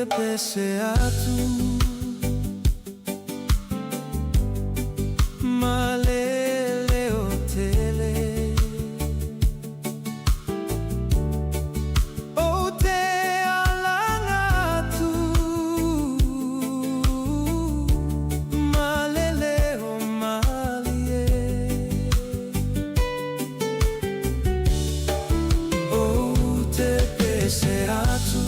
te pese atu Ma le leo tele. Ou te alaga atu Ma le leo malie. Ou te pese atu.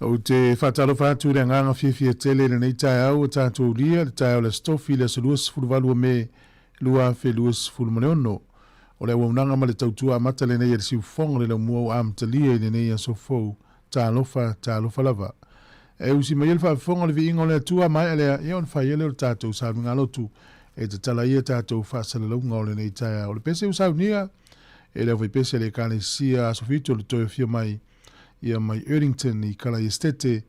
Ou te faatalofa atu i le agaga fiafia tele i lenei taeao ua tatou ulia, le taeao o le Aso Tofi, le aso 28 o Me 2026. O le auaunaga ma le tautua amata lenei a le siufofoga o le laumua ua amatalia i lenei aso fou. Talofa, talofa lava. E usi mai ai le faafofoga o le viiga o le Atua, a maea lea, ia ona fai ai lea o le tatou sauniga lotu e tatala ai a tatou faasalalauga o lenei taeao. O le pese ua saunia e le aufaipese a le Ekalesia Aso Fitu o le Toe Afio Mai ia mai Erdington i Kala Esetete,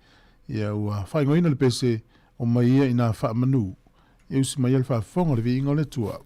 ia ua faaigoaina le pese o mai ia ina faamanu. E usi mai ai le faafofoga o le viiga o le Atua.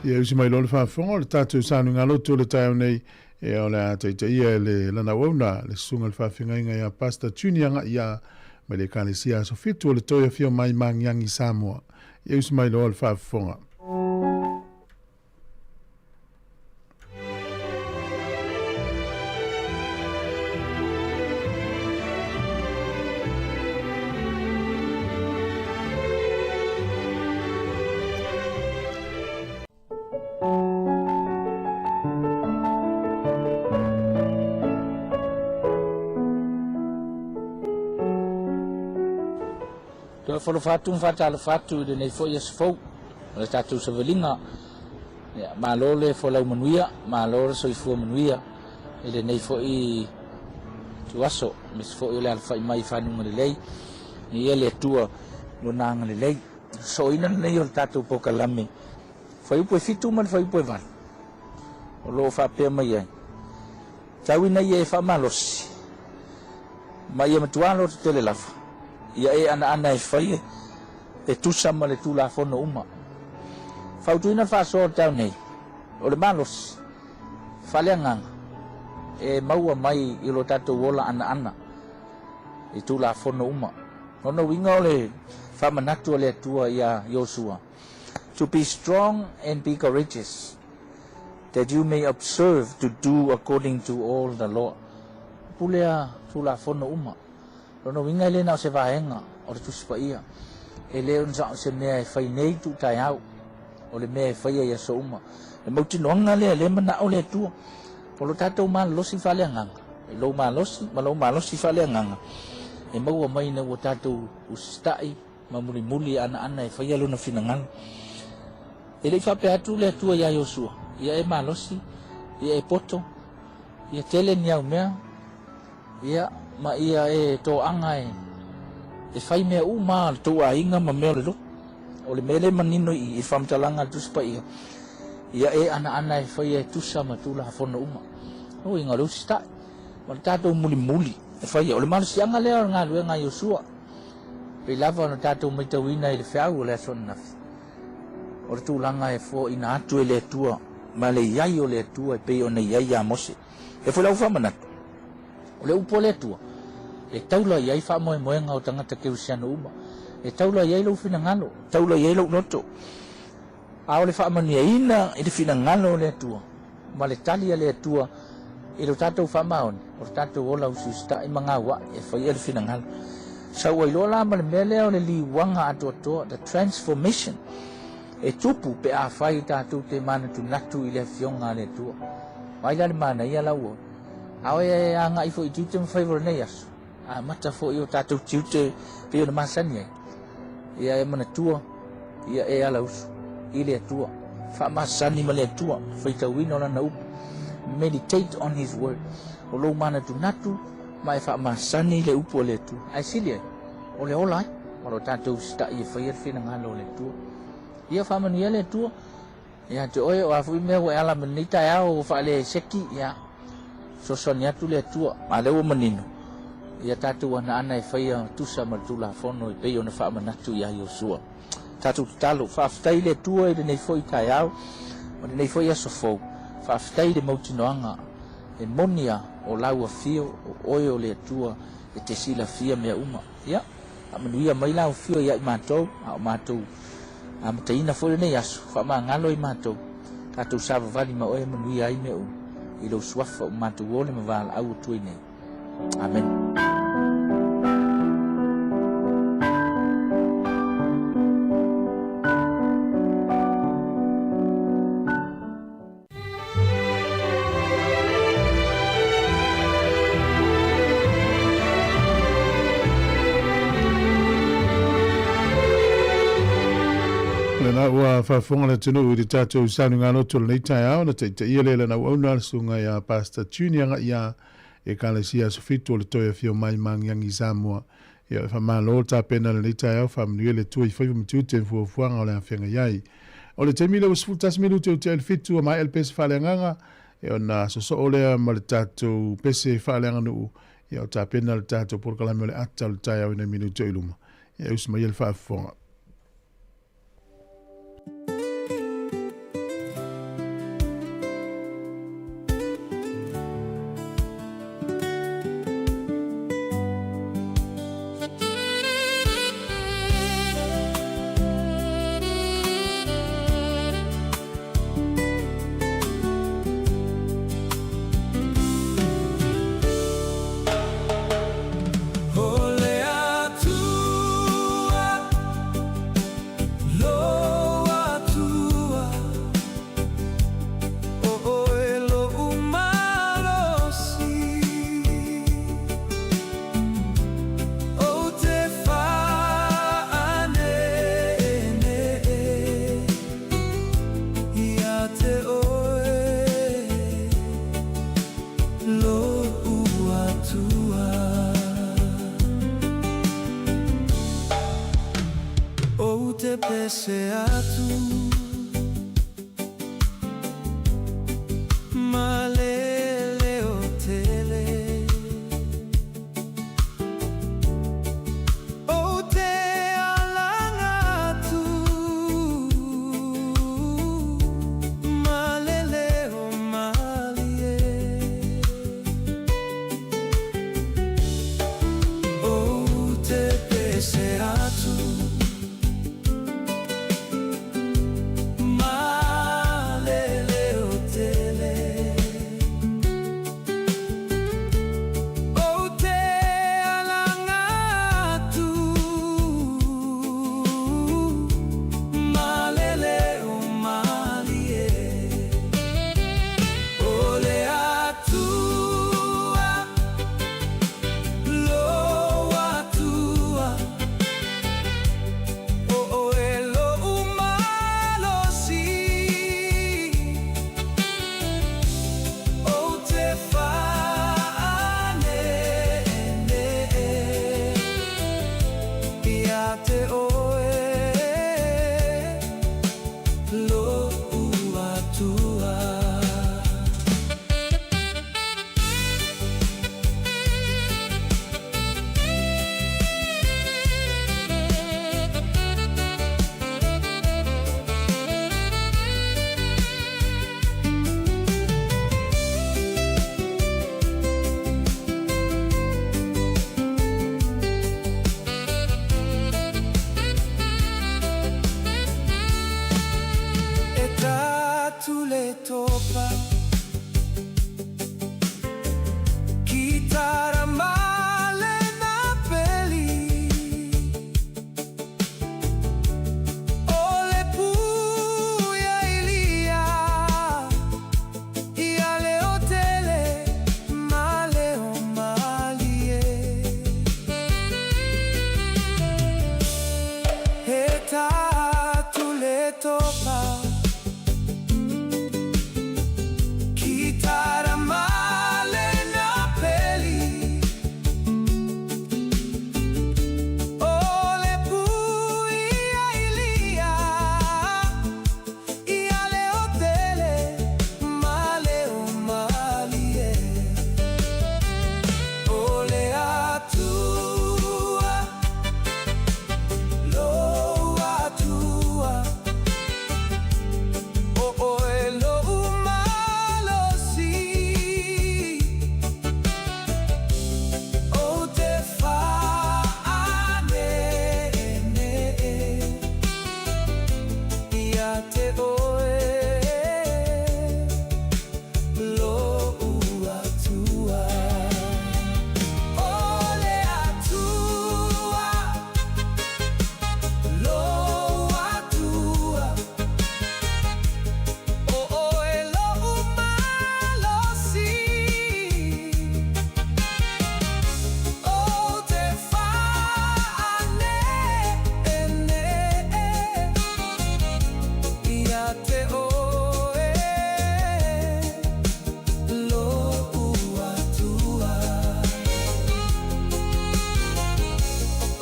Ia usi mai loa le faafofoga o le tatou sanuigalotu o le taeao nei, ia o le a taitaia e le lana auauna le susuga i le faafeagaiga ia Pastor Junior Gaia mai le Ekalesia Aso Fitu o le Toe Afio Mai Magiagi Samoa. Ia usi mai loa le faafofoga. Toe falofa atu ma faatalofa atu i lenei foi aso fou o le tatou savaliga. Ia, malo le folau manuia, malo le soifua manuia i lenei foi tuaso, aemaise foi o le alafai mai i fanuga lelei. Ia le Atua lona agalelei. Sosooina lenei o le tatou polokalame fuaiupu e 7 ma le fuaiupu e 8 o lo o faapea mai ai, Tau ina ia e faamalosi, ma ia matua loto tele lava, ia e anaana e fai e tusa ma le Tulafono uma. Fautuina le faasoa o le taeao nei, o le malosi faaleagaga e maua mai i lo tatou ola anaana i Tulafono uma. Lona uiga o le faamanatu a le Atua iā Iosua, To be strong and be courageous, that you may observe to do according to all the law. Pule a Tulafono uma. Lona uiga e le na o se vaega o le Tusi Paia, e le o se mea e fai nei tuutaeao, o le mea e faia i aso uma. Le mautinoaga lea, le manao le Atua, o lo tatou malolosi faaleagaga, i lou malosi ma lou malosi faaleagaga, e maua mai ina ua tatou usitai ma mulimuli e anaana e faia lona finagalo. E le i faapea atu le Atua iā Iosua, ia e malosi, ia e poto, ia tele ni au mea, ia ma ia e toaga e e fai mea uma a le tou aiga ma mea o le lotu. O le mea lea e manino i i faamatalaga a le Tusi Paia, ia e anaana e faia e tusa ma Tulafono uma. O uiga o le usitai ma le tatou mulimuli e faia. O le malosiaga lea o le galuega a Iosua, pei lava ona tatou matauina i le feau o le aso ananafi, o le tulaga e foaina atu e le Atua ma le i ai o le Atua e pei ona i ai ia Mose. E foi lau faamanatu, o le upu a le Atua, e taula i ai faamoemoega o tagata kerisiano uma, e taula i ai lou finagalo, taula i ai lou loto. A o le faamanuiaina i le finagalo o le Atua ma le tali a le Atua i lo tatou faamaoni, o le tatou ola usiusita'i ma gaua'i e faia le finagalo. Sau ai loa la ma le mea lea o le liuaga atoatoa, the transformation, e tupu pe afai tatou te manatunatu i le Afioga a le Atua. Vaai la le manaia la ua a oe e agai foi i tiute ma faiva o lenei aso, amata foi o tatou tiute pei ona masani ai. Ia e manatua, ia e alausu i le Atua, faamasani ma le Atua, faitauina o lana upu. Meditate on his word. O lou manatunatu ma e faamasani le upu a le Atua. Ae sili ai, o le ola ai, ma lo tatou sita'i e faia le finagalo o le Atua. Ia faamanuia le Atua ia te oe, o a foi mea ua e ala mai lenei taeao ua faaleseki, ia fesoasoani atu le Atua, a lea ua manino, ia tatou anaana e faia tusa ma le Tulafono e pei ona faamanatu iā Iosua. Tatou tatalo, faafetai i le Atua i lenei foi taeao ma lenei foi aso fou, faafetai i le mautinoaga e moni a o lau afio o oe o le Atua e te silafia mea uma. Ia, faamanuia mai lau afio ia i matou, a o matou amataina foi lenei aso, faamagalo i matou, tatou savavali ma oe e manuia ai mea uma, i lou suafa o matou ole ma valaau atu ai nei. Amene. Lena ua faafofoga le atunuu i le tatou sanuigalotu o lenei taeao na taitaia le lana auauna le susuga ia Pastor Junior Gaia Ekalesia Aso Fitu o le Toe Afio Mai Magiagi Samoa. Ia e faamalo tapena lenei taeao faamanuia le Atua i faiva ma tiute ma fuafuaga o le afeagai ai. O le taimi lea ua 11 minute o tea i le 7 ua maea le pese faaleagaga e ona sosoo lea ma le tatou pese faaleaganuu ia o tapena le tatou polokalame o le ata o le taeao i nai minute o i luma. Ia e usi mai le faafofoga. pese atu Ma le leo tele Ou te alaga atu Ma le leo malie Ou te pese atu Ma le leo tele Ou te alaga atu Ma le leo malie O le Atua Lou Atua O oe lo'u malosi Ou te fa'aneenee Ia te oe Lo'u Atua. E tatu le topa Kitara male na peli O le puia ilia Ia leo tele ma leo malie E tatu le topa Kitara male na peli O le puia ilia Ia leo tele ma leo malie O le Atua Lou Atua O oe lo'u malosi Ou te fa'aneenee Ia te oe Lo'u Atua O le Atua Lou Atua O oe lo'u malosi Ou te fa'aneenee Ia te oe Lo'u Atua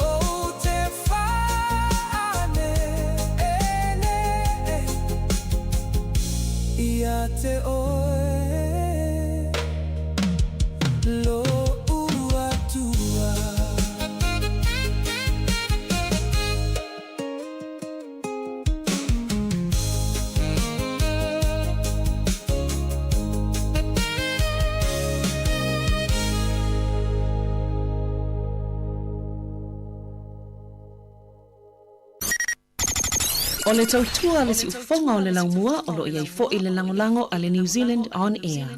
Ou te fa'aneenee Ia te oe Lo'u Atua. O le tautua le siufofoga o le laumua o loo iai fo'i le lagolago a le New Zealand On Air.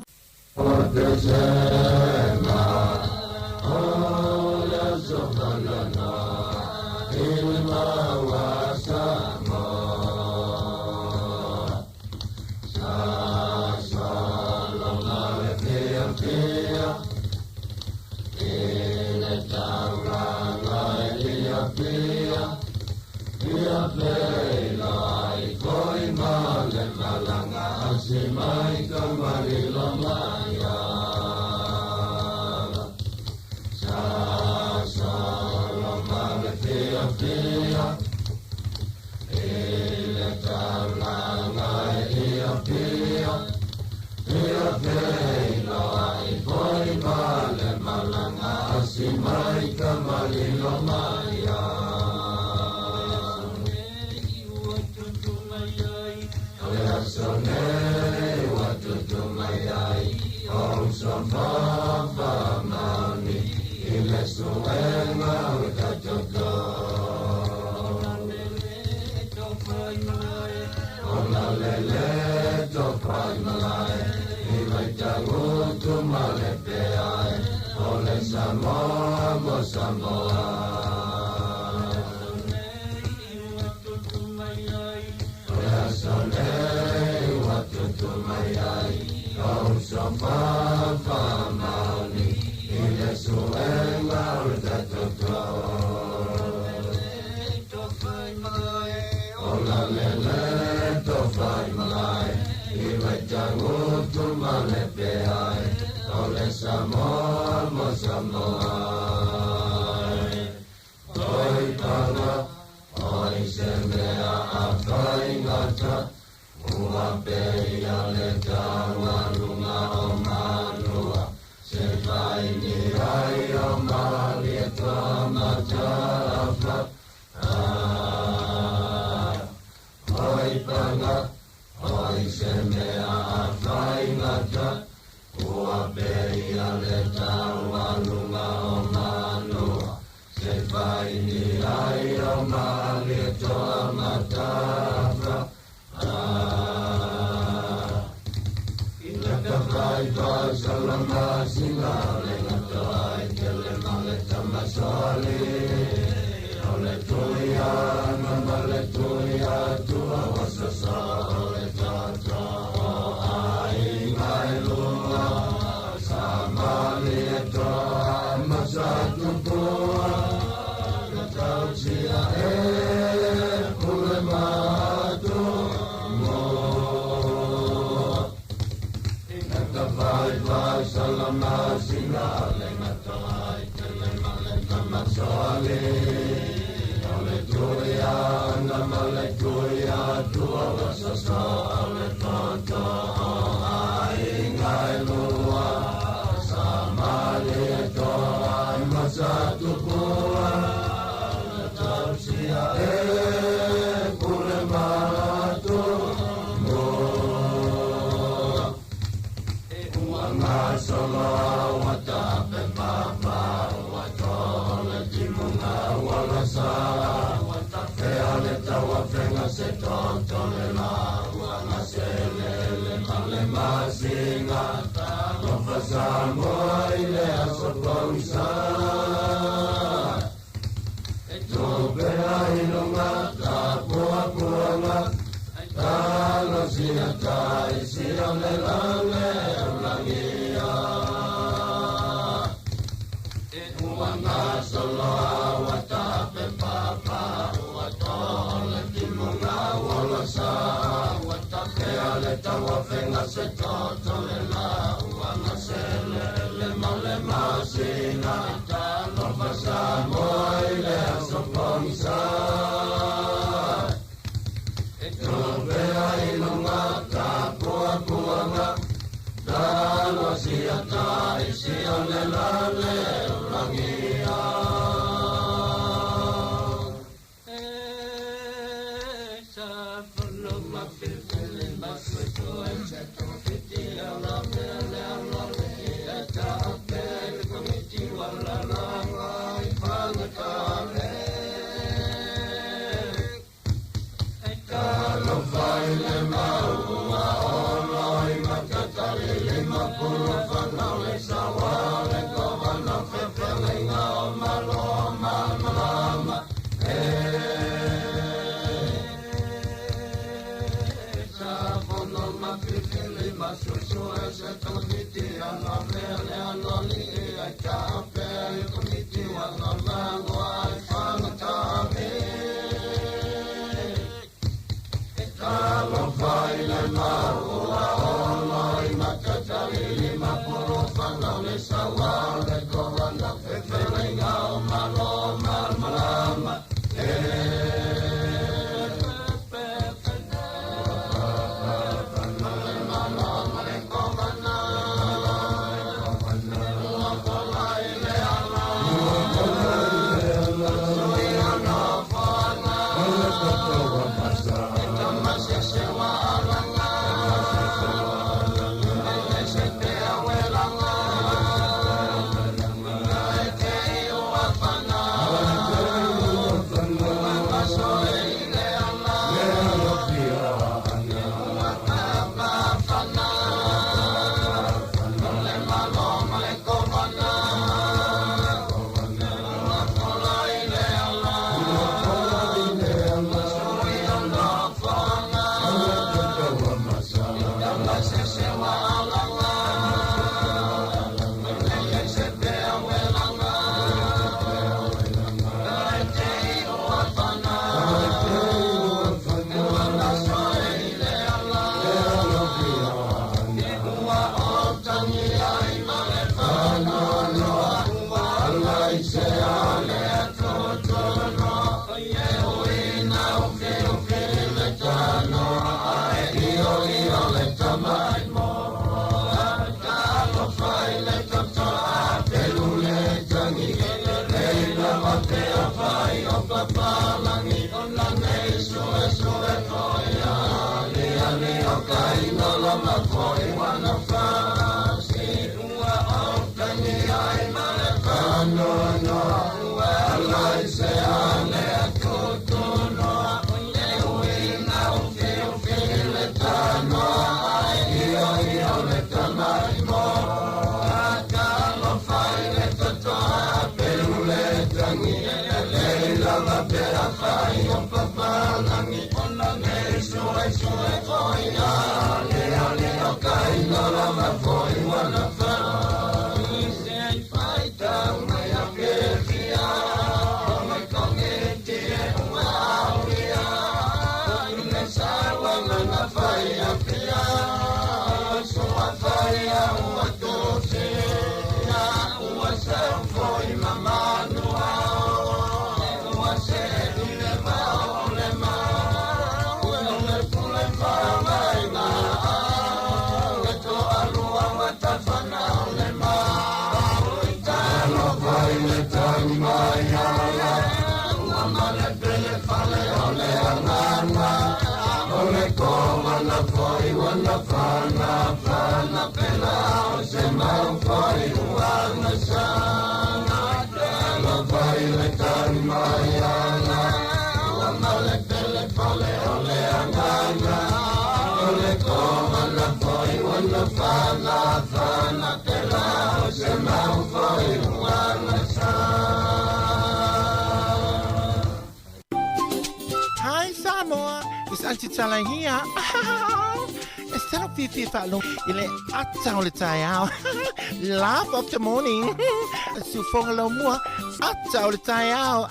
nei ua tutu mai ai o uso faamaoni i le suega o le tatoto. O la lele tofaimalae i Vaitagutu ma le peae o le Samoa mo Samoa. O le aso nei ua tutu mai ai o uso faamaoni i le suega o le tatoto. O la lele tofaimalae i Vaitagutu ma le peae o le Samoa mo Samoa. Oi paga, oi se mea a faigata, ua peia le taualuga o manua, se faini ai o malie toa matafa. Oi paga, oi se mea a faigata, ua peia le taualuga o manua, se faini ai o malie toa matafa. Ina ka fai fai salama singa le ngata ai tele male tamasali. O le tuia na male tuia tua wasasa o le tata o ai ngai lua. Sa mali e toa masa tupua. Ka tausia e pule matu mo. Ina ka fai fai salama singa le ngata ai tele male tamasali. O le tuia na male tuia tua wasasa o le tata o ai ngai lua. Sa mali e toa masa tupua. Ka tausia e pule matu mo. Ua ngasolo ua tape papa ua tole timunga ua lasa. Ua tafea le tauafega se toto le la ua ngasele le male masinga. Talofa Samoa i le aso poisa. E topea i luga tapuapuaga. Talosia taisi o le lale o lagia. E ua ngasolo ua tape papa ua tole timunga ua lasa. Ua tafea le tauafega se toto le la ua ngasele le male masinga. Talofa Samoa i le aso pogisa. E topea i luga tapuapuaga. Talosia taisi o le lale o lagia. Hi Samoa, it's Auntie Tala here. E salo fifi faalogo i le ata o le taeao. Laugh of the morning. Siufoga laumua, ata o le taeao.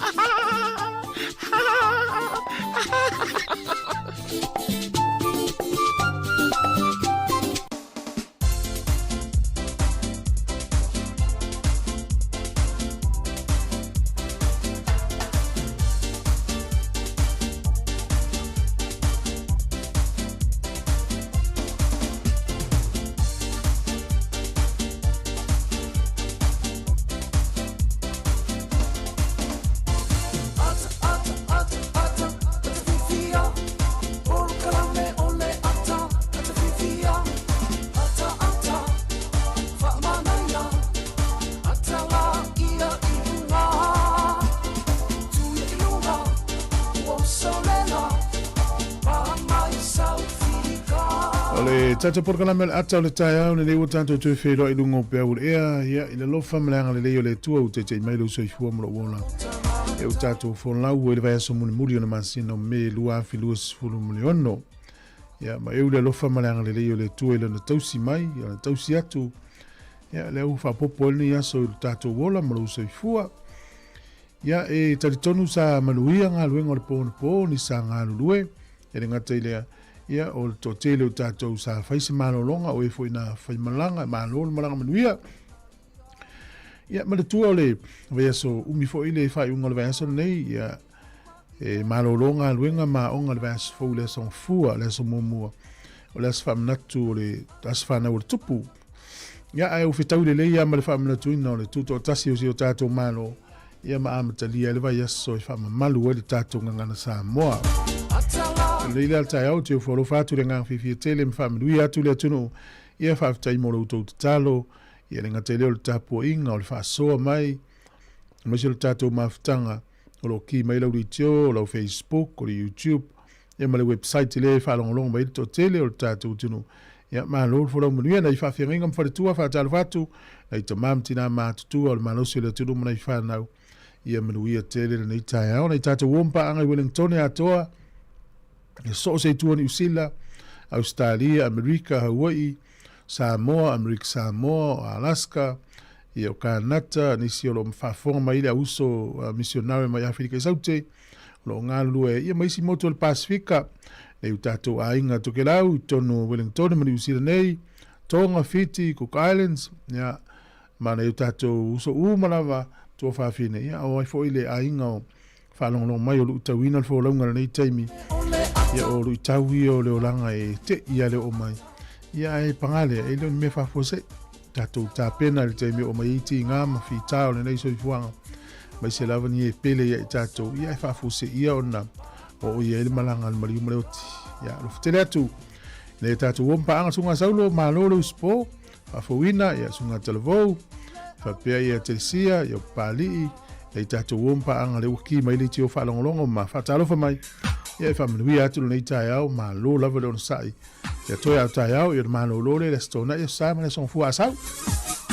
O le tatou polokalame o le ata o le taeao lenei ua tatou toe feiloai i luga o peau o le ea, ia, i le alofa ma le agalelei o le Atua ua taita'i mai lou soifua ma lou ola. Ia ua tatou folau ai le vaiaso mulimuli o le masina o Me 2026. Ia, ma eu le alofa ma le agalelei o le Atua i lana tausi mai, i lana tausi atu. Ia, lea ua faaopoopo ai lenei aso i lo tatou ola ma lou soifua. Ia, e talitonu sa manuia galuega o le po anapo, ni sa galulue, e le gata i lea, ia, o le toatele o tatou sa fai se malologa, o e foi na fai malaga, malo le malaga manuia. Ia, manatua o le vaiaso umi foi le faaiuga o le vaiaso lenei, ia, e malolo galuega ma aoga le vaiaso fou le aso Gafua, le aso muamua, o le aso faamanatu o le aso fanau o le tupu. Ia, ae ua fetaui lelei lava ma le faamanatuina o le tutoatasi o si o tatou Malo, ia ma amatalia ai le vaiaso e faamamalu ai le tatou gagana Samoa. Lelei le taeao, te ufo alofa atu le agaga fiafia tele ma faamanuia atu le atunuu. Ia faafetai mo lo outou tatalo, ia le gata i lea o le tapuaiga, o le faasoa mai, aemaise o le tatou mafutaga o lo o ki mai lau leitio, o lau Facebook, o le YouTube, ia ma le website lea e faalogologo mai ai le toatele o le tatou atunuu. Ia, malo le folau manuia, nai faafeagaiga ma faletua, faatalofa atu, nai tama ma tina matutua o le malosi o le atunuu ma nai fanau. Ia manuia tele lenei taeao, nai tatou uo ma paaga i Wellingtone atoa, e so o se itu o Niu Sila, Ausetalia, Amerika, Hawaii, Samoa, Amerika Samoa, o Alaska, ia o Kanata, nisi o lo o faafofoga mai le auso misionare mai Aferika i Saute, o lo o galulue ia ma isi motu o le Pasifika, nei o tatou aiga Tokelau i totonu o Wellington ma Niu Sila nei, Tonga, Fiti, Cook Islands, ia, ma nai o tatou uso uma lava tuafafine, ia, o ai foi le aiga o faalogologo mai o luitauina le folauga i lenei taimi, ia o luitau ia o le olaga e te'i lava le oo mai, ia ae paga lea, e le o ni mea faafuasei. Tatou tapena i le taimi e oo mai ai tiga ma fita o lenei soifuaga, aemaise lava ni e pele ia i tatou, ia e faafuaseia ona oo i ai le malaga a le maliu ma le oti. Ia, alofa tele atu i nai o tatou uo ma paaga, Susuga Saulo, malo le usupo, faafouina, ia Susuga Talavou, faapea ia Telesia, ia Papalii, nai tatou uo ma paaga lea ua ki mai le itio faalogologo ma faatalofa mai. Ia e faamanuia atu lenei taeao, malo lava le onosai. Ia toe ao taeao, ia le malolo lea, le aso Toonai, aso Sa ma le aso Gafua a sau.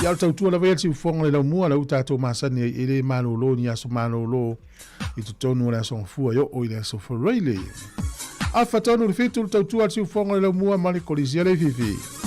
Ia o le tautua lava ia le siufofoga o le laumua, lau tatou masani ai e le malolo ni aso malolo i totonu o le aso Gafua e oo i le aso Faraile. Afa tonu le 7 le tautua a le siufofoga o le Laumua ma le Kolisi a Leififi.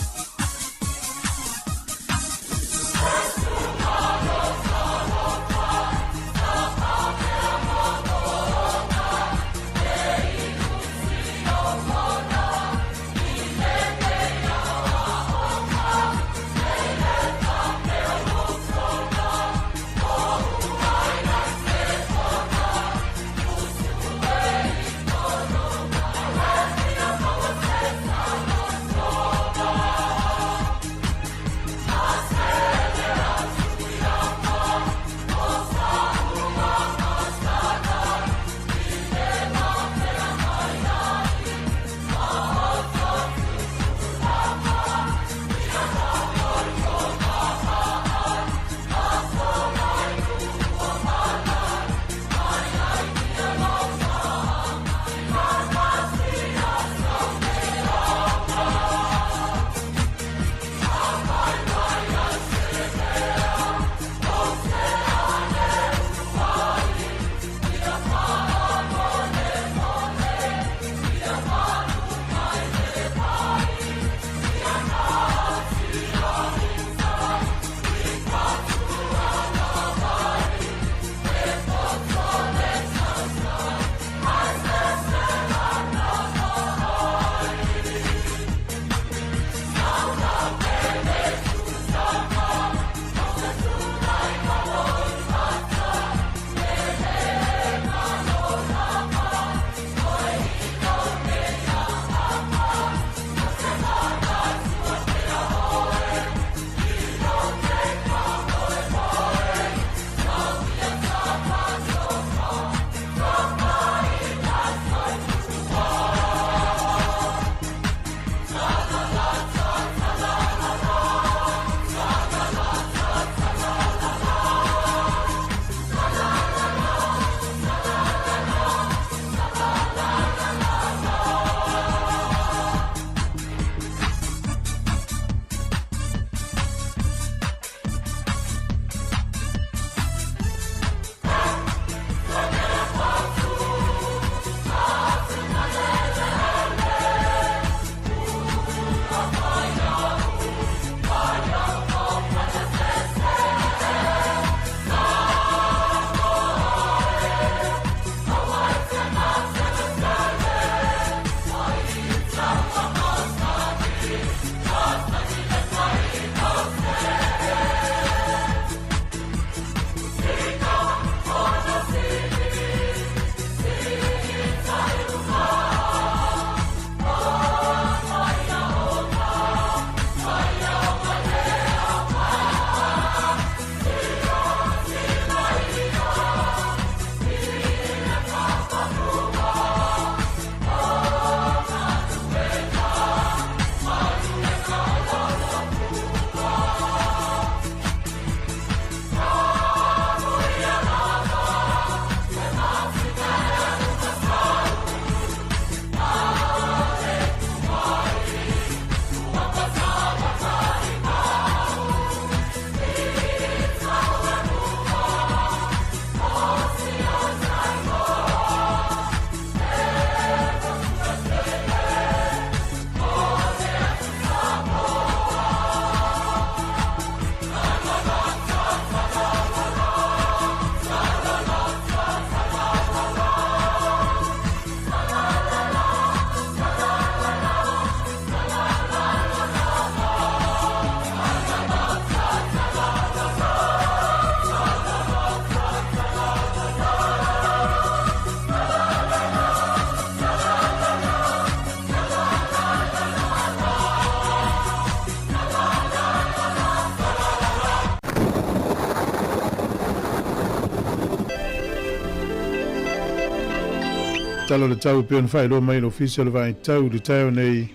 Tala o le tau e pei ona faailoa mai e le Ofisa o le Vaai Tau i le taeao nei,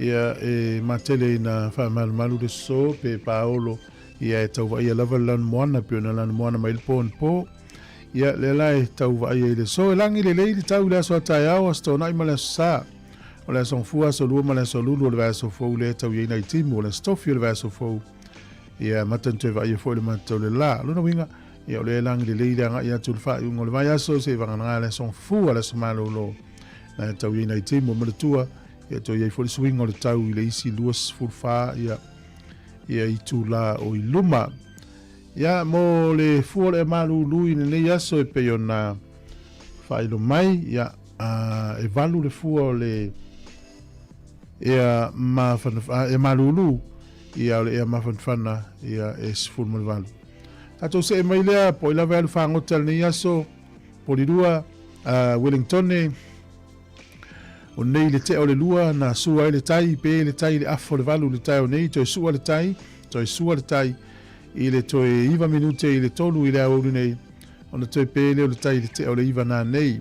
ia e matele ina faamalumalu le sosoo pe paolo, ia e tau vaaia lava le lanumoana pei ona lanumoana mai le po anapo. Ia lea la e tau vaaia i le sosoo e lagi lelei le tau i le aso a taeao, Aso Toonai ma le Aso Sa. O le Aso Gafua, Aso Lua ma le Aso Lulu o le vaiaso fou lea e tau i ai nai timu, o le Aso Tofi o le vaiaso fou. Ia amata ona toe vaaia foi le matou le la. O lona uiga, ia o lea e lagi lelei le agai atu i le faaiuga o le vaiaso seia vagana le Aso Gafua, le Aso Malolo. Na e tau i ai nai timu e manatua, ia toe i ai foi le suiga o le tau i le isi 24 ia, ia itulā o i luma. Ia, mo le fua o le ea malūlū i lenei aso e pei ona faailo mai, ia, a, e valu le fua o le ea mafana, a, ea malūlū, ia, o le ea mafanafana, ia, e 18. Tatou see mai lea, po o ai lava e alu fagota i lenei aso, Polirua, a, Wellingtone, o nei le tea o le lua, na sua ai le tai, pe le tai i le afa o le valu i le taeao nei, toe sua le tai, toe sua le tai, i le toe iva minute i le tolu i le aoauli nei, ona toe pe lea o le tai i le tea o le iva nanei.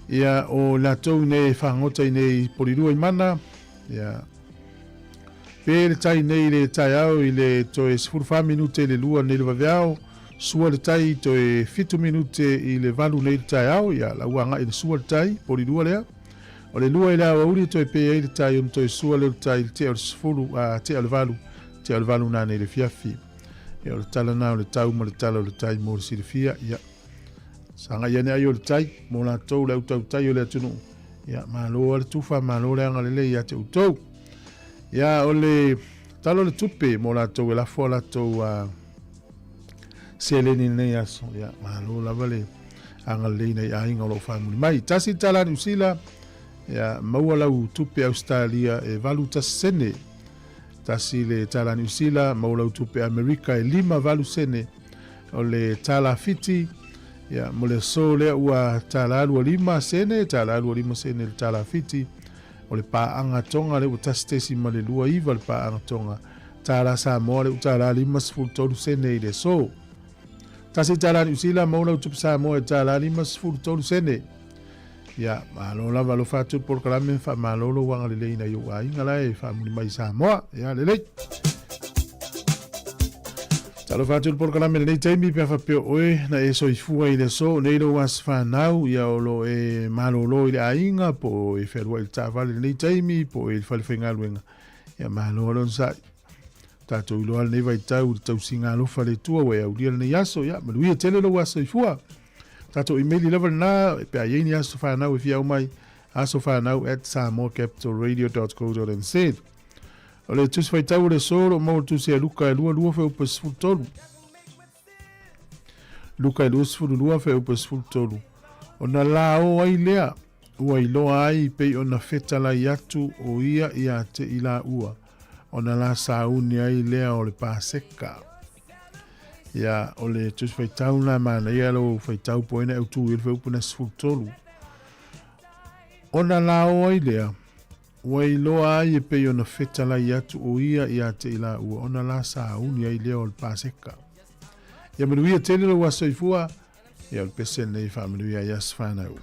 Ia, o latou nei e fagota i nei Polirua i Mana, ia, pe le tai nei i le taeao i le toe 14 minute i le lua nei le vaveao, Sua le tai toe fitu minute i le valu nei le taeao, ia la ua agai i le sua le tai, polilua lea. O le lua i le aoauli e toe pe ai le tai ona toe sua lea o le tai i le tea o le sefulu, a, tea o le valu, tea o le valu nanei le fiafi. Ia o le tala na o le tau ma le tala o le tai mo le silafia, ia. Sagai ane ai o le tai, mo latou le au tautai o le atunuu. Ia, malo a le tufa, malo le agalelei ia te outou. Ia, o le tala o le tupe mo latou e lafo a latou, a, seleni i lenei aso. Ia, malo lava le agalelei nai aiga o lo o faamuli mai. Tasi le tala Niu Sila, ia, maua lau tupe Ausetalia e 81 sene. Tasi le tala Niu Sila, maua lau tupe Amerika e 58 sene. O le tala Fiti, ia, mo le aso lea ua tala 25 sene, tala 25 sene le tala Fiti. O le paaga Tonga lea ua 1.29 le paaga Tonga. Tālā Samoa le tālā 53 sene i le aso. Tasi tālā Niu Sila, maua lau tupe Samoa e tālā 53 sene. Ia, malo lava alofa atu le polokalame, faamalo lou agalelei nai ou aiga la e faamuli mai i Samoa. Ia, lelei. Talofa atu le polokalame lenei taimi pe a faapea o oe na e soifua i le aso nei lou aso fanau, ia o lo e malolo i le aiga po o e fealuai i le taavale lenei taimi po o e i le fale faigaluega. Ia malo le onosai. Tatou iloa lenei vaitau i le tausiga alofa a le Atua ua e aulia lenei aso. Ia manuia tele lou aso soifua. Tatou email lava lena pe a i ai ni aso fanau e fia au mai asofanau@samoacapitalradio.co.nz. O le tusi faitau o le aso o lo o maua le tusi a Luka e 22 fuaiupu 13. Luka e 22 fuaiupu 13. Ona la o ai lea ua iloa ai pei ona fetalai atu o ia ia te i laua, ona la sauni ai lea o le Paseka. Ia, o le tusi faitau na manaia lou faitau po ina autu i le fuaiupu na 13. Ona la o ai lea, ua iloa ai e pei ona fetalai atu o ia ia te i laua, ona la sauni ai lea o le Paseka. Ia manuia tele lou aso soifua, Ia o le pese lenei faamanuia ai aso fanau.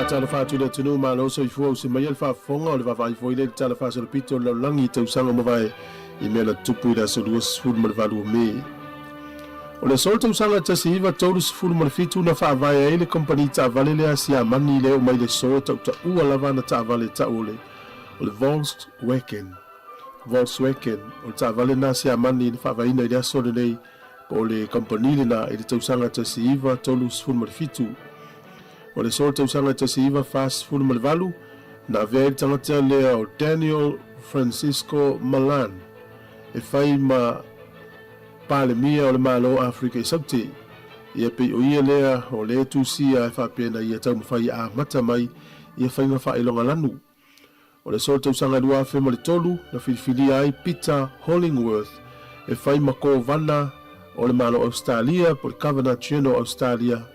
Faatalofa atu i le atunuu, malo soifua usi maia le faafofoga o le vaavaai foi lea i le Tala Faasolopito o le Lalolagi i tausaga ua mavae i mea na tutupu i le aso 28 o Me. O le aso o le tausaga 1937 na faavae ai le kamupani taavale lea a Siamani lea oo mai le aso e tautaua lava ana taavale e tau o le o le Volkswagen. Volkswagen, o le taavale lena a Siamani na faavaeina i le aso lenei po o le kamupani lena i le tausaga 1937. O le aso o le tausaga 1948 na avea ai le tagata lea o Daniel Francisco Malan e fai ma Palemia o le Malo o Afrika i Saute. Ia pei o ia lea o lea tusia e faapea na ia taumafai e amata mai ia faiga faailoga lanu. O le aso o le tausaga 2003 na filifilia ai Peter Hollingworth e fai ma Kovana o le Malo o Ausetalia po o le Governor General o Ausetalia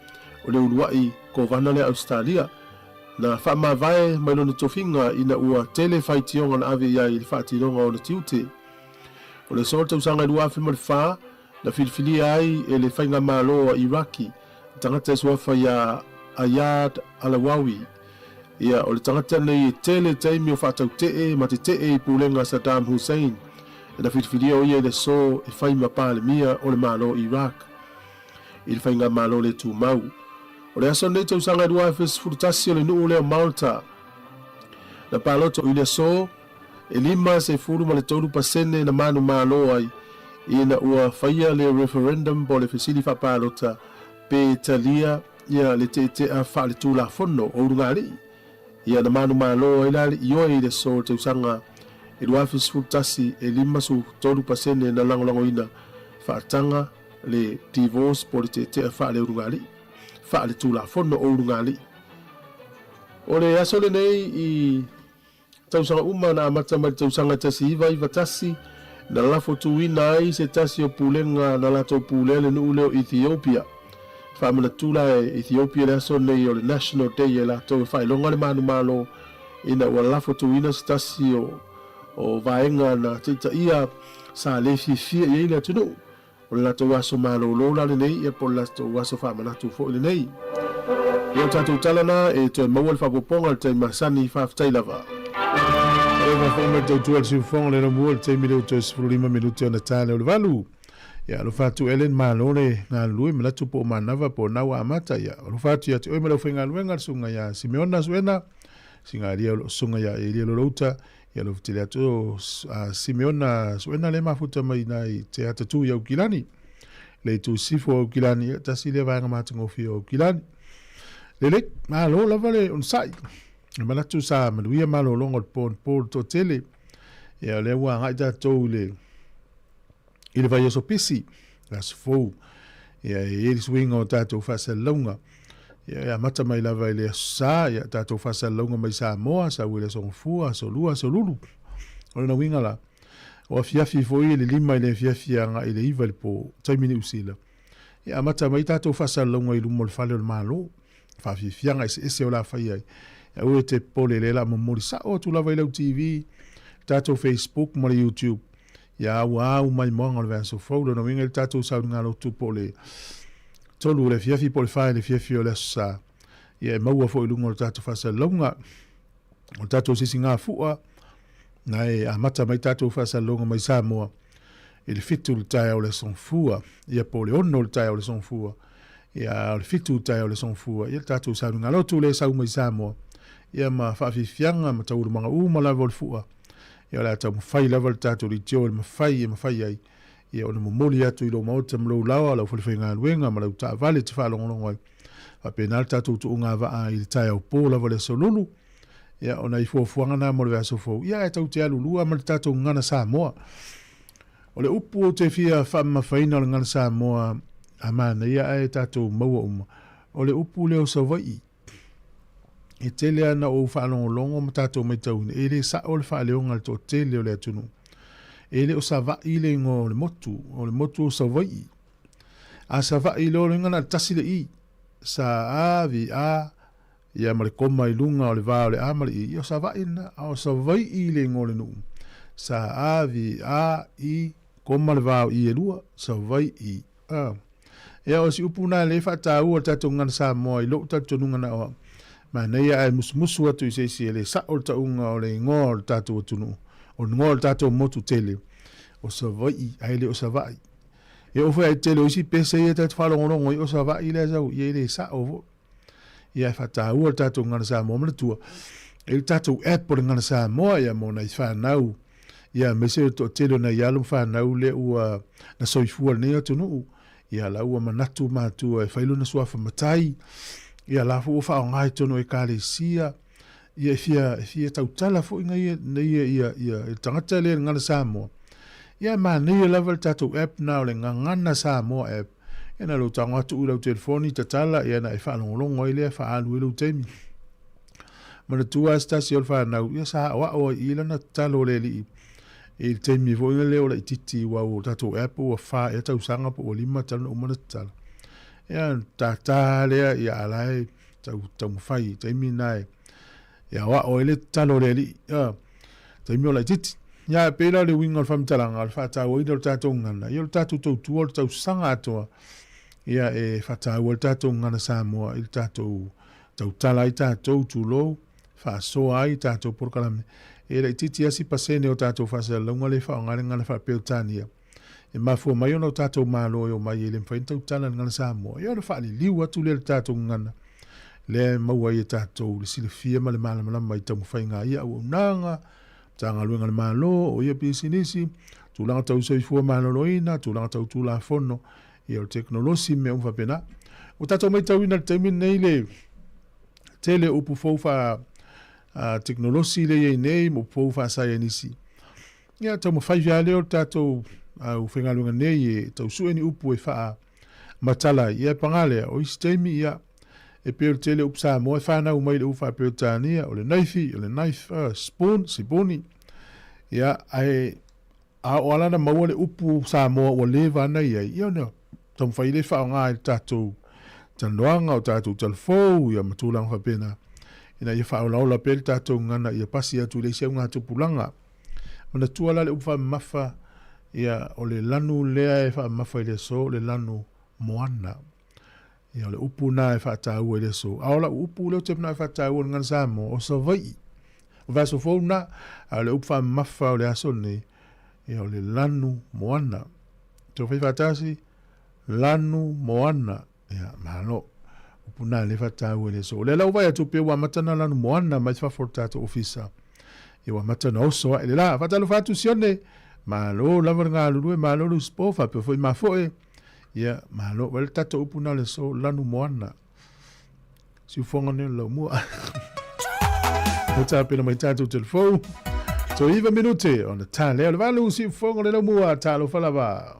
o le uluai Kovana lea a Ausetalia na faamavae mai lona tofiga ina ua tele faitioga na ave i ai i le faatinoga o ona tiute. O le aso o le tausaga 2004 na filifilia ai e le Faigamalo a Iraki le tagata e suafa iā Ayad Allawi. Ia, o le tagata lenei e tele taimi o faatautee ma tetee i pulega a Saddam Hussein. Na filifilia o ia i le aso e fai ma Palemia o le Malo o Iraq i le Faigamalo le tumau. O le aso lenei tausaga 2011 o le nuu lea o Malta na palota i le aso E 53% na manumalo ai ina ua faia le referendum po o le fesili faapalota pe talia ia le teetea faaletulafono o ulugalii. Ia na manumalo ai la le ioe i le aso o le tausaga e 2011 e 53% na lagolagoina faataga le divorce po o le teetea faaleulugalii, faaletulafono o ulugalii. O le aso lenei i Tausaga uma na amata mai le tausaga 1991, na lafo tuina ai se tasi o pulega na latou pulea le nuu lea o Ethiopia. Faamanatu la e Ethiopia le aso nei o le National Day e latou e faailoga le manumalo ina ua lafo tuina se tasi o o vaega na teitaia sa le fiafia i ai le atunuu. O le latou aso malolo la lenei, ia po o le latou aso faamanatu foi lenei. Ia o tatou tala na e toe maua le faaopoopoga i le taimi masani, faafetai lava. E faafofoga mai le tautua i le siufofoga o le lamua i le taimi lea ua toe 15 minute ona ta lea o le valu. Ia alofa atu Ellen malo le galulue manatu po o manava po o na ua amata ia alofa atu ia te oe ma le aufaigaluega le susuga ia Simeona Suena Sigalia o lo o susuga ia Elia Lolouta Ia alofa tele atu o Simeona Suena le mafuta mai ina i te atatū i Aukilani. Le itu sifo o Aukilani, ia tasi lea vaega matagofie o Aukilani. Lelei, malo lava le onosai. E manatu sa manuia malologa o le po anapo le toatele. Ia o lea ua agai tatou i le i le vaiaso pisi, le aso fou. Ia e i ai le suiga o tatou faasalalauga. Ia e amata mai lava i le Aso Sa, ia tatou faasalalauga mai Samoa, sau i le Aso Gafua, Aso Lua, Aso Lulu. O lona uiga la, o afiafi foi i le 5 i le afiafi agai i le 9 i le po, taimi Niu Sila. Ia amata mai tatou faasalalauga i luma o le fale o le Malo. Faafiafiaga eseese o le a fai ai. Ia aua e te popole lea o le a momoli sao atu lava i lau TV, tatou Facebook ma le YouTube. Ia ua au mai moaga o le vaiaso fou, lona uiga i le tatou sauniga lotu po o le 3 o le afiafi po o le 4 i le afiafi o le Aso Sa. Ia e maua foi i luga o le tatou faasalalauga, o le tatou sisigafua, na e amata mai tatou faasalalauga mai Samoa i le 7 i le taeao o le Aso Gafua, ia po o le 6 i le taeao o le Aso Gafua, ia o le 7 i le taeao o le Aso Gafua, ia le tatou sauniga lotu lea e sau mai Samoa, ia ma faafiafiaga ma taualumaga uma lava o le fua. Ia o le a taumafai lava le tatou leitio i le mafai e mafai ai ia ona momoli atu i lou maota ma lou laoa, lau falefaigaluega ma lau taavale e te faalogologo ai. Faapena le tatou tuuga vaa i le taeao po lava o le aso Lulu. Ia o nai fuafuaga na mo le vaiaso fou. Ia ae tou te alu lua ma le tatou gagana Samoa. O le upu ou te fia faamamafaina o le gagana Samoa a manaia ae tatou maua uma, o le upu lea o Savaii. E tele lava ina ou faalogologo ma tatou matauina, e le sao le faaleoga a le toatele o le atunuu. E le o Savaii le igoa o le motu, o le motu o Savaii. A Savaii loa, lona uiga na o le tasi le i. Sa A V A ia ma le koma i luga o le va o le A ma le I, ia o Savaii lena. A o Savaii le igoa o le nuu. Sa A V A I koma le va o I e lua, Savaii. A. Ia, o si upu na lea e faataua le tatou gagana Samoa i lou talitonuga na o au. Manaia ae musumusu atu i se isi e le sa'o le ta'uga o le igoa o le tatou atunuu, o le igoa o le tatou motu tele, o Savai'i ae le o Sava'i. E oo foi a i tele o isi pese ia ta te faalogologo ai o Sava'i lea sau, ia e le sa'o foi. Ia e faataua le tatou Gagana Samoa manatua e le tatou app o le Gagana Samoa ia mo nai fanau ia aemaise o le toatele o nai alo ma fanau lea ua na soifua i lenei atunuu ia la ua manatu matua e fai lona suafa matai ia la foi ua faaaoga i totonu o ekalesia ia e fia e fia tautala foi nei nei ia ia le tagata lea le Gagana Samoa ia e manaia lava le tatou app na o le Gagana Samoa app ia na lou tago atu i lau telefoni tatala ia na e faalogologo ai lea faaalu ai lou taimi manatua se tasi o le fanau ia sa aoao ai i lana tatalo o le alii i le taimi foi lea o laitiiti aua ua tatou app ua fa ea tausaga po ua lima talu ona uma ona tatala ia tātā lea ia a la e tau taumafai i taimi na e e aoao ai le tatalo o le alii a taimi o laitiiti ia e pei la o le uiga o le faamatalaga o le faatauaina o le tatou gagana ia o le tatou tautua o le tausaga atoa ia e faataua le tatou gagana Samoa i le tatou tautala ai tatou tulou faasoa ai tatou polokalame e laitiiti lava si pasene o tatou faasalalauga lea e faaaoga le gagana faa-Peretania e mafua mai ona o tatou Malo e omai e le mafai ona tautala i le gagana Samoa ia ona faaliliu atu lea i le tatou gagana lea e maua ai e tatou le silafia ma le malamalama i taumafaiga a ia auaunaga, Matagaluega a le Malo, o ia pisinisi, tulaga tau soifua maloloina, tulaga tau Tulafono, ia o le tekonolosi ma mea uma faapena. Ua tatou matauina i le taimi lenei le tele o upu fou faa tekonolosi lea e i ai nei ma upu fou faasaienisi. Ia taumafai lava lea o le tatou au faigaluega nei e tau sue ni upu e faa matala ai. Ia paga lea, o isi taimi ia e pei o le tele o upu Samoa e fanau mai i le upu faa-Peretania, o le naifi, o le knife, spoon, sipuni. Ia, ae a oo lava la ona maua le upu Samoa ua leva ona i ai, ia ona taumafai lea e faaaoga i le tatou talanoaga, o tatou talafou, ia ma tulaga faapena, ina ia faaolaola pea le tatou gagana ia pasi atu i le isi augatupulaga. Manatua la le upu faamamafa, ia, o le lanu lea e faamamafa i le aso, o le lanu moana. Ia, o le upu na e faataua i le aso. A o lau upu lea ou te manao e faataua i le Gagana Samoa, o Savaii. O vaiaso fou na, a o le upu faamamafa o le aso lenei, ia, o le lanu moana. Toe fai faatasi, lanu moana. Ia, malo. Upu na lea e faataua i le aso. O lea la ua vaai atu pei ua amata ona lanu moana mai fafo o le tatou ofisa. Ia ua amata ona oso ae le la. Faatalofa atu Sione. Malo lava le galulue, malo le usipo, faapea foi mafoe. Ia, malo. Vaai le tatou upu na o le aso, lanu moana. Siufoga nei o le laumua. Ua tapena mai tatou telefou. Toe 9 minute ona tā lea o le 8, siufoga o le laumua. Talofa lava.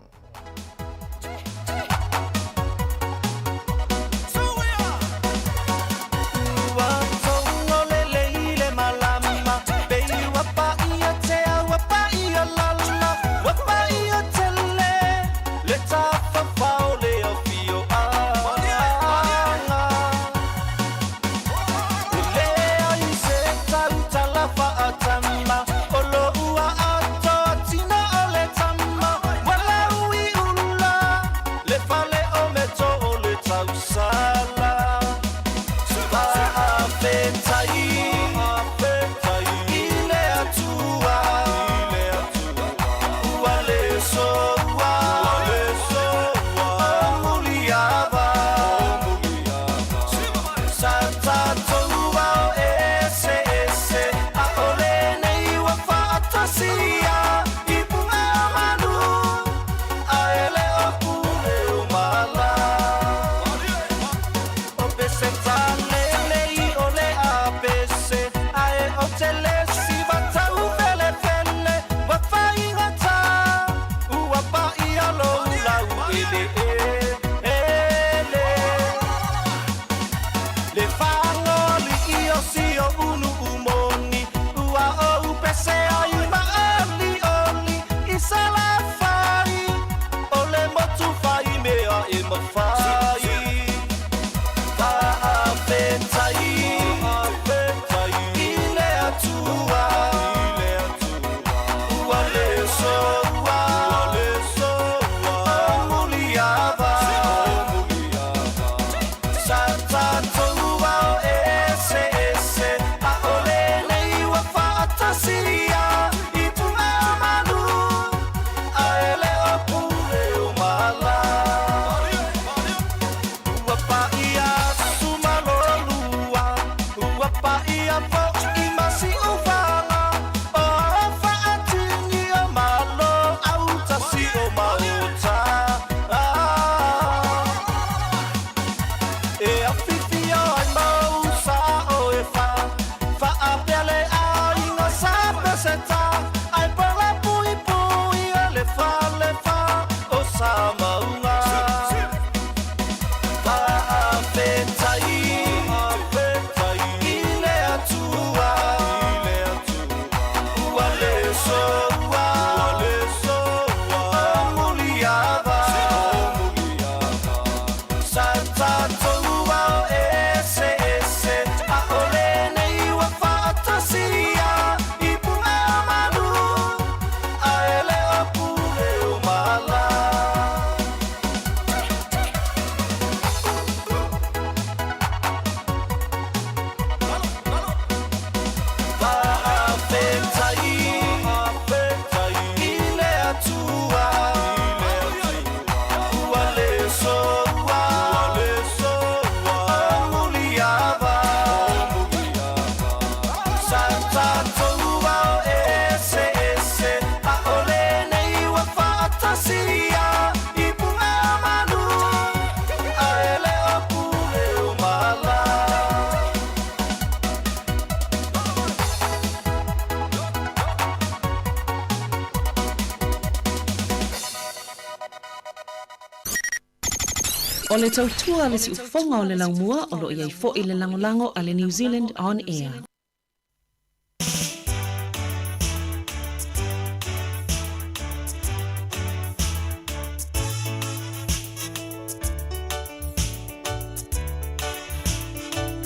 O le tautua a le siufofoga o le laumua o lo o i ai foi le lagolago a le New Zealand On Air.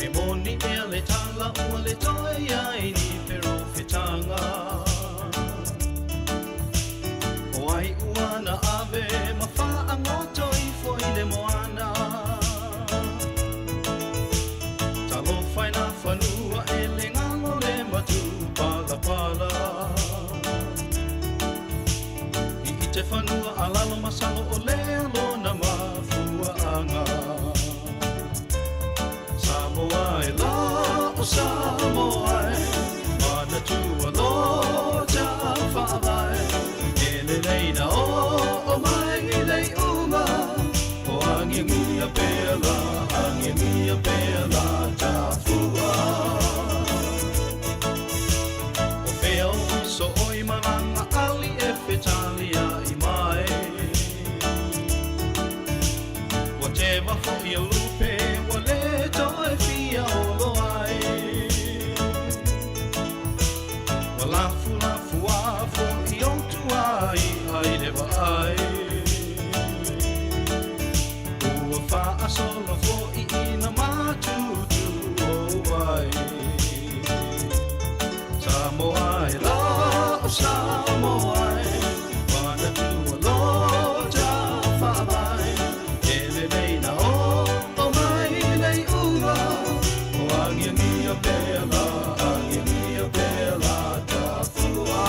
E moni ea le tala ua le toe ai ni perofetanga. O ai ua na ave ma whaangoto ifo i le moana. Talofa i na whanua e le ngalo le matu pala pala. I i te whanua alalo masalo o le alona mafuaanga. Samoa e la o Samoa e, manatua lo ta whaavae. E le leina o o mai i le unga, o angiangia pea la, angiangia pea la ta fua. O fea o iso oi malanga ali e fetalia i mai. Ua teva foi a lupe, ua le toe fia o lo ai. Ua lafu lafu a fo i o tua i ai le vaai. Ua whaasolo fo i ina matutu o ai. Samoa e la o Samoa e, manatua lo ta whaavae. E le leina o o mai le unga, o angiangia pea la, angiangia pea la ta fua.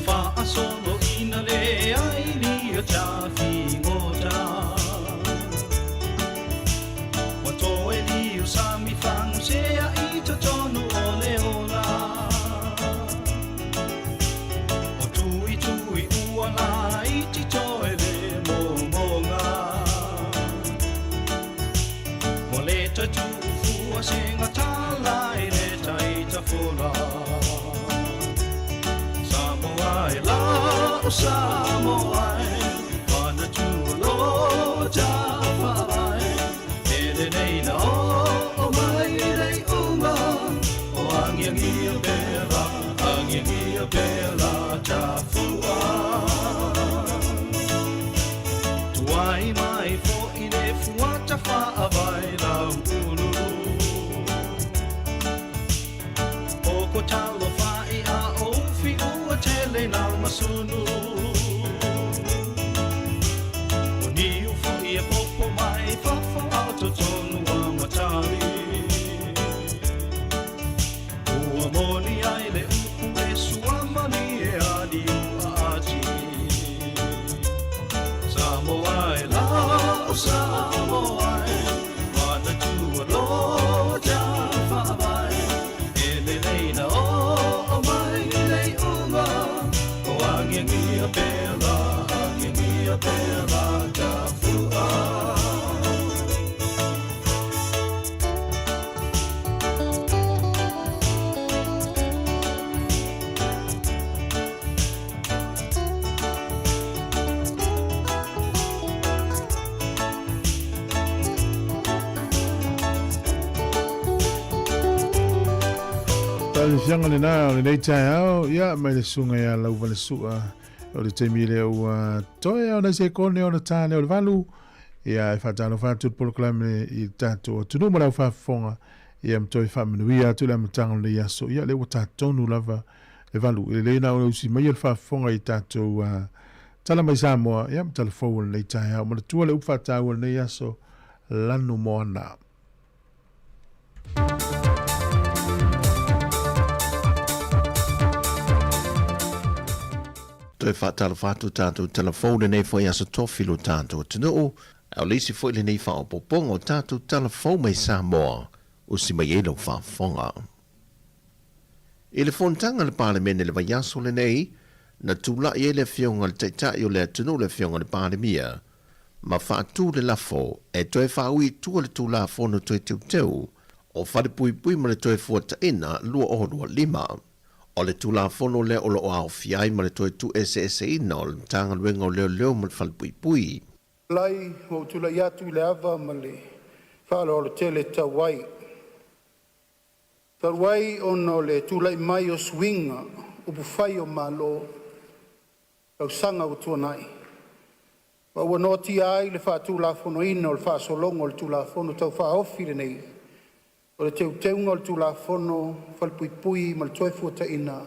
Whaasolo ina le ai lia ta whingota. Wa toe liu sami whangu sea i totonu o le ola. O tui tui ua la i ti toe le momonga. Mo le tatu fua se ngā tala i le taita fula. Samoa e la o Samoa e, manatua lo ta whaavae. E le neina o o mai le unga, o angiangia pea la, angiangia pea la ta fua. Tuai mai fo i le fuata whaavae lau ulu. O ko talo whai a o whiu ua tele nā masunu. O niu fo i e popo mai whawha au totonu a matari. Ua moni ai le upu e suamani e ani ua ati. Samoa e la o Samoa e, manatua lo ta whaavae. E le leina o o mai le unga, o angiangia pea la, angiangia pea la ta fua. Talifiaga lena o lenei taeao, ia mai le susuga ia Lauvalesua o le taimi lea ua toe ona se kone ona tā lea o le valu. Ia e faatalofa atu le polokalame i le tatou atunuu ma lau faafofoga ia ma toe faamanuia atu le amataga o lenei aso. Ia lea ua tatonu lava le valu. E lelei na ona usi mai le faafofoga i tatou tala mai Samoa ia ma tala fou o lenei taeao. Manatua le upu faataua o lenei aso, lanu moana. Toe faatalofa atu tatou tala fou lenei foi aso tofi lo tatou atunuu, a o le isi foi lenei faaopoopoga o tatou tala fou mai Samoa, usi mai ai lau faafofoga. I le fonotaga a le Palemene i le vaiaso lenei, na tulai ai le Afioga i le Taitai o le atunuu le Afioga i le Palemia ma faatu le lafo e toe faaui i tua le Tulafono Toe Teuteu o Falepuipui ma le Toefuataiga 2025. O le Tulafono lea o lo o aofia ai ma le toe tuueseeseina o le Matagaluega o Leoleo ma le Falepuipui. Lai ua ou tulai atu i le ava ma le faaaloalo tele e tatau ai. Talu ai ona o le tulai mai o suiga upufai o Malo i tausaga ua tuanai, ma ua noatia ai le faatulafonoina o le faasologa o le Tulafono Tau Faaofi lenei o le Teuteuga o le Tulafono o Falepuipui ma le Toefuataiga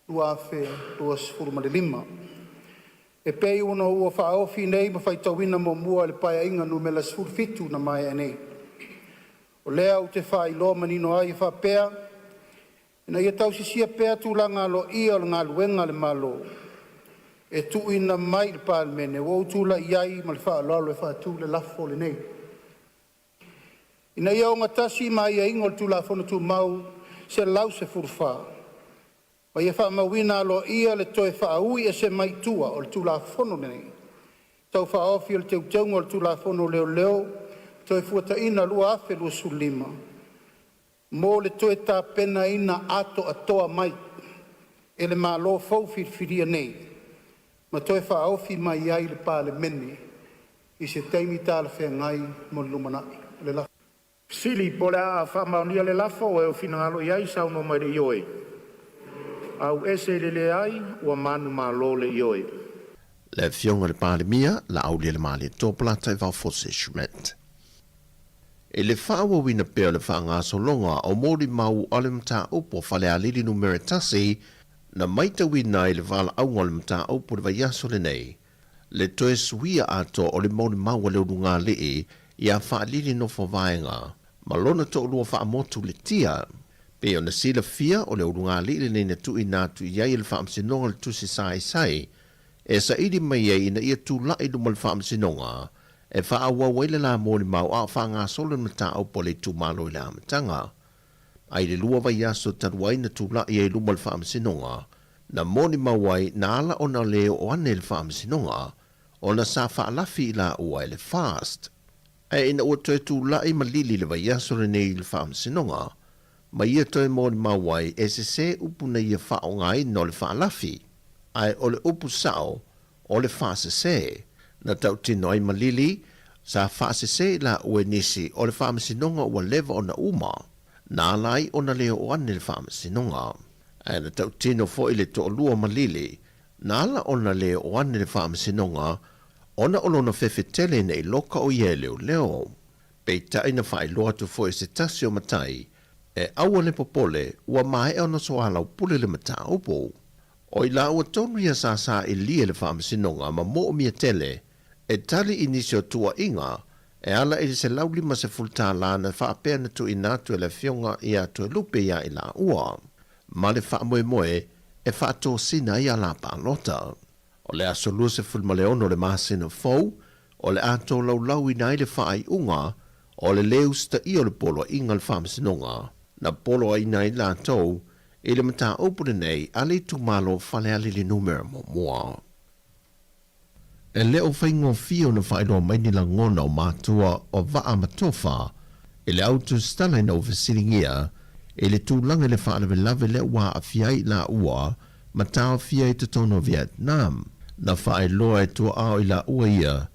2025. E pei ona ua faaofi nei ma faitauina muamua e le Paeaiga numera 17 na maea nei. O lea ou te faailoa manino ai e faapea, Ina ia tausisia pea tulaga aloaia o le galuega a le Malo e tuuina mai i le Palemene, ua ou tulai ai ma le faaaloalo e faatu le lafo lenei, Ina ia ogatasi ma aiaiga o le Tulafono Tumau 114, ma ia faamauina aloaia le toe faaiu ese mai tua o le Tulafono Tau Faaofi o Teuteuga o le Tulafono o Leoleo ma Toefuataiga 2025, mo le toe tapenaina atoatoa mai e le Malo Fou Filifilia nei ma toe faaofi mai ai i le Palemene i se taimi talafeagai mo le lumanai. O le lafo Fesili po o le a faamaonia le lafo. Ua e finagalo i ai saunoa mai i le ioe. Auese i le leai, ua manumalo le ioe. Le Afioga i le Palemia, Laaulialemalietoa Polataivao Fosi Schmidt. I le faaauauina pea o le faagasologa o molimau a le mataupu a Falealili Numera 1, na maitauina ai le valaauga o le mataupu i le vaiaso lenei, le toe suia atoa o le molimau a le ulugalii ia Faalili Nofovaega ma lona toalua faamotu Letia. Pei ona silafia, o le ulugalii lenei na tuuina atu i ai e le Faamasinoga o le Tusi Saisai e saili mai ai ina ia tulai i luma o le Faamasinoga e faaauau ai le la molimau a o faagasolo le mataupu a le itumalo i le amataga. A i le lua vaiaso talu ai na tulai ai i luma o le Faamasinoga, na molimau ai na ala ona le oo ane i le Faamasinoga ona sa faalafi i laua e le FAST. Ae ina ua toe tulai ma lili i le vaiaso lenei i le Faamasinoga, ma ia toe molimau ai e sese upu na ia faaaogaina o le faalafi, ae o le upu sao o le faasese. Na tautino ai ma lili, sa faasese i laua e nisi o le Faamasinoga ua leva ona uma, na ala ai ona le oo ane i le Faamasinoga. Ae na tautino foi le toalua ma lili, na ala ona le oo ane i le Faamasinoga ona o lona fefe tele ina i loka o ia e leoleo. Peitai na faailoa atu foi e se tasi o matai, e aua le popole ua maea ona soalaupule le mataupu. O i laua tonu ia sa sailia i le Faamasinoga ma moomia tele e tali i nisi o tuuaiga e ala i le $150 na faapea na tuuina atu e le Afioga ia Toelupe ia i laua ma le faamoemoe e faatosina ai ala palota. O le aso 26 o le masina fou o le a tolaulauina ai le faaiuga o le lē usitaia o le poloaiga a le Faamasinoga na poloaiina ai latou i le mataupu lenei a le itumalo Falealili Numera Muamua. E le o faigofie ona faailoa mai ni lagona o matua o Vaa ma Tofa i le au tusitala ina ua fesiligia i le tulaga i le faalavelave lea ua aafia ai i laua ma taofia i totonu o Vietnam. Na faailoa e tuaao i laua ia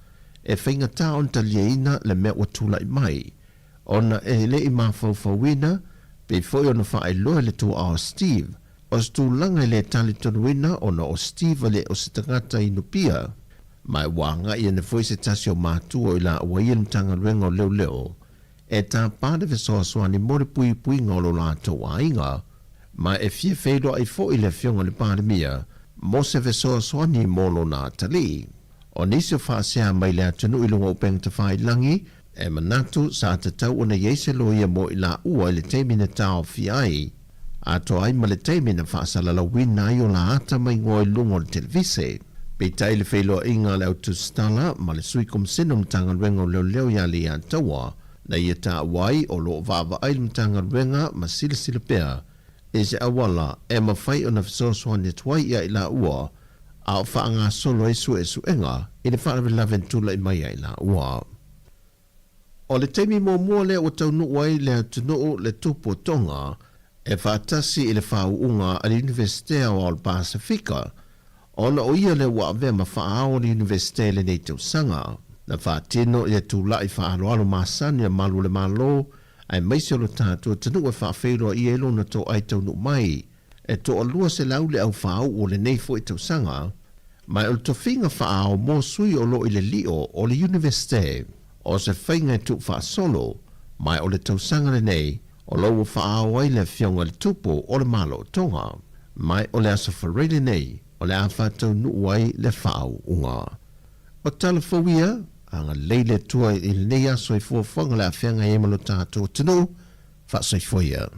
e faigata ona taliaina le mea ua tulai mai ona e le i mafaufauina pei foi ona faailoa e le tuaao Steve o se tulaga e le talitonuina ona o Steve e le o se tagata inupia ma e ua agai ane foi se tasi o matua o i laua ia le Matagaluega o Leoleo e tapa le fesoasoani mo le puipuiga o lo latou aiga ma e fia feiloai foi le Afioga i le Palemia mo se fesoasoani mo lona atalii. O nisi o faasea mai le atunuu i luga o upega tafailagi, e manatu sa tatau ona i ai se loia mo i laua i le taimi na taofia ai. atoa ai ma le taimi na faasalalauina ai o la ata ma igoa i luga o le televise. Peitai le feiloaiga a le au tusitala ma le Sui Komisene o Matagaluega o Leoleo ia Leiataua, na ia taua ai o lo o vaavaai le Matagaluega ma silasila pea i se auala e mafai ona fesoasoani atu ai ia i laua a o faagasolo ai suesuega i le faalavelave na tulai mai ia i laua. O le taimi muamua lea ua taunuu ai le atunuu le tupu o Tonga e faatasi i le faauuga a le Iunivesite Aoao o le Pasefika, ona o ia lea ua avea ma faaao o le Iunivesite i lenei tausaga. Na faatino ia tula'i faaaloalo masani a malu o le Malo aemaise o lo tatou atunuu e faafeiloaia ai lona toai taunuu mai e toalua selau le au faauu o lenei foi tausaga, ma o le tofiga faaao mo sui o lo o i le lio o le Iunivesite. O se faiga e tuufaasolo, ma o le tausaga lenei o lo ua faaao ai le Afioga i le Tupu o le Malo o Tonga, ma o le Aso Faraile lenei o le a faataunuu ai le faauuga. O tala fou ia, agalelei le Atua i lenei aso i fuafuaga o le a feagai ai ma lo tatou atunuu, faasoifua ia.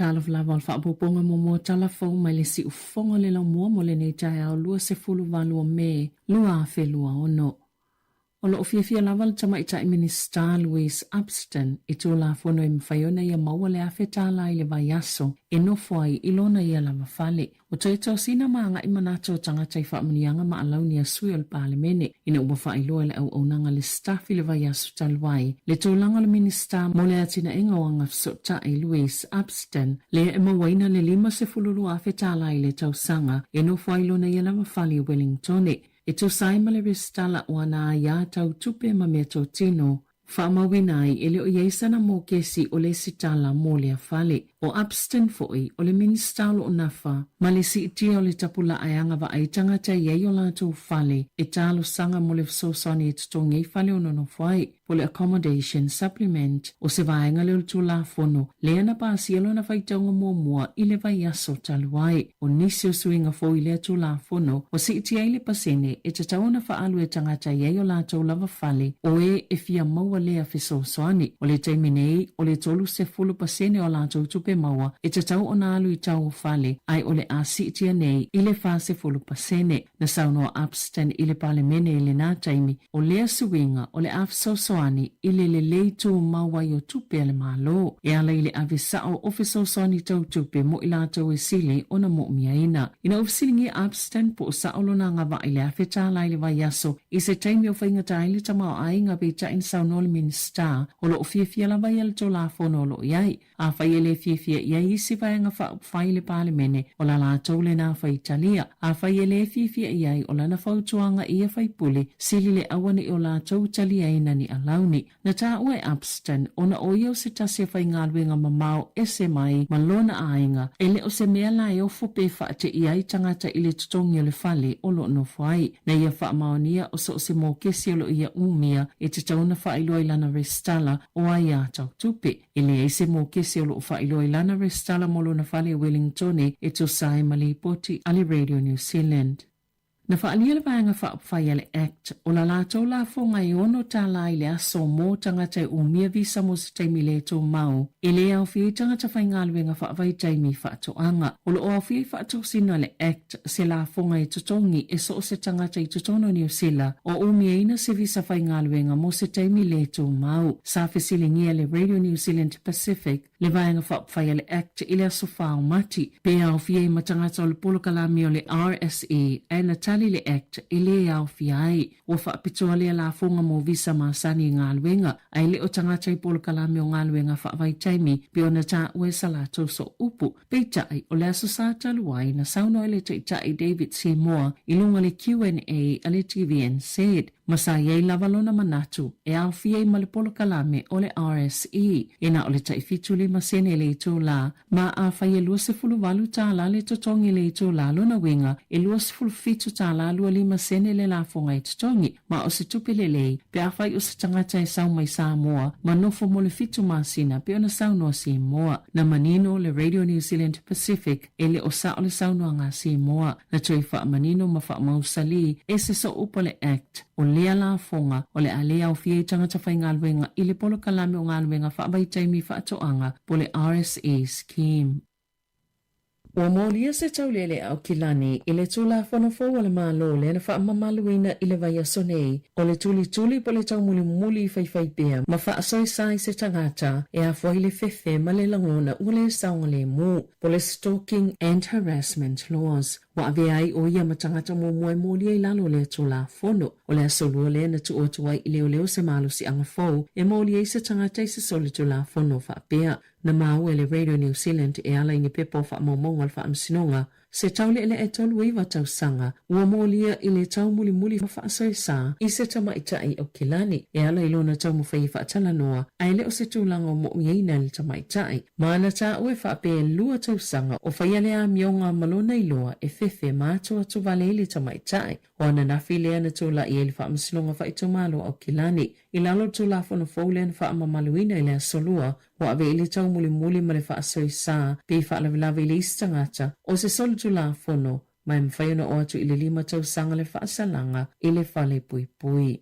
Talofa lava o le faaopoopoga muamua tala fou mai le siufofoga o le laumua mo lenei taeao 28 o Me 2026. O lo o fiafia lava le Tamaitai Minisita Louise Upston i Tulafono e mafai ona ia maua le $1,000 i le vaiaso e nofo ai i lona ia lava fale. Ua toe tosina ma agai manatu o tagata i faamanuiaga ma alauni a sui o le Palemene ina ua faailoa e le auaunaga le staff i le vaiaso talu ai le tulaga o le Minisita mo le Atinaega o Agafesootai Louise Upston lea e mauaina le $52,000 i le tausaga e nofo ai i lona ia lava fale i Wellingtone. E tusa ai ma le resitala o ana aiā tau tupe ma meatotino, faamauina ai e le o i ai sana mokesi o le resitala mo lea fale. ʻO Upston foi, o le Minisita o lo o nafa ma le siitia o le tapulaa e agavaa ai tagata e i ai o latou fale e talosaga mo le fesoasoani e totogi ai fale o nonofo ai, po o le Accommodation Supplement, o se vaega lea o le Tulafono lea na pasia lona faitauga muamua i le vaiaso talu ai. O nisi o suiga fou i lea Tulafono, ua siitia ai le pasene e tatau ona faaalu e tagata i ai o latou lava fale o e e fia maua lea fesoasoani. O le taimi nei, o le 30% o a latou tupe maua e tatau ona alu i tau o fale, ae o le a siitia nei i le 40%. Na saunoa Upston i le Palemene i lenā taimi, o lea suiga o le a fesoasoani i le lelei tumau ai o tupe a le Malo, e ala i le ave sao o fesoasoani tau tupe mo i latou e sili ona mo'omiaina. Ina ua fesiligia Upston po o sao lona agavaa i le $1,000 i le vaiaso i se taimi o faigata ai le tamaoaiga, peitai na saunoa le Minisita o lo o fiafia lava ia le Tulafono o lo o i ai. Afai e le fiafia i ai isi vaega faaupufai i le Palemene, o la latou lenā faitalia. Afai e le fiafia i ai, o lana fautuaga i ia faipule, sili le auaneʻi o latou taliaina ni alauni. Na taua e Upston, ona o ia o se tasi o faigaluega mamao ese mai ma lona aiga, e le o se mea la e ofo pe faateia ai tagata i le totogi o le fale o lo o nofo ai. Na ia faamaonia o so o se mokesi o lo o ia umia e tatau ona faailoa i lana resitala o aiā tau tupe. E leai se mokese o lo o faailoa i lana resitala mo lona fale i Wellingtone e tusa ai ma lipoti a le Radio New Zealand. Na faaalia le Vaega Faaupufai a le Act o la latou lafoga e $6 i le aso mo tagata e umia visa mo se taimi le tumau, e le aofia ai tagata faigaluega faavaitaimi i faatoaga. O lo o aofia i faatosina a le Act se lafoga e totogi e so o se tagata i totonu o Niu Sila o umiaina se visa faigaluega mo se taimi le tumau. Sa fesiligia le Radio New Zealand Pacific le Vaega Faaupufai a le Act i le aso 4 o Mati, pe aofia ai ma tagata o le polokalame o le RSE, ae na tali le Act e le aofia ai. Ua faapitoa lea lafoga mo visa masani i galuega, ae le o tagata i polokalame o galuega faavaitaimi pei ona taua e sa latou sooupu. Peitai, o le Aso Sa talu ai, na saunoa ai le Taitai David Seymour i luga o le QNA a le TVNZ. Ma sa i ai lava lona manatu e aofia ai ma le polokalame o le RSE e na o le tai 75 sene le itulā, ma afai e 28 tālā le totogi i le itulā, lona uiga e 27 tālā 25 sene le lafoga e totogi, ma o se tupe lelei pe afai o se tagata e sau mai Samoa ma nofo mo le fitu masina pei ona saunoa Simoa. Na manino le Radio New Zealand Pacific e le o sao le saunoaga a Simoa. Na toe faamanino ma faamausalī e se soopu o le Act o lea lafoga o le a le aofia i tagata faigaluega i le polokalame o galuega faavaitaimi faatoaga po o le RSE Scheme. Ua molia se taulealea Aukilani i le Tulafono fou a le Malo lea na faamamaluina i le vaiaso nei, o le tulituli po o le taumulimuli faifaipea ma faasoesa i se tagata e afua i le fefe ma le lagona ua le saogalemu, po o le Stalking and Harassment Laws. Ua avea ai ʻo ia ma tagata muamua e molia i lalo o lea Tulafono. O le aso Lua lea na tuu atu ai i leoleo se malosiaga fou e molia ai se tagata i se solitulafono faapea. Na maua e le Radio New Zealand e ala i ni pepa o faamaumauga a le Faamasinoga se taule'ele'e 39 tausaga ua molia i le taumulimuli ma faasoesa i se tamaitai o Kilani e ala i lona taumafai e faatalanoa ae le o se tulaga o mo'omiaina e le tamaitai. Ma na taua e faapea e lua tausaga o faia le amioga ma lona iloa e fefe ma atuatuvale ai le tamaitai. O ananafi lea na tulai ai le Faamasinoga Faaitumalo o Aukilani i lalo o le Tulafono fou lea na faamamaluina i le Aso Lua, ua ave i le taumulimuli ma le faasoesa pe faalavelave i le isi tagata o se solitulafono ma e mafai ona oo atu i le lima tausaga le faasalaga i le fale puipui.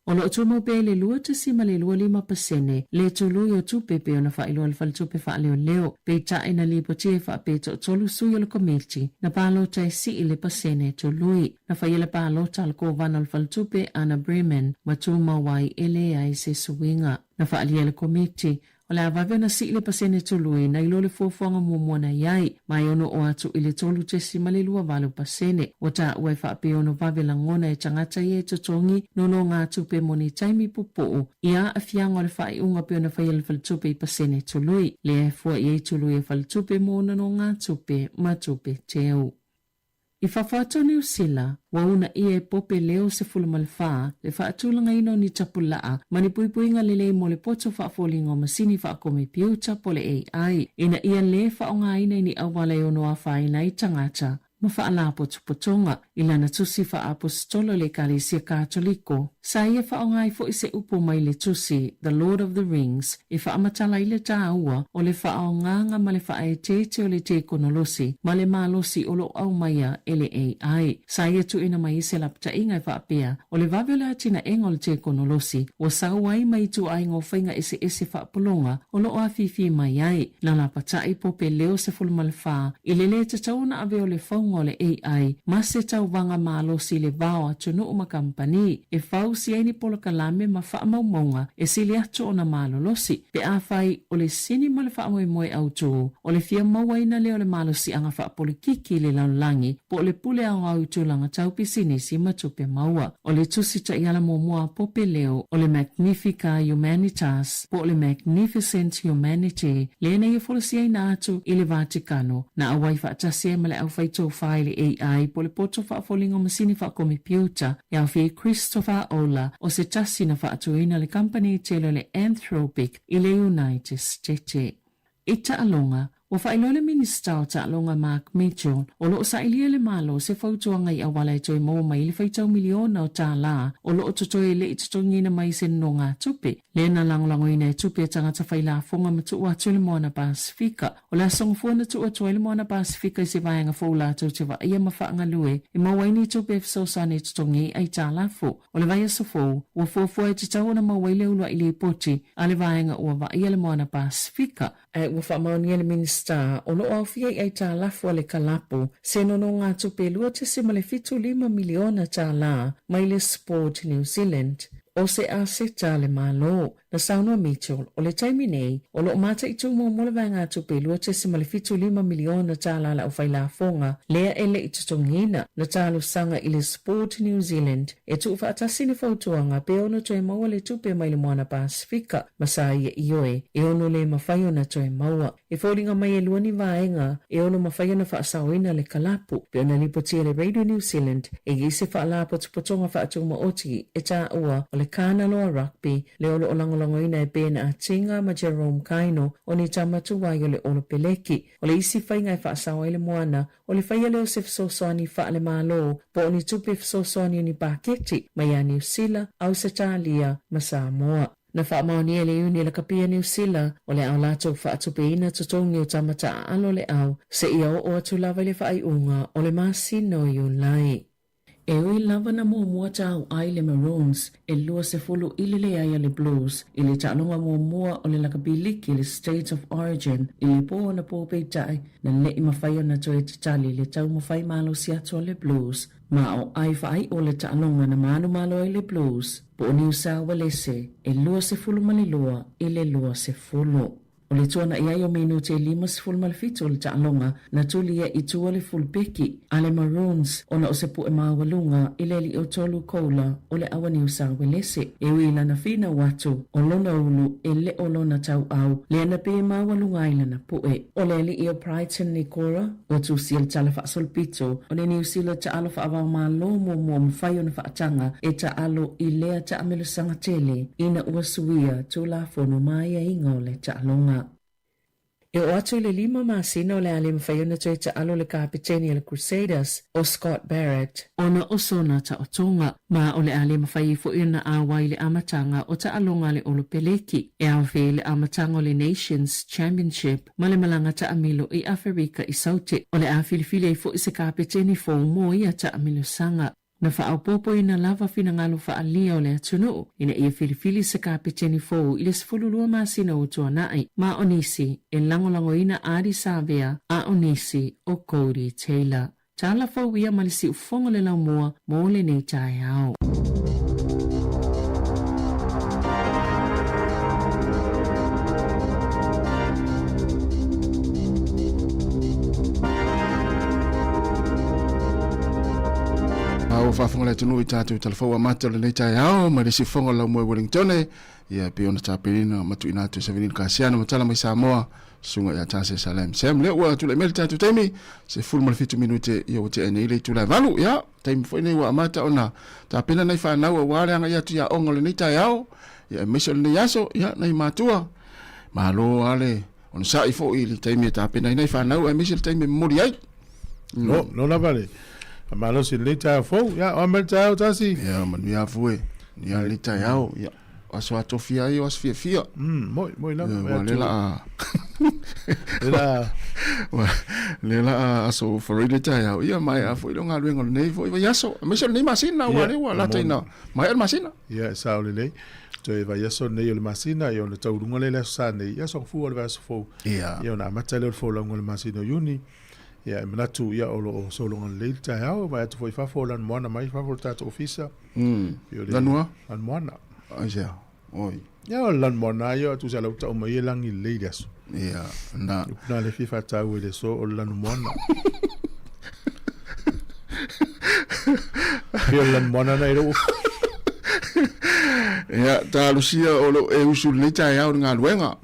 O lo o tumau pea i le 2.25 pasene le tului o tupe pei ona faailoa e le Faletupe Faaleoleo, peitai na lipotia e faapea e toatolu sui o le Komiti na palota e sii le pasene tului. Na faia le palota a le Kovana o le Faletupe Anna Breman ma tumau ai e leai se suiga. Na faaalia e le Komiti O le a vave ona sii le pasene tului nai lo le fuafuaga muamua na i ai, ma e ono oo atu i le 3.28 pasene. Ua taua e faapea ono vave lagona e tagata ia e totogi nonogatupe mo ni taimi pupuu i aafiaga o le faaiuga pei ona faia le faletupe i pasene tului, lea e fua i ai tului a faletupe mo nonogatupe ma tupe teu. I fafo atu o Niu Sila, ua uunaia e Pope Leo 14 le faatulagaina o ni tapulaa ma ni puipuiga lelei mo le poto faafoliga o masini faakomepiuta po o le AI ina ia lē faaaogaina i ni auala e ono afaina ai tagata ma faalapotopotoga. I lana tusi faaaposetolo i le Ekalesia Katoliko, sa ia faaaoga ai foi se upu mai le tusi The Lord of the Rings e faamatala ai le tāua o le faaaogaga ma le faaeteete o le tekonolosi ma le malosi o lo o aumaia e le AI. Sa ia tuuina mai ai se lapataiga e faapea, o le vave o le atinaega o le tekonolosi ua sau ai mai ituaiga o faiga eseese faapologa o lo o afifi mai ai. Na lapatai Pope Leo 14 i le lē tatau ona ave o le fauga o le AI ma se tauvaga malosi i le va o atunuu ma kamupani e fausia ai ni polokalame ma faamaumauga e sili atu ona malolosi pe afai o le sini ma le faamoemoe autū o le fia mauaina lea o le malosiaga faapolikiki i le lalolagi po o le pule aoao i tulaga tau pisinisi ma tupe maua. O le tusi taiala muamua a Pope Leo o le Magnifica Humanitas po o le Magnificent Humanity lea na ia folosiaina atu i le Vatikano na auai faatasi ai ma le aufaitofa i le AI po o le poto faafoliga o masini faakomepiuta e aofia ai Christopher Ola o se tasi na faatuina le kamupani tele o le Anthropic i le United State. I taaloga, ua faailoa le Minisita o Taaloga Mark Mitchell, o lo o sailia e le Malo se fautuaga i auala e toe maua mai ai le faitau miliona o tālā o lo o totoe e le i totogiina mai i se nonogatupe, lea na lagolagoina e tupe a tagata failafoga ma tuu atu i le Moana Pasefika. O le aso gafua na tuu atu ai le Moana Pasefika i se vaega fou latou te vaaia ma faagalue e maua ai ni tupe e fesoasoani e totogi ai aitalafu. O le vaiaso fou, ua fuafua e tatau ona maua ai le uluai lipoti a le vaega ua vaaia le Moana Pasefika, ae ua faamaonia le Minisita o lo o aofia i aitalafu a le kalapu se nonogatupe $2.75 miliona mai le Sport New Zealand. o se aseta a le Malo. Na saunoa Mitchell, o le taimi nei, o lo o mataitu muamua le vaegatupe $2.75 miliona tala a le aufailafoga lea e le i totogiina. Na talosaga i le Sport New Zealand e tuufaatasi le fautuaga pe ono toe maua le tupe mai le Moana Pasefika ma sa ia ioe e ono le mafai ona toe maua. E foliga mai e lua ni vaega e ono mafai ona faasaoina le kalapu, pei ona lipotia e le Radio New Zealand e i ai se faalapotopotoga faatumaoti e taua o le Kanaloa Rugby lea o lo o lagolagoina e Ben Atinga ma Jerome Kaino o ni tama tuai o le Olopeleki. O le isi faiga e faasao ai le moana o le faia lea o se fesoasoani faale-Malo po o ni tupe fesoasoani o ni paketi mai ia Niu Sila, Ausetalia ma Samoa. Na faamaonia e le Iuni Lakapi a Niu Sila o le a latou faatupeina totogi o tama taaalo o le au seia oo atu lava i le faaiuga o le masina o Iulai. E ui lava na muamua tauai le Maroons e 20 i le leai a le Blues i le taaloga muamua o le lakapi liki le State of Origin i le po anapo peitai na le i mafai ona toe tatali le taumafai malosi atu a le Blues ma o ai faaiu le taaloga na manumalo ai le Blues po o Niu Sao Walese e 22 i le 20. O le tuana'i ai o minute e 57 o le taaloga na tuli ai i tua le fulupeki a le Maroons ona o se pu'e maualuga i le alii o tolu koula o le Auaniu Uelese. E ui i lana finau atu o lona ulu e le o lona tauau lea na pē maualuga ai lana pu'e. O le alii o Brighton Nikora ua tusia le tala faasolopito o le Niu Sila taalo faavaomalo muamua mafai ona faataga e taalo i lea taamelosaga tele ina ua suia Tulafono ma aiaiga o le taaloga. E oo atu i le lima masina o le a le mafai ona toe taalo le kapeteni a le Crusaders, o Scott Barrett, ona o sona taotoga, ma o le a le mafai ai foi ona auai i le amataga o taaloga a le Olopeleki, e aofia ai le amataga o le Nations Championship ma le malaga taamilo i Aferika i Saute. O le a filifili ai foi se kapeteni fou mo ia taamilosaga. Na faaopoopoina lava finagalo faaalia o le atunuu ina ia filifili se kapeteni fou i le 12 masina ua tuanai, ma o nisi e lagolagoina Ardie Savea a o nisi o Codie Taylor. Tala fou ia ma le siufofoga o le laumua mo lenei taeao. A ua faafofoga le atunuu i tatou talafou amata o lenei taeao mai le siufofoga o Laumua i Wellingtone, ia e pei ona tapenina ma tuuina atu e Savelina Kasiano ma tala mai Samoa, susuga ia Tase Salem Sam. Lea ua tulai mai le tatou taimi, 17 minute ia ua tea nei le itula e valu, ia taimi foi nei ua amata ona tapena nai fanau aua le agai atu i aoga o lenei taeao, ia aemaise o lenei aso, ia nai matua, malo lava le onosai foi i le taimi e tapena ai nai fanau aemaise le taimi e momoli ai. No, no lava le malosi lenei taeao fou. Ia, o a mai le taeao tasi. Ia, manuia afu e. Manuia lenei taeao. Ia, o aso atofia ai, o aso fiafia. Moi, moi lava. Ia, ua le la a... Le la le la a aso faroi le taeao. Ia, mai a foi le galuega o lenei foi vaiaso. Aemaise o lenei masina, ua le ua lata ina maea le masina. Ia, e sao lelei. Toe vaiaso lenei o le masina, ia ona taualuga lea i le aso Sa nei, ia aso Gafua o le vaiaso fou. Ia. Ia ona amata lea o le folauga o le masina o Iuni. Ia e manatu ia o lo o sologa lelei le taeao, vaai atu foi i fafo o Lanumoana mai fafo o le tatou ofisa. Pei o le Lanua? Lanumoana. Aisea? Oi. Ia o le Lanumoana ia tusa lau tau mai e lagi lelei le aso. Ia, na. Na le fia faataua i le aso o le Lanumoana. Pei o le Lanumoana na i lou Ia, talosia o lou e usu i lenei taeao i le galuega.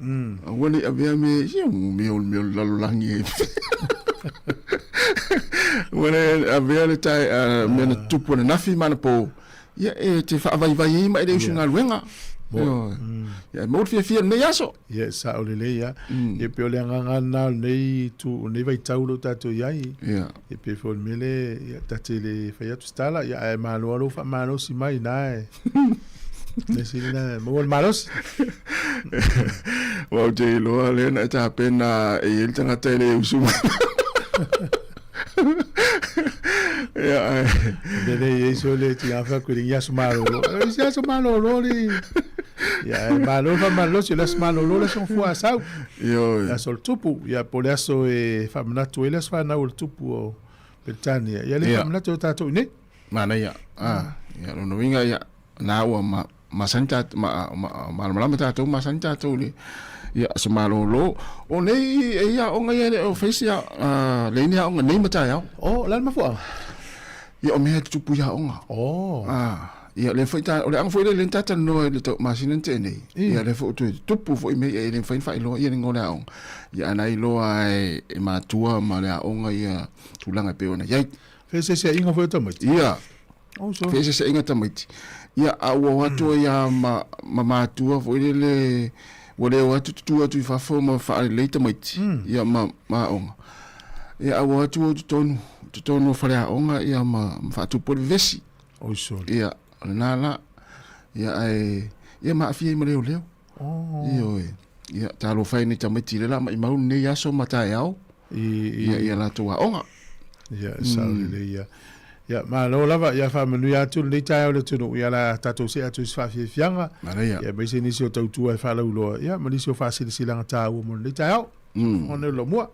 Aua ne i avea me, ia, me o le mea o le lalolagi e. Aua ne i avea le tae, mea na tutupu ananafi ma anapo, ia, e te faavaivai ai ma e le usu i galuega. Ioe. Ia, e maua le fiafia i lenei aso. Ia, e sao lelei lava. Ia, pei o le agaga lena o lenei itu, o lenei vaitau o lo o tatou i ai. Ia. Ia, pei foi o le mea lea, ia, ta te le fai atu se tala, ia, ae malo lava lou faamalosi mai i ina e. Mea sili lena e maua le malosi. Aua ou te iloa lea na e tapena e i ai le tagata e le usu mai. Ia, ae. Le le i ai so le ti afa ku le aso malolo. E si aso malolo le. Ia e malo fa malosi le aso malolo le aso fua sau. Ioe. Le aso o le tupu. Ia po le aso e faamanatu ai le aso fanau o le tupu o Peretania. Ia le faamanatu o tatou i nei. Manaia. Ah, ia lona uiga ia na ua ma. masani ta ma malamalama tatou masani tatou i le ia aso malolo. O nei e ia aoga ia e le o fai se leai ni aoga nei ma taeao. Oh, o le a le mafuaaga? Ia o mea e tutupu i aoga. Oh. Ah, ia lea foi ta o le aga foi lea lea na talanoa i le tau masina na tea nei. Ia lea foi ua toe tutupu foi mea ia e le mafai ona faailoa ia le igoa o le aoga. Ia a na iloa e matua ma le aoga ia tulaga e pei ona i ai. Feeseeseaiga foi o tamaiti. Ia. Oh, so. Feeseeseaiga tamaiti. Ia, a ua o atu ai lava ma, ma matua foi lele, ua le o atu tutu atu i fafo ma faalelei tamaiti, ia ma, ma aoga. Ia, a ua o atu o i totonu, totonu o faleaoga, ia ma, ma faatupu ai le vevesi. Oi sole. Ia, o lena la. Ia, ae, ia ma aafia ai ma leoleo. Oh. Ioe. Ia, talofa e nei tamaiti i le la maimau lenei aso ma taeao. I, i, ia, i a latou aoga. Ia, e sao lelei ia. Ia, malo lava, ia faamanuia atu lenei taeao i le atunuu, ia la tatou see atu i se faafiafiaga. Manaia. Ia, aemaise nisi o tautua e faalauiloa, ia, ma nisi o faasilasilaga taua mo lenei taeao. Ona o lomua.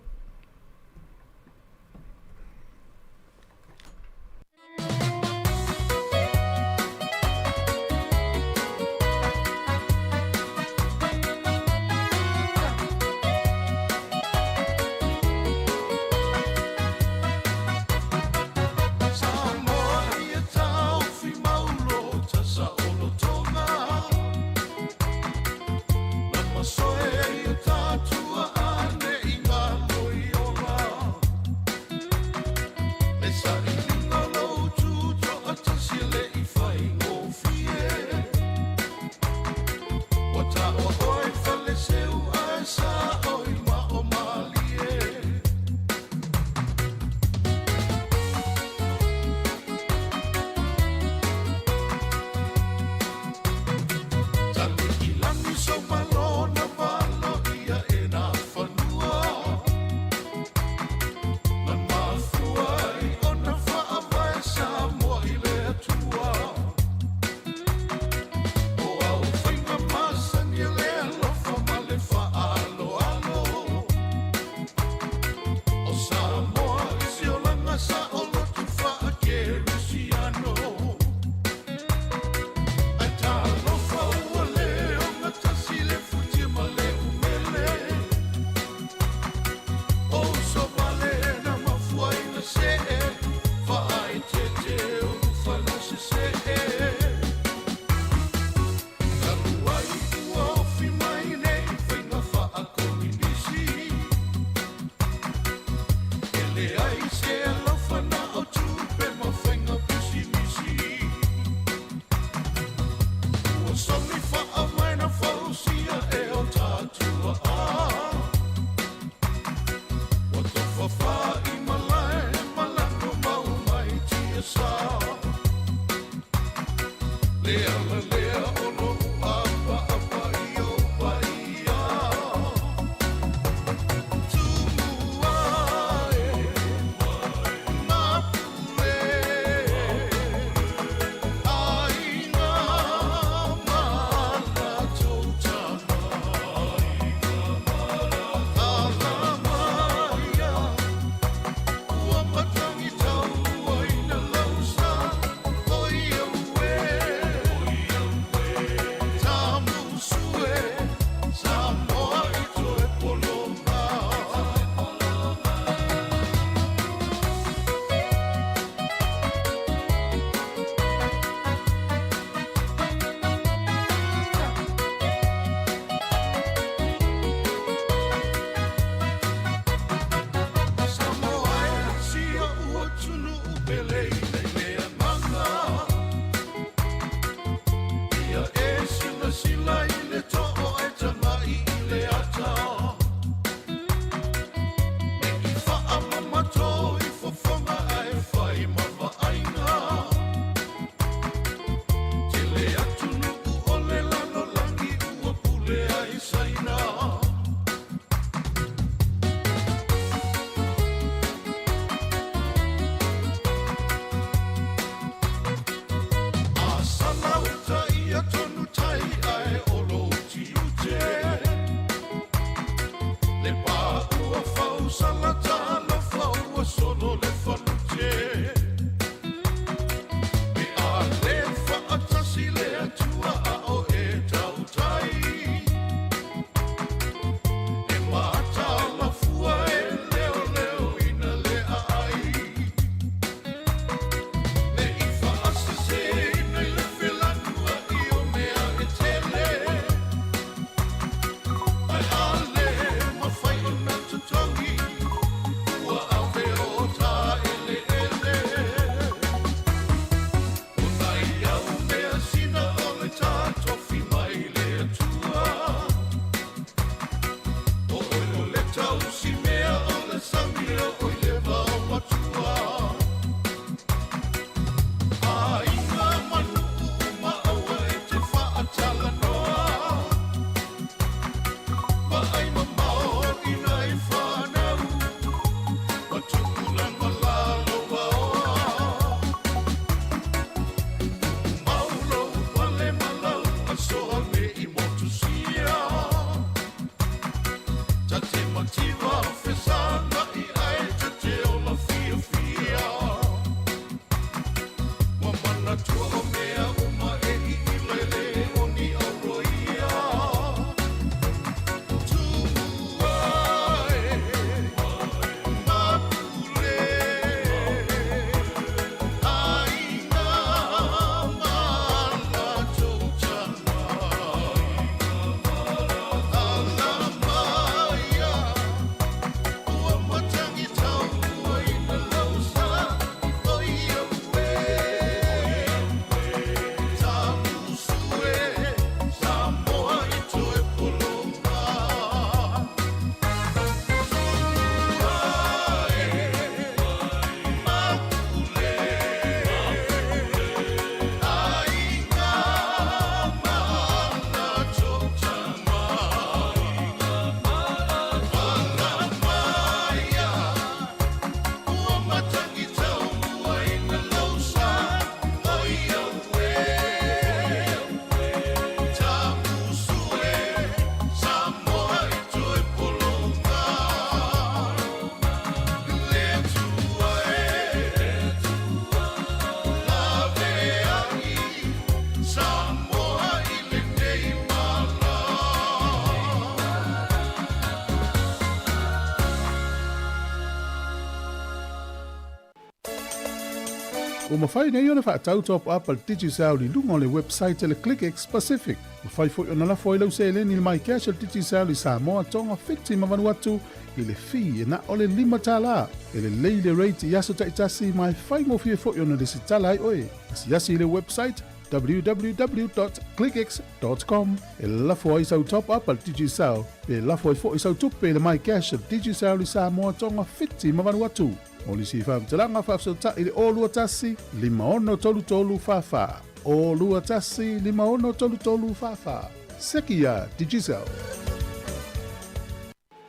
Ua mafai nei ona faatau top up a le Digicel i luga o le website a le ClickX Pacific. Mafai foi ona lafo ai lau seleni i le MyCash a le Digicel i Samoa, Tonga, Fiti ma Vanuatu i le fee e na o le $5. E lelei le rate i aso taitasi ma e faigofie foi ona lesitala ai oe. Asiasi i le website www.clickx.com e lafo ai sau top up a le Digicel pe lafo ai foi sau tupe i le MyCash a le Digicel i Samoa, Tonga, Fiti ma Vanuatu. Mo nisi faamatalaga faafesootai i le 021 5633 44. 021 5633 44. Seki iā Digicel.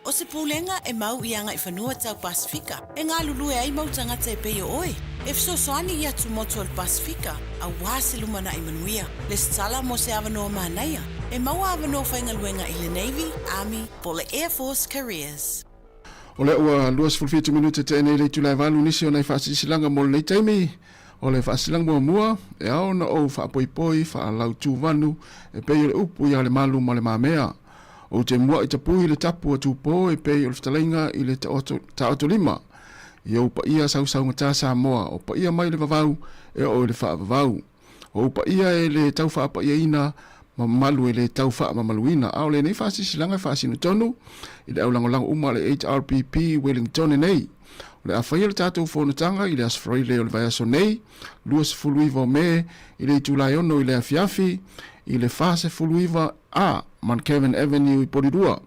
O se pulega e mau i agaifanua tau Pasifika e galulue ai mau tagata e pei o oe, e fesoasoani i atumotu o le Pasifika aua se lumanai manuia. Lesitala mo se avanoa manaia e maua avanoa faigaluega i le Navy, Army po o le Air Force Careers. O lea ua 27 minute tea nei le itula e valu nisi o nai faasilasilaga mo lenei taimi. O le faasilasilaga muamua, e ao ona ou faapoipoi faalautuvanu e pei o le upu ia Lemalu ma Lemamea. Ou te muaʻi tapui le tapu a Tupō e pei o le fetalaiga i le taotolima i ou paia sausaugata Samoa, o paia mai le vavau e oo i le faavavau. O ou paia e le tau faapaiaina ma mamalu e le tau faamamaluina. A o lenei faasilasilaga e faasino tonu i le aulagolago uma a le HRPP i Wellingtone nei. O le a faia le tatou fonotaga i le Aso Faraile o le vaiaso nei, 29 o Me, i le itula e 6 i le afiafi, i le 49 A, Mount Kevin Avenue i Porirua.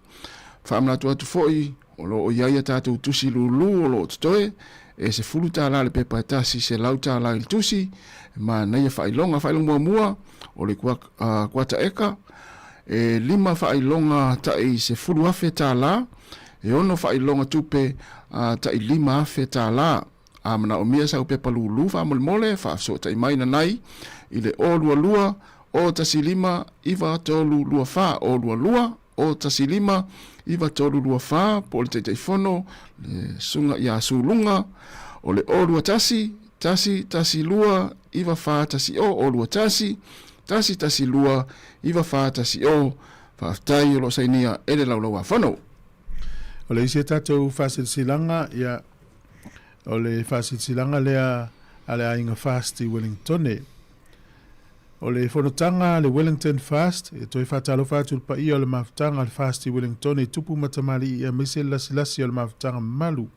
Faamanatu atu foi, o lo o i ai a tatou tusi lūlū o lo o totoe, e $10 le pepa e tasi, $100 i le tusi, e manaia faailoga. Faailoga muamua, o le kuata eka, e lima faailoga tai $10,000, e ono faailoga tupe tai $5,000. A manaomia sau pepa lūlū faamolemole, faafesootai mai nanai i le 022 015 9324, 022 015 9324, po o le Taitaifono, le Susuga ia Suluga, o le 021 112 9410, 021 112 9410. Faafetai o lo o sainia e le Laulau-a-Fono. O le isi a tatou faasilasilaga, ia, o le faasilasilaga lea a le aiga Fast i Wellingtone. O le fonotaga a le Wellington Fast, e toe faatalofa atu i le paia o le mafutaga a le Fast i Wellingtone i tupu ma tamalii aemaise le lasilasi o le mafutaga mamalu.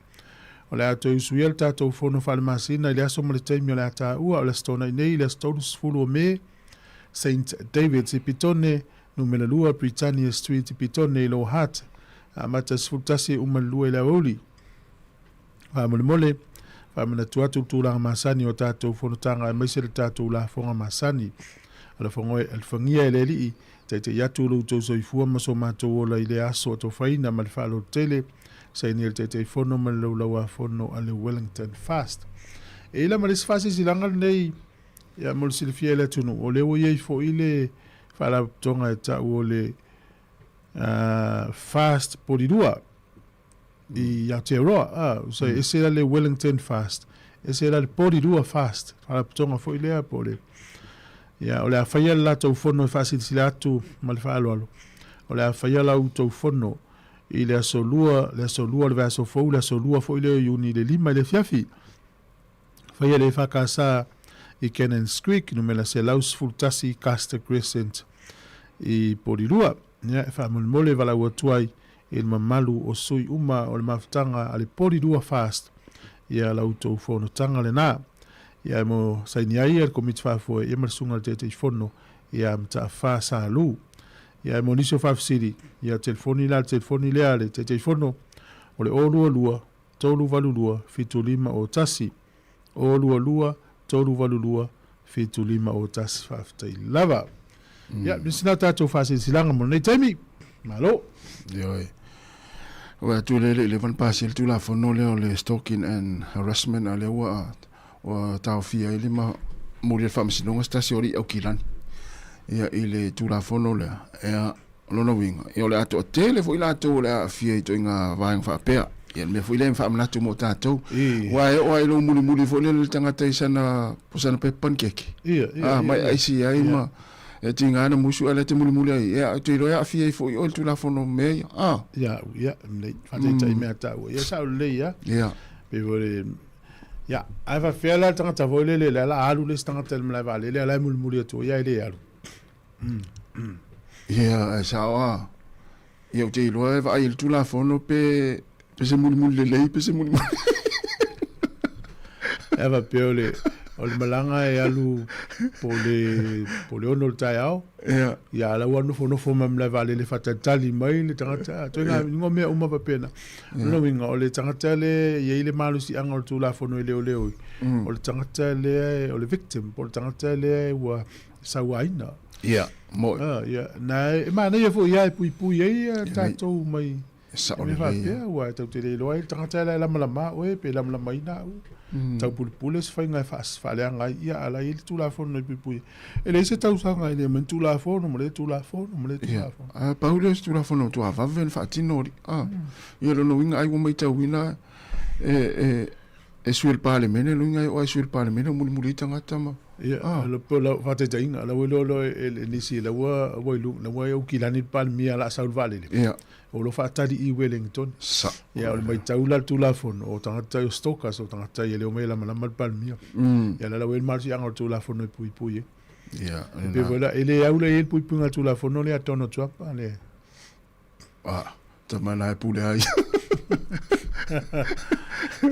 O le a toe usuia le tatou fono faalemasina i le aso ma le taimi o le a taua o le Aso Toonai nei i le aso 30 o Me, Saint David's i Petone, Numera 2, Britannia Street i Petone i Lower Hutt, amata 11 e uma le 2 i le aoauli. Faamolemole, faamanatu atu le tulaga masani o tatou fonotaga aemaise le tatou lafoga masani. Alofagia e le Alii, taitai atu lo outou soifua ma so matou ola i lea aso atofaina ma le faaaloalo tele, saini e le Taitaifono ma le Laulauafono a le Wellington Fast. E i la ma le isi faasilasilaga lenei, ia mo le silafia e le atunuu, o lea ua i ai foi le faalapotopotoga e tau o le Fast Porirua i Aotearoa. So ese la le Wellington Fast, ese la le Porirua Fast, faalapotopotoga foi lea po o le ia o le a faia le latou fono e faasilasila atu ma le faaaloalo, o le a faia la outou fono i le aso 2, le aso 2 o le vaiaso fou, le aso 2 foi lea o Iuni i le 5 i le afiafi. Faia le EFKS i Cannons Creek, numera 111 Custer Crescent i Porirua. Ia, e faamolemole valaau atu ai i le mamalu o sui uma o le mafutaga a le Porirua Fast ia la outou fonotaga lena. Ia, e mo saini ai le Komiti Faafoe ia ma le Susuga i le Taitaifono ia Mataafa Salu. Ia, e mo nisi o faafesili, ia telefoni la le telefoni lea a le Taitaifono o le 022 382 7501 022 382 7501 Faafetai lava. Ia, me sina tatou faasilasilaga mo lenei taimi. Malo. Ioe. Ua atu le le 11 pasi le Tulafono lea o le Stalking and Harassment a lea ua ua taofia ai le ma muli le faamasinoga se tasi o alii Aukilani ia i le Tulafono lea. Ia O lona uiga, ia o le a toatele foi latou o le a aafia i ituaiga vaega faapea. Ia le mea foi lea e faamanatu mo tatou. Aua e oo lava i lou mulimuli foi lele le tagata i sana, po o sana pepa panikeke. Ia, mai aisi ai ma e tiga na musu ae la e te mulimuli ai. Ia, ou te iloa e aafia ai foi oe i le Tulafono mea ia. Ia, ia, lelei. Faataitai mea taua. Ia, sao lelei lava. Ia. Pei foi le. Ia, ae faapefea la le tagata foi lele lea la alu le isi tagata i le malae vaalele a la e mulimuli atu ai ae le alu. Ia, ae sao a. Ia ou te iloa e vaai i le Tulafono pe pe se mulimuli lelei pe se mulimuli. E faapea o le o le malaga e alu po o le po o le 6 o le taeao. Ia. Ia a la ua nofonofo mai malae vaalele faatalitali mai le tagata. Toe ngā ingoa mea uma faapena. O lona uiga o le tagata lea e i ai le malosiaga o le Tulafono e leoleo ai, o le tagata lea o le victim po o le tagata lea ua sauaina. Ia, mo'i. Ah, ia, na e manaia foi ia e puipui ai ia tatou mai E sao mea lelei. faapea, aua e tatou te le iloa ai le tagata la e lamalama oe pe lamalamaina au. Taupulupule se faiga e faaleaga ai, ia, a o la e i ai le Tulafono e puipui ai. E leai se tausaga e le aumai ni Tulafono ma lea Tulafono ma lea Ia, Tulafono. a pau lea o se Tulafono matua vave ona faatino alii. Ah, ia lona uiga ai ua maitauina e, e, e sui o le Palemene, lona uiga e oo lava i sui o le Palemene o mulimuli ai tagata ma Ia, ah. lo po lau faataitaiga, la ua iloa loa e e nisi la ua ua i luga, la ua i Aukilani le Palemia o le a sau le vaalele. Ia. O lo faatali i Wellington. Sa. Ia, o le maitau la le Tulafono, o tagata o stalkers, o tagata e le omai e lamalama le Palemia. Ia, la la ua i ai le malosiaga o le Tulafono e puipui ai. Ia, E pei foi la, e le au la i ai le puipuiga o le Tulafono lea a Donald Trump, a le. Ah, tama na e pule ai.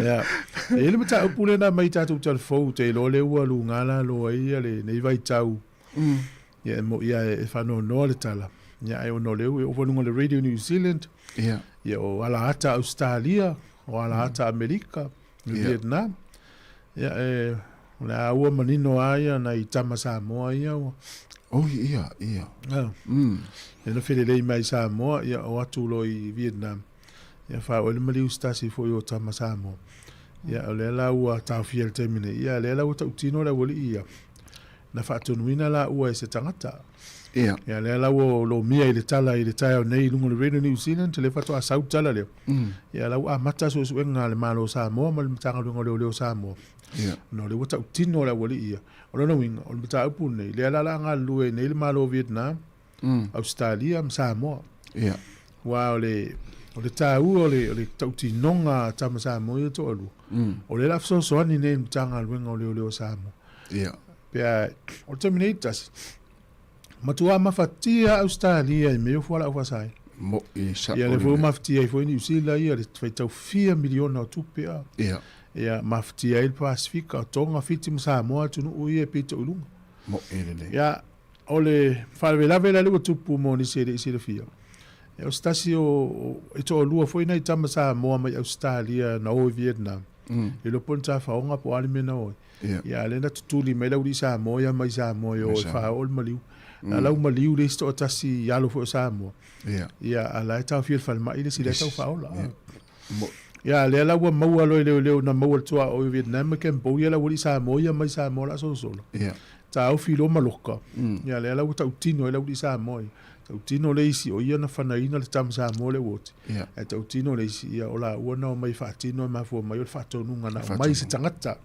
Ia. E i ai le mataupu lea na aumai i tatou talafou, te iloa lea ua luga lalo ai ia lenei vaitau. Ia e moi lava e faanoanoa le tala. Ia ae ona o lea ua oo foi i luga o le Radio New Zealand. Ia. Ia o ala ata Ausetalia, o ala ata Amerika, Vietnam. Ia e o le a ua manino lava ia nai tama Samoa ia ua. Oi, ia, ia. Ah. Ia na felelei mai i Samoa, ia o atu loa i Vietnam. Ia faaoe le maliu se tasi foi o tama Samoa. Ia o lea la ua taofia i le taimi nei. Ia lea la ua tautino le aualii ia. Na faatonuina laua e se tagata. Ia. Ia lea la ua lomia i le tala i le taeao nei i luga o le Radio New Zealand, lea faatoa sau le tala lea. Ia la ua amata suesuega a le Malo o Samoa ma le Matagaluega o Leoleo o Samoa. Ia. Ona o lea ua tautino le aualii ia. O lona uiga, o le mataupu lenei, lea la o le a galulue ai nei le Malo o Vietnam, Ausetalia ma Samoa. Ia. Aua o le, o le taua o le, o le tautinoga a tama Samoa ia toalua, o lea o le a fesoasoani nei i le Matagaluega o Leoleo o Samoa. Ia. Pe a, o le taimi nei tasi, matua mafatia Ausetalia i mea o fualaau faasaina. Mo'i sa'o Ia, lea foi ua lelei. mafatia ai foi Niu Sila ia, le faitau fia miliona o tupe a. Ia. Ia, mafatia ai le Pasefika, o Tonga, Fiti ma Samoa atunuu ia e pito i luga. Mo'i lelei. Ia, o le faalavelave la lea ua tupu mo nisi e le i silafia, ia o se tasi o, e toalua foi nai tama Samoa mai Ausetalia na o i Vietnam. Le iloa po o ni tafaoga po o a le mea na o ai. Ia. Ia, a o lea na tutuli mai le aualii Samoa ia mai Samoa e o e faaoo le maliu. Na Mm. lau maliu le isi toatasi i alo foi o Samoa. Ia. Ia, a la e taofia i le falemai le isi lea tau faaola. Ia. Ia, lea la ua maua loa e leoleo na maua le tuaoi o Vietnam ma Cambodia le aualii Samoa ia mai Samoa o le a solosolo. Ia. Taofi loa ma loka. Ia, lea la ua tautino ai le aualii Samoa ia. Tautino le isi o ia na fanaina le tama Samoa lea ua oti. Ia. Ae tautino le isi, ia, o laua na omai e faatino e mafua mai o le faatonuga na aumai i se tagata.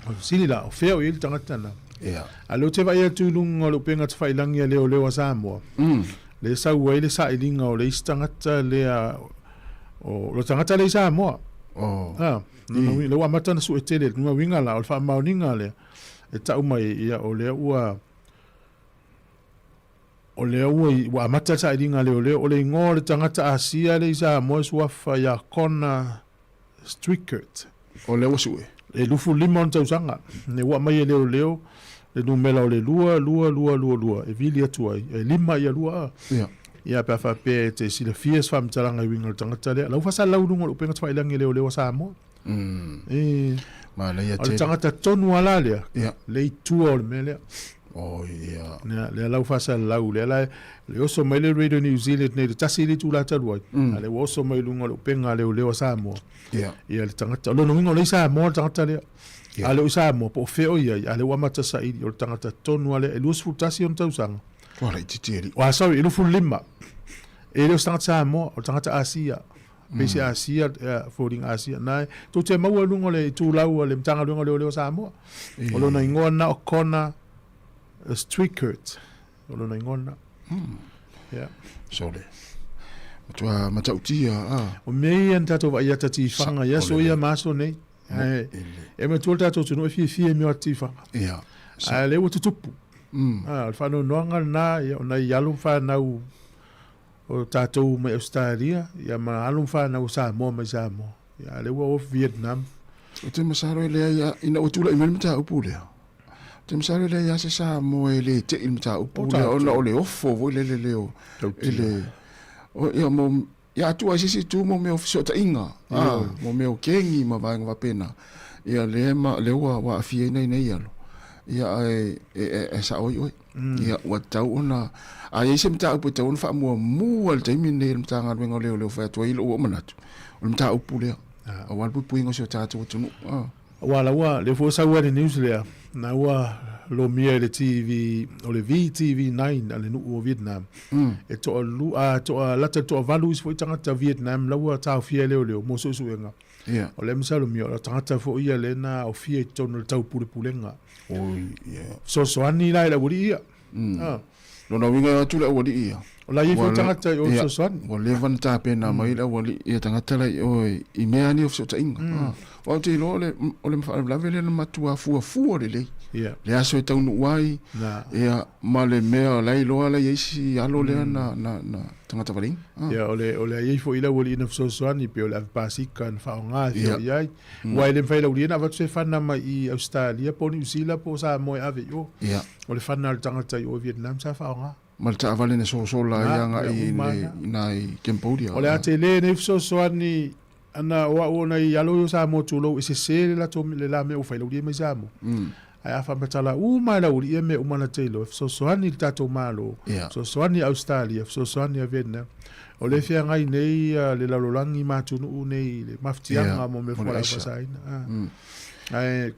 O le fesili la, o fea o i ai le tagata na? Ia. A lea ou te vaai atu i luga o le upega tafailangi a leoleo a Samoa, lea e sau ai le sailiga o le isi tagata lea, o le tagata lea i Samoa. Oh. Ha, lona uiga, lea ua amata ona sue tele, lona uiga la, o le faamaoniga lea, e tau mai, ia, o lea ua, o lea ua, ua amata le sailiga a leoleo, o le igoa o le tagata Asia lea i Samoa e suafa ia Connor Strickert. O lea ua sue. E 25 ona tausaga, ne ua aumai e leoleo le numera o le 2, 2, 2, 2, 2, e vili atu ai, e lima ia lua a. Ia. Ia, pe a faapea e te silafia se faamatalaga i uiga o le tagata lea, la ua faasalalau i luga o le upega tafailangi e leoleo a Samoa. E. Manaia O le tele. tagata tonu lava la lea, Ia. le i tua o le mea lea. Oh, ia. Lea, lea la ua faasalalau, lea la le oso mai le Radio New Zealand nei le tasi i le itula talu ai, a lea ua oso mai i luga o le upega a leoleo a Samoa. Ia. Ia le tagata, o lona uiga o lea i Samoa le tagata lea. Ia. A le o i Samoa, po o fea o i ai, a lea ua amata saili, o le tagata tonu lava lea, e 21 ona tausaga. Ua laitiiti e alii. Ah, sorry, e 25. E le o se tagata Samoa, o le tagata Asia. Pei se Asia, foliga Asia. Na, tou te maua i luga o le itulau a le Matagaluega o Leoleo a Samoa. O lona igoa lena o Connor Strickert. O lona igoa lena. Yeah. Sole. Matua matautia, ah. O mea ia na tatou vaai ata tifaga i aso ia ma aso nei. Ae e matua le tatou atunuu e fiafia i mea o atifaga. Ia. Ae lea ua tutupu. Ah, o le faanoanoaga lena, ia, o nai alo ma fanau o tatou mai Ausetalia, ia ma alo ma fanau o Samoa mai Samoa. Ia, a lea ua o Vietnam. Ou te masalo e leai a, ina ua tulai mai le mataupu lea, ou te masalo e leai lava se Samoa e le tei i le mataupu lea ona o le ofo foi lele le o, i le, o, ia, mo, ia atu ai se isi itu mo mea o fesootaiga, a, mo mea o kengi ma vaega faapena, ia lea ma, lea ua, ua aafia ai nai nei alo, ia ae e, e, e sao ai oe. Ia, ua tatau ona, a i ai se mataupu e tatau ona faamuamua i le taimi lenei e le Matagaluega o Leoleo fai atu ai lou ou manatu, o le mataupu lea, aua le puipuiga o si o tatou atunuu. Aua la ua, lea foi ua sau ai le news lea, na ua lomia i le TV, o le VTV9 a le nuu o Vietnam, e toa, toa, lata i le toavalu isi foi tagata Vietnam la ua taofia e leoleo mo suesuega. Ia. O lea masalomia, o le tagata foi ia lea na aofia i totonu o le taupulepulega. Oi, ia. Fesoasoani la i le aualii ia. Ah. Lona uiga e o atu le aualii ia. O la e i ai foi tagata i o i fesoasoani. Ua leva ona tapena mai le aualii ia tagata la i o i mea lava nei o fesootaiga. Aua ou te iloa o le, o le faalavelave lea na matua fuafua lelei. Ia. Le aso e taunuu ai, ia, ma le mea o la e iloa la e i ai si alo lea na, na, na tagata valeina. Ia, o le, o le a i ai foi le aualii na fesoasoani, pei o le ave pasika na faaaoga e feoai ai. Aua e le mafai e le aualii na avatu se fana mai i Ausetalia po o Niu Sila po o Samoa e ave i o. O le fana a le tagata i o i Vietnam sa faaaoga. Ma le taavale na sosola ai agai i ina i Cambodia. O le a tele nei fesoasoani ana o au ona i alo i o Samoa tulou e sese le latou le la mea ua fai le aualii mai Samoa. Ae a faamatala uma e le aualii ia mea uma na te iloa e fesoasoani i le tatou Malo, fesoasoani i Ausetalia, fesoasoani ia Vietnam. O lea e feagai nei le lalolagi ma atunuu nei i le mafatiaga mo mea fualaau faasaina. Ae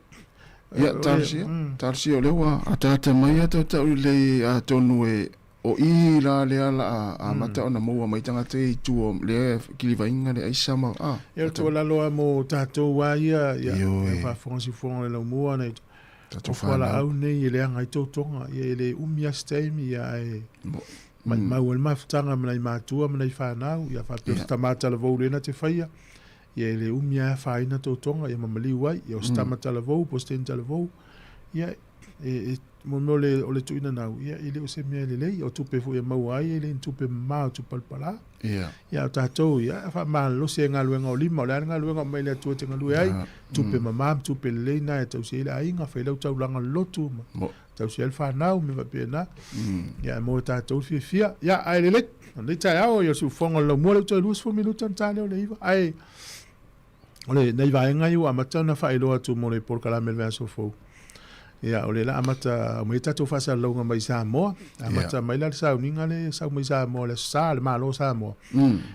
Ia, talosia, talosia o lea ua ataata mai a tautau lelei atonu e o i la lea la a amata ona maua mai tagata ia i tua lea e kilivaina le aisa ma a. Ia o le tuualalo lava mo tatou lava ia, ia, ia faafofoga siufofoga o le laumua nei, o fualaau nei e leaga ai totoga, ia e le umi lava se taimi, ia ae maimau ai le mafutaga ma nai matua ma nai fanau, ia faapea o se tama talavou lea na te faia, ia e le umi lava e afaina totoga, ia ma maliu ai, ia o se tama talavou po o se teine talavou, ia e, e mo mea o le, o le tuuina nau, ia e le o se mea lelei, o tupe foi e maua ai, e le ni tupe mamā o tupe palapalā. Ia, o tatou, ia, faamalolosi ai galuega o lima, o le a le galuega o aumai le Atua e te galue ai, tupe mamā ma tupe lelei na e tausi ai le aiga, fai lau taulaga lotu ma tausi ai le fanau, mea faapena. Ia, e maua e tatou le fiafia. Ia, ae lelei, o lenei taeao, ia o le siufofoga o le laumua lea ua toe 20 minute ona ta lea o le 9. Ae, o le nei vaega ia ua amata ona faailoa atu mo le polokalame o le vaiaso fou. Ia, o lea la amata mai tatou faasalalauga mai Samoa. Amata mai la le sauniga le sau mai Samoa le Aso Sa, le Malo o Samoa.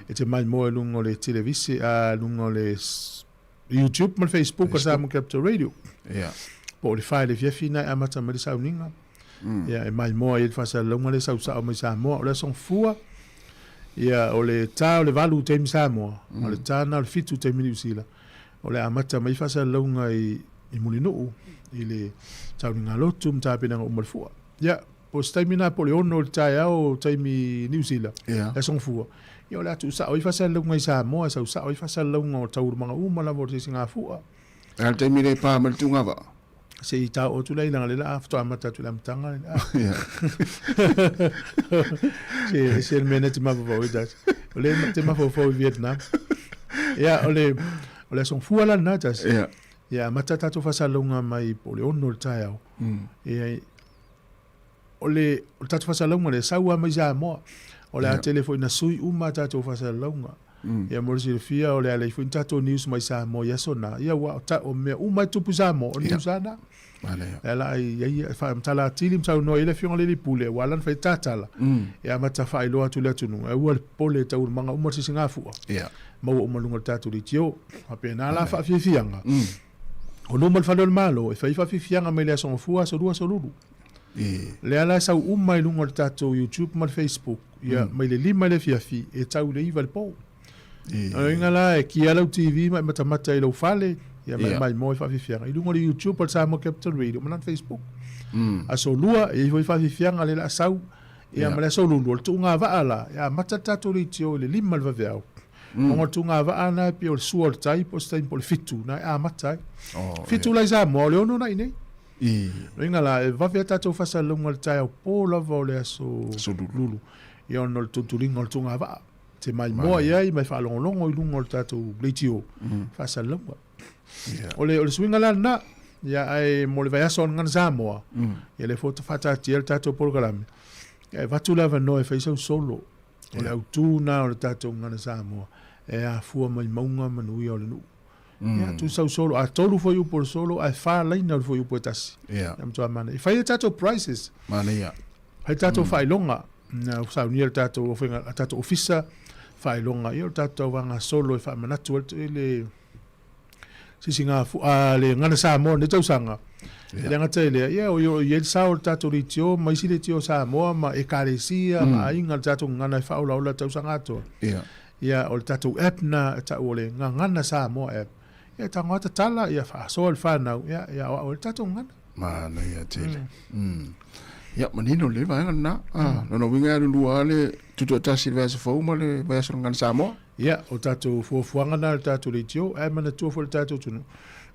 E te maimoa i luga o le televise, a luga o le YouTube ma le Facebook a Samoa Capital Radio. Po o le 4 i le afiafi na e amata mai le sauniga. Ia, e maimoa ai le faasalalauga lea sau sao mai Samoa. O le Aso Gafua, ia, o le ta o le 8 i taimi Samoa, o le ta na o le 7 i taimi Niu Sila. O le amata mai faasalalauga i, i Mulinuu, i le tauniga lotu ma tapenaga uma o le fua. Ia, po o se taimi na po o le 6 i le taeao taimi Niu Sila, le Aso Gafua, ia o le a tuusao ai faasalalauga i Samoa, e sau sao ai faasalalauga o taualumaga uma lava o le seisigafua. A le taimi lea e pa mai le tugavaa? Se i tao atu lea i leaga lea la faatoa amata atu i le amataga. Se se le mea na te mafaufau ai tasi. O lea te mafaufau i Vietnam. Ia, o le, o le aso fua la lena tasi. Ia. Ia, amata tatou faasalalauga mai po o le 6 i le taeao. Ia, o le, o le tatou faasalalauga lea, sau lava mai Samoa. O le a tele foi ina sui uma a tatou faasalalauga. Ia mo le silafia, o le a leai foi ni tatou news mai Samoa i aso na. Ia ua o mea uma e tupu i Samoa, o news lava na. E ala ai ai e faamatala atili ma saunoa ai le Afioga i le Alii Pule, ua ala ona fai tatala, e amata faailoa atu i le atunuu, aua le popole i taualumaga uma o le sisigafua, maua uma i luga o le tatou leitio. Faapena la faafiafiaga, o luma o le fale o le Malo, e fai faafiafiaga mai le Aso Gafua, Aso Lua, Aso Lulu. Lea la e sau uma i luga o le tatou YouTube ma le Facebook, ia, mai le 5 i le afiafi e tau i le 9 i le po. O le uiga la, e kia lau TV ma e matamata i lou fale, ia, ma e maimoa i faafiafiaga i luga o le YouTube a le Samoa Capital Radio ma lana Facebook. Aso Lua, e i ai foi faafiafiaga lea o le a sau, ia, ma le Aso Lulu, o le tuugavaa la, e amata le tatou leitio i le 5 i le vaveao. Ona o le tugavaa lena e pei o le sua o le tai po o se taimi po o le 7 na e amata ai. 7 la i Samoa, o le 6 na i inei. Uiga la, e vave a tatou faasalalauga i le taeao po lava o le aso Lulu, ia ona o le tulituliga o le tugavaa. Te maimoa i ai ma e faalogologo i luga o le tatou leitio faasalalauga. O le suiga la lena, ia ae mo le vaiaso o le Gagana Samoa, ia lea foi ua faataatia le tatou polokalame, e avatu le avanoa e fai sau solo. O le autu lena o le tatou Gagana Samoa, e afua mai mauga manuia o le nuu. Ia, tu sau solo, a tolu fuaiupu o le solo, ae fa laina o le fuaiupu e tasi. Ia matua manaia. E fai ai tatou prizes. Manaia. Fai tatou faailoga. Na saunia le tatou ofenga, tatou ofisa faailoga, ia o le tatou tauvaga solo e faamanatu ai le sisiga a le Gagana Samoa i lenei tausaga. E le gata i lea, ia o i ai le sao o le tatou leitio ma isi leitio o Samoa ma ekalesia ma aiga le tatou gagana e faaolaola i le tausaga atoa. Ia o le tatou app na e tau o le Gagana Samoa app. Ia e tago lava tatala, ia faasoa i le fanau, ia ia aoao ai le tatou gagana. Manaia tele. Ia manino le vaega lena. Lona uiga e alu lua lava le tutoatasi i le vaiaso fou ma le vaiaso o le Gagana Samoa. Ia, o tatou fuafuaga na a le tatou leitio, ae manatua foi le tatou atunuu,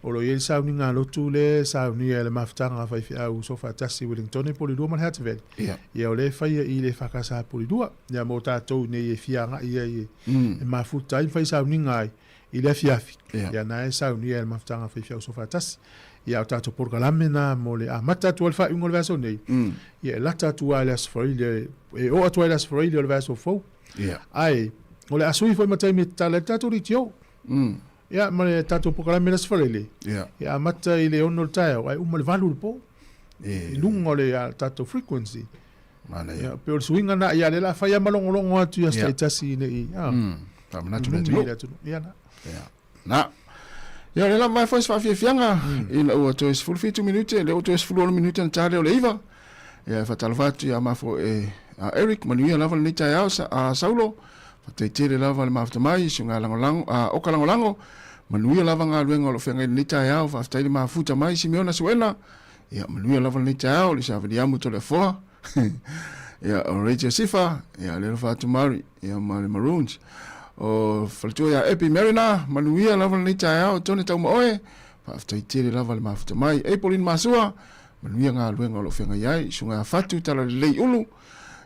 o lo o i ai le sauniga lotu lea e saunia e le mafutaga a faifeau Soofaatasi i Wellingtone po o Lilua ma le Hutt Valley. Ia. Ia, o lea e faia i le EFKS po o Lilua. Ia, mo tatou nei e fia agai ai e mafuta ai ma fai sauniga ai i le afiafi. Ia. Ia, na e saunia e le mafutaga a faifeau Soofaatasi. Ia, o tatou polokalame na mo le amata atu ai le faaiuga o le vaiaso nei. Ia, e lata atu lava i le Aso Faraile, e oo atu ai i le Aso Faraile o le vaiaso fou. Ia. Ae, o le a sui foi ma taimi e tatala ai le tatou leitio. Ia, ma le tatou polokalame i le Aso Faraile. Ia. E amata i le 6 o le taeao, ae uma i le 8 o le po. E. I luga o le tatou frequency. Manaia. Ia, pei o le suiga lena, ia, lea o le a fai lava ma logologo atu i aso taitasi ne i, a. Faamanatu i le numi atunuu. i le atunuu. Ia na. Ia. Na. Ia, o lea lava e foi se faafiafiaga ina ua toe 17 minute, lea ua toe 16 minute ona ta lea o le 9. Ia, e faatalofa atu ia mafo e a Eric, manuia lava lenei taeao, a Saulo, faafetai tele lava le mafuta mai, suiga lagolago, a oka lagolago, manuia lava galuega o lo o feagai lenei taeao, faafetai le mafuta mai, Simeona Suena, ia, manuia lava lenei taeao, Lisa Viliamu Toleafoa, ia, o Rachel Sifa, ia, le alofa atu Mary, ia, ma le Maroons, o faletua ia Epi Marina, manuia lava lenei taeao, Tone Taumaoe, faafetai tele lava le mafuta mai, Aprilin Masua, Manuia galuega o lo o feagai ai, Susuga ia Fatu Talalelei Ulu,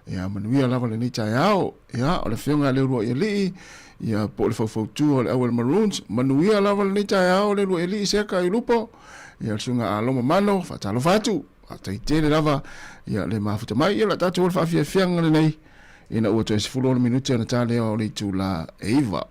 ia manuia lava lenei taeao, ia o le afioga ia Leuluaialii, ia po o le faufautua o le Auala Maroons, manuia lava lenei taeao Leuluaialii Seka Iulupo, ia le Susuga Aloma Mano, faatalofa atu, faafetai tele lava, ia le mafuta mai, ia o le a tatou o le faafiafiaga lenei, ina ua toe 16 minute ona ta lea o le itula e 9.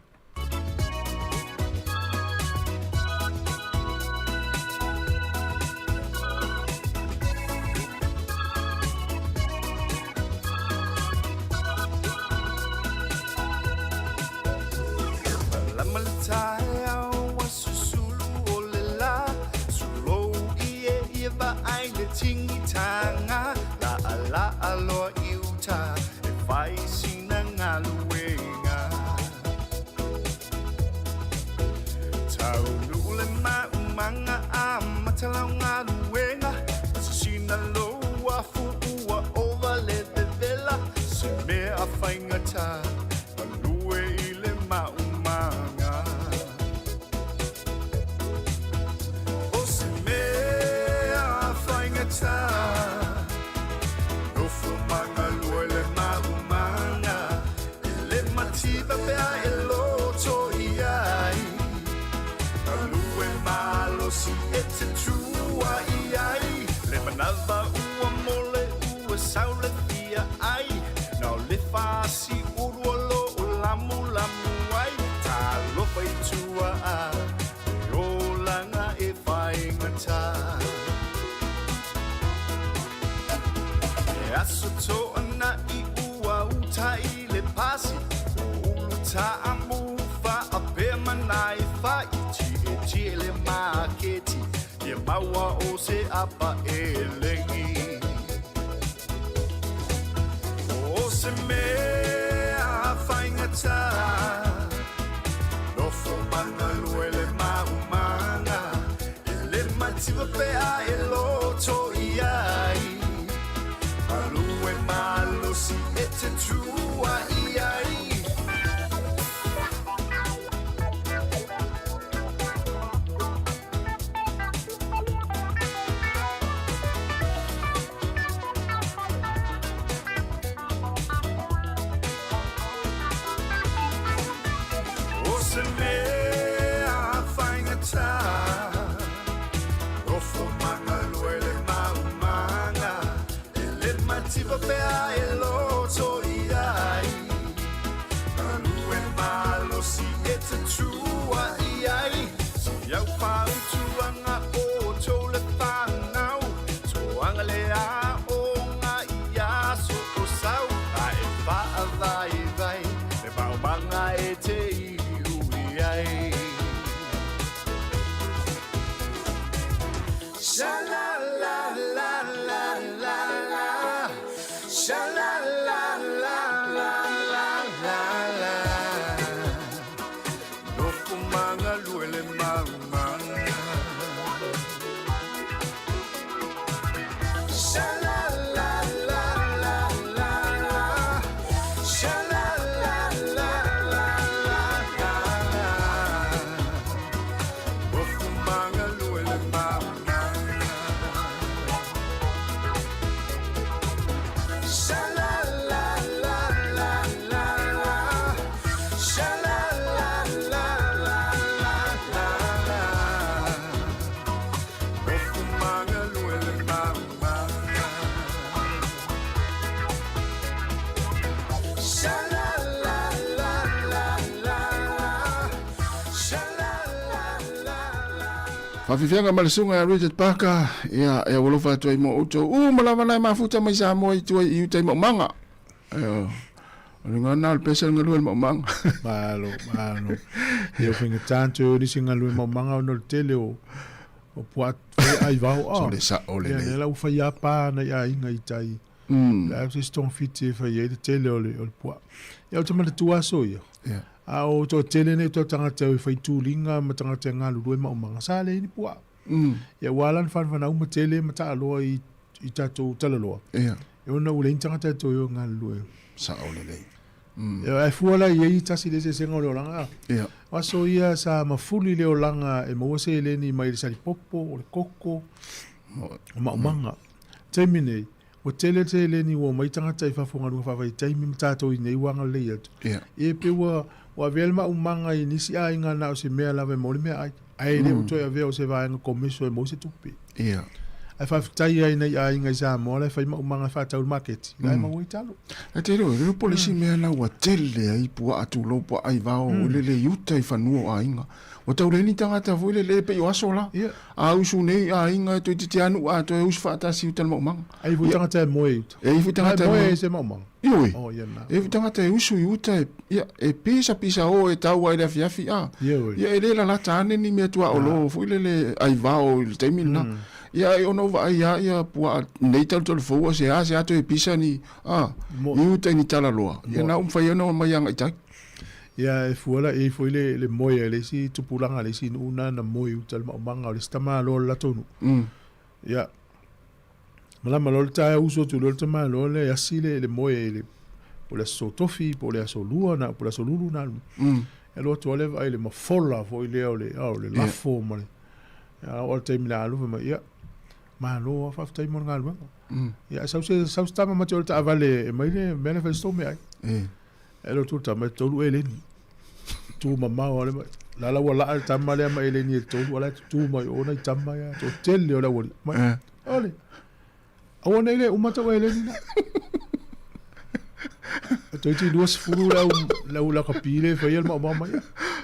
se mea faigata. Nofo magalue le maumaga, e le mativa pea e loto i ai. Galue malosi e tatua i ai. Si au fautuaga o tou le fanau, toaga le aoga i aso o sau. Ae faavaivai le maumaga e te iu i ai. Sha la la la la la la. Sha la la la la la la la. Nofo magalue le maumaga. Sha la la la la la la. Sha la la la la la la la. Nofo magalue le maumaga. Sha la la la la la la. Sha la la la la la la la. Nofo magalue le maumaga. Sha la la la la la la. Sha la la la la. Faafiafiaga ma le susuga ia Richard Parker, ia, e aualofa atu ai mo outou uma lava na e mafuta mai Samoa i tua i uta i maumaga. Ioe. O le gana o le pese o le galue i le maumaga. Malo, malo. Ia o faigata ona toe o nisi galue maumaga ona o le tele o o puaa fai ai vaho a. So le sa'o Ia lelei. lea la ua fai a pa nai aiga i tai. Le a se isi togafiti e fai ai le tele o le o le puaa. Ia ou te manatua aso ia. Ia. A o toatele nei o tagata e fai tuliga ma tagata e galulue maumaga, sa leai ni puaa. Ia ua ala ona fanafana uma tele ma taaloa i i tatou talaloa. Ia. E ona ua leai ni tagata e toe o e galulue. Sa'o lelei. Ia ae fua la i ai tasi le eseesega o le olaga. Ia. O aso ia sa mafuli le olaga e maua seleni mai le salipopo, o le koko, o maumaga. Taimi nei, ua tele seleni ua omai tagata i fafo galuega faavaitaimi ma tatou i nei ua agalelei atu. Ia. Ia pei ua ua avea le maumaga i nisi aiga na o se mea lava e maua le meaai, ae le o toe avea o se vaega komeso e maua se tupe. Ia. Ae faafetai ai nai aiga i Samoa la e fai maumaga e faatau i le maketi, la e maua ai talo. Ae te iloa, iloa po o le isi mea la ua tele ai puaa tulou puaa i vao mm. lele i uta i fanua o aiga. Ua tau leai ni tagata foi lele e pei o aso la. Yeah. A usu nei aiga e toeitiiti lava nuu atoa e usu faatasi i uta i le maumaga. Ai foi tagata e moe i uta. E ai foi tagata e moe i se maumaga. Ioe. Oh, ia na. E ai foi tagata e usu i uta e, ia, e pisapisa o e tau ai i le afiafi a. Ioe. Ia e le lalata ane ni mea tuaolo foi lele ai vao i le taimi lena. Ia ai ona ou vaai lava ia puaa nei talutalu fou a se a se a toe pisa ni a i uta i ni talaloa. Ia na ua mafai ai ona omai agai i tai. Ia e fua la i ai foi le le moe a le isi tupulaga a le isi nuu na na moe i uta i le maumaga o le isi tamaloa o le latou nuu. Ia malama loa le taeao usu atu loa le tamaloa lea e asi le le moe i le po o le aso tofi po o le aso lua na po o le aso lulu na E alu atu lava lea vaai i le mafola foi lea o le o le lafo ma le a oo i le taimi o le a alu fai mai ia malo lava faafetai mo le galuega. Ia ae sau se sau se tama ma te o le taavale e aumai le mea lea e fai ai se tou meaai. E alu atu le tama e tolu eleni. Tu mamao lava le mai. La la ua laa le tama lea ma eleni e tolu a la e tutu mai o nai tama ia toatele o le aualii. Mai, ole, aua nei le uma tau eleni na. Toeitiiti 20 le au le au lakapi lea e faia le maumau mai.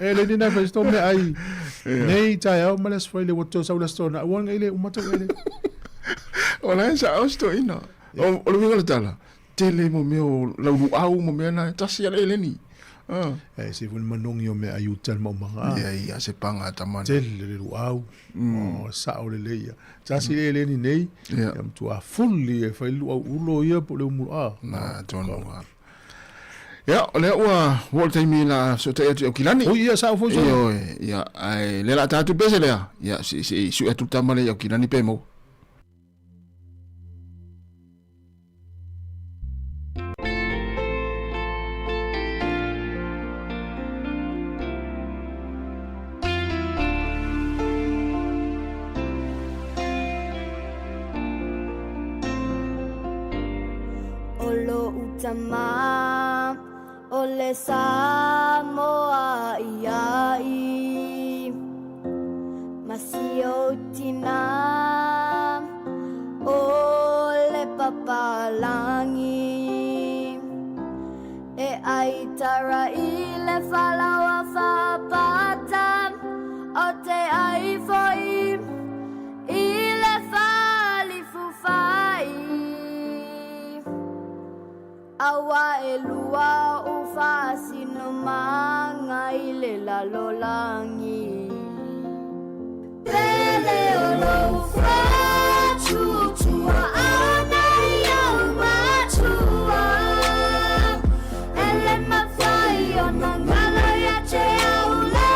Eleni na e fai se tou meaai nei taeao ma le aso Faile ua toe sau le Aso Toonai aua nei le uma tau eleni. O la e sa'o si toeaina. O le uiga o le tala, tele mo mea o lau luau ma mea na, e tasi lava le eleni. Ah. E ese foi le manogi o meaai uta i le maumaga. Ia, ia, se paga a tama na. Tele le luau, oh, sao lelei ia. Tasi le eleni nei, Ia. ia matua fuli e fai le luau ulo ia po o le umu, ah. Na, tonu lava. Ia, o lea ua oo le taimi la fesootai atu i Aukilani. Oi, ia, sao foi soo. Ioe, ia, ae lea o le a ta atu pese lea. Ia, se i sue atu le tama lea i Aukilani pe maua. O lo'u tama, o le Samoa ia. tina o le papalagi E ai tara i le falaoa faapata O te ai foi i le falifufai Aua e lua ou faasinomaga i le lalolagi Pele o lou faatuatuaʻana i au matua E le mafai ona galo ia te au le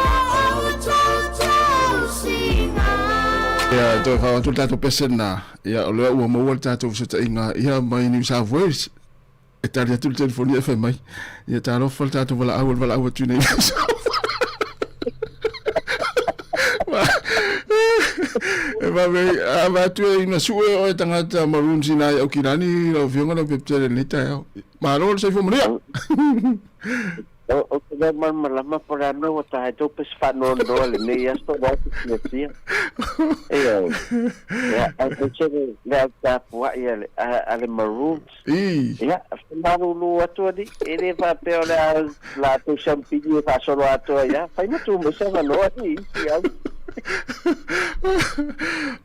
tautausiga. Ia, toe faaoo atu le tatou pese lena. Ia, o lea ua maua le tatou fesootaiga ia mai New South Wales. E tali atu le telefoni e fai mai. Ia talofa le tatou valaau o le valaau atu nei. E vave a va atu e ina sue o e tangata maroon sina i Aukilani lau afioga lau pepetele lenei taeao. Malo le soifua manuia. Ou te le malamalama po o le a mea ua tae tou pese faanoanoa i lenei aso aua te fiafia. Ioe. Ia, aemaise le, le au tapuai a le, a, a le Maroons. Ii. Ia, faamalulu atu alii, e le faapea o le a latou siampili e faasolo atoa ai lava. Fai ma tu mai se avanoa i isi au.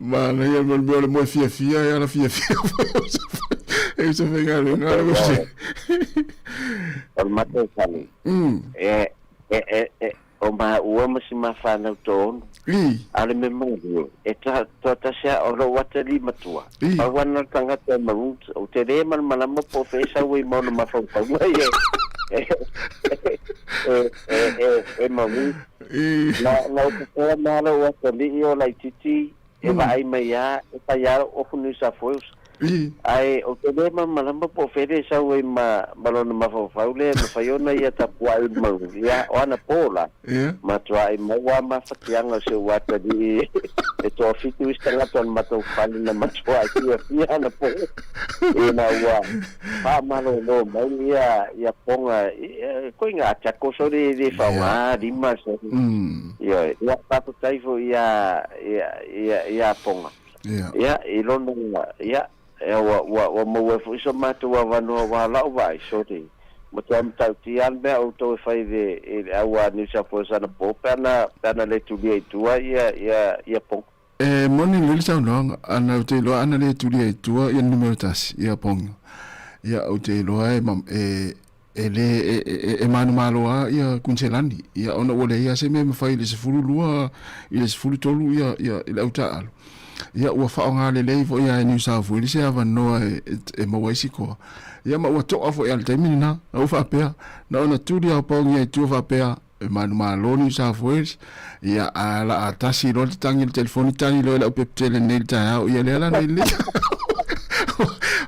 Manaia le mea o le moe fiafia e ala fiafia foi o se e se faigaluega a le Ioe. O le matou fale, e, e, e, e, o maua ma si ma fanau toonu. A o le mea malie, e toatasi a o lou atalii matua. Pau ana le tagata e maroons, ou te le malamalama po o fea e sau ai ma ona mafaufauga ia e, e, e, e, e maroons. Na, na ou popola ma lou atalii o laititi e vaai mai a, e fai a lou ofu New South Wales. Ae ou te le malamalama po o fea le sau ai ma, ma lona mafaufau lea e mafai ona ia tapuai i le malu. Ia, o anapo la, matuai maua mafatiaga o si ou atalii e toafitu isi tagata o le matou fale na matuai fiafia anapo ina ua faamalolo mai ia, ia poga, koe ga tiako sole e le faaaoga lima sole. Ioe, ia, faafetai foi ia, ia, ia, ia Poga. Ia, i lona, ia, ua, ua, ua maua ai foi so matou avanoa aua lau vaai, sole, matua matautia lava le mea a outou e fai i le, i le au a New South Wales anapo pe ana, pe ana le tulia i tua ia, ia, ia Poga. E moni lelei le saunoaga, ana ou te iloa ana le tulia i tua ia le numera tasi, ia Poga. Ia, ou te iloa e, e, e le, e, e, e manumalo lava ia Kuniselani, ia ona ua leai lava se mea e mafai i le 12 i le 13 ia, ia, i le au taaalo. Ia ua faaaoga lelei foi lava e New South Wales se avanoa e, e, e maua ai sikoa. Ia ma ua toa foi lava i le taimi lena, na ou faapea, na ona tuli lava o Paogia i tua faapea, e manumalo New South Wales, ia a la a tasi loa le tatagi i le telefoni, tali loa e lau pepetele nei i le taeao, ia lea la nei lelei.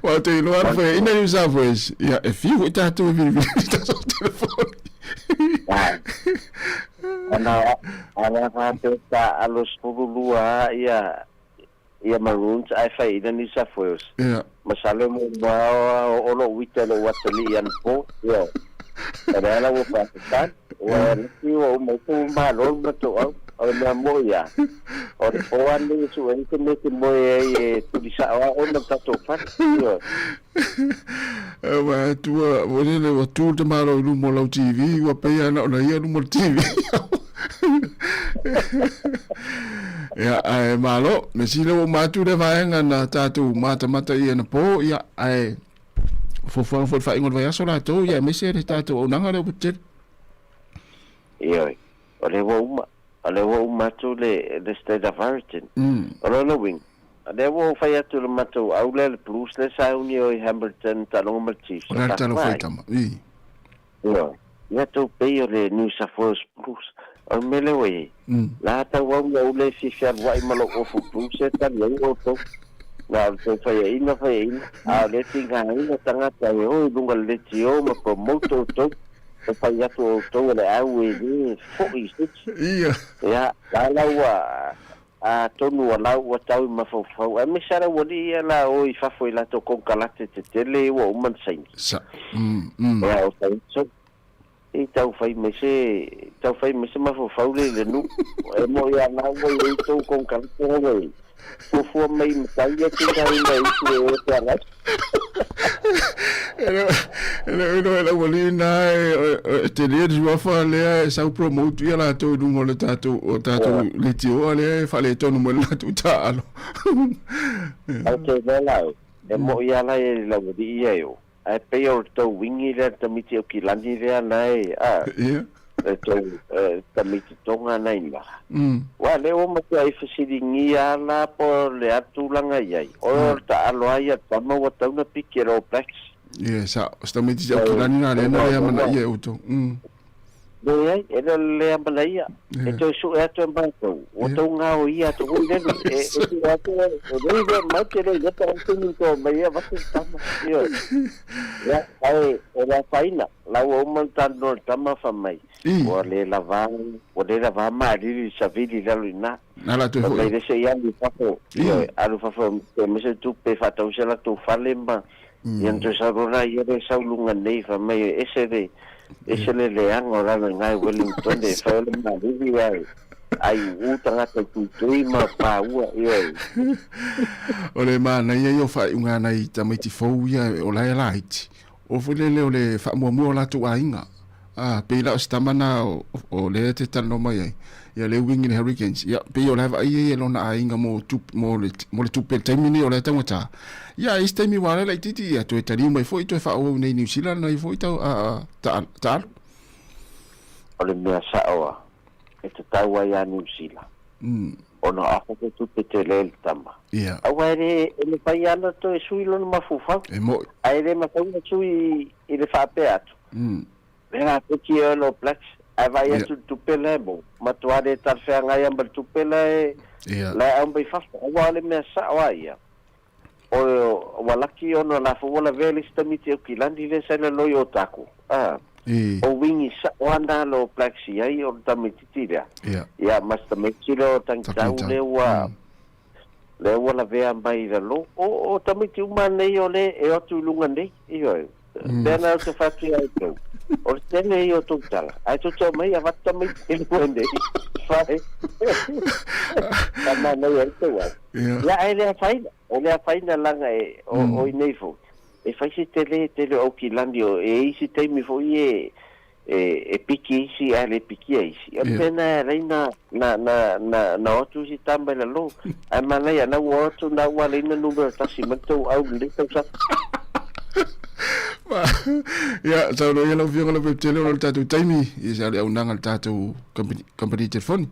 Aua ou te iloa ana faiaina New South Wales, ia e fiu foi tatou e vilivili i tatou telefoni. Ana ana faapea taaalo 12 lava ia ia Maroons ae faiaina New South Wales. Ia. Masalo e muamua oo lou uita i lou atalii anapo. Ioe. O lea la ua faafetai. Ua laki ua uma ai tou malo le matou au. O le mea moi lava, o le po lava lenei e sue ai se mea e te moe ai e tuli sao lava oe ma le tatou fale. Ioe. Ua tua, ua lele ua tu le tamaloa i luma o lau TV, ua pei lava na ona ia i luma o le TV. Ia, ae malo, me sili ua uma atu lea vaega na tatou matamata i anapo, ia, ae fuafuaga foi i le faaiuga o le vaiaso latou, ia, aemaise le tatou auaunaga lea ua tele. Ioe, o lea ua uma, o lea ua uma atu le, le State of Origin. O lona uiga, o lea ua ou fai atu i le matou au lea, le Blues lea sa uni o i Hamilton, taaloga ma le Chiefs, O le a le tala ua fai tama? I. Ioe, ia tou pei o le New South Wales Blues. O le mea lea ua i ai, la tau au ia ou le fia fealuai ma lou ofu blues e tali ai outou. Na o le tou faiaina faiaina, a o lea tigaina tagata e o i luga o le leitio ma promote outou, e fai atu outou o le au e le foi i se isi. Ia. Ia, la la ua Atonu ua lau ua tau i mafaufau, aemaise lava le aualii ia la o i fafo i latou konekarate tetele ua uma ona saini. Sa. Mm, mm. Ea o fai so. I tau fai mai se, tau fai mai se mafaufau le i le nuu. E moi a na ua i ai tou konekarate ua i. Fuafua mai i matai ia tinaina usu e o feagai. E le o iloa e le aualii na e tele le suafa lea e sau promote ia latou i luga o le tatou o tatou leitioa lea e faaletonu mai le latou taaalo. Ae te iloa la oe, e moʻi lava la i le aualii ia e o. Ae pei o le tou wingi lea le tamaiti Aukilani lea na e, a, le tou tamaiti Tonga na ina. Ua lea ua matuai fesiligia a la po o le a tulaga i ai. O le taalo a ia tama ua tau na piki e le All Blacks. Ia, sa, o se tamaiti Aukilani na lea na le amanaia e outou. Leai, e le o le lē amanaia. E toe sue atu e matou, ua tou gaoia atu foi lele. E sue atu e lei lea matou te le iloa pe a taimi ua mai ai avatu le tama. Ioe. Ia, ae o le afaina, la ua uma ona talanoa i le tama fai mai, ua le lava, ua le lava maalili i le savili i lalo i ina. Fai mai le se i alu i fafo, ioe, alu i fafo e aumai se tupe e faatau se latou fale ma Ia na toe sau loa la ia lea e sau i luga nei, fai mai e ese le, ese le leaga o lalo i ina i Wellington e fai o le malili ae aiuu tagata i tuitui ma paua, ioe. O le manaia ia o faaiuga a nai tamaiti fou ia o la e laiti, o foi lele o le faamuamua o latou aiga. A, pei la o se tama na o, o lea e te talanoa mai ai, ia le uiga i le Hurricanes, ia, pei o la e vaai ia i lona aiga mo, tup, mo, le, mo le tupe i le taimi nei o la e taugata. Ia, a i se taimi ua ala laitiiti, ia, toe taliu mai foi, toe faaauau i nei Niu Sila nai foi tau, a, a, ta, taaalo. O le mea sao a, e tatau ai a Niu Sila. Ona o afa se tupe tele le tama. Ia. Aua e le, e mafai lava ona toe sui lona mafaufau. E mo'i. Ae le mafai ona sui i le faapea atu. Le la peki e All Blacks, ae vaai atu i le tupe la e maua, matua le talafeagai lava ma le tupe la e la e aumai fafo. Aua o le mea sao lava ia, o ua laki ona o la foi ua lavea le isi tamaiti Aukilani lea sa i lalo i Otago, a, o wingi sao lava na a le All Blacks i ai o le tamaititi lea. Ia ma si tamaiti lea o Tangitau lea ua lea ua lavea mai i lalo. O o tamaiti uma nei o le e o atu i luga nei, ioe. Pea na ou te whatu ia outou. O le tele ia o tou tala. Ae tou te omai avatu tamaiti i luga nei. Whai. Ka mānai ai tou au. Ia ae le afaina. E le afaina langa e o, o i nei foi. E whai se tele, tele o Aukilani o e isi taimi foi e e, e piki isi ae le pikia isi. O le mea na e alai na, na, na, na, na o atu isi tama i lalo. Ae manaia, na ua o atu na ua alai na numera tasi mai le tou au i lenei tausaga. Ia, saunoa ia lau Afioga Lopeptele ona o le tatou taimi, ia se ale auaunaga a le tatou company, company telefoni.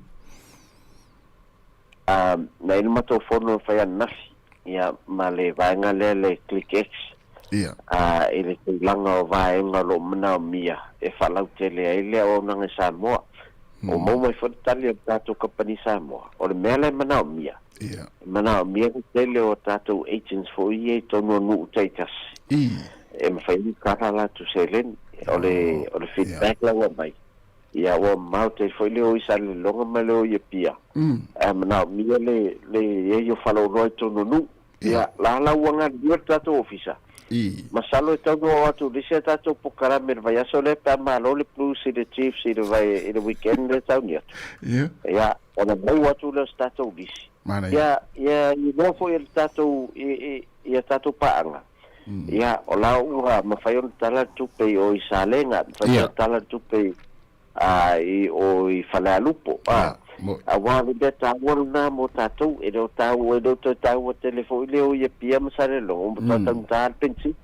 Na i le matou fono na fai ananafi, ia, ma le vaega lea le Click X, Ia. i le tulaga o vaega o lo o manaomia e faalautele ai le auaunaga i Samoa. Ua maua mai foi le tali a le tatou kamupani Samoa, o le mea la e manaomia, Ia. e manaomia le tele o tatou agents foi ia i totonu o nuu taitasi, e mafai ona kala latou seleni. O le, o le feedback la ua aumai, Ia ua mamao tele foi le o i Salelologa ma le o i Apia, ae manaomia le le i ai o faleoloa i totonu o nuu. Ia, la la ua galulue le tatou ofisa. Masalo e tatau ona oo atu i le isi a tatou polokalame i le vaiaso lea pe a malo le Blues i le Chiefs i le vai i le weekend lea e tauni atu. Ia, ona maua atu lea o se tatou lisi. Ia, ia iloa foi e le tatou i i a tatou paaga. Ia, o la ua mafai ona tala le tupe i o i Salega, mafai ona tala le tupe i o i Falealupo, a. Aua o le mea taua lena mo tatou, e le o taua, e le o toe taua tele foi le o i Apia ma Salelologa, ua matua taugata le penisini.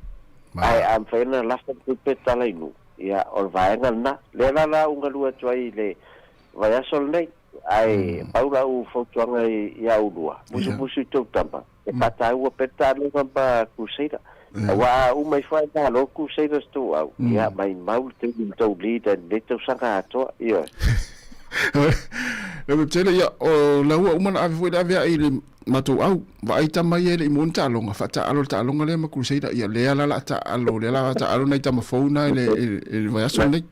Ae a mafai ona lafo le tupe tala i nuu, ia, o le vaega lena. Lea la la ou galue atu ai i le vaiaso lenei, ae pau lau fautuaga ia oulua, musumusu i tou tama, E faataua pea le taaloga ma Crusader. Aua a uma ifo ae malo Crusaders tou au, ia maimau le taimi ma tou leader i lenei tausaga atoa, ioe. Lau Webtele, ia, o la ua uma ona ave foi le aveae i le matou au. Vaai tama ia e le i maua ni taaloga, faataalo le taaloga lea ma Crusader. Ia, lea la la taalo, lea la taalo nai tama fou na i le, i le vaiaso lenei.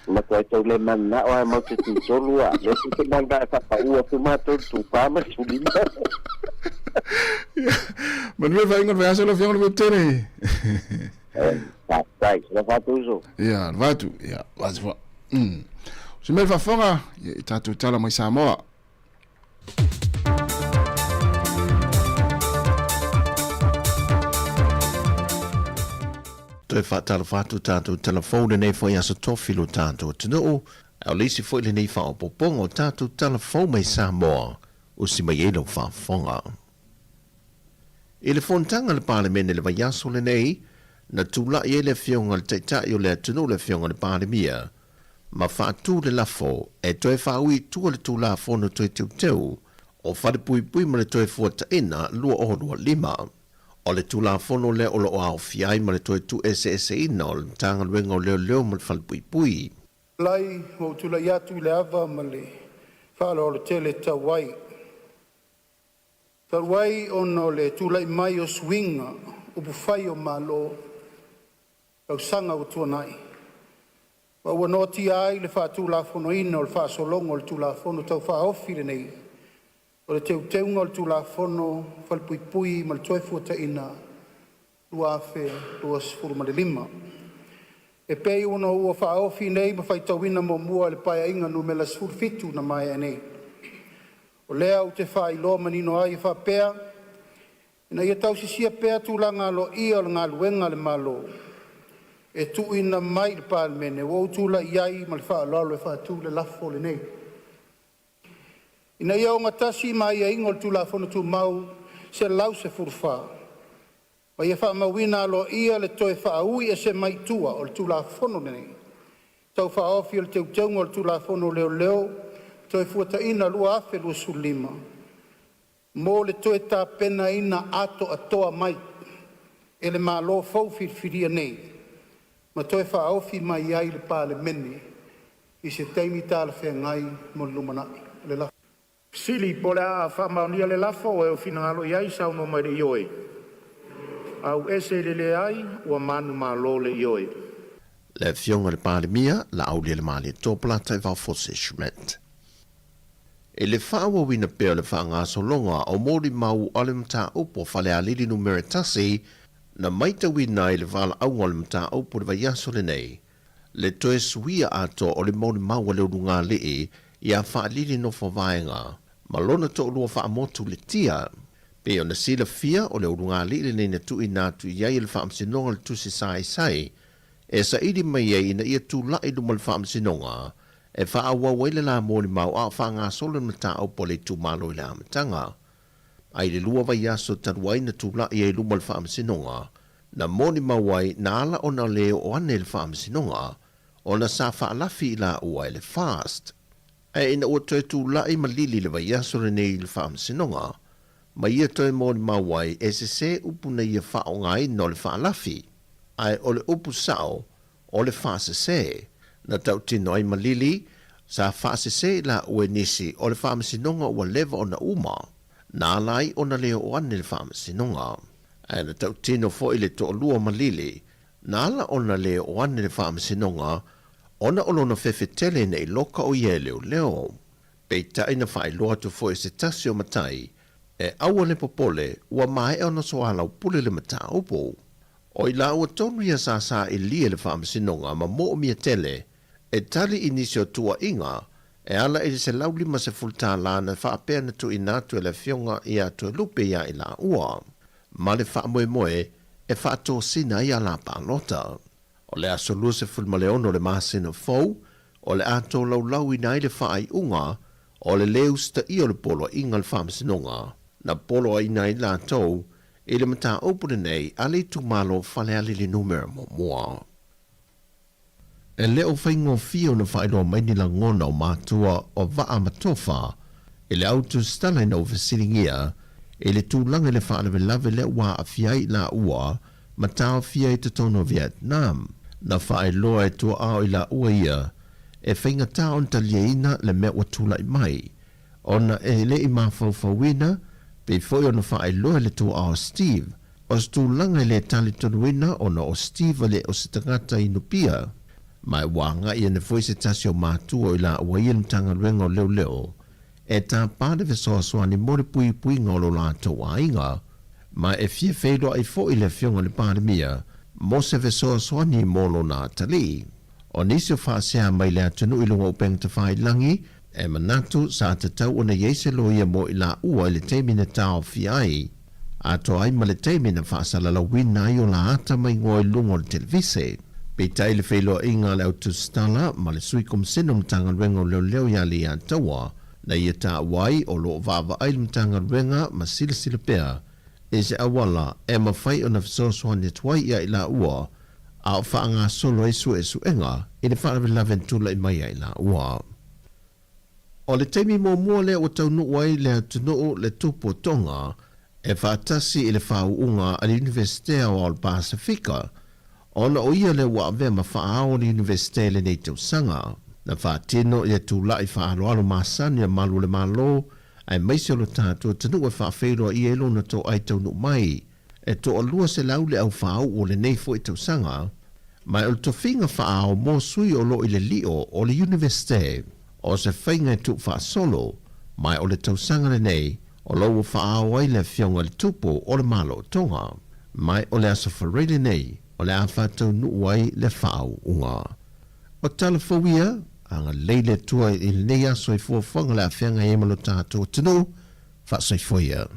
Matua tou le mananao ae mau te tutolu a. Lea tou te mananao e faapau atu matou i le tupa ma le tulima. Manuia le faaiuga o le vaiaso lau Afioga Lopeptele. Faafetai. Le fatu uso. Ia, le fatu. Ia, vasi foi. O se mea le faafofoga, ia, i tatou tala mai Samoa. Toe faatalofa atu tatou tala fou lenei foi aso tofi lo tatou atunuu, a o le isi foi lenei faaopoopoga o tatou tala fou mai Samoa, usi mai ai lau faafofoga. I le fonotaga a le Palemene i le vaiaso lenei, na tulai ai le Afioga i le Taitai o le atunuu le Afioga i le Palemia ma faatu le lafo e toe faaui i tua le Tulafono Toe Teuteu o Falepuipui ma le Toefuataiga 2025. O le Tulafono lea o lo o aofia ai ma le toe tuueseeseina o le Matagaluega o Leoleo ma le Falepuipui. Lai ua ou tulai atu i le ava ma le faaaloalo tele e tatau ai. Talu ai ona o le tulai mai o suiga upufai o Malo tausaga ua tuanai, ma ua noatia ai le faatulafonoina o le faasologa o le Tulafono Tau Faaofi lenei o le Teuteuga o le Tulafono o Falepuipui ma le Toefuataiga 2025. E pei ona ua faaofi nei ma faitauina muamua e le Paeaiga numera 17 na maea nei. O lea ou te faailoa manino ai e faapea, Ina ia tausisia pea tulaga aloaia o le galuega a le Malo e tuuina mai i le Palemene, ua ou tulai ai ma le faaaloalo e faatu le lafo lenei, Ina ia ogatasi ma aiaiga o le Tulafono Tumau 114, ma ia faamauina aloaia le toe faaiu ese mai tua o le Tulafono Tau Faaofi o le Teuteuga o le Tulafono o Leoleo ma Toefuataiga 2025, mo le toe tapenaina atoatoa mai e le Malo Fou Filifilia nei ma toe faaofi mai ai i le Palemene i se taimi talafeagai mo le lumanai. O Le lafo. Fesili po o le a faamaonia le lafo. Ua e finagalo i ai, saunoa mai i le ioe. Auese i le leai, ua manumalo le ioe. Le Afioga i le Palemia, Laaulialemalietoa Polataivao Fosi Schmidt. I le faaauauina pea o le faagasologa o molimau a le mataupu a Falealili Numera 1, na maitauina ai le valaauga o le mataupu i le vaiaso lenei, le toe suia atoa o le molimau a le ulugalii ia Faalili Nofovaega ma lona toalua faamotu Letia. Pei ona silafia, o le ulugalii lenei na tuuina atu i ai e le Faamasinoga le Tusi Saisai e saili mai ai ina ia tulai i luma o le Faamasinoga e faaauau ai le la molimau a o faagasolo le mataupu a le itumalo i le amataga. A i le lua vaiaso talu ai na tulai ai i luma o le Faamasinoga, na molimau ai na ala ona le oo ane i le Faamasinoga ona sa faalafi i laua e le FAST. Ae ina ua toe tulai ma lili le vaiaso lenei i le Faamasinoga, ma ia toe molimau ai e sesē upu na ia faaaogaina o le faalafi, ae o le upu sao o le faasesē. Na tautino ai ma Lili, sa faasesē i laua e nisi o le Faamasinoga ua leva ona uma, na ala ai ona le oo ane le Faamasinoga. Ae na tautino foi le toalua ma Lili, na ala ona le oo ane le Faamasinoga ona o lona fefe tele ina i loka o ia e leoleo. Peitai na faailoa atu foi e se tasi o matai, e aua le popole ua maea ona soalaupule le mataupu. O i laua tonu ia sa sailia i le Faamasinoga ma moomia tele e tali i nisi o tuuaiga e ala i le $150 na faapea na tuuina atu e le Afioga ia Toelupe ia i laua ma le faamoemoe e faatosina ai ala palota. O le aso 26 o le masina fou o le a tolaulauina ai le faaiuga o le lē usitaia o le poloaiga a le Faamasinoga na poloaiina ai latou i le mataupu lenei a le itumalo o Falealili Numera Muamua. E le o faigofie ona faailoa mai ni lagona o matua o Vaa ma Tofa i le au tusitala ina ua fesiligia i le tulaga i le faalavelave lea ua aafia ai i laua ma taofia i totonu o Vietnam. Na faailoa e tuaao i laua ia e faigata ona taliaina le mea ua tulai mai ona e le i mafaufauina, pei foi ona faailoa e le tuaa o Steve, o se tulaga e le talitonuina ona o Steve e le o se tagata inupia, ma e ua agai ane foi se tasi o matua o i laua ia i le Matagaluega o Leoleo e tapa le fesoasoani mo le puipuiga o lo latou aiga, ma e fia feiloai foi le Afioga i le Palemia mo se fesoasoani mo lona atalii. O nisi o faasea mai le atunuu i luga o upega tafailagi, e manatu sa tatau ona i ai se loia mo i laua i le taimi na taofia ai. atoa ai ma le taimi na faasalalauina ai o la ata ma igoa i luga o le televise. Peitai le feiloaiga a le au tusitala ma le Sui Komisene o Matagaluega o Leoleo ia Leiataua, na ia taua ai o lo o vaavaai le Matagaluega ma silasila pea i se auala e mafai ona fesoasoani atu ai ia i laua a o faagasolo ai suesuega i le faalavelave na tulai mai ia i laua. O le taimi muamua lea ua taunuu ai le atunuu le tupu o Tonga e faatasi i le faauuga a le Iunivesite Aoao o le Pasefika, ona o ia lea ua avea ma faaao o le Iunivesite i lenei tausaga. Na faatino ia tula'i faaaloalo masani a malu o le Malo aemaise o lo tatou atunuu e faafeiloai ai lona toai taunuu mai e toalua selau le au faauu o lenei foi tausaga, ma o le tofiga faaao mo sui o lo o i le lio o le Iunivesite. O se faiga e tuufaasolo, ma o le tausaga lenei o lo ua faaao ai le Afioga i le Tupu o le Malo o Tonga. Ma o le Aso Faraile lenei o le a faataunuu ai le faauuga. O tala fou ia, agalelei le Atua i lenei aso i fuafuaga le afeaga ai ma lo tatou atunuu, faasoifua ia.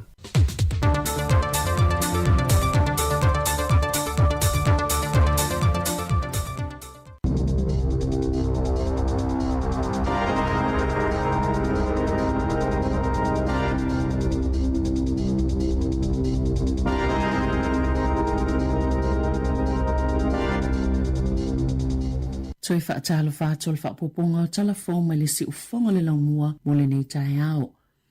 Toe faatalofa atu o le faaopoopoga o tala fou mai le siufofoga o le laumua mo lenei taeao.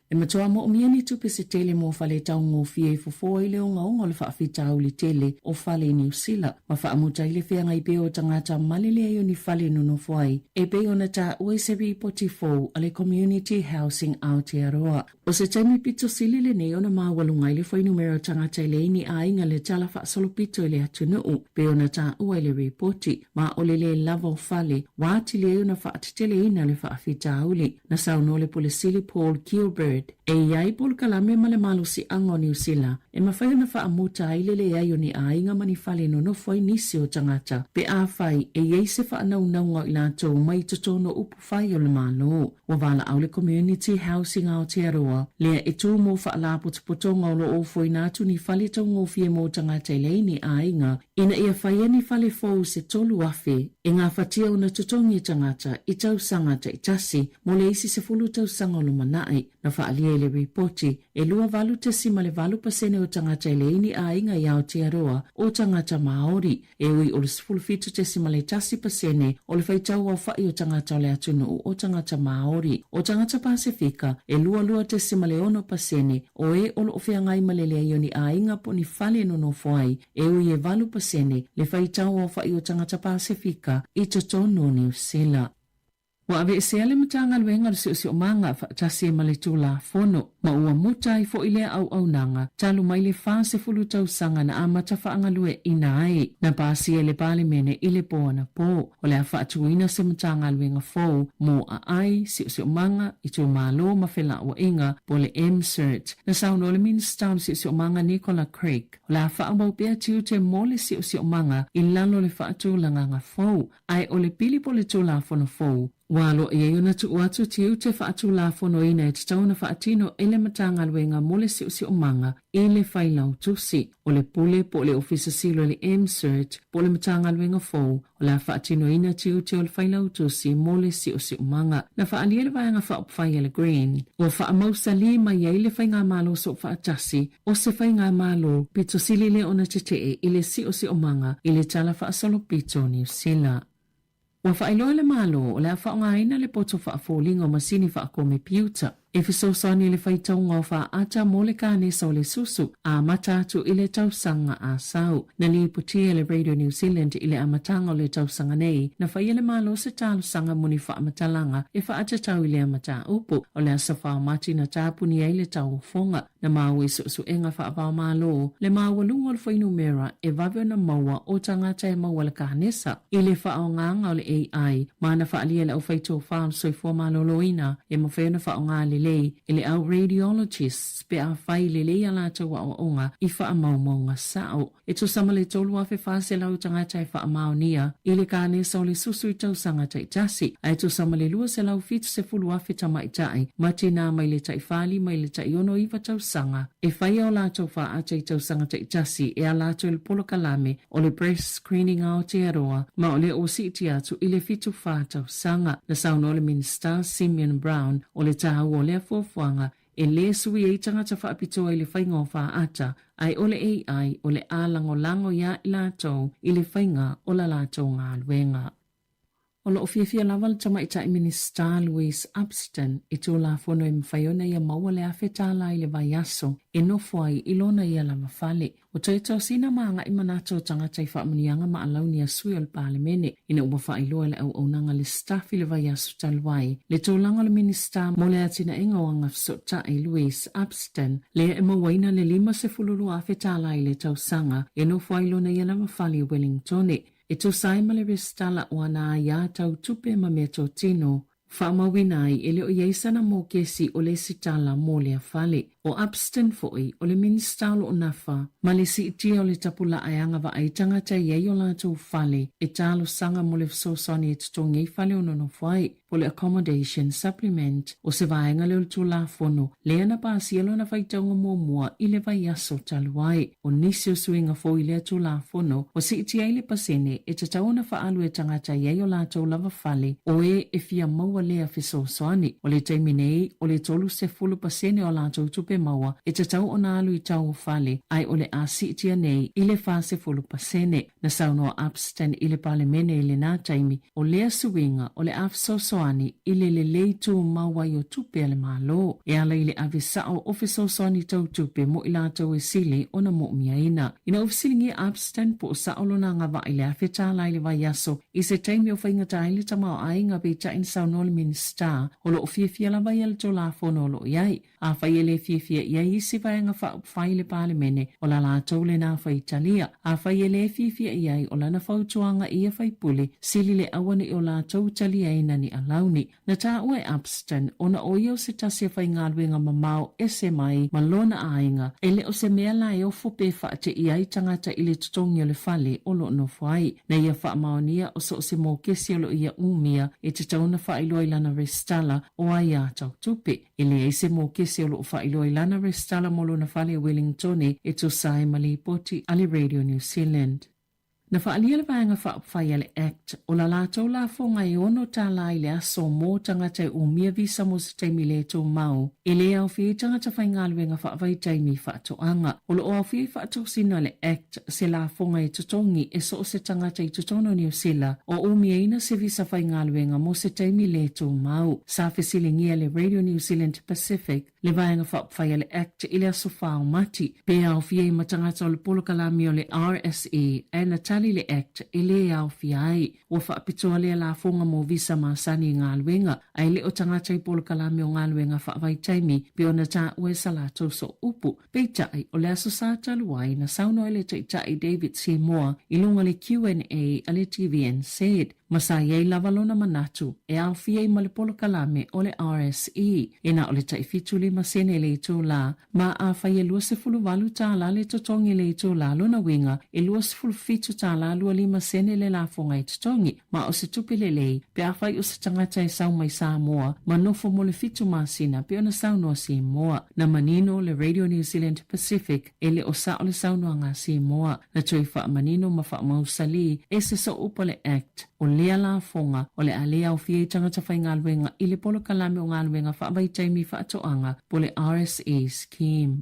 E matua moomia ni tupe se tele mo fale taugofie e fofo ai le ogaoga o le faafitauli tele o fale i Niu Sila ma faamuta ai le feagai pea o tagata ma le leai o ni fale nonofo ai, e pei ona taua i se ripoti fou a le Community Housing Aotearoa. O se taimi pito sili lenei ona maualuga ai le fuainumera o tagata e leai ni aiga le tala faasolopito i le atunuu, pei ona taua i le ripoti, ma o le lē lava o fale ua atili ai ona faateteleina le faafitauli. Na saunoa le Pule Sili Paul Gilbert, e i ai polokalame ma le malosiaga o Niu Sila e mafai ona faamuta ai le leai o ni aiga ma ni fale e nonofo ai nisi o tagata pe afai e i ai se faanaunauga o i latou mai i totonu o upufai o le Malo. Ua valaau le Community Housing Aotearoa lea e tū mō faalapotopotoga o lo o ofoina atu ni fale taugofie mō tagata e leai ni aiga ina ia faia ni fale fou se 3,000 e gafatia ona totogi e tagata i tausaga taitasi mo le isi 10 tausaga o lumanai. Na faaalia i le ripoti, e 28.8 pasene o tagata e leai ni aiga i Aotearoa o tagata Māori, e ui o le 17.1 pasene o le faitau aofa'i o tagata o le atunuu o tagata Māori. O tagata Pasefika, e 22.6 pasene o e o lo o feagai ma le leai o ni aiga po o ni fale e nonofo ai, e ui e 8% le faitau aofa'i o tagata Pasefika i totonu o Niu Sila. Ua aveesea le Matagaluega o le Siosiomaga faatasi ai ma le Tulafono, ma ua muta ai foi lea auaunaga talu mai le 40 tausaga na amata faagalueaiina ai. Na pasia e le Palemene i le po anapo, o le a faatuina se Matagaluega fou mo aai, siosiomaga, itumalo ma felauaiga, po o le MCERT. Na saunoa le Minisita o le Siosiomaga Nicola Craig, o le a faaauau pea tiute mo le siosiomaga i lalo o le faatulagaga fou, ae o le pili po o le Tulafono fou, ua aloaia ai ona tuu atu tiute faatulafonoina e tatau ona faatino e le Matagaluega mo le Siosiomaga i le Failautusi. O le Pule po o le Ofisa Sili o le MCERT po o le Matagaluega fou o le a faatinoina tiute o le Failautusi mo le Siosiomaga. Na faaalia le Vaega Faaupufai a le Green, ua faamausalī mai ai le Faigamalo Soofaatasi O se faigamalo pito sili lea ona tetee i le siosiomaga i le Tala Faasolopito o Niu Sila. Ua faailoa le Malo o le a faaaogaina le poto faafoliga o masini faakomepiuta e fesoasoani i le faitauga o faata mo le kanesa o le susu a amata atu i le tausaga a sau. Na lipotia le Radio New Zealand i le amataga o le tausaga nei, na faia le Malo se talosaga mo ni faamatalaga e faatatau i lea mataupu. O le aso 4 o Mati na tapuni ai le tauofoga. Na maua i suesuega faava-o-Malo le maualuga o le fuainumera e vave ona maua o tagata e maua le kanesa i le faaaogaga o le AI ma na faaalia e le aufaitofa o le soifua maloloina e mafai ona faaaoga lelei. lelei e le au radiologists pe afai lelei a latou aoaoga i faamaumauga sao. E tusa ma le 3,400 tagata e faamaonia i le kanesa o le susu i tausaga taitasi, ae tusa ma le 270,000 tamaitai ma tinā mai le tai 45 i le tai 69 tausaga e faia o latou faata i tausaga taitasi e ala atu i le polokalame o le Breast Screening Aotearoa ma o lea ua siitia atu i le 74 tausaga. Na saunoa le Minisita Simeon Brown o le taua o lea fuafuaga e lē sui ai tagata faapitoa i le faiga o faata, ae o le AI o le a lagolago iā i latou i le faiga o la latou galuega. O lo o fiafia lava le Tamaitai Minisita Louise Upston i Tulafono e mafai ona ia maua le $1,000 i le vaiaso e nofo ai i lona ia lava fale. Ua toe tosina ma agai manatu o tagata i faamanuiaga ma alauni a sui o le Palemene ina ua faailoa e le auaunaga le staff i le vaiaso talu ai le tulaga o le Minisita mo le Atinaega o Agafesootai Louise Upston lea e mauaina le $52,000 i le tausaga e nofo ai lona ia lava fale i Wellingtone e tusa ai ma le resitala o ana aiā tau tupe ma meatotino Faamauina ai e le o i ai sana mokesi o le isi tala mo lea fale. ʻO Upston foi, o le Minisita o lo o nafa ma le siitia o le tapulaa e agavaa ai tagata e i ai o latou fale e talosaga mo le fesoasoani e totogi ai fale o nonofo ai, po o le Accommodation Supplement. ʻO se vaega lea o le Tulafono lea na pasia lona faitauga muamua i le vaiaso talu ai. ʻO nisi o suiga fou i lea Tulafono, ua siitia ai le pasene e tatau ona faaalu e tagata i ai o latou lava fale o e e fia maua lea fesoasoani. O le taimi nei, o le 30% o a latou tupe maua e tatau ona alu i tau o fale, ae o le a siitia nei i le 40%. Na saunoa Upston i le Palemene i lenā taimi, o lea suiga o le a fesoasoani i le lelei tumau ai o tupe a le Malo, e ala i le ave sao o fesoasoani tau tupe mo i latou e sili ona mo'omiaina. Ina ua fesiligia Upston po o sao lona agavaa i le $1,000 i le vaiaso i se taimi o faigata ai le tamaoaiga, peitai na saunoa le Minisita o lo o fiafia lava ia le Tulafono o lo o i ai. Afai e le fiafia i ai isi vaega faaupufai i le Palemene, o la latou lenā faitalia. Afai e le fiafia i ai, o lana fautuaga i ia faipule, sili le auaneʻi o latou taliaina ni alauni. Na taua e Upston, ona o ia o se tasi o faigaluega mamao ese mai ma lona aiga, e le o se mea la e ofo pe faateia ai tagata i le totogi o le fale o lo o nofo ai. Na ia faamaonia o so o se mokesi o lo o ia umia e tatau ona faailoa i lana resitala o aiā tau tupe. E leai se mokese o lo o faailoa i lana resitala mo lona fale i Wellingtone e tusa ai ma lipoti a le Radio New Zealand. Na faaalia le Vaega Faaupufai a le act o la latou lafoga e $6 i le aso mo tagata e umia visa mo se taimi le tumau, e le aofia ai tagata faigaluega faavaitaimi faatoaga. O lo o aofia i faatosina a le act se lafoga e totogi e so o se tagata i totonu o Niu Sila o umiaina se visa faigaluega mo se taimi le tumau. Sa fesiligia le Radio New Zealand Pacific le Vaega Faaupufai a le act i le aso 4 o Mati, pe aofia ai ma tagata o le polokalame o le RSE, ae na tali le act e le aofia ai. Ua faapitoa lea lafoga mo visa masani i galuega, ae le o tagata i polokalame o galuega faavaitaimi pe ona taua e sa latou sooupu. Peitai, o le Aso Sa talu ai, na saunoa ai le Taitai David Seymour i luga o le QNA a le TVNZ, ma sa i ai lava lona manatu e aofia ai ma le polokalame o le RSE, e na o le tai 75 sene le itulā, ma afai e $28 le totogi le itulā, lona uiga e $27.25 sene le lafoga e totogi. Ma o se tupe lelei, pe afai o se tagata e sau mai Samoa ma nofo mo le fitu masina pei ona saunoa Simoa. Na manino le Radio New Zealand Pacific e le o sao le saunoaga a Simoa. Na toe faamanino ma faamausalī e se sooupu a le Act o lea lafoga o le a le aofia i tagata faigaluega i le polokalame o galuega faavaitaimi faatoaga po le RSE Scheme.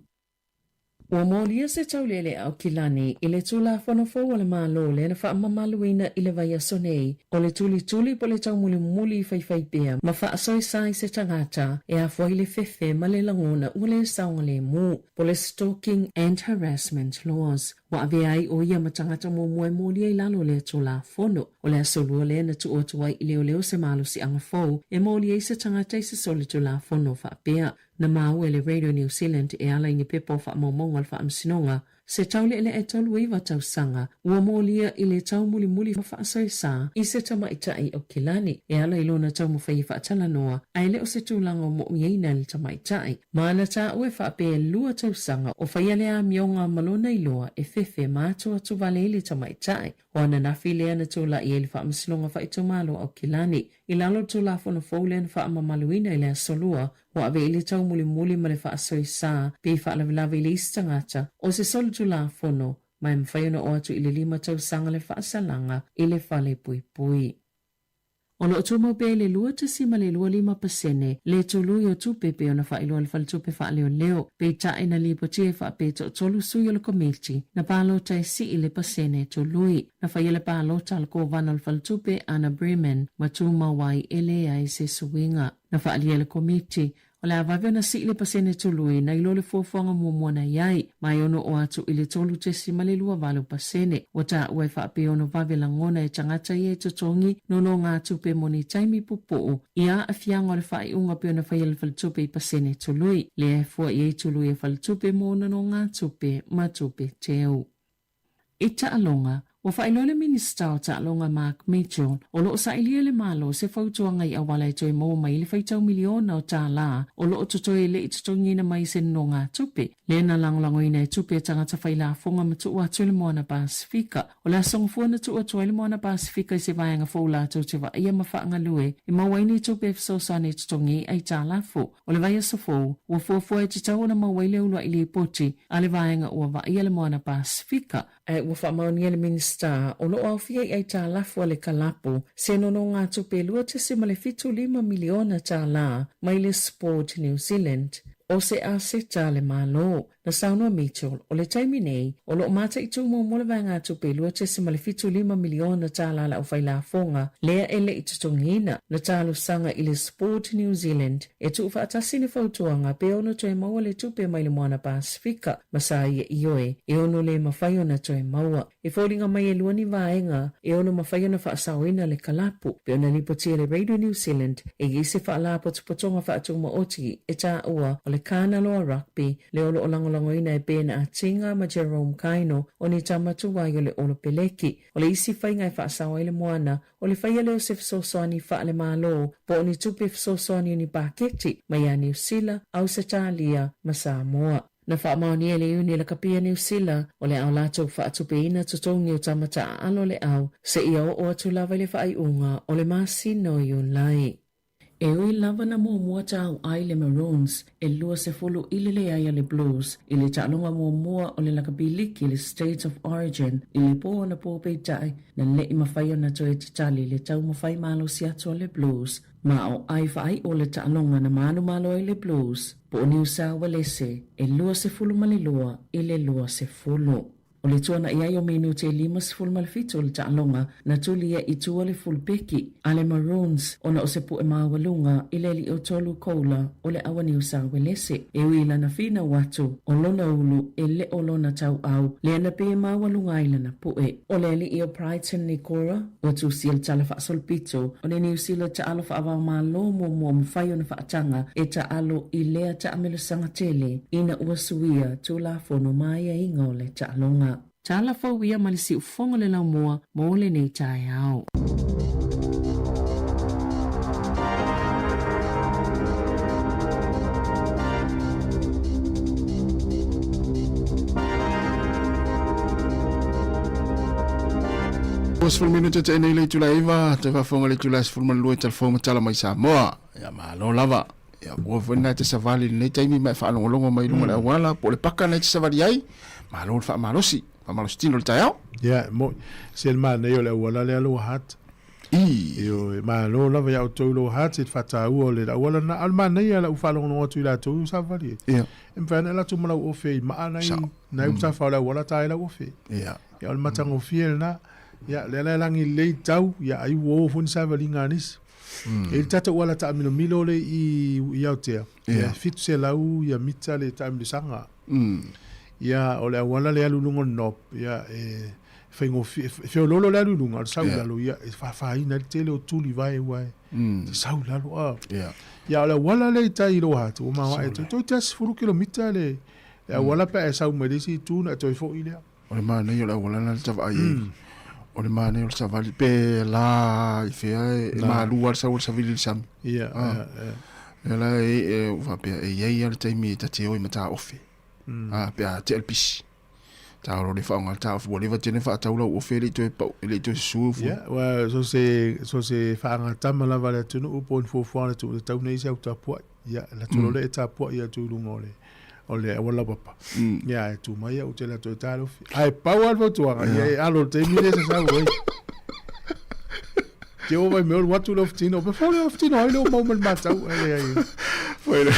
Ua molia se taulealea Aukilani i le Tulafono fou a le Malo lea na faamamaluina i le vaiaso nei, o le tulituli po o le taumulimuli i faifaipea ma faasoesa i se tagata e afua i le fefe ma le lagona ua le saogalemu, po o le Stalking and Harassment Laws. Ua avea ai ʻo ia ma tagata muamua e molia i lalo o lea Tulafono. O le aso lua lea na tuu atu ai i leoleo se malosiaga fou e moli ai se tagata i se solitulafono faapea. Na maua e le Radio New Zealand e ala i ni pepa o faamaumauga a le Faamasinoga. Se taule'ele'e 39 tausaga, ua molia i le taumulimuli ma faasoesa i se tamaitai o Kilani e ala i lona taumafai e faatalanoa, ae le o se tulaga o mo'omiaina e le tamaitai. Ma na taua e faapea e lua tausaga o faia le amioga ma lona iloa e fefe ma atuatu vale ai le tamaitai. O ananafi lea na tulai ai le Faamasinoga Faaitumalo a Aukilani i lalo o le Tulafono fou lea na faamamaluina i le Aso Lua, ua ave i le taumulimuli ma le faasoesa pe faalavelave i le isi tagata o se solitulafono ma e mafai ona oo atu i le lima tausaga le faasalaga i le fale puipui. O lo o tumau pea i le 2.25 pasene le tului o tupe pei ona faailoa e le Faletupe Faaleoleo, peitai na lipotia e faapea toatolu sui o le Komiti na palota e sii le pasene tului. Na faia le palota a le Kovana o le Faletupe Anna Breman ma tumau ai e leai se suiga. Na faaalia e le Komiti, o le a vave ona sii le pasene tului nai lo le fuafuaga muamua na i ai, ma e ono oo atu i le 3.28 pasene. Ua taua e faapea ono vave lagona e tagata ia e totogi nonogatupe mo ni taimi pupuu i aafiaga o le faaiuga pei ona faia e le Faletupe i pasene tului, lea e fua i ai tului a Faletupe mo nonogatupe ma tupe teu. I taaloga, ua faailoa le Minisita o Taaloga Mark Mitchell, o lo o sailia e le Malo se fautuaga i auala e toe maua mai ai le faitau miliona o tālā o lo o totoe e le i totogiina mai i se nonogatupe, lea na lagolagoina e tupe a tagata failafoga ma tuu atu i le Moana Pasefika. O le aso gafua na tuu atu ai le Moana Pasefika i se vaega fou latou te vaaia ma faagalue e maua ai ni tupe e fesoasoani e totogi ai aitalafu. O le vaiaso fou, ua fuafua e tatau ona maua ai le uluai lipoti a le vaega ua vaaia le Moana Pasefika, ae ua faamaonia e le Minisita o lo o aofia i aitalafu a le kalapu se nonogatupe $2.75 miliona tālā mai le Sport New Zealand, o se aseta a le Malo. Na saunoa Mitchell, o le taimi nei, o lo o mataitū muamua le vaegatupe $2.75 miliona tālā a le aufailafoga lea e le i totogiina. Na talosaga i le Sport New Zealand e tuufaatasi le fautuaga pe ono toe maua le tupe mai le Moana Pasefika ma sa ia ioe e ono le mafai ona toe maua. E foliga mai e lua ni vaega e ono mafai ona faasaoina le kalapu, pei ona lipotia e le Radio New Zealand e i ai se faalapotopotoga faatumaoti e taua o le Kanaloa Rugby le o lo o lagolagoina e Ben Atinga ma Jerome Kaino o ni tama tuai o le Olopeleki. O le isi faiga e faasao ai le moana, o le faia lea o se fesoasoani faale-Malo po o ni tupe fesoasoani o ni paketi mai ia Niu Sila, Ausetalia ma Samoa. Na faamaonia e le Iuni Lakapi a Niu Sila o le ao latou faatupeina totogi o tama taaalo le au seia oo atu lava i le faaiuga o le masina o Iulai. E ui lava na muamua tauai le Maroons e 20 i le leai a le Blues i le taaloga muamua o le lakapi liki le State of Origin i le po anapo peitai na le i mafai ona toe tatali le taumafai malosi atu a le Blues ma o ai faaiʻo le taaloga na manumalo ai le Blues po o Niu Sao Uelese e 22 i le 20. O le tuanaʻi ai o minute e 57 o le taaloga na tuli ai i tua le fulupeki a le Maroons ona o se puʻe maualuga i le alii o tolu koula o le ʻAua Niu Sao Uelese. E ui i lana finau atu o lona ulu e le o lona tauau lea na pei e maualuga ai lana puʻe. O le alii o Brighton Nikora Ua tusia le tala faasolopito o le Niu Sila taalo faavaomalo muamua mafai ona faataga e taalo i lea taamelosaga tele ina ua suia Tulafono ma aiaiga o le taaloga. Tala fou ia ma le siufofoga o le laumua mo lenei taeao. 20 minute te nei le itula iva, te faafofoga le itula 12 telefon ma tala mai Samoa. Ia malo lava. Ia ua foi na te savali lenei taimi ma e faalogologo mai luga le auala po o le paka na te savali ai. Malo le faamalosi, faamalosi tino le taeao. Ia, mo se le manaia o le auala lea Lower Hutt. I. Ioe, malo lava ia outou Lower Hutt i le faataua o le auala lena. A o le manaia lau faalogologo atu i latou i savali ai. Ia. E mafai ona e alu atu ma lau ofe i maa nai, Sao. nai mm. o le auala ta ai lau ofe. Ia. Ia o le matagofie lena. Ia, lea la e lagi lelei tau, ia ai ua o foi ni savaliga a nisi. E i le tatou ala taamilomilo le i, i Aotea, Ia. ia 700 ia mita le taamilosaga. Ia, o le auala le alu i luga o le knob, ia, e faigofie, e feoloolo le alu i luga, o le sau i lalo, ia, e faafaina ai le tele o tuli vae ua e te sau i lalo. A. Ia. Ia, o le auala lea i tai i Lower Hutt, ua maoae atu, toeitiiti lava 10 kilomita le, Le auala pe a e sau mai le isi itu ona e toe fo'i lea. O le manaia o le auala lena le ta vaai ai. O le manaia o le savali pe la i fea e malu lava le sau o le savili i le sami. Ia, ia, ia. Lea la e, e faapea e i ai lava le taimi ta te o i Mataofe. A, pe a tea le pisi. Ta olo le faaaoga le taofi ua leva tele faatau lau ofe e le i toe pau, e le i toe susu fua. Ia, aua so se, so se faagatama lava a le atunuu po o ni fuafuaga a le atunuu e tatau ona i ai se au tapuai. Ia, alu atu loa lea e tapuai atu i luga o le, o le auala laupapa. Ia, ae tu mai au ou te alu atu e talofi. Ae pau lava le fautuaga, ia e alo i le taimi lea e sasau ai. Te o vai mea o alu atu le ofutino, pe fou le ofutino ai le o mau ma le matau, e leai. Foi le,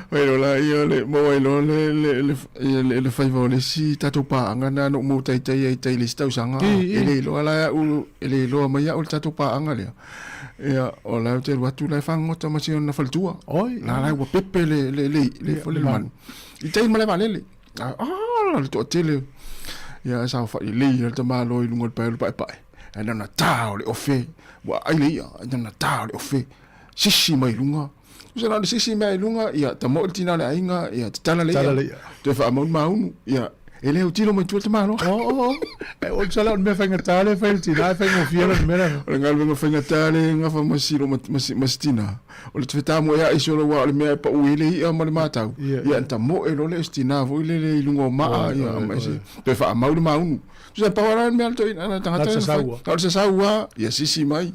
foi lo la ia le maua ai loa le le le ia le le faiva o le isi tatou paaga na na ou maua taitai ai tai le isi tausaga. I, i. E le iloa la au, e le iloa mai au le tatou paaga lea. Ia, o la ou te alu atu la e fagogota ma si ona faletua. Oi. La la ua pepe le le le le Ia, foi le le manu. I tai malae vaalele. Ah, le toatele. Ia, saofai lelei le tamaloa i luga o le paelo paepae. Ae na ona ta o le ofe. Ua aai le ia, ae na ona ta o le ofe. Sisi mai luga. Tusa na o le sisi mai luga, ia, tamoe le tina o le aiga, ia, tatala le ia. Tatala le ia. Toe faamau le maunu, ia, e le autilo mai tua le tamaloa. Oh, oh, oh. E, o sala o le mea faigata lea e fai le tina, e faigofie le mea lea. O le galuega faigata lea e gafa ma si, ma si, ma si tina. O le fetamoea'i solo aua o le mea e pau ai le i'a ma le matau, ia ona tamoe loa lea o si tina foi lele i luga o maa, ia ma ese, toe faamau le maunu. Tusa e pau lava le mea a le toeaina, le tagata Na o le lea na fai. sasau lava. Na o le sasau lava, ia sisi mai.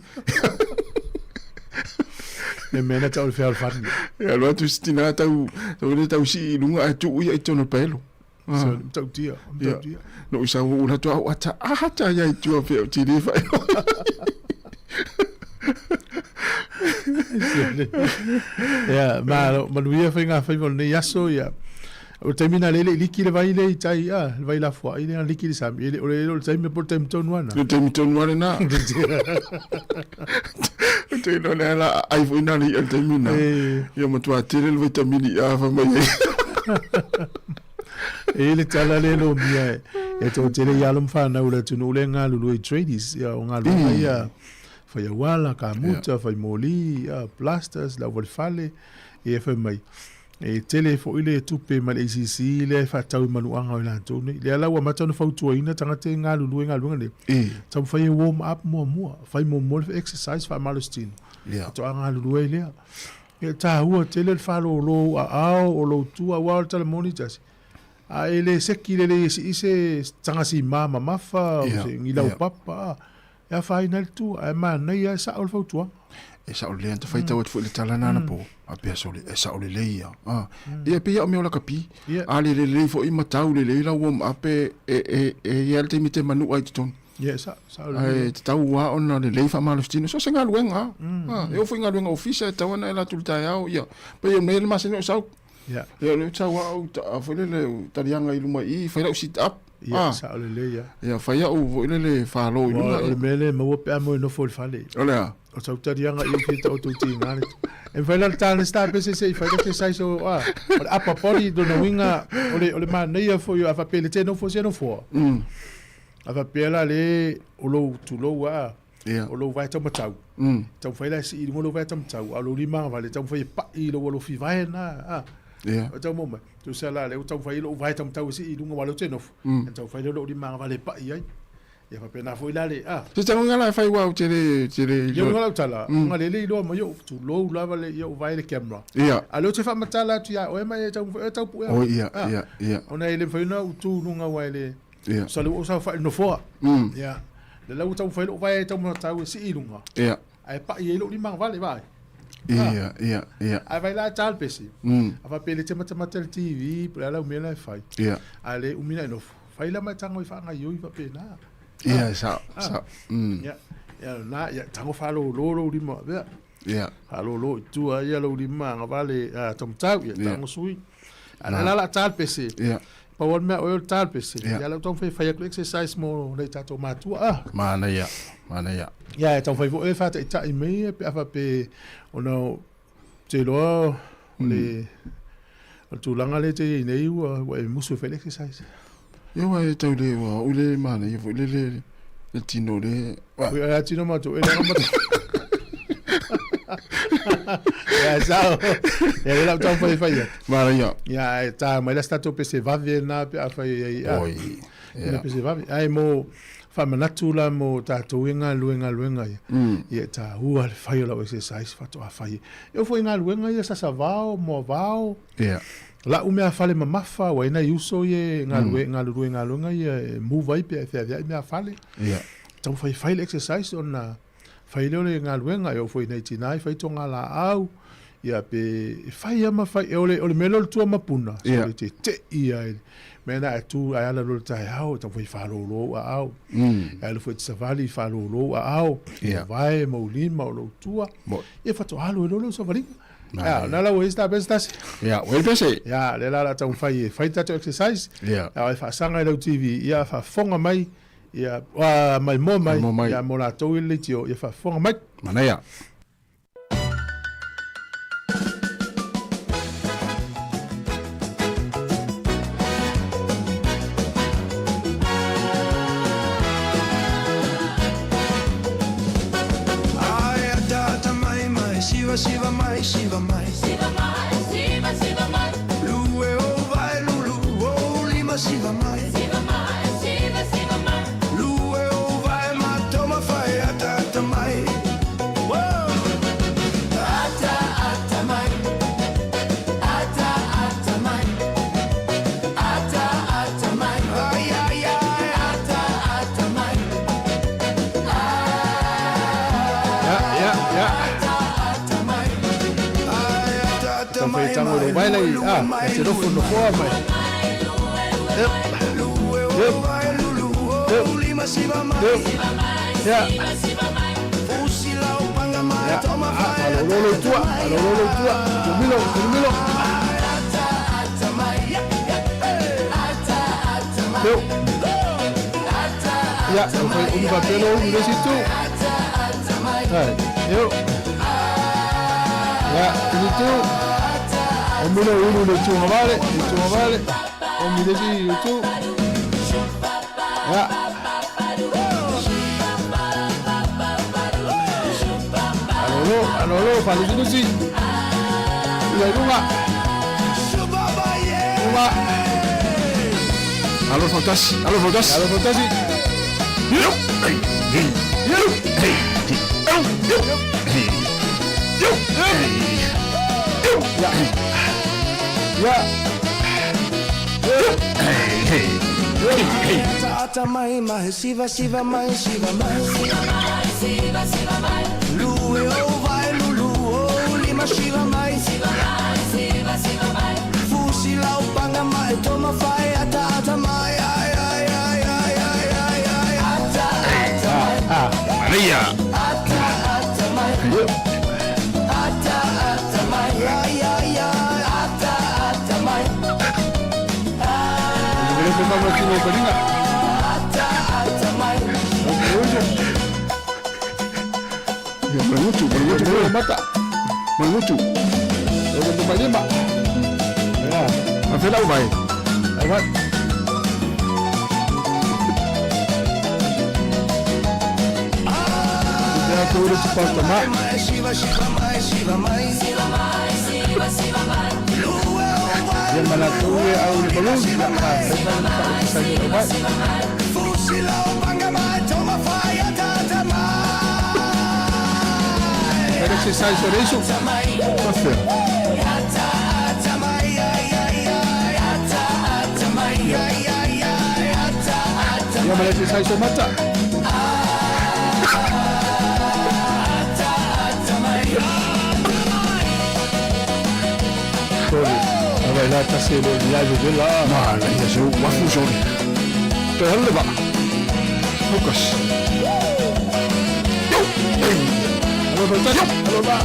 Le mea na tau o le fealofani. Ia alu atu si tina tau, tau le tau sii i luga ae tuu ia i totonu o le paelo. So, le matautia, le matautia. Na ou sau ou alu atu au ata, ata ia i tua pea o tili fai. Ia, malo, manuia faigafaiva o lenei aso, ia. O le taimi lena lea e le i liki le vai lea i tai, a, le vai lafoai lea na liki i le sami, e le, o le, o le taimi po o le taimi tonu lava lena. O le taimi tonu lava lena. Ou te iloa lea la aai foi na le i'a i le taimi lena. Ia matua tele le vaitamini A fai mai ai. E i ai le tala lea e lomia e, e toatele i alo ma fanau o le atunuu lea e galulue i tradies, ia, o galuega ia, fai auala, kamuta, fai moli, ia, plasters, le auvalefale, ia fai mai. E tele foi le tupe mai le ACC lea e faatatau i manuaga o i latou nei. Lea la ua amata ona fautuaina tagata e galulue i galuega nei, taumafai e warm up muamua, fai muamua le exercise faamalositino, faatoa galulue ai lea. E taua tele le faalolo o ou aao, o lou tua, aua o le tala moni tasi, a e le seki lelei e sii se tagasima mamafa, o se gilau papa, e afaina ai le tua, ae manaia e sao le fautuaga. E sao lelei ana ta faitau atu foi i le tala lena anapo, faapea sole, e sao lelei ia. A, ia e pei lava o mea o lakapi, a le lelei foi ma tau lelei lau warm up e, e, e, e i ai le taimi e te manua ai i totonu. Ia, e sao, sao lelei. Ae tatau lava ona lelei faamalositino, so o se galuega lava. A, e oo foi i galuega ofisa e tatau ona e alu atu i le taeao, ia, pei o mea ia e masani ona ou sau. Ia. Ia, o lea ou te sau lava ou ta, foi lele, ou taliaga i luma i i, fai lau sit up. Ia, sao lelei lava. Ia, fai au foi lele falo i luga. O le mea lea e maua pe a moe nofo i le fale. O le a? O sau taliaga i fia taoto i tiga le. E mafai la le ta le sta pese se i fai exercise o a. O le upper body lona uiga o le o le manaia foi a faapea le te nofo se nofoa. A faapea la le o lou tulou a. Ia. O lou vae taumatau. Taumafai la e sii i luga lou vae taumatau, a o lou lima agavale taumafai e pai i lou alofi vae lena, a. Ia. O tau mai. Tusa la lea ua taumafai ai lou vae taumatau e sii i luga aua o lea ou te nofo, ona taumafai lea o lou lima agavale e pai ai. Ia faapena foi la le, a. Se tagoga la e fai aua ou te le, te le iloa. Ia o luga lau tala, ona lea le iloa mai ou, tulou lava le, ia ou vae le camera. Ia. A o lea ou te faamatala atu ia oe ma e taumafai oe e tau pue au. Oi, ia, ia, ia. Ona e le mafai ona ou tu i luga aua e le, Ia. Tusa lea ua ou saofai i le nofoa. Ia. Lea la ua taumafai lou vae taumatau e sii i luga. Ia. Ae pai ai lou lima agavale, vaai. Ia, ia, ia. Ae vaai la e ta le pese. A faapea e le te matamata i le TV po o le a lau mea la e fai. Ia. A le umi ona e nofo, fai la ma e tago e faagaoioi faapena. Ia, e sao, sao. Ia, ia na, ia tago faalolo lou lima faapea. Ia. Faalolo i tua ia lou lima agavale taumatau, ia tago sui. A lea la o le a ta le pese. Ia. Pau lava le mea oe o le ta le pese. Ia. Ia lea ua taumafai e fai atu le exercise mo nai tatou matua a. Manaia, manaia. Ia e taumafai foi e faataitai mai pe a faapea ona ou te iloa o le o le tulaga lea e te i ai nei ua ua e musu e fai le exercise. Ia aua e tau le ua au le manaia foi le le le tino le Ui, a tino matou e leaga matou. Ia, e sao. Ia, le lau tau fai fai atu. Manaia. Ia, e tā mai la se tatou pese vave na pe a fai ai. a. Oi. Ina Ia. pese vave. Ai mo faamanatu la mo tatou e galue galuega ia. Ia e taua le fai o lau exercise faatoa fai. E oo foi i galuega ia sasavao, moavao. Ia. Lau mea fale mamafa, ua i ai nai uso ia e galue, galulue i galuega ia e move ai pe a e feaveai mea fale. Ia. Taumafai e fai le exercise ona fai lea o le galuega, e oo foi i nai tina e fai togalaau, ia pe e fai lava ma fai. O le, o le mea lea o le tua ma puna, so le tete'i lava i le mea lena e tu ae ala loa i le taeao, e taumafai e faalolo ou aao. E alu foi i te savali, faalolo ou aao, vae ma ou lima o lou tua, ia faatoa alu ai loa lou savaliga. Ia, o lena la ua i ai se ta pese tasi. Ia, ua i ai le pese. Ia, lea la o le a taumafai e fai le tatou exercise. Ia. A e faasaga i lau TV, ia faafofoga mai, ia, ua maimoa mai, Maimoa mai. ia mo latou i le leitio, ia faafofoga mai. Manaia. Ai ataata mai mai siva siva mai siva mai Siva mai siva siva mai Lue o vai lulu o lima siva mai Siva mai siva siva mai Lue o vai ma toma fai ataata mai Whoa! Ata ata mai Ata ata mai Ata ata mai Ai ai ai Ata ata mai Ia, ia, ia. Taumafai e tago i lou vae lai, a, e te nofo nofoa mai. Ep. Ep. Ep. Ep. Ia. Ia. Ah, faalolo lou tua, faalolo lou tua. Tulumilo, tulumilo. Leo. Ia, taumafai ulu faapea lou ulu i le isi itu. Hai, eo. Ia, isi itu. Omi lou ulu i le itu agavale, le itu agavale. Omi le isi itu. Ia. Alolo, alolo, faalusilusi. Ia i luga. Luga. Alo fautasi, alo fautasi. Alo fautasi. Ia. Ia. Ata mai mai siva siva mai siva mai Siva siva mai Lue o vai lulu o lima siva mai Siva mai siva siva mai Fusi lau panga mai toma fai ata ata mai ai ai ai ai ai ai ai ata ata mai Ah. Manaia. Ata ata mai Ata ata mai ai ai ai ata ata mai Vele pe mama tino palinga. Ata ata mai Ia, malagutu, malagutu, Vele mata. malagutu. Vele pe malima. Ia. Afea lau vae? Ai wat. Ia te uru te pasta ma. Shiva shiva mai shiva mai Siva mai siva siva mai Ia mana tu e au le balloon. Ia ka fai mai le pa sa i mai. Fusi lau panga mai toma fai ata ata mai Fai exercise o reiso. Afea. Ata ata mai ai ai ai ata ata mai ai ai ai ata ata Ia mana exercise o mata. ata ata mai Sorry. Ava i la tasi e lo viaggio vela. Manaia, se uafu sole. Toe alu le vaa. Focus. Alo fautasi. Alo va.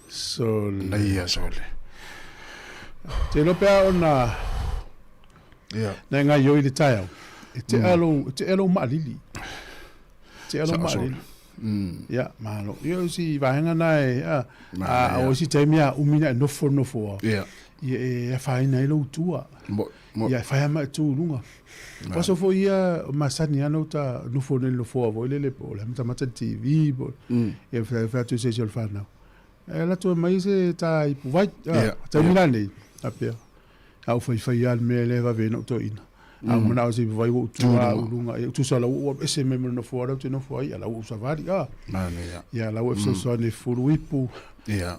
Sole. Manaia sole. Te iloa pea ona Ia. na e gaoioi i le taeao, e tea lou, e tea lou maalili. E tea lou Sao sole. maalili. Ia, malo. Ia, o si vaega na e, a, a, o si taimi a umi na e nofo nofo a. Ia. Ia, e afaina ai lou tua. Mo, mo. Ia, e fai ama e tu i luga. O aso foi ia, o masani ana o ta nofo nei nofoa foi lele, po o le amatamata le TV, po, ia, fai fai atu i se isi o le whanau. E alu atu e mai se ta ipu vai, a, taimi la nei, a pea. A ou faifai lava le mea lea e vave ai ona ou toeaina. A ou manao i se vai ua ou tua au i luga, ia, tusa o la ua ou alu ese mai ma le nofoa lea ou te nofo ai, a la ua ou savali, a. Ia, la ua e fesoasoani e fulu ipu,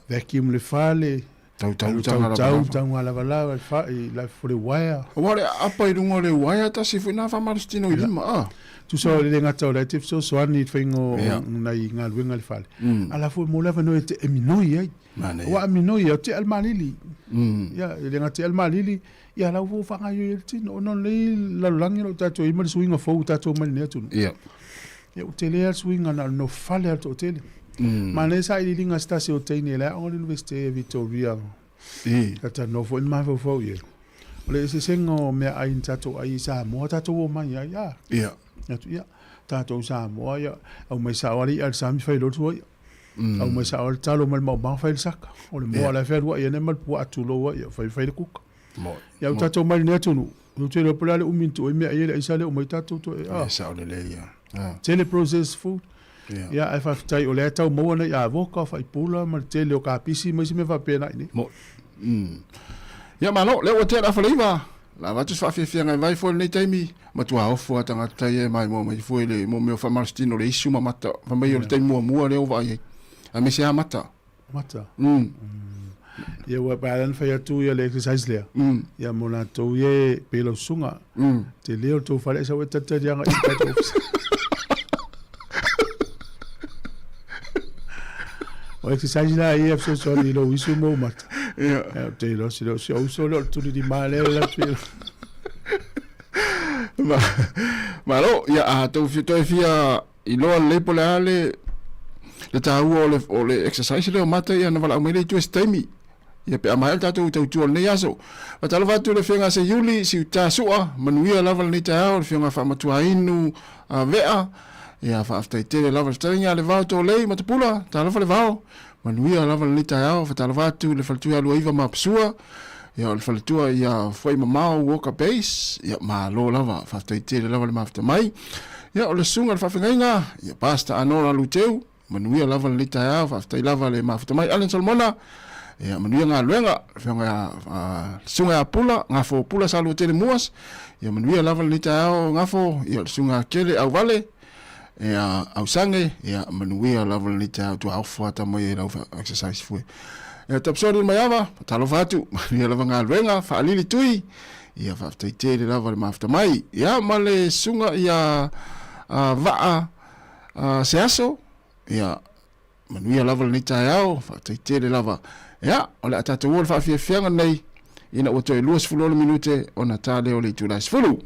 vacuum le fale, Tautau tautau, tauga lavalava i la fo le uaea. Aua o le aapa i luga o le uaea tasi foi na faamalositino i lima, a. Tusa o le le gata o la e te fesoasoani i le faiga o nai galuega i le fale, a la foi mo le avanoa e te e minoi ai. Aua a minoi au tea le malili. Ia, e le gata i le malili, ia la ua faagaoioi ai le tino. Ona o lenei lalolagi o lo o tatou i ai ma le suiga fou ua tatou omai i lenei atunuu. Ia, ua tele lava le suiga na o le nofo fale lava le toatele. Manaia sailiiliga a se tasi o teine i le aoga o le Iunivesite e Victoria. Sa talanoa foi ma mafaufau i ai. O le eseesega o meaai na tatou ai i Samoa, tatou omai ai, a. Atu, ia, tatou i Samoa, ia, aumai sao lava le i'a i le sami fai loa le sua i'a. Aumai sao le talo mai le maumau fai le saka. O le moa la e fealuai ai ma le puaa tulou ai, fai fai le kuka. Ia ua tatou mai lenei atunuu, ou te iloa po o le a le umi na tuu ai meaai ai le aisa lea ua omai tatou toe. Ah. Sao lelei ia. Ah. Tele processed food. Ia ae faafetai o lea e tau maua nai avoka, faipula ma le tele o kapisi ma isi mea faapena i inei. Ia malo, lea ua tea le afa leiva. La avatu se faafiafiaga e vai foi lenei taimi, matua ofo a tagata tai e maimoa mai foi le mo mea o faamalositino le isu ma mata. Fai mai o le taimi muamua lea ua vaai ai. Aemaise lava mata. Mata. Ia ua pa ala fai atu ia le exercise lea. Ia mo latou ia e pei lau susuga. Tele o le tou fale aisa ua e talitali agai i le tatou ofisa. O exercise la ia e fesoasoani i lou isu ma ou mata. Ia. Ia, ou te iloa si leo si ou uso lea o le tulilima lea e atu i Malo, ia a tou toe fia iloa lelei po o le a le le taua o le, o le exercise lea o mata ia na valaau mai lea i tua i se taimi. Ia pe a maea le tatou tautua o lenei aso. Faatalofa atu i le Afioga a Seiuli, Siuta Sua, manuia lava lenei taeao, le Afioga Faamatuainu Vea, ia faafetai tele lava le fetalaiga a Levao Tolei Matapula, talofa Levao, manuia lava lenei taeao. Faatalofa atu i le faletua ia Luaiva Mapasua, ia o le faletua ia Fuaimamao Walker Base, ia malo lava, faafetai tele lava le mafuta mai. Ia o le susuga i le faafeagaiga, ia Pastor Anola Luteu, Manuia lava lenei taeao, faafetai lava le mafuta mai Allen Solomona. Ia manuia galuega, afioga ia Susuga ia Pula, Gafo Pula Saluatele Muas. Ia manuia lava lenei taeao Gafo, ia le Susuga Kele Auvale, ia Ausange, ia manuia lava lenei taeao tua ofo ata mai ai lau exercise fue. Ia Tapsoni Maiava, talofa atu, manuia lava galuega, faalili tui. Ia faafetai tele lava le mafuta mai. Ia ma le susuga ia Vaa se aso, ia, manuia lava lenei taeao, faafetai tele lava. Ia, o le a tatou o le faafiafiaga nei, ina ua toe 26 minute ona ta lea o le itula e 10.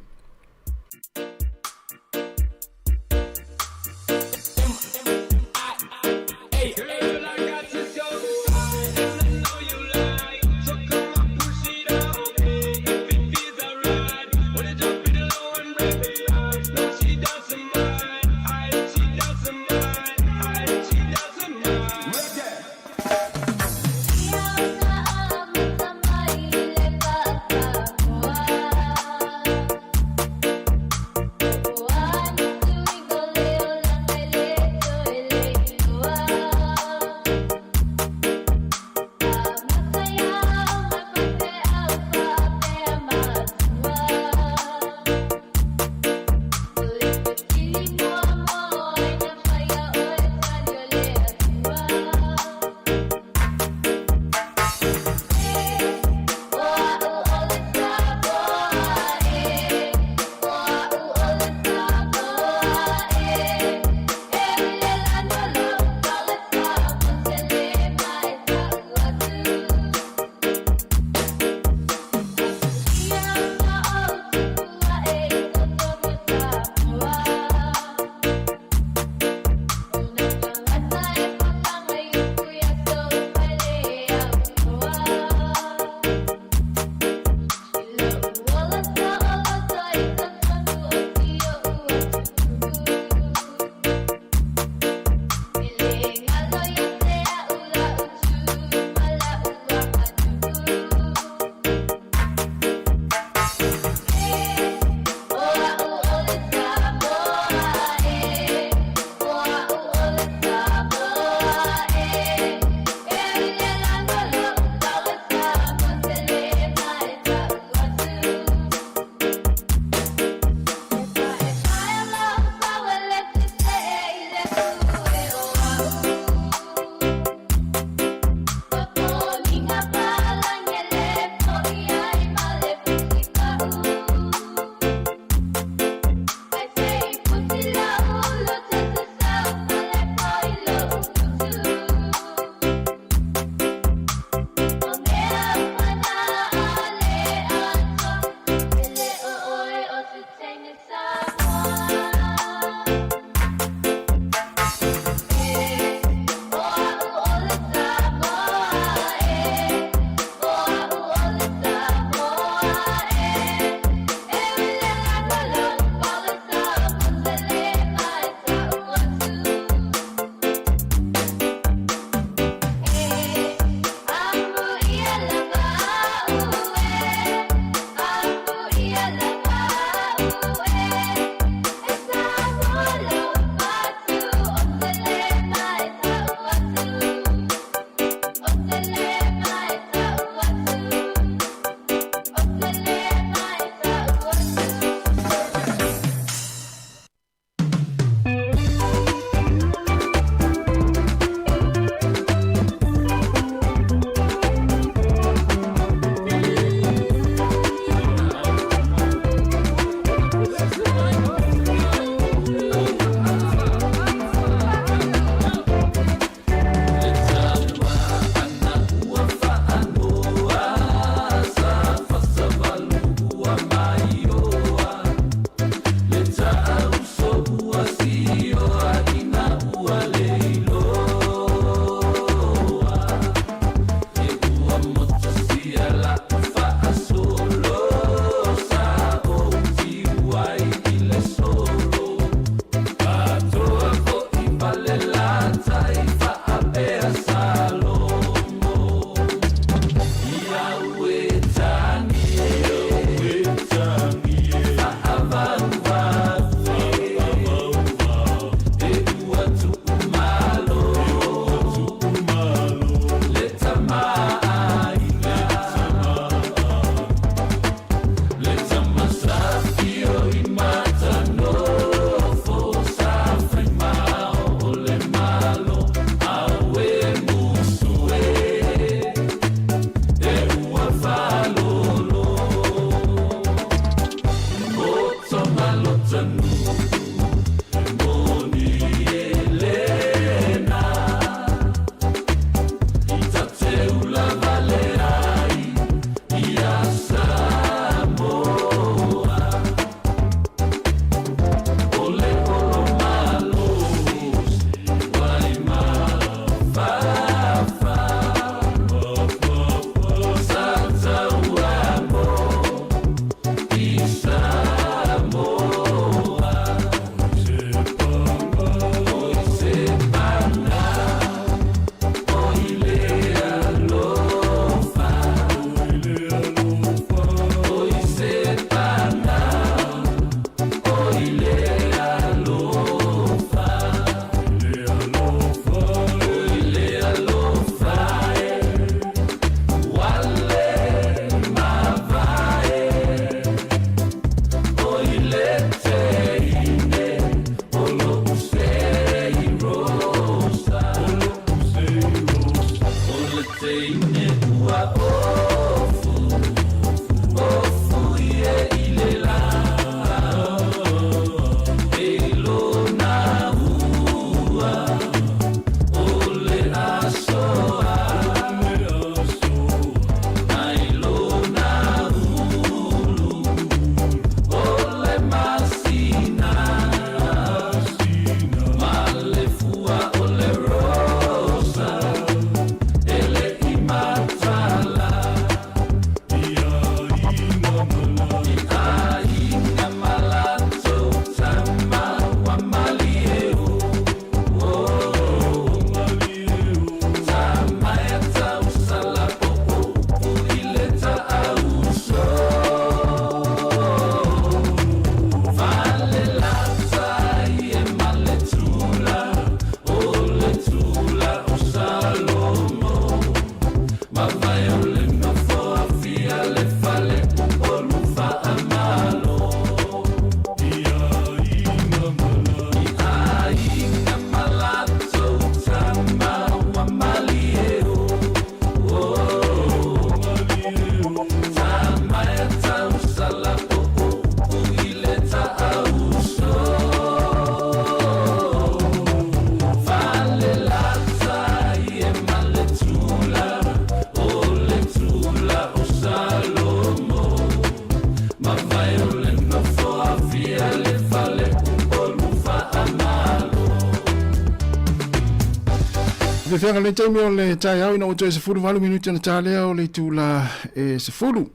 Feafeaga lenei taimi o le taeao ina ua toe 18 minute ona ta lea o le itula e 10.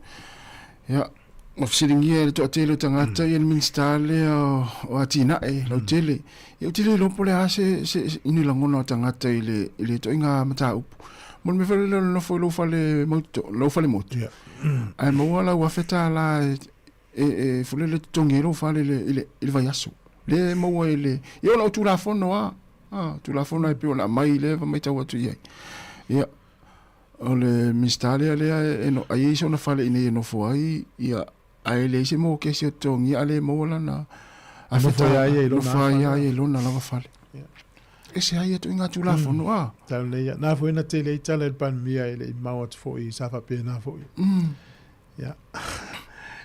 Ia, ua fesiligia e le toatele o tagata ia le Minisita lea o Atinae lautele. Ia ou te le iloa po o le a se, se, se ni lagona o tagata i le, i le ituaiga mataupu. Mo le mea foi lele o le nofo i lou fale mautu, lou fale motu. Yeah. Ae maua lau $1,000 e, e, e foi lele totogi ai lou fale i le, i le, i le vaiaso. Le maua i le, ia ona o Tulafono lava. Ah, Tulafono e pei ona aumai lea e matau atu i ai. Ia, o le Minisita lea lea e, e, ai ai sona fale i inei e nofo ai, ia, ae leai se mokesi o totogia a le maua lana Nofo ia ia i lona nofo ia ia i lona lava fale. Ese ai atu i ngā tulafono a. Tau nei ia. Nā foi na tele ai tala i le Palemia e le i mau atu foi sa faapena foi. Ia.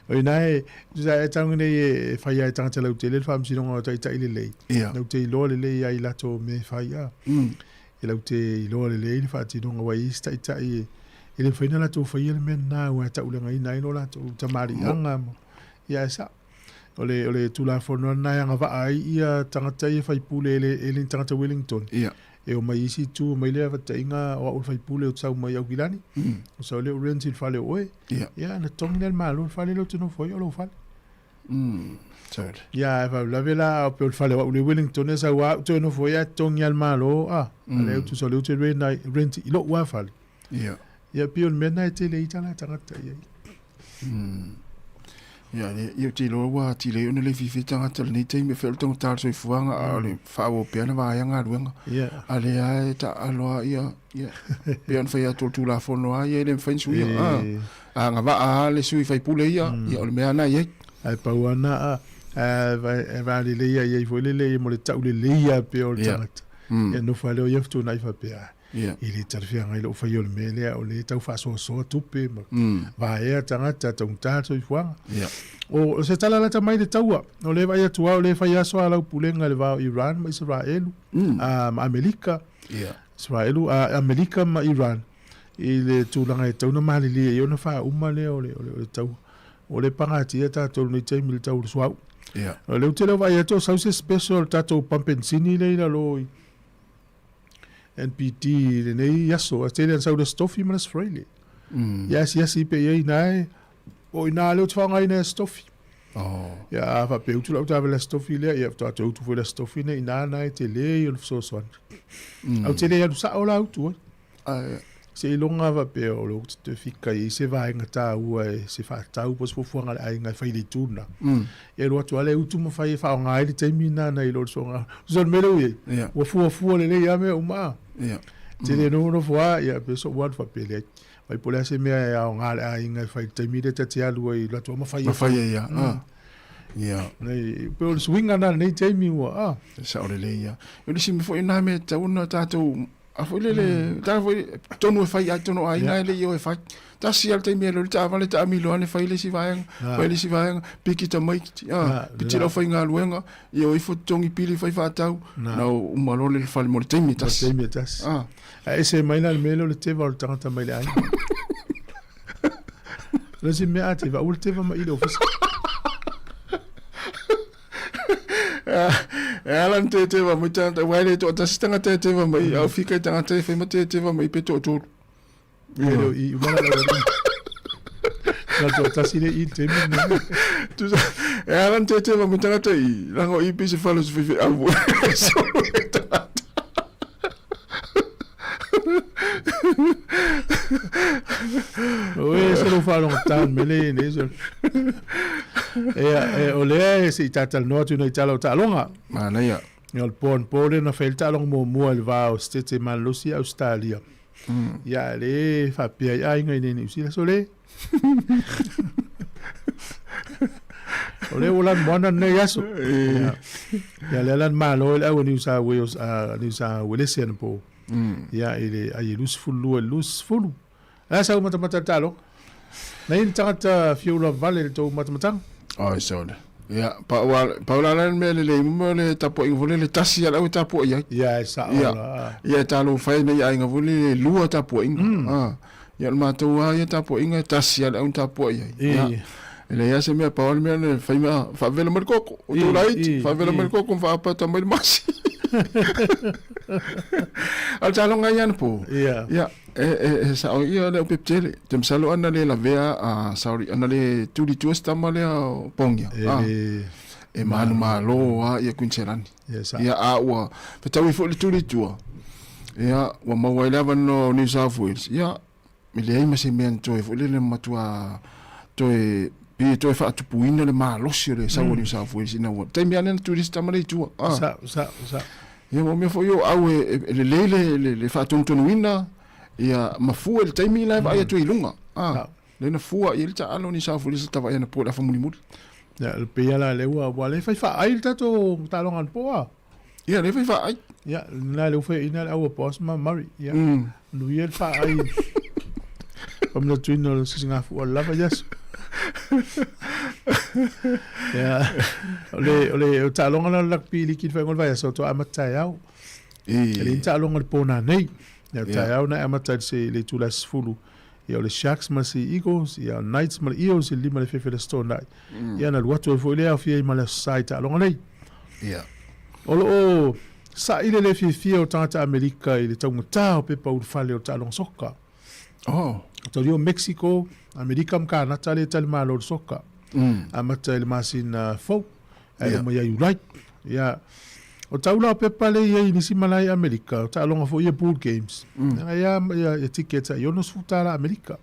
O ina e, tusa e tau nei e whai ai tangata lau tele le whaamsinoga o taitai lelei. Ia. Lau te iloa lelei ai lato me whai a. E lau te iloa lelei le whaatinoga wai isi taitai e, e le mafai ona latou faia le mea lena aua e tauleagaina ai lo latou tamaliiaga ma ia e sao. O le, o le Tulafono lena e agavaa ai ia tagata ia faipule e le, e le ni tagata Wellington. Ia. E omai i isi itu, omai lea fataiga o au o le faipule ou te sau mai Aukilani, ou sau lea ou rent i le fale o oe. Ia. Ia, ona totogi lea e le Malo le fale lea ou te nofo ai o lou fale. Totally. Ia, ae faalavelave la, a pei o le fale o au i le Wellington e sau lava au toe nofo ai ae totogi lava e le Malo, a, a lea ou tusa o lea ou te rent ai, rent i lou lava fale. Ia. Ia, pei o le mea lena e tele ai tala a tagata i ai. Ia, le, ia ou te iloa ua atili ai ona le fiafia tagata i lenei taimi e fai o le taugata o le soifuaga, a o le faaauau pea ona vaea galuega. Ia. A lea e taaalo lava ia, ia, pei ona fai atu o le Tulafono lava ia e le mafai ona suia. E. A, agavaa lava le sui faipule ia, ia o le mea lava lena e i ai. Ae pau lava lena, a, e valelei lava i ai foi lele mo le taulelei lava pea o le tagata. Ia nofo lava lea o ia fetuunai faapea, Yeah. E le talafeagai lou faia o le mea lea, o lea e tau faasoasoa tupe ma vaea tagata, taugata le soifuaga. Yeah. O se tala lata mai le taua, o lea e vaai atu lava o lea e fai aso a lau pulega i le va o Iran ma Isaraelu, ma Amerika, Yeah. Isaraelu, Amerika ma Iran, i le tulaga e tatau ona malilie i ai ona faauma lea o le, o le, o le taua. O lea e pagatia tatou i lenei taimi i le tau o le suauu. Yeah. O lea ou te le o vaai atu o sau se special o le tatou pampensini lea i lalo i NPD i lenei aso, a tele ana sau le Aso Tofi ma le Aso Faraile. Ia asiasi pea i ai ina e, o ina lea ou te faaaogaina e Aso Tofi. Oh. Ia a faapea utu lau taavale Aso Tofi lea, ia faatoa toe utu foi le Aso Tofi nei ina na e tele ia o le fesoasoani. Ae ou te le alu sao la utu ai. Ae. Seiloga faapea o lea ou te toe fika i ai se vaega taua e se faatau po o se fuafuaga a le aiga e fai i le itu lena. Ia alu atu lava lea utu ma fai e faaaoga ai le taimi lena nai lo le soga. Tusa o le mea lea ua i ai, ua fuafua lelei lava mea uma. Te le nofonofo lava, ia pei o so'u alu faapea leai. Vaai po o le a se mea e aoga le aiga e fai i le taimi lea ta te alu ai i alu atu lava ma fai Ma fai ai lava. Ia. Nei, pei o le suiga lena i lenei taimi ua, a. E sao lelei lava. O le isi mea foi lena mea e tatau ona tatou A foi lele, ta foi tonu e fai ai tonu aiga e le i o e fai. Tasi lava le taimi e alu ai le taavale taamilo ane fai le isi vaega, fai le isi vaega, piki tamaiti, a, piti lau faigaluega, ia o ifo totogi pili fai faatau, na uma loa le fale mo le taimi e tasi. Mo le taimi e tasi. A. Ae ese mai la le mea lea o le teva o le tagata mai le aiga. O le isi mea a teva, aua le teva mai i le ofisa. E ala na teteva mai tagata, aua e le toatasi tagata e teva mai, a o fika i tagata e fai ma teteva mai pe toatolu. E leo i umana lau alii. Na toatasi le i le taimi lenei. Tusa, e ala na teteva mai tagata i, leaga o i pei se fale o se faifeau e solo e tagata. Oe, se lou faalogotā le mea lea e i ai nei. Ia, e, o lea e se i tatalanoa atu i nai tala o taaloga. Manaia. Ia, o le po anapo lea na fai ai le taaloga muamua i le va o Setete Malolosi ia Ausetalia. Ia, a le faapea ai aiga i nei Niu Sila. So le. O lea ua lanu moana lenei aso. Ia, ia lea la na malo ai le au a Niu Sa Wales, a Niu Sa Uelese anapo. Ia, i le ai e 22 i le 20. A sau matamata le taaloga. Na i le tagata fia ula vale le tou matamataga. Oi sole. Ia, pa ua pa ula le mea lelei mo le tapuaiga foi lele tasi a le au e tapuai ai. Ia, e sao Ia, la. ia e talofa ai nei aiga foi lele e lua tapuaiga. Ah, ia o le matou lava ia tapuaiga e tasi a le au na tapuai ai. Ia, e leai lava se mea, pau lava le mea na fai ma faavela mai le koko, o tou laiti, faavela mai le koko ma faaapata mai le masi. A o le taaloga ia anapo. Ia. Ia, e, e, e sao ia le upe tele. Te masalo ana le lavea, ah, sorry, ana le tuli i tua se tama lea o Pongia. E Ah, le... e manumalo a ia Quincelani. Ia, sao. Ia, a ua fetaui foi le tuli i tua. Ia, ua maua ai le avanoa o New South Wales. Ia, e leai ma se mea na toe foi lele matua toe pei e toe faatupuina le malosi o le sau o New South Wales ina ua taimi lava lea na tuli se tama lea i tua. Ah. Sao, sao, sao. Ia, ua mea foi o au e, e, e lelei le, le, le faatonutonuina ia ma fua i le taimi la e vaai atu ai i luga. Ah. Sao. Lea na fua i ai le taalo o New South Wales i le tavaai anapo i le afa mulimuli. Ia, le pei la lea ua, ua le fai faai le tatou taaloga anapo a. Ia, lea fai faai. Ia, na lea ua fai ina le au a Boss ma Murray. Ia, nuia le faai. Pamanatuina o le sisigafua lava iaso. Ia, o le, o le, o taaloga la o le rugby league i le faaiuga o le vaiaso, toa amata taeao. E le ni taaloga i le po nanei. Ia, o taeao na e amata i le se, le itula e 10. Ia, o le Sharks ma le Sea Eagles, ia, o le Knights ma le Eels i le 5 i le afiafi o le Aso Toonai. Ia, na alu atu ai foi lea aofia ai ma le Aso Sa i taaloga nei. Ia. O lo o sa'i le le fiafia o tagata Amerika i le taugata o pepa ulufale o le taaloga soka. Oh. O taulia o Mexico, Amerika ma Kanata lea e tali malo i le soka. Amata i le masina fou, ae uma ia Iulai. Ia, o taula o pepa lea e i ai i nisi malae i Amerika, o taaloga foi ia board games. Ia, ia, ia tickets ai $60 Amerika.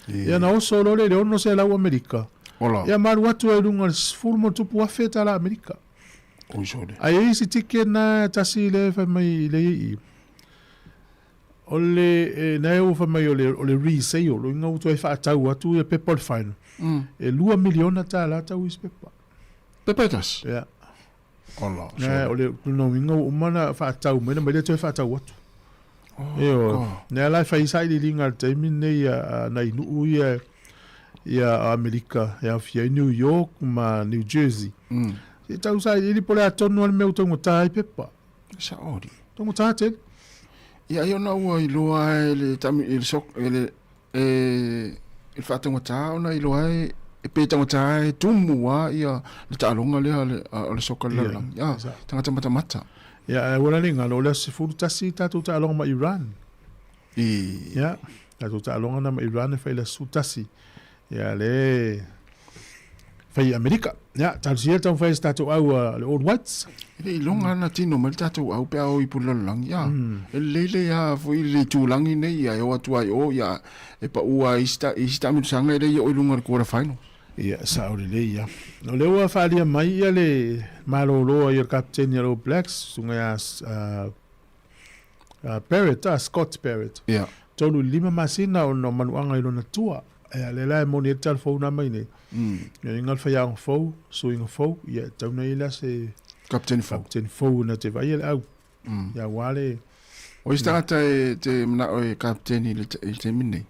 Ia na oso loa lea i le 600 Amerika. Ola. Ia ma alu atu ai i luga i le $10,000+ tala Amerika. Oi sole. Ae i ai isi ticket na e tasi lea e fai mai lea i i. O le, e, na e ua fai mai o le, o le resale, o inga ua toe faatau atu ia pepa o le final. E $2 miliona tala tau isi pepa. Pepa e tasi? Ia. Ola, Na, o le lona uiga ua uma ona faatau mai, na mai lea toe faatau atu. Oh, Ioe. Lea la e fai ai sailiiliga i le taimi lenei a nai nuu ia ia Amerika e aofia ai New York ma New Jersey. Se i tau sailiili po o le a tonu lava le mea ua taugata ai pepa. E sao alii. Taugata tele. Ia ai ona ua iloa e le tami e le sok e le e i le faataugata ona iloa ai e pe taugata e tumu a ia le taaloga lea le o le soka le lalolagi. Ah, tagata matamata. Ia, ae ua la le galo, o le aso 11 tatou taaloga ma Iran. I. Ia, tatou taaloga na ma Iran e fai i le aso 11. Ia, le fai i Amerika. Ia, talosia le taumafai e se tatou au a le All Whites. E le iloga na tino mai le tatou au pe a o i pule lalolagi. Ia, e lelei le a foi le itulagi nei, ia e o atu ai o, ia e pau a isi ta, isi taamilosaga e le i oo i luga o le quarter final. Ia, sao lelei ia. O lea ua faaalia mai ia le malolo ai o le kapiteni a le All Blacks, susuga ia Barrett, ah, Scott Barrett. Ia. 3 i le 5 masina ona o manuaga i lona tua. Ia, lea la e moni ai le tala fou na mai nei. Ia, inga le faiaoga fou, suiga fou, ia, e tau nei la se Kapiteni fou. Kapiteni fou na te vaai le au. Ia, ua le... O isi tagata e te manao e kapiteni i le i le taimi nei?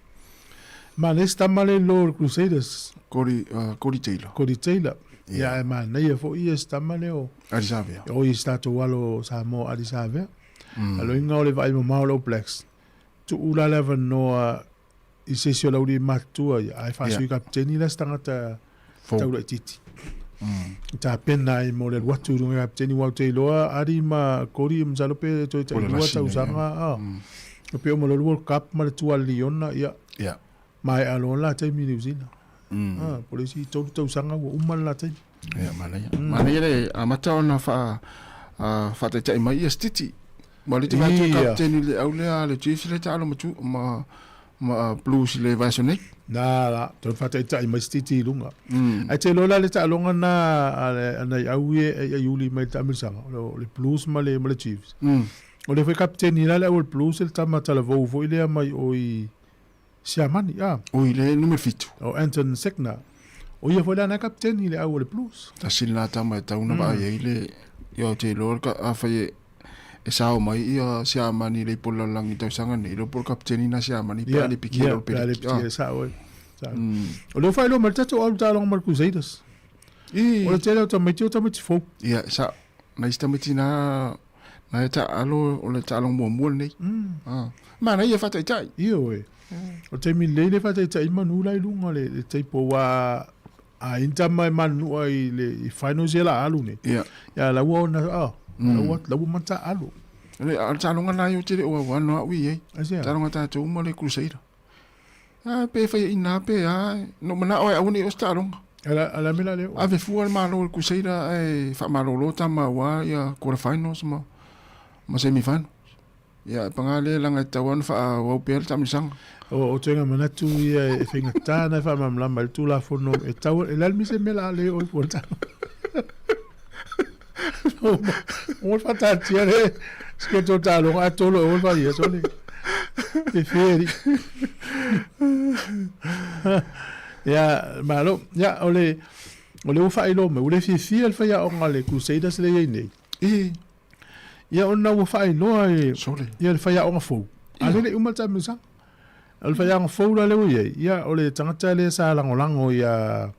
Manaia se tama le lo o le Crusaders. Cody, Cody Taylor. Cody Taylor. Ia, ae manaia foi ia se tama lea o... Ardie Savea. O ia se tatou alo Samoa Ardie Savea. A loiga o le vaai mamao o le All Blacks, tuu la le avanoa i se isi o le aualii matutua ia, ae faasui kapiteni la se tagata tau laitiiti. Tapena ai mo le alu atu i luga i kapiteni, aua ou te iloa Ardie ma Cody masalo pe toe tai lua tausaga, a. E pei uma loa le World Cup ma le Tualiona, ia, maea loa le la taimi i Niu Sila. A, po o le isi 3 tausaga ua uma le la taimi. Ia, manaia. Manaia le amata ona faa, faataitai mai ia Stiti. Ma le te vaai atu e kapiteni le au lea a le Chiefs le taalo ma, tu, ma, ma Blues i le vaiaso nei. Na, la, toe faataitai mai Stiti i luga. Ae te iloa la le taaloga na a nai au ia e ai uli mai le taamilosaga, o le Blues ma le, ma le Chiefs. O le foi kapiteni la le au o le Blues le tama talavou foi lea mai o i Siamani, a. Oi le numera 7. O Anton Segner. O ia foi la na kapiteni le au o le Blues. Tasi lena tama e tau na vaai ai le, ia ou te iloa le afai e, e sao mai ia Siamani i le ipu o le lalolagi i tausaga nei, iloa po o le kapiteni na Siamani pe a le piki ai le Pe a le piki ai, sao ai. Sao. O lea ua faailoa mai le tatou au taaloga ma le Crusaders. I. O le tele o tamaiti o tamaiti fou. Ia, sao. Nai isi tamaiti na, na e taaalo o le taaloga muamua lenei. Ah. Manaia e faataitai. Ioe. O le taimi lelei le faataitai manu la i luga o le, le table aua a i ni tama e manunua i le i finals ia la alu nei. Ia. Ia la ua ona ah, la ua la ua mata alu. Le a le taaloga lena ia ou te le o auano au i ai. Aisea? Taaloga a tatou ma le Crusader. A pe faiaina lava pe a, na ou manao lava e aua ne i oo se taaloga. A le a mea la lea? Ave fua le Malo i le Crusader ae faamalolo tama aua ia quarter finals ma ma semi finals. Ia, paga lea leaga e tatau lava ona faaauau pea le taamilosaga. O toega manatu ia e faigata ona e faamalamalama ai le Tulafono e tau, e le a le mea se mea o le a le oo ifo ai le taaloga. Ua le faataatia le schedule o taaloga ae tolo e oe le faia sole. Fefe alii. Ia, malo. Ia, o le, o lea ua faailoa mai, ua le fiafia le faiaoga a le Crusaders lea e i ai nei. I. Ia ona ua faailoa e Sole. ia le faiaoga fou. A lea e le i uma le taamilosaga. O le faiaoga fou la lea ua i ai, ia o le tagata lea sa lagolago ia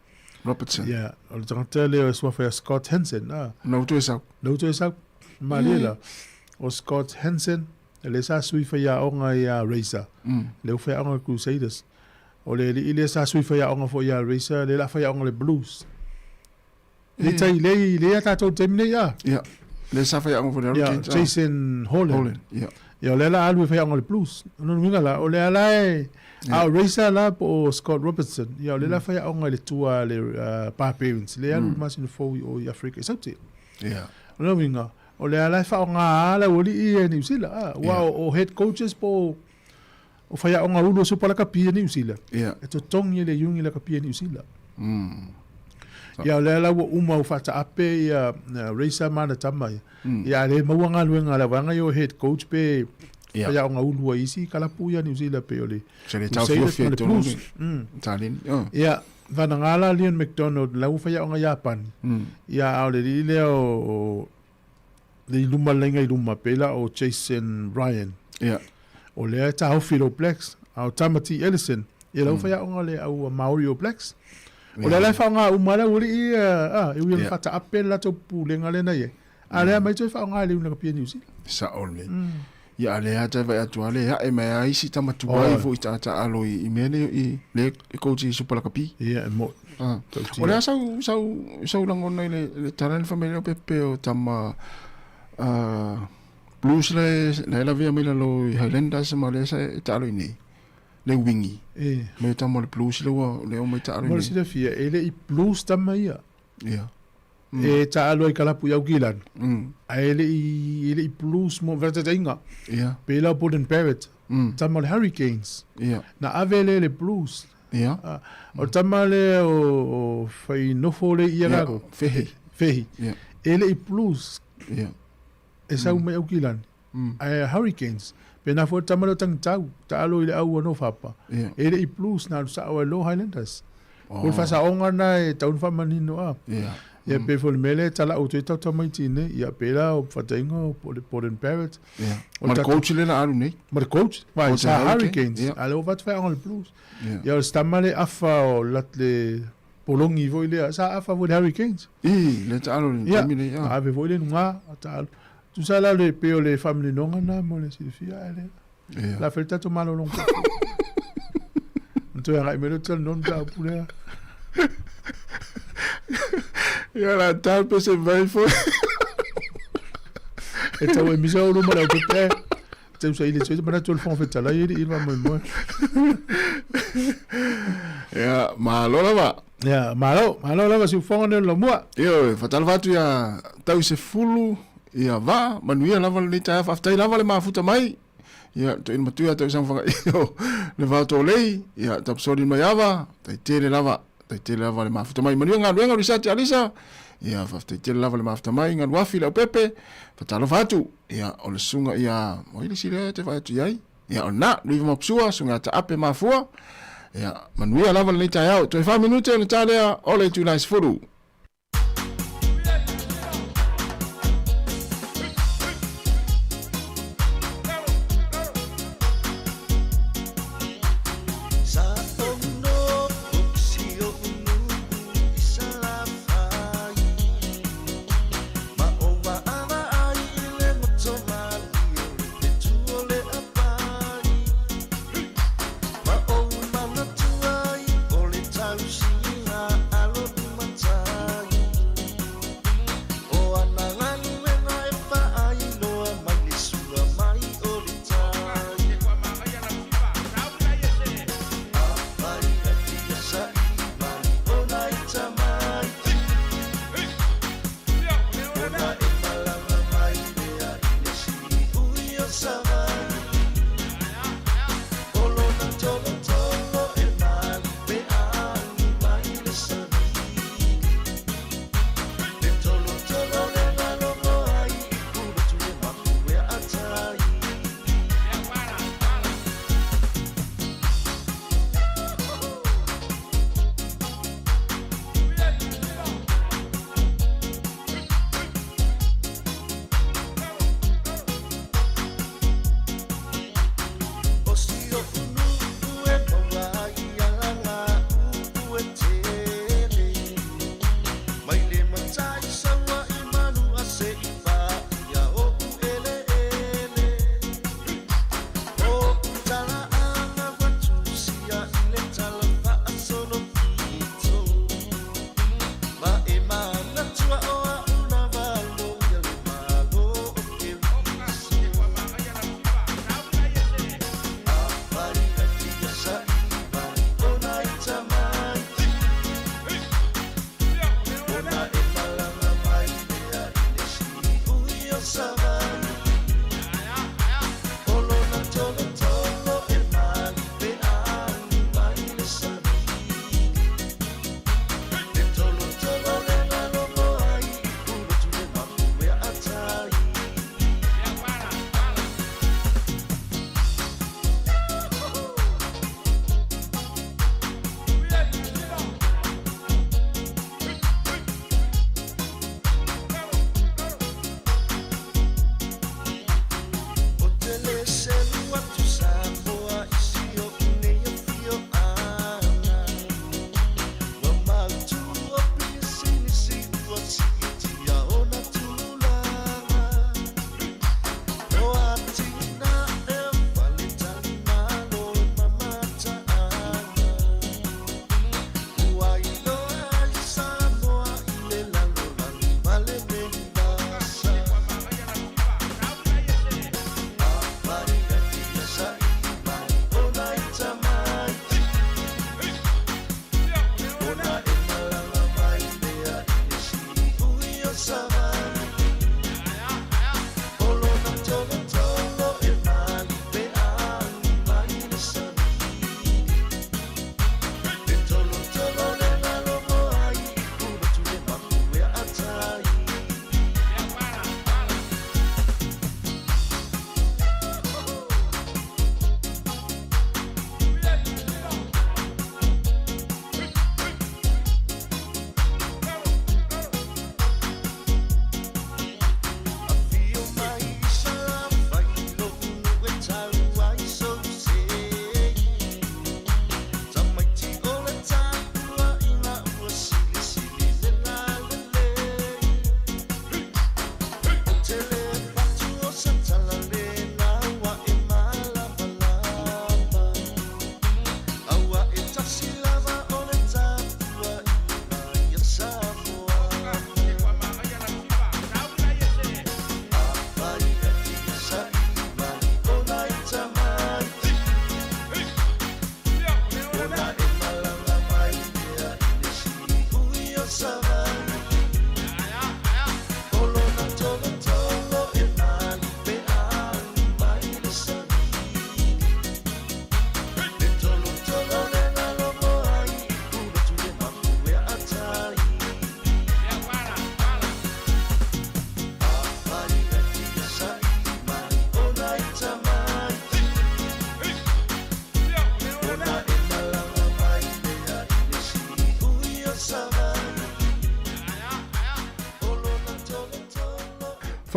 Robertson. Ia, o le tagata lea o suafa ia Scott Hansen. Ah. Na ua toe sau. Na ua toe sau. Malie la. O Scott Hansen, lea sa sui faiaoga ia Razor. Lea ua faiaoga le Crusaders. O le alii lea sa sui faiaoga foi ia Razor, lea la faiaoga le Blues. Le tai, le, le ia tatou taimi nei a. Ia. Le sa faiaoga foi le Ia, Jason Holland. Holland, ia. Ia, o lea la alu e faiaoga le Blues. O lona uiga la, o lea la e, a o Razor la po o Scott Robertson, ia o lea la faiaoga i le tua a le Barbarians, lea alu i le masina fou i o i Afrika i Saute. Ia. O lona uiga, o lea la e faaaoga lava le aualii ia i Niu Sila, a, aua o head coaches po o o faiaoga ulu o Supa Lakapi i Niu Sila, e totogi e le Iuni Lakapi i Niu Sila. Ia o lea la ua uma ua faataape ia Racer ma ana tama ia. Ia a le maua galuega a le vaega ia o head coach pe faiaoga ulu ai isi kalapu ia Niu Sila pei o le Crusaders ma le Blues. Ia vanaga la Leon McDonald la ua faiaoga Iapani. Ia a o le alii lea o le i luma le laina i luma pei la o Jason Ryan. Ia. O lea e taofi i le All Blacks, a o Tamati Ellison, ia la ua faiaoga le au Maori All Blacks. O lea la e faaaoga uma ai le aualii ia, a, e ui ina faataape le latou pulega lea na i ai, a o lea aumai toe faaaoga e le Iuni Lakapi a Niu Sila. Sao lelei. Ia a lea lava vaai atu lava lea e ae mai lava isi tama tuai foi i taataalo i mea nei i le coach i Super Lakapi. Ia e mo'i. O le a sau sau sau lagona i le tala le fai mai lea o Pepe o tama Blues le la e lavea mai lalo i Highlanders ma lea sa e taalo i nei. Le wingi. E. Me tama le Blues le ua le o mai taalo i nei. Mo le silafia, e le i Blues tama ia. Ia. E taalo ai kalapu i Aukilani. Ae e le i, e le i Blues mo faataitaiga. Ia. Pei la o Beauden Barrett, tama o le Hurricanes. Ia. Na ave lea i le Blues. Ia. O le tama lea o Fainofo le ia lako. Fehi. Fehi. Ia. E le i Blues. Ia. E sau mai Aukilani. Ae Hurricanes. Pena foi le tama lea o Tangitau, taalo i le au a Nofapa. Ia. E le i Blues na alu sao ai loa Highlanders. O le faasaoga lena e tatau ona faamanino a. Ia. Ia pei foi o le mea lea e tala'u atu ai tatou tamaiti nei, ia pei la o faatainga o po o le Beauden Barrett. Ia. Ma le coach lea na alu nei. Ma le coach, vai sa Hurricanes. A o lea ua avatu faiaoga i le Blues. Ia o le si tama lea e afa o le Polongi foi lea, sa afa foi i le Hurricanes. I, le taalo i le taimi nei. Ia, ave foi le luga, taalo. Tusa la le pei o le faamaninoga lena mo le silafia ae le. Ia. La fai le tatou malologa. Ona toe agai mai lea o talanoa le mataupu lea. Ia la tau pe se vai foi. E tau e misa o luma le au pepe. Tau sa ile tui manatu o le Fofoga Fetalai e le i le faamoemoe. Ia, malo lava. Ia, malo, malo lava siufofoga nei o le laumua. Ioe, faatalofa atu ia Tausefulu, ia Va, manuia lava lenei taeao, faafetai lava le mafuta mai. Ia, toeaina matua ia Tausaga Fagaio, le Vaotolei, ia Tapusoli Maiava, tai tele lava, tai tele lava le mafuta mai. Manuia galuega Risati Alisa, ia faafetai tele lava le mafuta mai, Galuafi Leaupepe, faatalofa atu. Ia, o le susuga ia, o ai le isi lea e te vaai atu i ai? Ia, o lena, Luiva Mapusua, susuga ia Taape Mafua. Ia, manuia lava lenei taeao. Toe 4 minute ona ta lea o le itula e 10.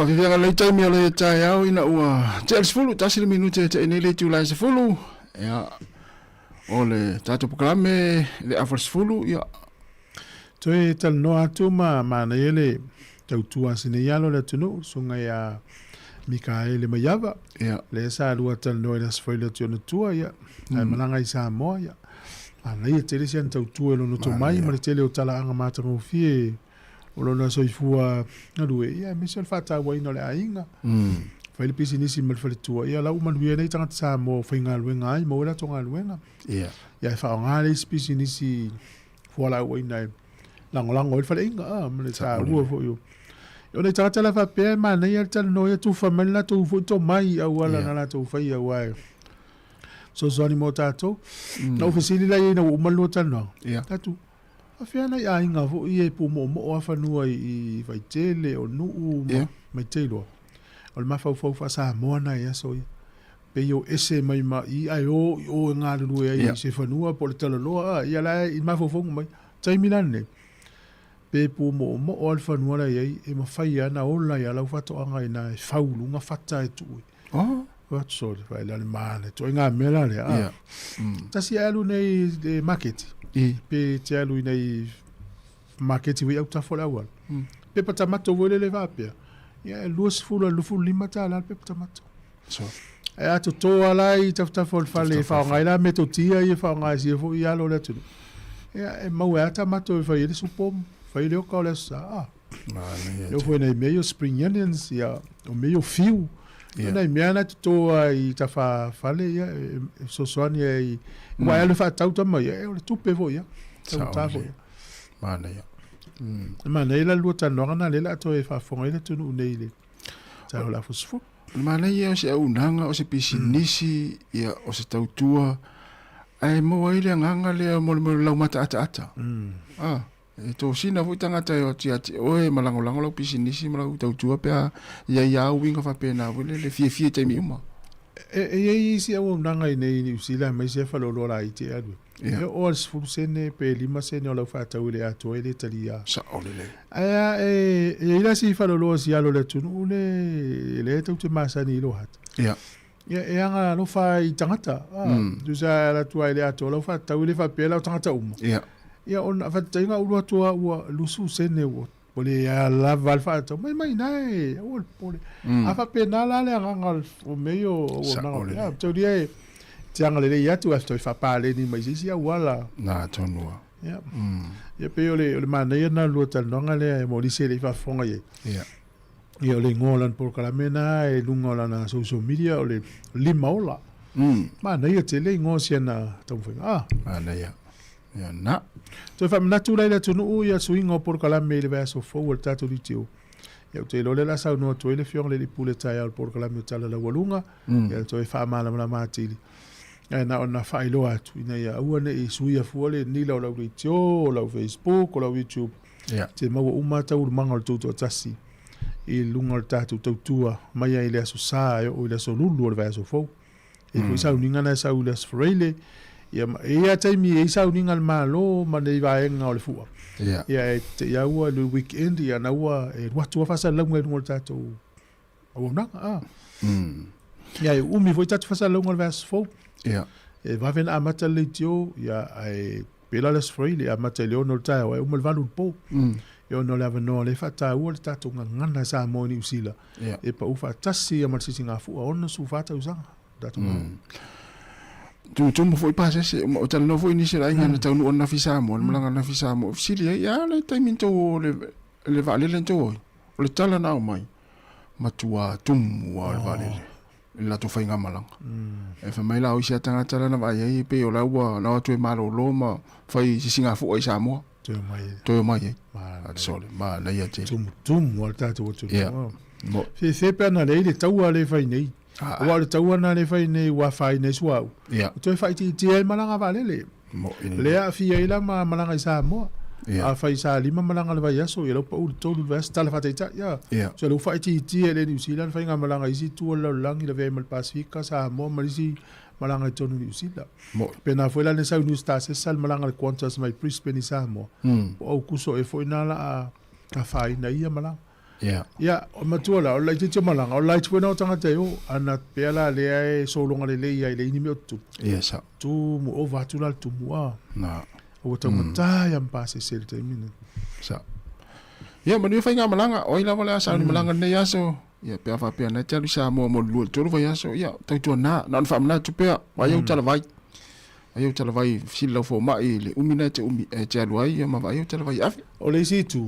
Faafiafiaga lelei taimi o le taeao ina ua tea le 10, tasi le minute e tea nei le itula e 10. Ia, o le tatou polokalame le afa le 10, ia. Toe talanoa atu ma manaia le tautua a si nei alo o le atunuu, susuga ia Mikaele Maiava. Ia. Lea sa lua talanoa i le Aso Faraile o Tionatua, ia, ae malaga i Samoa, ia. Manaia tele si ana tautua i lona tomai ma le tele o talaaga matagofie o lona soifua galue, ia, aemaise o le faatauaina o le aiga. Fai le pisinisi ma le faletua, ia, la ua manuia nei tagata Samoa o faigaluega ai, maua ai latou galuega. Ia. Ia, e faaaoga le isi pisinisi fualaauaina e lagolago ai le faleaiga, a, ma le taua foi o O nai tagata la faapea e manaia le talanoa ia tufa mai le latou foi tomai i auala na latou faia aua e fesoasoani mo tatou. Na ou fesili la i ai ina ua uma le lua talanoaga, atu, Afea nai aiga foi ia e pumoomoo lava fanua i Vaitele, o Nuu ma Maiteiloa. O le mafaufau faa-Samoa na i aso ia. Pei o ese mai ma i ae o i o e galulue ai i se fanua po o le talaloa a, ia la i mafaufauga mai. Taimi la lenei, pe pumoomoo lava le fanua la e i ai, e mafai lava ona ola ai lava lau faatoaga ina e fau i luga fata e tuu ai. Oh. What sort of ai la le mana to ngā mea la lea. Yeah. Tasi e alu nei e maketi. I. Pe te alu i nei maketi wi au tafo le auala. Pepa tamato voi lele faapea. Ia e 20 a 25 tāla le pepa tamato. So. E a toto ala i tafatafa o le fale e whaonga ai la me to tia i e whaonga ai sia fo i alo le atunu. Ia e mau e a tamato e whai e le supo, whai le oka o le aso sa. Ah. E ofo nei mea o spring onions, ia, o mea o fiu. Yeah. Nei mea na toto ai tafa fale, ia, e fesoasoani ai. Ua e alu faatau tama ia, e o le tupe foi ia. Tau ta foi ia. Manaia. E manaia la lua talanoaga na lea o le a toe faafofoga ai le atunuu nei i le taeao o le afuafuafu. O le manaia o se auaunaga, o se pisinisi, ia, o se tautua, ae maua ai le agaga lea mo le mea o le laumata ataata. Ah. E tosina foi tagata e o atu ia te oe ma lagolago lau pisinisi ma lau tautua pe a i ai a uiga faapena foi lele fiafia i taimi uma. E i ai isi auaunaga i nei i Niu Sila aemaise a faleoloa laiti e alu ai. Ia. E oo lava i le 10 sene pe 5 sene o lau faatau e le atoa ai le talia. Sao lelei. Ae a e i ai la si faleoloa si alo o le atunuu le lea e tou te masani i lou hata. Ia. Ia e aga alofa ai i tagata. Tusa e ala atu ai i le atoa lau faatau e le faapea la o tagata uma. Ia. Ia ona faataitaiga ulu atu a ua lusu sene ua ua le lava le faatau mai mai ina e aua le popole. A faapena la le agaga o mea ia o auaunaga. Ia taulia e te agalelei atu ae toe faapaleni mai se isi auala. Na tonu lava. Ia. Ia pei o le o le manaia lena o le lua talanoaga lea e mo nisi e le i faafofoga i ai. Ia. Ia o le igoa o lana polokalame lena e luga o lana social media o le Lima Ola. Manaia tele igoa o siana taumafaiga. Ah. Manaia. Ia na. Toe faamanatu la i le atunuu ia suiga o polokalame i le vaiaso fou a le tatou DTO. Ia ou te iloa lea o le a saunoa atu ai le Afioga i le Alii Pule taeao i le polokalame o Tala Laualuga, ia toe faamalamalama atili. Ae na ona faailoa atu ina ia aua ne i suia fua le nila o lau leitio, o lau Facebook, o lau YouTube. Ia. Te maua uma taualumaga o le tutoatasi i luga o le tatou tautua mai ai i le Aso Sa e oo i le Aso Lulu o le vaiaso fou. E i ai foi sauniga na e sau i le Aso Faraile, ia ma e i ai lava taimi e i ai sauniga a le Malo ma nei vaega o le fua. Ia. Ia e te i a ua i le weekend ia na ua e alu atu lava faasalalauga i luga o le tatou auaunaga a. Ia e umi foi tatou faasalalauga o le vaiaso fou. Ia. E vave ona amata le leitio, ia ae pei la le Aso Faraile e amata i le 6 o le taeao ae uma i le 8 i le po. Ia ona o le avanoa lea e faataua le tatou gagana Samoa i Niu Sila e pau faatasi ia ma le sisigafua 64 tausaga o tatou Malo. Tumutumu foi pasese, o talanoa foi nisi o le aiga na taunuu ananafi i Samoa, le malaga ananafi i Samoa, fesili ai, a le taimi tou o le, le vaalele na tou o ai? O le tala na aumai, matua tumu lava o le vaalele i le latou faigamalaga. E fai mai la o isi a tagata la na vaai ai e pei o la ua na o atu e malolo ma fai sisigafua i Samoa. Toe omai ai. Toe omai ai. Sole, manaia tele. Tumutumu lava le tatou atunuu. Ia. Mo. Fefe pe ana leai le taua lea e fai nei. Aua o le taua lena lea e fai nei ua afaina ai suauu. Ia. Ua toe faaitiitia ai malaga vaalele. Mo. Lea e aafia ai la ma malaga i Samoa. Ia. Afai sa lima malaga i le vaiaso, ia la ua pau i le tolu i le vaiaso, tala faataitai a. Ia. So lea ua faaitiitia e le Niu Sila le faigamalaga i isi itu o le lalolagi lavea ai ma le Pasefika, Samoa ma le isi malaga i totonu o Niu Sila. Mo. Pena foi la le sau New Star se le malaga le Qantas mai Brisbane i Samoa. Po o Aukuso ea foi na la a afaina ai ia malaga. Ia. Ia, o le matua la, o le laitiiti o malaga, o le laiti foi lena o tagata e o, ana pea la lea e sologa lelei ai i leai ni mea o tutupu. Ia, sao. Tumu, ova atu la le tumu, a. Na. Ua taugata ia ma pasese i le taimi lenei. Sao. Ia, manuia faigamalaga, o ai lava o le a sauni malaga i lenei aso. Ia, pe a faapea na te alu i Samoa mo le 2 i le 3 vaiaso, ia, tautuana, na ona faamanatu pea, vaai ou talavai. Vaai ou talavai, fesili lau fomai i le umi lena e te umi, e te alu ai, ia ma vaai ou talavai e ave. O le isi itu,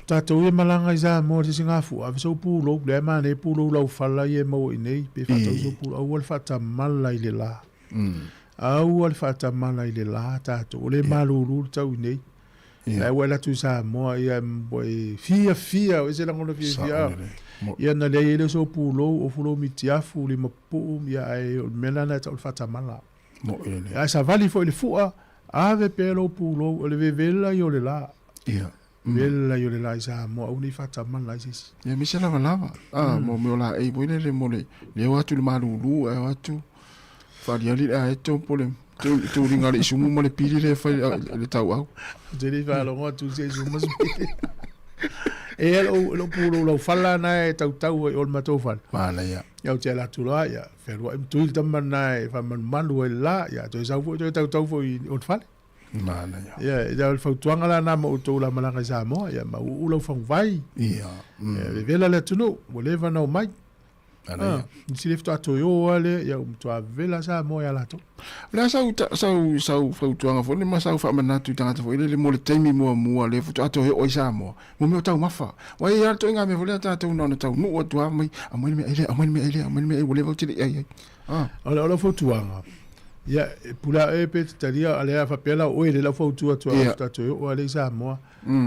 tatou ia malaga i Samoa i se isi gafua, ave sou pulou, lea e manaia pulou laufala ia e maua i inei, pe faatau sou pulou, aua le faatamala i le la. Aua le faatamala i le la tatou, o lea e malulu le tau i inei. Ia. Ae ua alu atu i Samoa, ia, ua e fiafia, ese lagona fiafia. Ia na leai ai lea o sou pulou, ofu lou mitiafu, limapupuu, ia ae o le mea lena e tau o le faatamala. Moʻi lelei. Ae savali foi i le fua, ave pea lou pulou, o le vevela ia o le la. Ia. Vevela ia o le la i Samoa, aua ne i faatamala ai se isi. Ia aemaise lavalava, a, mo mea o laei foi lele mo le le o atu i le malulu ae o atu faaliali le aeto po o le tuliga o le isumu ma le pili lea e fai i le tauau. Ou te le i faalogo atu i se isumu ma se pili. E lou, lou pulou laufala na e tautau ai o le matou fale. Manaia. Ia ou te ala atu loa, ia fealuai ma tui le tama na e faamalumalu ai le la, ia toe sau foi toe tautau foi i o le fale. Manaia. Ia, ia o le fautuaga la na ma outou la malaga i Samoa, ia mauuu lau faguvai. Ia. Ia, vevela le atunuu, ua leva ona omai. Manaia. Ah, nisi le faatoa toe o lava lea, ia ua matua vevela Samoa ia latou. O le a sau, sau, sau fautuaga foi lele ma sau faamanatu i tagata foi lele mo le taimi muamua lea faatoa toe oo ai Samoa, mo mea o taumafa. Aua e i ai lava le ituaiga mea foi lea a tatou na ona taunuu atu lava mai, aumai le meaai lea, aumai le meaai lea, aumai le meaai ua leva ou te le i ai ai. Ah. O lau fautuaga, ia, e pule lava oe pe te talia, a lea faapea la o oe lea la fautua atu au faatoa toe oo lava lea i Samoa.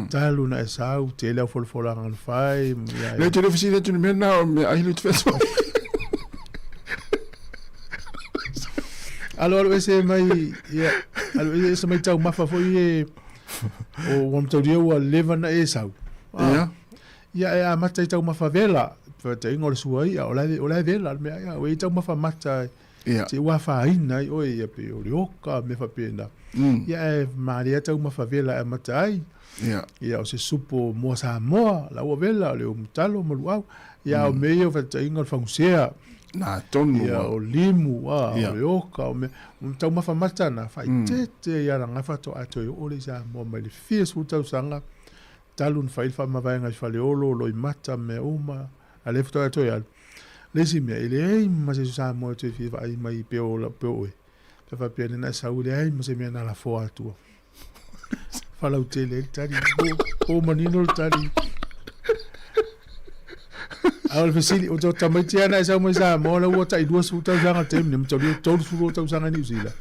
Talu na e sau, tele au folafolaga na fai, ia, Lea ou te le fesili atu i le mea lena o le meaai lea ou te fai atu ai. Alo alo ese mai, ia, alo ese mai taumafa foi e, o ua mataulia ua leva na e sau. Ah. Ia. Ia e amata i taumafa vela, faatainga o le sua ia, o la o la e vela le mea ia, o e taumafa mata Ia. te ua afaina ai oe ia pe o le oka mea faapena. Ia e malie taumafa vela e amata ai. Ia. Ia o se supo moa Samoa, la ua vela o le umutalo ma luau. Ia o mea ia o faatainga o le fagusea. Na tonu. Ia o limu, a, o le oka, o mea, o taumafa mata na, faaeteete ia la gafa toa toe oo lea i Samoa mai le fia sefulu tausaga, talu na fai le faamavaega i Faleolo, Loimata, mea uma, a lea faatoa toe alu. Le isi mea, e leai ma se Samoa e toe fia vaai mai pe o, pe o oe. Pe faapea nei na e sau, e leai ma se mea na lafoa atua. Falautele ai le tali, po, po manino le tali. A o le fesili, o te tamaiti lava na e sau mai Samoa, la ua tai 20 tausaga le taimi nei, ma taulia 32 tausaga i Niu Sila.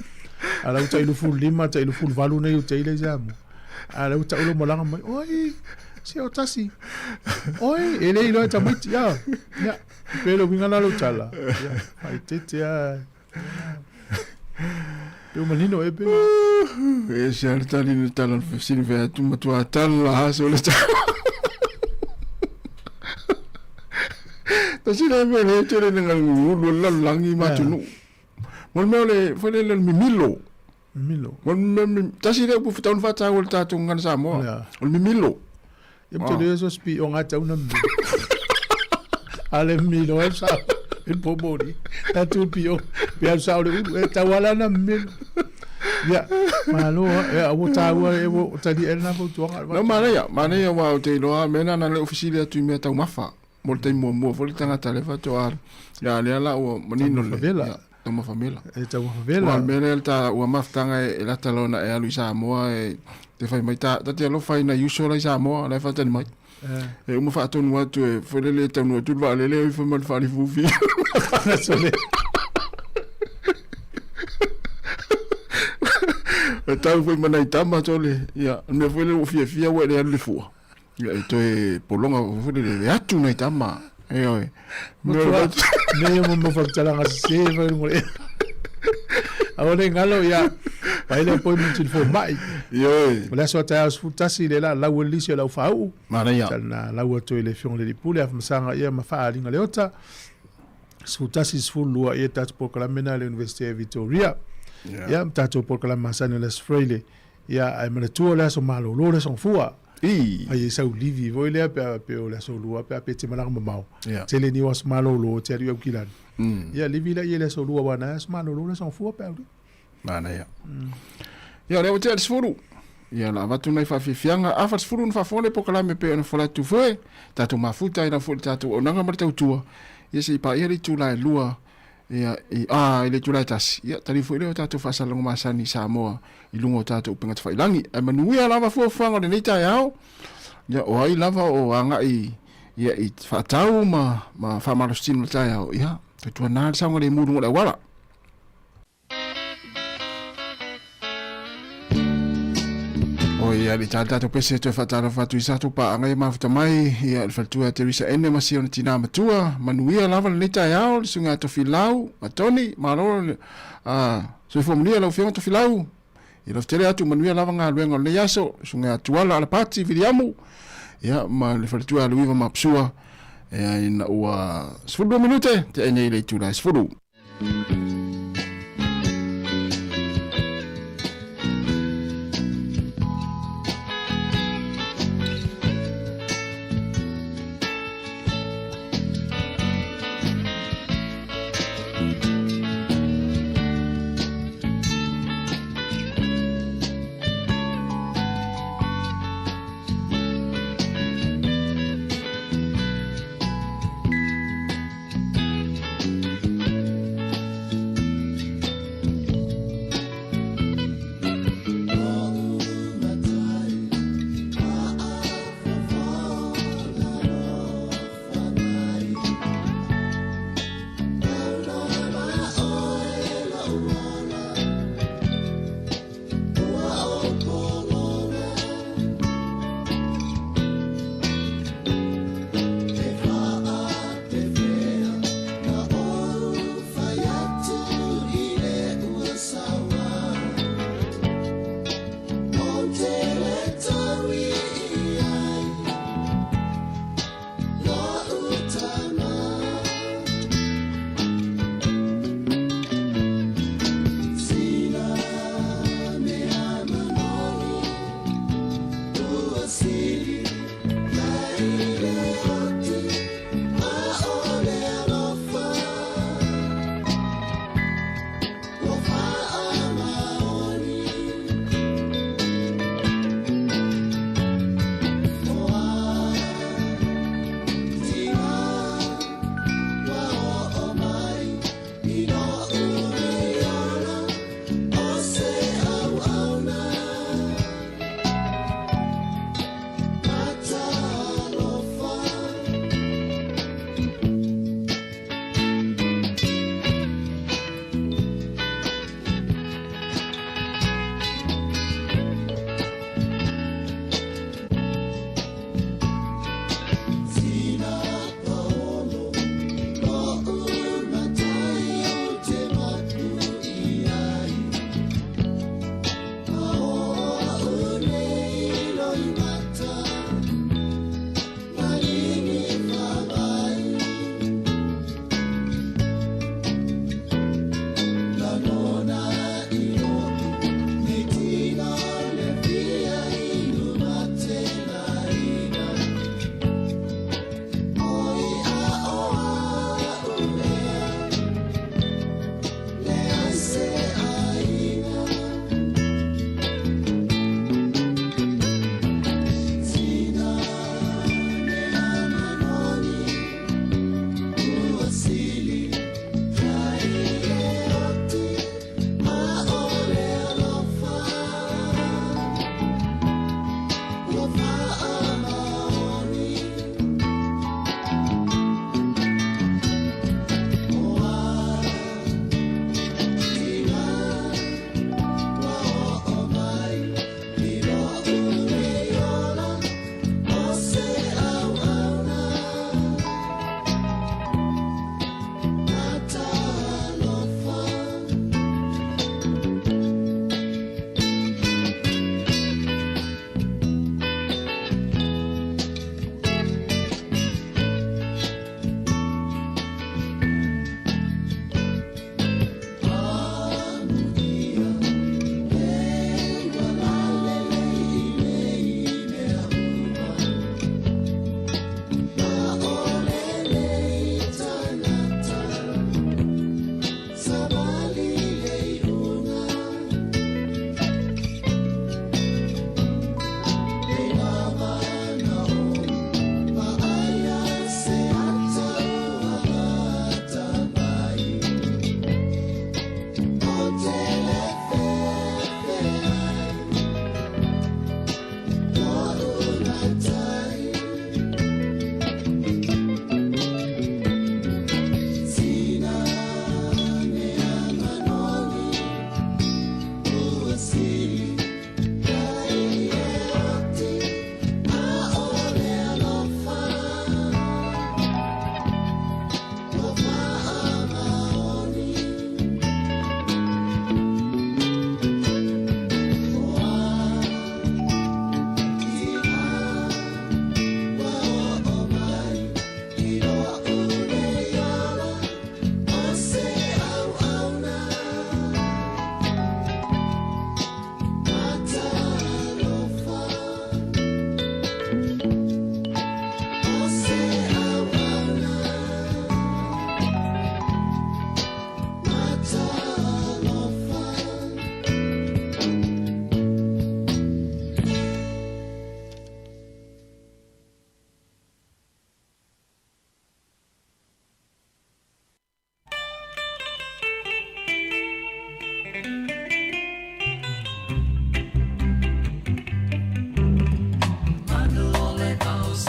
A la ua tai 25, tai 28 nei o teile i Samoa. A la ua tau lau malaga mai, oi, se o tasi. Oi, e le iloa e tamaiti, ia. Ia, pe le uiga la lou tala. Ia, faaeteete lava. Pe ua manino ea pe. E ese lava le tali le tala o le fesili fai atu matua tala aso le tala. Tasi le mea le tele le ngalugulu le lalolagi ma atunuu. Mo le mea o le foi lele o le mimilo. Mimilo. Mo le mea tasi le upu tatau ona faataua i le tatou gagana Samoa. O le mimilo. Ia ma tele so spi o ngā tau na mimilo. A le mimilo e sa e pomori. Ta tu pio. Pe au sa o le ulu e tau ala na mimilo. Ia, malo e a ua tāua e ua tali e na fautuaga. No manaia, manaia wa o te iloa mea na na le ofisili atu i mea taumafa. Mo le taimi muamua foi le tagata lea faatoa alu. Ia lea la ua manino le. Taumafa vela. Taumafa mela. E taumafa vela. Ua mea lea ta ua mafutaga e lata loa ona e alu i Samoa e te fai mai ta ta te alofa i nai uso la i Samoa la e faatali mai. E uma faatonu atu e foi lele e taunuu atu le vaalele e ifo ma le faalifufi. E tau foi ma nai tama tole. Ia, o le mea foi lea ua fiafia ua e le alu i le fua. Ia e toe pologa foi lele e atu nai tama. Ioe. Matua, me ia mo whakatalaga sese whai runga le. A o le ngalo ia, pai le appointment i le fomai. Ioe. O le aso a taeao 11 le la lau e lisi o lau whauu. Manaia. Tana lau atu i le fionga le lipule, afamasaga ia ma whaaliga le ota. 11, 12 ia tātou polokalame na le University of Victoria. Yeah. Ia, ma tātou polokalame masani o Les Freile. Ia, ai manatua le aso malolo le aso gafua. Fai ai sau livi foi lea pe a pe o le aso lua pe a pe e te malaga mamao. Tele ni o aso malōlō e te alu i Aukilani. Ia livi laia i le aso lua aua na e aso malōlō le aso gafua pe a uli. Manaia. Ia, o lea ua tea le 10. Ia, la avatu nai faafiafiaga. Afa le 10 ona faafofoga lea polokalame e pei ona fola atu foi. Tatou mafuta ai lava foi i le tatou auaunaga ma le tautua. Ia, se i paia le itula e 2, ia, i, a, i le itula e 1. Ia, taliu foi lea o tatou faasalaloga masani i Samoa i luga o tatou upega tafailagi. Ae manuia lava fuafuaga o lenei taeao. Ia, o ai lava o agai ia, i faatau ma, ma faamalositino i le taeao, ia, tautuana le saogalemu i luga o le auala. O ia le tali tatou pese toe faatalofa atu i sa tatou paaga ia mafuta mai ia le faletua ia Teresa Ene ma si ona tinā matua. Manuia lava lenei taeao le susuga ia Tofilau ma Tony. Malo le soifua manuia lau Afioga Tofilau. Ia lofi tele atu manuia lava galuega o lenei aso. Susuga ia Tuala Alapati Viliamu ia ma le faletua ia Luiva Mapsua ia ina ua 12 minute te ai nei le itula e 10.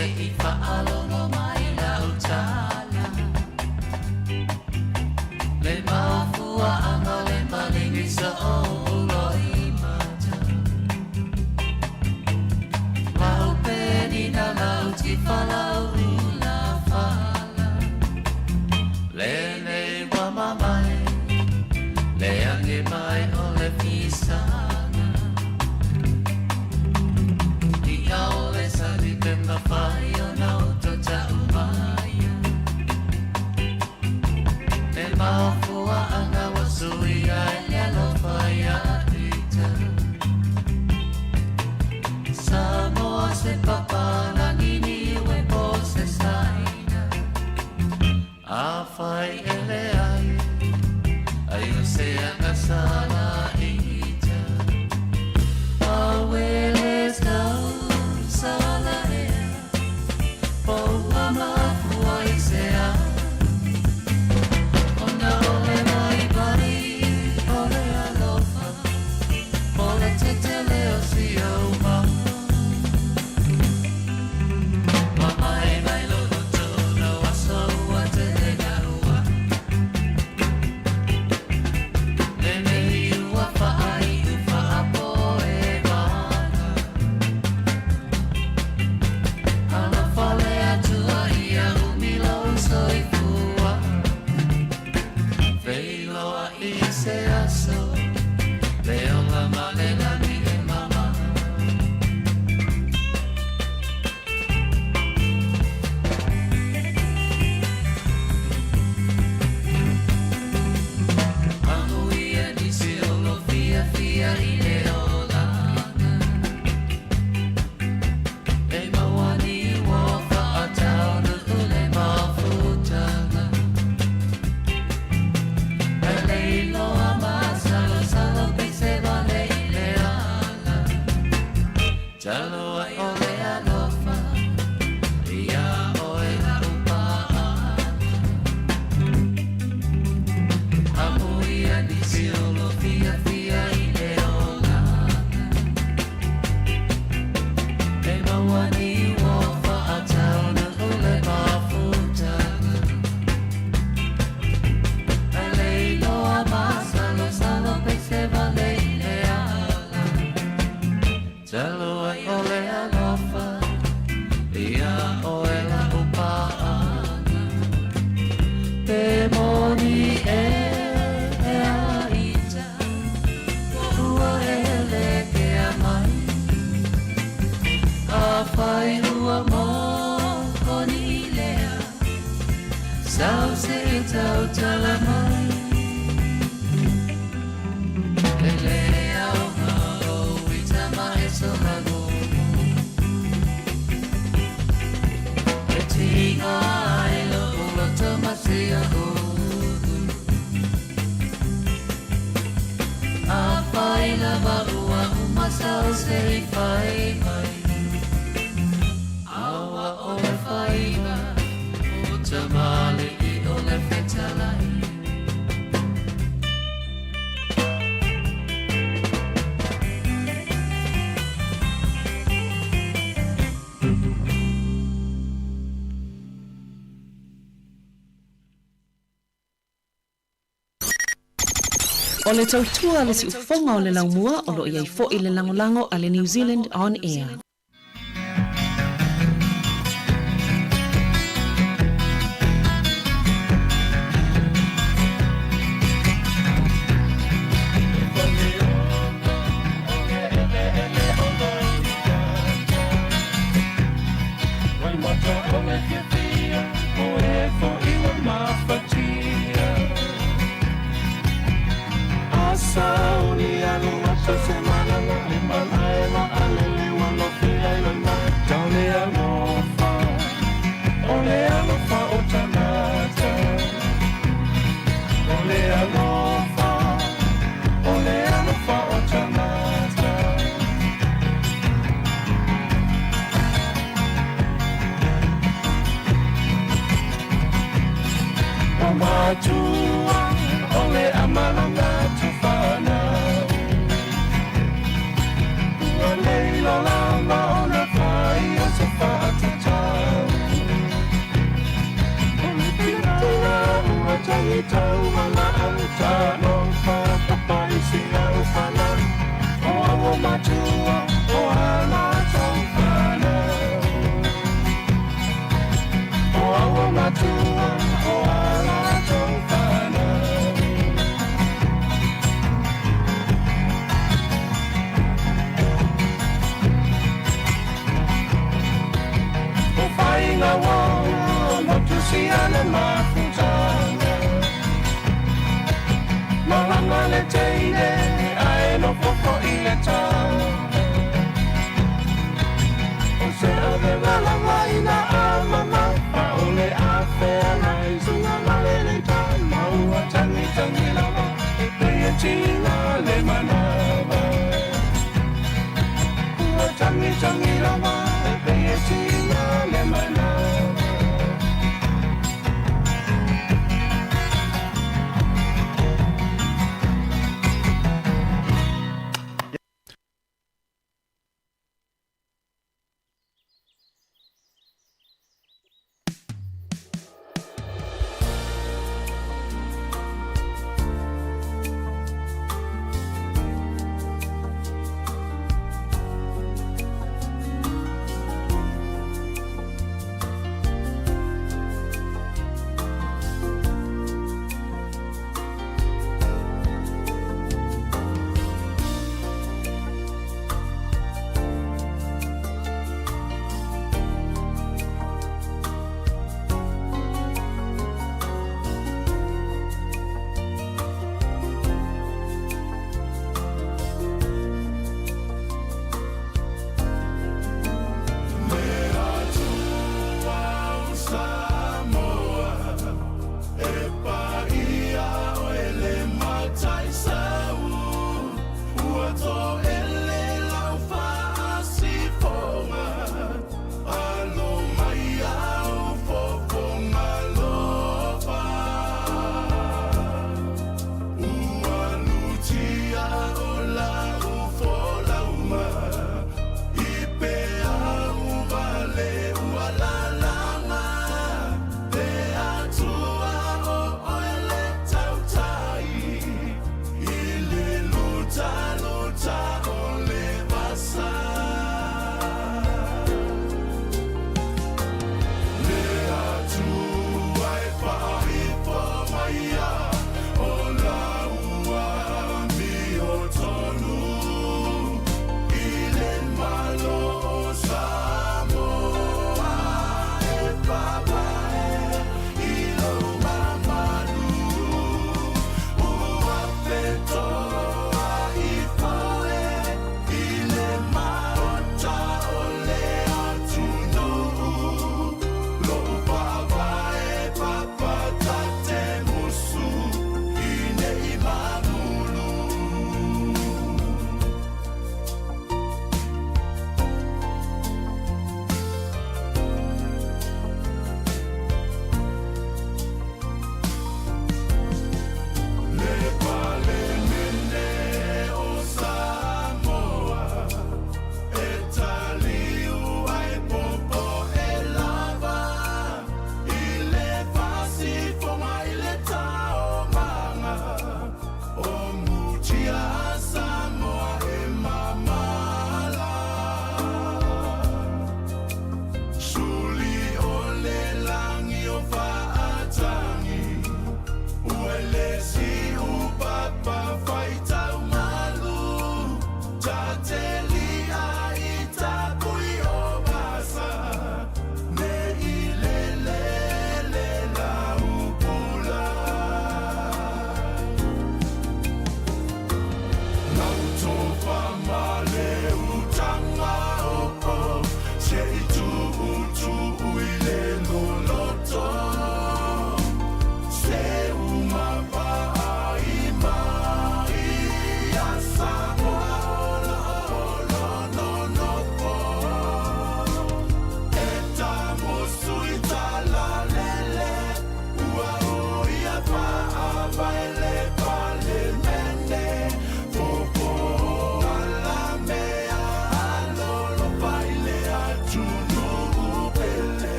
Se i faalogo mai lau tala Le mafuaaga le maligi sa ou loimata Lau penina lau tifa lau ulafala Lenei ua mamae Le age mai o le fisaga Ia o le sali pe mafai ona uto ta'u maia Le mafuaaga ua suia e le alofa ia ita Samoa se papalagi niue po o se Saina Afai e leai ai o se agasala ita Auele tau sala ea Po ua mafua i se a Ona o le vaivai o le alofa Po le tetele o si ou mau Mamae mai lou loto o lou aso ua tele gaua Lenei ua faaiu faapo e vala Alofa le Atua ia umi lou soifua Feiloai i se aso Le ola ma le lagi e mama. Amuia nisi o lou fiafia i le olaga E maua ni ua faataunuu le mafutaga E leiloa masalosalo pei se vale i le ala Talo ai o le alofa iā oe la'u paaga Amuia nisi o lou fiafia i le olaga E maua ni ua faataunuu le mafutaga E leiloa masalosalo pei se vale i le ala Talo ai o le alofa iā oe la'u paaga Pe moni ē e a ita Ua e le kea mai Afai ua moni lea Sau se i tautala mai E le aoga ou ita ma e somagumu E tiga ai lo'u loto ma sia ulu Afai lava ua uma sau se i fai mai Aua o le faiva o tamalii o le fetalai. O le tautua a le siufofoga o le laumua o lo o i ai foi le lagolago a le New Zealand On Air.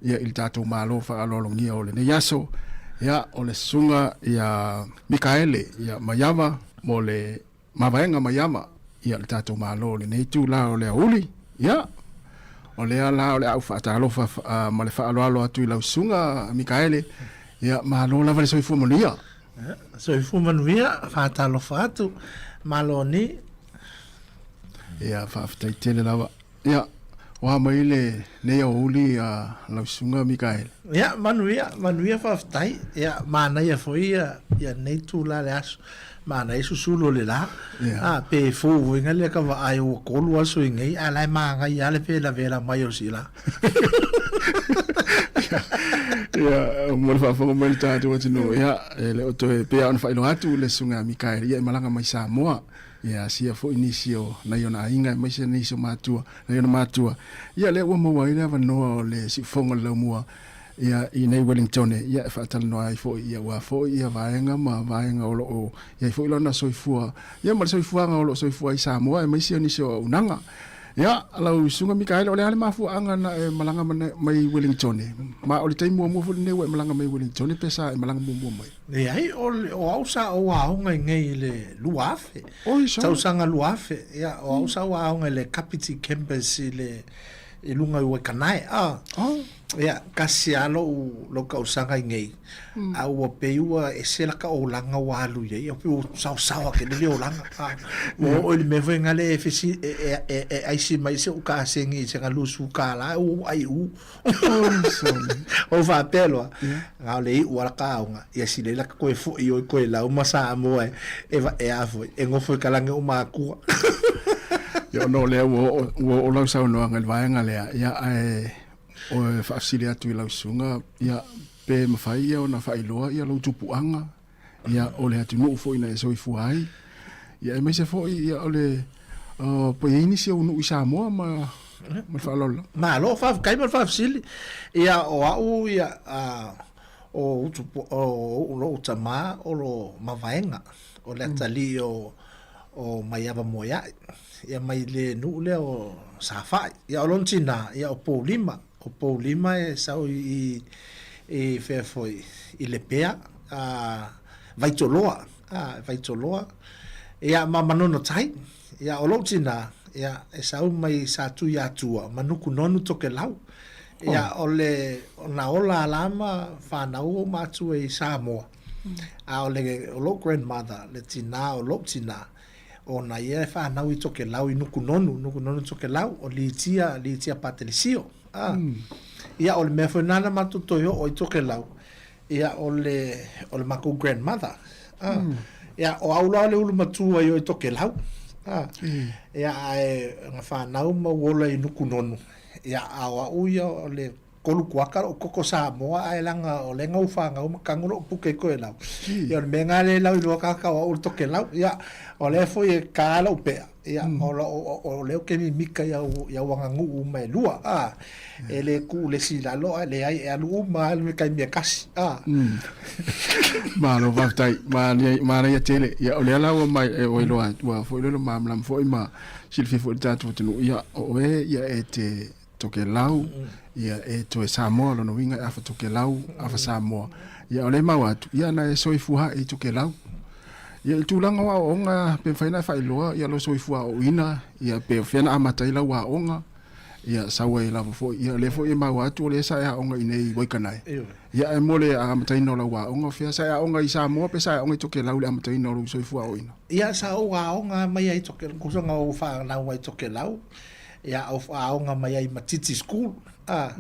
ia i le tatou Malo faaaloalogia o lenei aso, ia o le Susuga ia Mikaele ia Maiava mo le Mavaega Maiava ia le tatou Malo i lenei itula o le aoauli. Ia, o lea la o le a ou faatalofa ma le faaaloalo atu i lau Susuga Mikaele, ia malo lava le soifua manuia. Soifua manuia, faatalofa atu, malo ni. Ia, faafetai tele lava. Ia, o a mai lenei aoauli a lau Susuga Mikaele? Ia, manuia, manuia faafetai. Ia, manaia foi ia, ia nei itula le aso. Manaia susulu o le la. Yeah. A, pe fou foi nga lea ka vaai ua kolu aso i nei, a la e manaia lava le velavela mai o si la. Ia, mo le faafofoga mai le tatou atunuu, ia, e le o toe pei lava ona faailoa atu le Susuga ia Mikaele, ia e malaga mai Samoa. Ia asia foi nisi o nai ona aiga aemaise nisi o matua, nai ona matua. Ia lea ua maua ai le avanoa o le siufofoga o le laumua ia i nei Wellingtone, ia e faatalanoa ai foi ia aua foi ia vaega ma vaega o lo o i ai foi lona soifua, ia ma le soifuaga o lo o soifua ai Samoa aemaise o nisi o auaunaga. Ia, lau Susuga Mikaele, o le a le mafuaaga na e malaga mai Wellingtone? Ma o le taimi muamua foi lenei ua e malaga mai Wellingtone pe sa e malaga muamua mai? Leai, o, o au sa ou aoga i nei i le 2000. Oi, sa. Tausaga 2000. Ia, o au sa ou aoga i le Kapiti Campus i le i luga i Waikanae. Ah. Oh. Ia, kasi lava lou, lou tausaga i nei. A ua pei ua ese la ka olaga ua alu i ai. Ia pei ua saosaoa tele le olaga. Ah. Ua oo i le mea foi lea e fesi, e, e, e, e aisi mai si ou kasegi i sega 20 kālā, ua ou ai u. Ou faapea loa, na o le iu a la ka aoga, ia sili ai la ka koe foʻi oi Koelau ma Samoa e, e, e a foi, e nofo i ka lagi o ou makua. Ia ona o lea ua oo, ua oo lau saunoaga i le vaega lea, ia ae o e faafesili atu i lau susuga, ia pe mafai ia ona faailoa ia lou tupuaga, ia o le atunuu foi na e soifua ai, ia aemaise foi ia o le uh, po i ai nisi ou nuu i Samoa ma ma le faaaloalo lava. Malo, faafetai mo le faafesili. Ia o au ia uh, o utu o lou tama o lo mavaega o le atalii o o Maiava Moeaʻi ia mai le nuu lea o Safaʻi. Ia o lona tinā ia o Poulima. O Poulima e sau i i fea foi i Lepea a Vaitoloa a Vaitoloa ia ma Manono Tai. Ia o lou tinā ia e sau mai Satuiatua ma Nukunonu Tokelau. Ia o le na ola la ma whanau o matua i Samoa. A o le o lou grandmother, le tinā o lou tinā, ona ia e whanau i Tokelau i Nukunonu, Nukunonu Tokelau, o Litia, Litia Patelesio. A. Ia o le mea foi nana matou toe oo i Tokelau, ia o le o le makou grandmother. A. Ia o au la o le ulu matua i o i Tokelau. A. Ia ae na whanau ma u ola i Nukunonu. Ia a o au ia o le kolu kuaka loʻu koko Samoa ae laga o lea na ou fanau ma kanu loʻu puke i Koelau. Ia o le mea na lea lau iloa tagata o au o le Tokelau. Ia o lea foi e ka loʻu peʻa. Ia o lo o lea ou te mimika i au i au aganuu uma e lua a. E le tuu le isi i lalo ae leai e alu uma lava i le taimi e tasi a. Malo faafetai, manaia manaia tele. Ia o lea la ua mai e ua iloa atu ua foi lea malamalama foi ma silafia foi le tatou atunuu. Ia o oe ia e te Tokelau, ia e toe Samoa, lona uiga e afa Tokelau, afa Samoa. Ia o lea e maua atu, ia na e soifua ae i Tokelau. Ia i tulaga o aoaoga, pe mafai ona e faailoa ia lou soifua aoaoina, ia pe o fea na amata ai lau aoga, ia sau ai lava foi. Ia o lea foi e maua atu o lea sa e aoga i inei i Waikanae. Ia ae mo le amataina o lau aoga, o fea sa e aoga i Samoa pe sa e aoga i Tokelau i le amataina o lou soifua aoaoina? Ia sa ou aoga mai ai i Tokelau, tusa na ou fanau ai i Tokelau. Ia au aoga mai ai ma Titi School a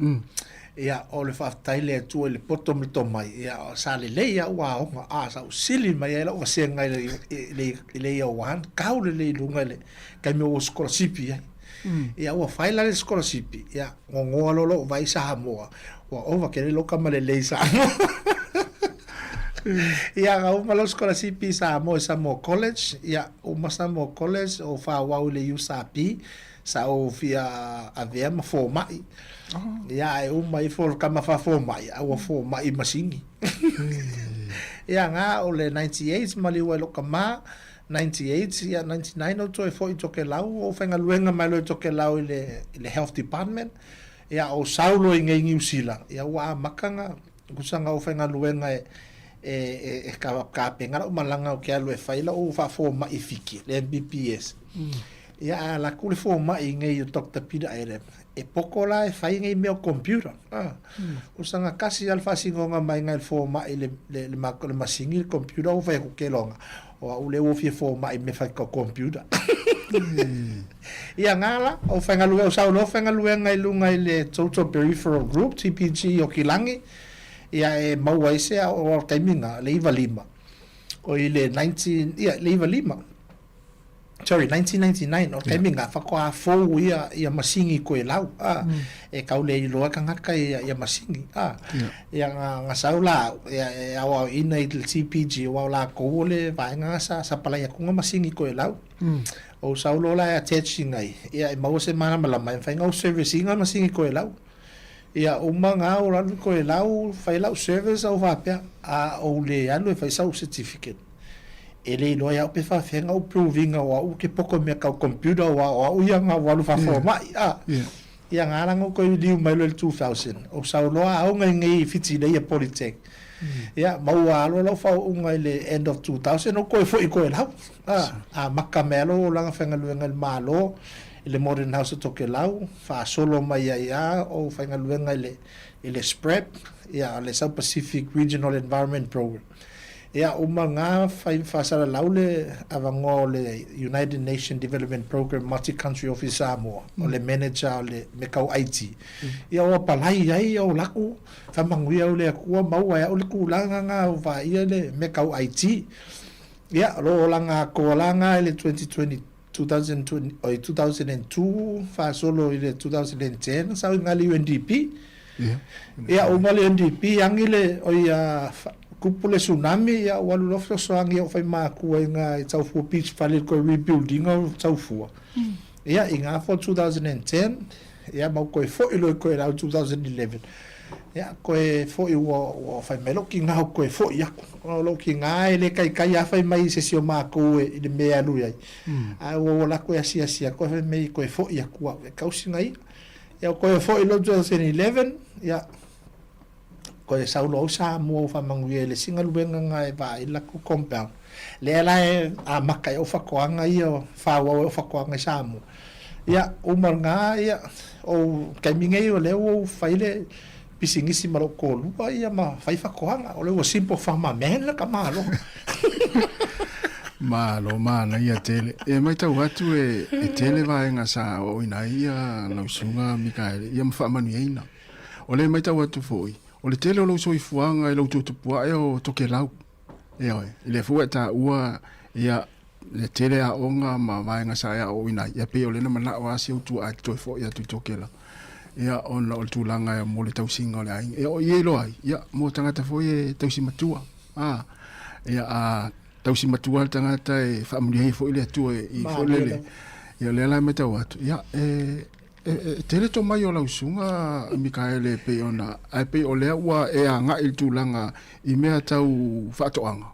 ia o le faafetai le Atua i le poto ma le tomai ia sa lelei au aoga a sa ou sili mai ai lau vasega i le i le year one kau lelei i luga i le taimi ua sikolasipi ai. Ia ua fai la le sikolasipi ia gogoa loa lou vaai i Samoa ua ova tele lou tama lelei i Samoa. Ia na uma lou sikolasipi i Samoa i Samoa College ia uma Samoa College ou faaauau i le USAP sa ou fia avea ma fomai. Ia ae uma ifo le tama faafomai a ua fomai i masini. Ia na o le 98 maliu ai lou tama 98 ia 99 ou toe foi i Tokelau ou faigaluega mai loa i Tokelau i le i le Health Department. Ia o sau loa i nei Niu Sila, ia ua amata na kusaga o faigaluega e e e kapena la'u malaga ou te alu e fai la'u faafoma'i i Fiti, le MBBS. Ia ae ala atu le foma'i i nei o Doctor Peter Adam, e poto la e fai nei mea o computer. A, kusaga tasi a le faasinoga mai nai le foma'i le le le masini le computer ua fai atu keloga, O a'u lea ua fia foma'i i mea fai tau computer. Ia nga la, o faigaluega, o sau loa faigaluega i luga i le Total Peripheral Group, TPG i Okilagi, ia e maua ai se ao o taimi na, le 95. O i le 19, ia, le 95. Sorry, 1999, o taimi na, faatoa fou ia, ia masini koe lau, a, e kau le iloa tagata ia, ia masini, a. Ia, na, na sau la au, ia, e aoaoina i le TPG, aua o lakou o le vaega na sa sapalai atu na masini koe lau. Ou sau loa la e attach ina ai, ia e maua se malamalama e mafai ona ou service ina masini koelau. Ia uma na ou alu i koelau fai lau service ou faapea, a ou le alu e fai sau certificate, e le iloa ia au pe faafefea ona ou prove ina o au ou te poko i mea tau computer aua o au ia na ou alu faafomai a. Ia na ala na ou toe liliu mai loa i le 2000, ou sau loa aoga i nei i Fitileia Polytech. Ia maua loa lau faauuga i le end of 2000 ou toe foi i Koelau. Amata mai lava lou olaga faigaluega i le Malo i le Modern House o Tokelau, faasolo mai ai lava ou faigaluega i le i le SPREP, ia le South Pacific Regional Environment Program. Ia uma lena fai faasalalau le avanoa o le United Nation Development Program Multi Country Office Samoa, o le manager o le mea tau IT. Ia ua palai ai ou laku faamanuia au le Atua maua e au le tulaga lena ua vaaia le mea tau IT. Ia, o lou olaga atoa la lena i le 2020, 2020, oi, 2002 faasolo i le 2010, sa ou i ina i le UNDP. Ia, uma le UNDP, agi le, oi, a, tupu le tsunami, ia, ua alu loa fesoasoani i ou faimatua i ina i Taufua Beach Fale i le toe rebuild ina o Taufua. Ia, i ina foi 2010, ia ma ou toe foi loa i Toelau 2011, ia, toe foi ua, ua fai mai lou tina ou toe foi aku. Ona o lou tina e le taitai lava fai mai i se isi o matou e, i le mea e alu i ai. Ae ua ou alu atu e asiasi atu, ae fai mai toe foi atu au e tausi na ia. Ia, toe foi loa 2011, ia, Koe sau loa au Samoa ua faamanuia i le isi galuega na e vaai le latou compound. Lea la e amata ai ou fatoaga ia, faaauau ai ou fatoaga i Samoa. Ia, uma lena, ia, ou taimi nei o lea ua ou fai le pisinisi ma lou toalua ia ma fai fatoaga. O lea ua simple farmer man le tamaloa. Malo manaia tele. E matau atu e, e tele vaega sa aoaoina ai ia lau susuga Mikaele ia ma faamanuiaina. O lea e matau atu foi, o le tele o lou soifuaga i lou tuatupuae o Tokelau. Ioe, i lea foi ua e taua ia le tele aoga ma vaega sa e aoaoina ai, ia pei o lea na manao lava si ou tuaa e te toe foi atu i Tokelau, ia ona o le tulaga mo le tausiga o le aiga. Ia o i e iloa ai, ia mo tagata foi e tausi matua, a, ia a tausi matua le tagata e faamanuia ai foi le Atua i foi lele. Ia o lea la e matau atu, ia e E tele tomai o lau susuga Mikaele e pei ona, ae pei o lea ua e agai i le tulaga i mea tau faatoaga.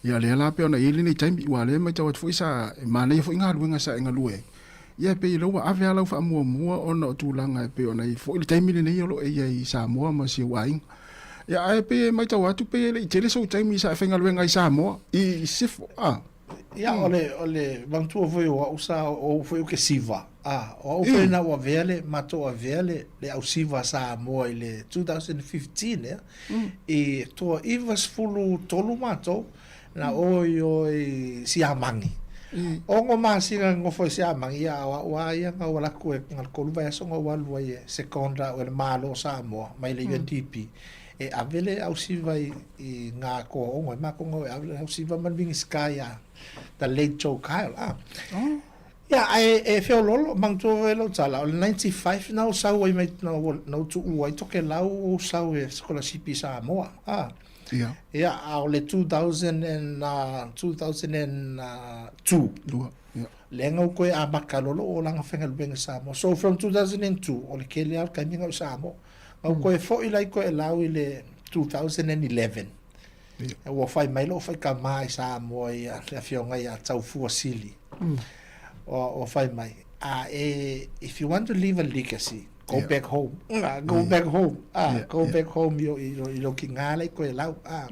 Ia lea la pei ona i ai lenei taimi, aua o lea e matau atu foi sa, e manaia foi galuega sa e galue ai. Ia e pei o lea ua ave lava lau faamuamua ona o tulaga e pei ona i ai foi le taimi lenei o lo o e i ai i Samoa ma si ou aiga. Ia ae pei e matau atu pei e le i tele sou taimi sa e faigaluega ai i Samoa, i Sisifo, a. Ia, o le, o le manatua foi o au sa, o au foi ou ke siva. A, o au foi na ou avea le, matou avea le, le au siva a Samoa i le 2015 ea. I toa 93 matou, na o i o i Siamani. Ono masina na nofo i Siamani, ia o au lava ia na ou alu atu e, na o le tolu vaiaso na ou alu ai e second au e le Malo o Samoa mai le UNDP. E ave le ausiva i, i ngā koa ongo, e mākou ngau e ave le ausiva ma le Minisita ia the late Joe Kyle. Ah. Oh. Ia, ae e feololo, manatua foi lau tala, o le 95 na ou sau ai mai, na ou, na ou tuua ai Tokelau ou sau e sikolasipi i Samoa. Ah. Ia. Ia, a o le 2000 and, 2002. Lua, ia. Lea na ou toe amata loa lou olaga faigaluega i Samoa. So from 2002, o le tele lava o le taimi na ou i Samoa. Na ou toe foi la i Toelau i le 2011. Ua fai mai lou faitama i Samoa ia le afioga ia Taufua Sili. Ua fai mai, a e, if you want to leave a legacy, Go back home. Ah, go back home. Ah, go back home i i i lo ki ngā lei koe lau. Ah.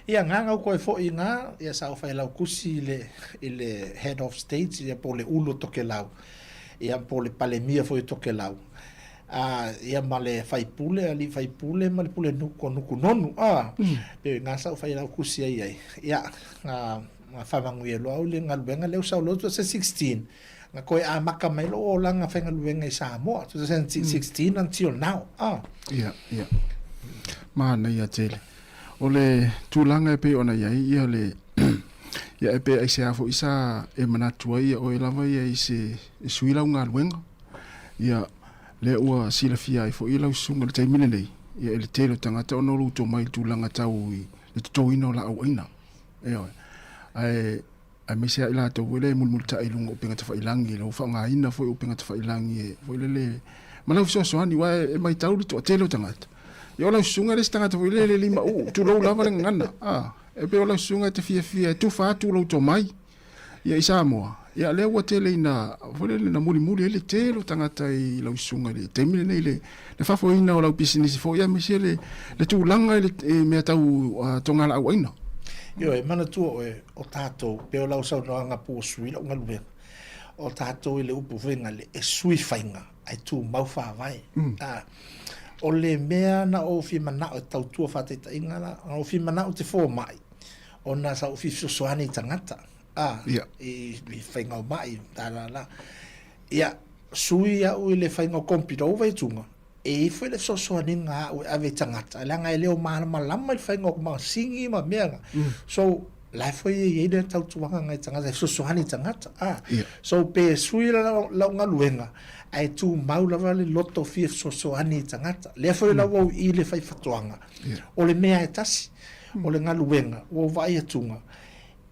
Ia ngā ngau koe fo i ngā, ia sa o whai lau kusi i le, i le head of state, ia po le ulu toke lau. Ia po le palemia fo i toke lau. Ah, ia ma le faipule, ali faipule ma le pule nuku o nuku nonu. Ah, pe ngā sa o whai lau kusi ai ai. Ia, ngā, ngā whamangu loa au le ngaluenga leu sa o lotu 16. Nga koe amaka mai lou olaga faigaluega i Samoa, 2016 until now. Ah. Ia, ia. Manaia tele. O le tulaga e pei ona i ai ia le ia e pe aisea foi sa e manatu ai ia oe lava ia i se e sui lau galuega. Ia lea ua silafia ai foi lau susuga i le taimi lenei, ia i le tele o tagata ona o lou tomai i le tulaga tau i le totoina o laau aina. Ioe. Ae aemaise lava i latou foi lea e mulimulitai i luga o upega tafailangi, lau faaaogaina foi o upega tafailangi e foi lele ma lau fesoasoani, aua e matau le toatele o tagata. Ia o lau susuga e le se tagata foi lele limauu, tulou lava le gagana. A, e pei o lau susuga e te fiafia e tufa atu lou tomai ia i Samoa. Ia lea ua tele ina foi lele na mulimuli ai le tele o tagata i lau susuga i le taimi lenei le le faafoeina o lau pisinisi foi aemaise le le tulaga i le i mea tau uh, togalaau aina. Ioe, manatua oe, o tatou, pei o lau saunoaga po ua sui lau galuega, o tatou i le upu foi gale, e sui faiga, ae tumau faavae. Mm. Ah, o le mea na ou fia manao e tautua faataitaiga la, na ou fia manao te fomai, ona sa ou fia fesoasoani i tagata, ah, yeah. i, i faiga o mai, ta la la. Ia, sui au i le faiga o kompita, ou vai tunga, E i ai foi le fesoasoaniga a au e ave i tagata, leaga e le o malamalama i le faiga o masini ma mea na. So, la e foi e i ai le tautuaga nai tagata e fesoasoani i tagata. Ah. So, pe sui lau, lau galuega, ae tumau lava le loto fia fesoasoani i tagata. Lea foi la ua ou i le faifatoaga, o le mea e tasi, o le galuega, ua ou vaai atuga,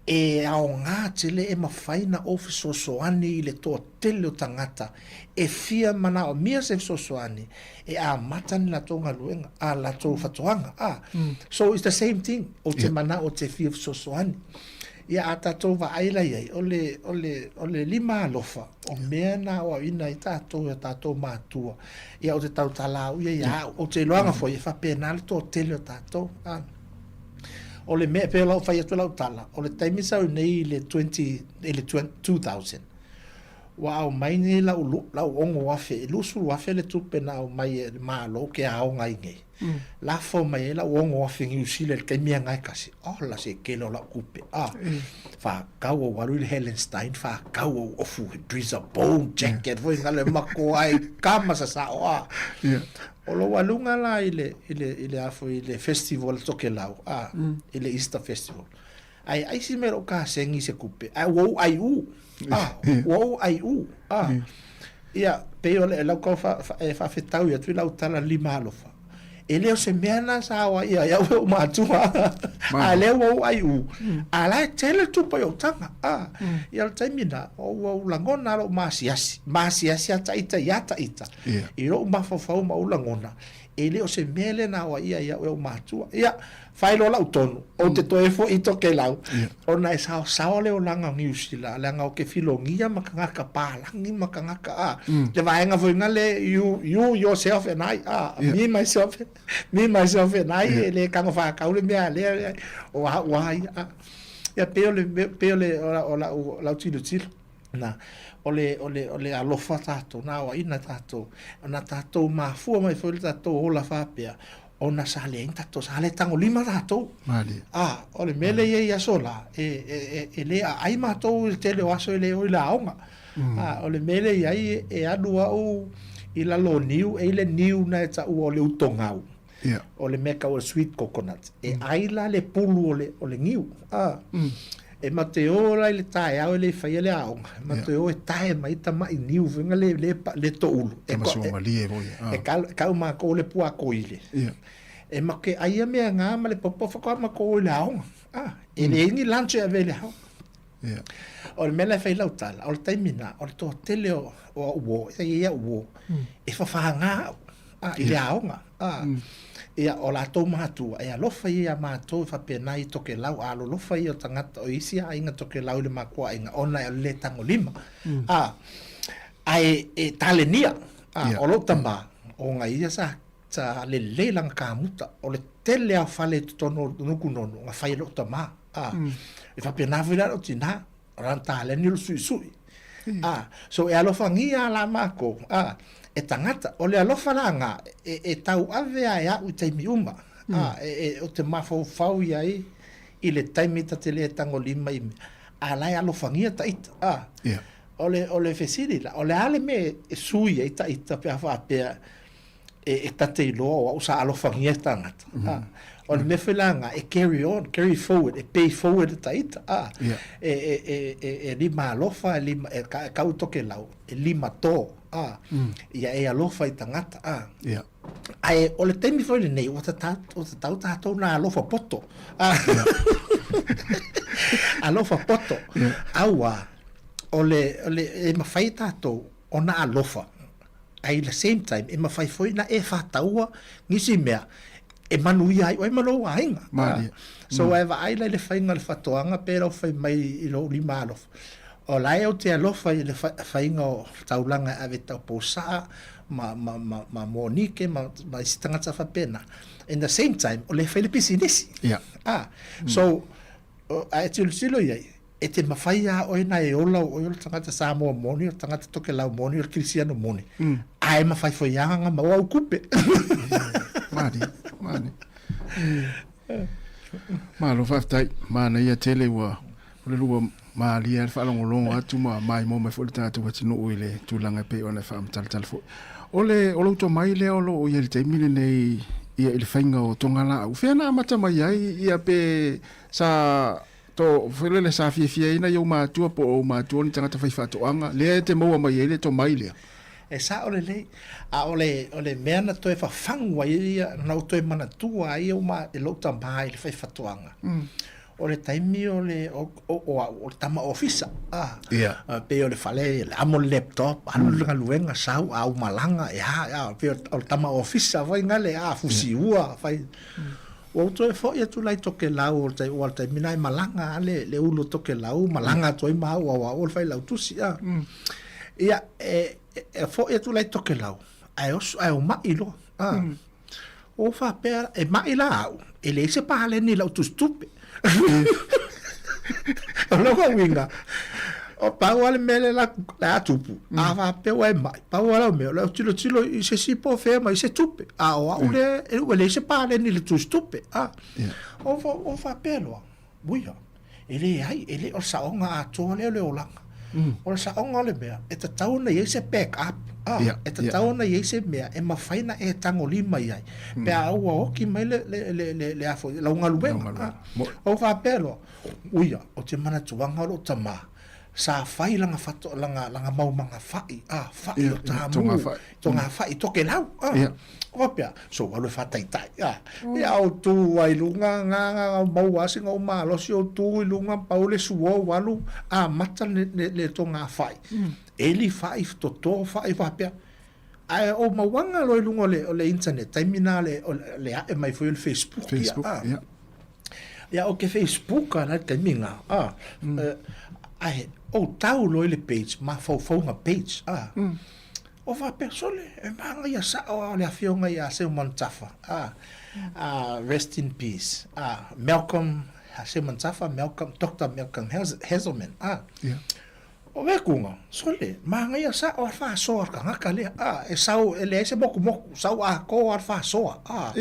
E aoga tele e mafai na ou fesoasoani i le toatele o tagata e fia manaomia se fesoasoani e amata ni latou galuega, a latou fatoaga, a. So it's the same thing, ou te manao ou te fia fesoasoani. Ia a tatou vaai la i ai, o le, o le, o le lima alofa, o mea na aoaoina ai tatou e o tatou matua, ia ou te tautala au ia ia au, ou te iloaga foi e faapena le toatele o tatou, a. O le mea, pei o lau fai atu lau tala, o le taimi sa au nei i le 20, i le 2000, ua aumai nei lau, lau 6,000, e 20,000 le tupe na aumai e le Malo ke aoga ai nei. Mm. Lafo mai ai lau 6,000 Niu Sila i le taimi anga e kasi. Ola se kele o lau kupe. Ah, mm. Whakau au alu i le Helen Stein, whakau au ofu, Drizza Bone jacket, mm. foi ngale mako ai, kama sa sa o ah. Yeah. O lou aluga la i le, i le, i le a foi, i le festival Tokelau, a, i le Easter Festival. Ae aisi mai lou kasegi i se kupe, ae ua ou ai u, a, ua ou ai u, a. Ia, pei o le, lau kau fa, fa, e faafetaui atu i lau tala lima alofa. E le o se mea na sa aoa ia i au e ou matua, a lea ua ou ai u, a la e tele le tupa i ou taga, a. Ia o le taimi na, ua ou lagona lou maasiasi, maasiasi a taita ia taita. Yeah. I lou mafaufau ma ou lagona, e le o se mea lea na aoaia ia au e ou matua. Ia, fai loa lau tonu, ou te toe foi i Tokelau, yeah. ona e saosaoa le olaga o Niu Sila, leaga o ke filogia ma kangaka pālagi ma kangaka a. Le vaega foi nga le you, you yourself and I, a, yeah. me myself, me myself and I, yeah. e le kago whakau le mea lea, lea, o a ua ai, a. Ia, pei o le, pei o le, o lau, o lau, lau tilotilo. Na, o le, o le, o le alofa tatou, na aoaina tatou, na tatou mafua mai foi le tatou ola faapea, ona sa leai ni tatou, sa le tagolima tatou. Malie. A, o le mea lea e i ai i aso la, e, e, e, e le aai matou i le tele o aso e le o i le aoga. A, o le mea lea e i ai, e alu au i lalo o niu, e i ai le niu na e taua o le utogau. Yeah. O le mea tau o le sweet coconut. E ai la le pulu o le, o le niu. A. E ma te o la i le taeao e le i faia le aoga. E ma te o e tae mai tama'i niu foi nga le, le, le to'ulu. E Tama sua malie foi. Ah. E kau, kau mākou le pua koile. Yeah. E ma ke ai a mea ngā ma le popo whakawa ma ko i le aoga. Ah, e le ingi lunch e ave i le aoga. Yeah. O le mea la e fai lau tala, o le taimi na, o le toatele o, o au uo, e i ai au uo, e whawhāngā au, a, i le aoga. A, ia, o latou matua, e alofa ia iā matou e faapena i Tokelau, a alolofa ia o tagata o isi aiga Tokelau i le makuaaiga, ona e le tagolima. A, ae e talenia. A, o lou tama, o ga ia sa sa lelei lana kamuta, o le tele lava o fale i totonu o Nukunonu na fai e lou tama. A, e faapena foi la lou tina, o lana taleni o le suisui. A, so e alofagia lava la makou, a, e tagata. O le alofa la ga, e, e tauave lava e au i taimi uma. A, e, e, ou te mafaufau i ai i le taimi ta te le tagolima i mea, a la e alofagia ta ita. A, O le, o le fesili la, o le a le mea e sui ai ta ita pe a faapea e, e ta te iloa o au sa alofagia e tagata. Mm -hmm. O le mea foi la nga, e carry on, carry forward, e pay forward e ta ita. Ah. Yeah. E, e, e, e, e lima alofa, e, lima, e, ka, e kau Tokelau, e lima tō. Ah. Ia e alofa i tagata. Ah. Yeah. Ae o le taimi foi lenei, ua tatau, ua tatau tātou nā alofa poto. Ah. Yeah. Alofa poto. Yeah. Auā, o le, o le, e mawhai e tātou ona alofa. Ae i le same time, e mawhai foi na e whātaua nisi mea e manuia ai oe ma lou aiga. Malie. So mm. e vaai la i le whainga le whatoanga pe lau whai mai i lou lima alofa. O la e o te alofa i le whainga o taulanga e ave tau pōsaa ma, ma, ma, ma Monique ma, ma isi tagata faapena. In the same time, o le whai le pisinisi. Yeah. Ah, so, a e tilotilo i ai, e te mawhai a oe na e ola o oe o le tagata Samoa moni, o le tagata Tokelau moni, o le Kirisiano moni. A e mawhai foi a nga maua au kupe. Mani, mani. Malo faafetai, manaia tele ua o le lua malie le faalogologo atu ma maimoa mai foi le tatou atunuu i le tulaga e pei ona e faamatalatala foi. O le o lou tomai lea o lo o i ai i le taimi lenei ia i le faiga o togalaau, fea na amata mai ai ia pe sa to foi lele sa fiafia ai nai ou matua po o ou matua ni tagata faifaatoaga lea e te maua mai ai le tomai lea? E sao lelei, a o le, o le mea na toe fafagu ai ia, na ou toe manatua ai au ma, e lou tama i le faifatoaga, o le taimi o le, o, o, o au, o le tama ofisa, a, Ia. pei o le fale, le amo le laptop, alu le galuega, sau, a ou malaga, e a, a, pei o le tama ofisa foi gale, a, fusiua, fai. Ua ou toe foi atu la i Tokelau o le tai, ua o le taimi na e malaga a le, le ulu o Tokelau, malaga atu ai ma au au au o le failautusi, a. Ia, e, e foi atu la i Tokelau, ae oso, ae omaʻi loa, a. Ua ou faapea, e maʻi la au, e leai se paleni i lau tusitupe. O lona uiga, o pau lava le mea lea la a tupu, a faapea ua e maʻi, pau lava lau mea, o le tilotilo i se isi po o fea mai se tupe, a o au lea ua leai se paleni i le tusitupe, a. Ou faapea loa, uia, e leai, e le o le saoga atoa lea o le olaga. O le saoga o le mea, e tatau ona i ai se back up, a, e tatau ona i ai se mea e mafai ona e tagolima i ai, pe a ua oki mai le, le, le, le, le a foi, lau galuega, a. Ou faapea loa, uia, o te manatuaga o lou tama, sa fai lana fato, lana, lana maumaga fa'i, a, fa'i o Tamu, toga fa'i, Tokelau, a. O faapea, so ua alu e faataitai, a. Ia ou tu ai i luga, nga, nga, nga, maua lava sina ou malosi, ou tu i luga, pau le suo ua alu amata le, le, le toga fa'i. Eli fa'i, toto fa'i, faapea. Ae ou mauaga loa i luga o le, o le internet, taimi na le, o le ae mai foi o le Facebook, Facebook, ia, a. ia. Ia, ou te Facebook a la i le taimi na, a. Ae ou tau loa i le page, mafaufauga page, a. O faapea, sole, e manaia sao lava o le afioga ia Seumanutafa, a, a, rest in peace, a, Malcolm Seumanutafa, Malcolm, Doctor Malcolm Hazelman, a. Ia. O Vekuga, sole, manaia sao a le faasoa a le tagata lea, a, e sau, e leai se mokumoku, sau atoa lava le faasoa, a,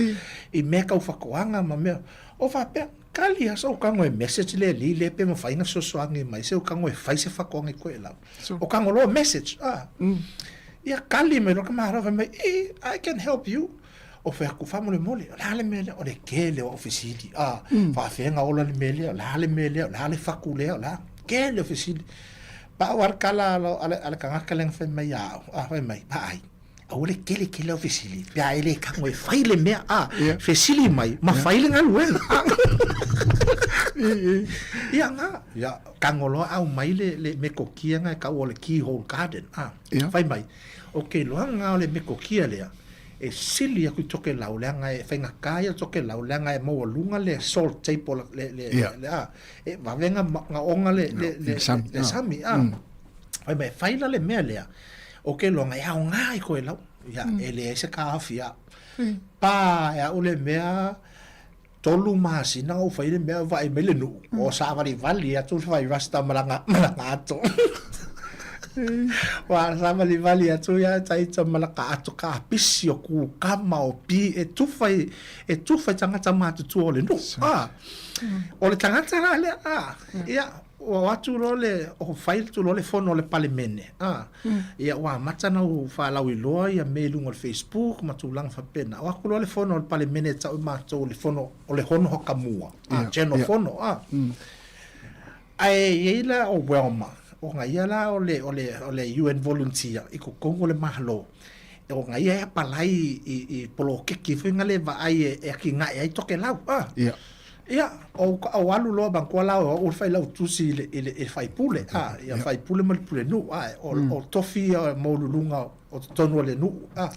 i mea tau fatoaga ma mea. O faapea, kali lava sou tago e message le alii lea pe mafai ona fesoasoani mai seu tago e fai se fatoaga i Toelau. O tago loa message, a. Ia kali mai loa le tamaloa fai mai, eh, I can help you. O fai atu, faamolemole, o le a le mea lea? O le tele o au fesili, a, faafefea ona ola le mea lea, o le a le mea lea, o le a le fatu lea, o le a, tele o fesili. Pau lava le tala a le tagata lea na fai mai ia au, a, fai mai, vaai, aua le tele tele au fesili, pe a e le tago e fai le mea, a, fesili mai ma fai le galuega. Ia na, ia, tago loa aumai le, le metokia na e tau o le keyhole garden, a, fai mai, ou te iloa na o le metokia lea, e sili atu i Tokelau leaga e faigata ia Tokelau leaga e maualuga le salt tape o le, le, le, a, e vave na, na oga le, le, le, le sami, a. Fai mai, e fai la le mea lea. O ke loaga e aoga i koe lau. Ia, e leai se taofi ia au. Pa e au le mea, 3 masina ou fai le mea vaai mai le nuu, o savalivali atu le fai rasta ma lana ma lana ato. Ua savalivali atu ia taita ma laka ato kapisi o kukama o pi e tufa i e tufa i tagata matutua o le nuu. Ah. O le tagata la lea, ah, ia, ua o atu loa le, o fai atu loa le fono a le Palemene, ah, ia ua amata ona ou faalauiloa ia mea i luga o le Facebook ma tulaga faapena. O atu loa le fono a le Palemene e tau i matou le fono o le Hono Hakamua, ah, General Fono, ah. Ae i ai la o Welma, ona ia la o le, o le, o le UN Volunteer i totonu o le Malo, ona ia e apalai i, i poloketi foi na le vaai e, e atinae ai Tokelau, ah. Ia, o ou alu loa manatua la o au le failautusi i le, i le, i le faipule, a, ia faipule ma le pulenuu, a, o, o tofi ia maualuluga o totonu o le nuu, a.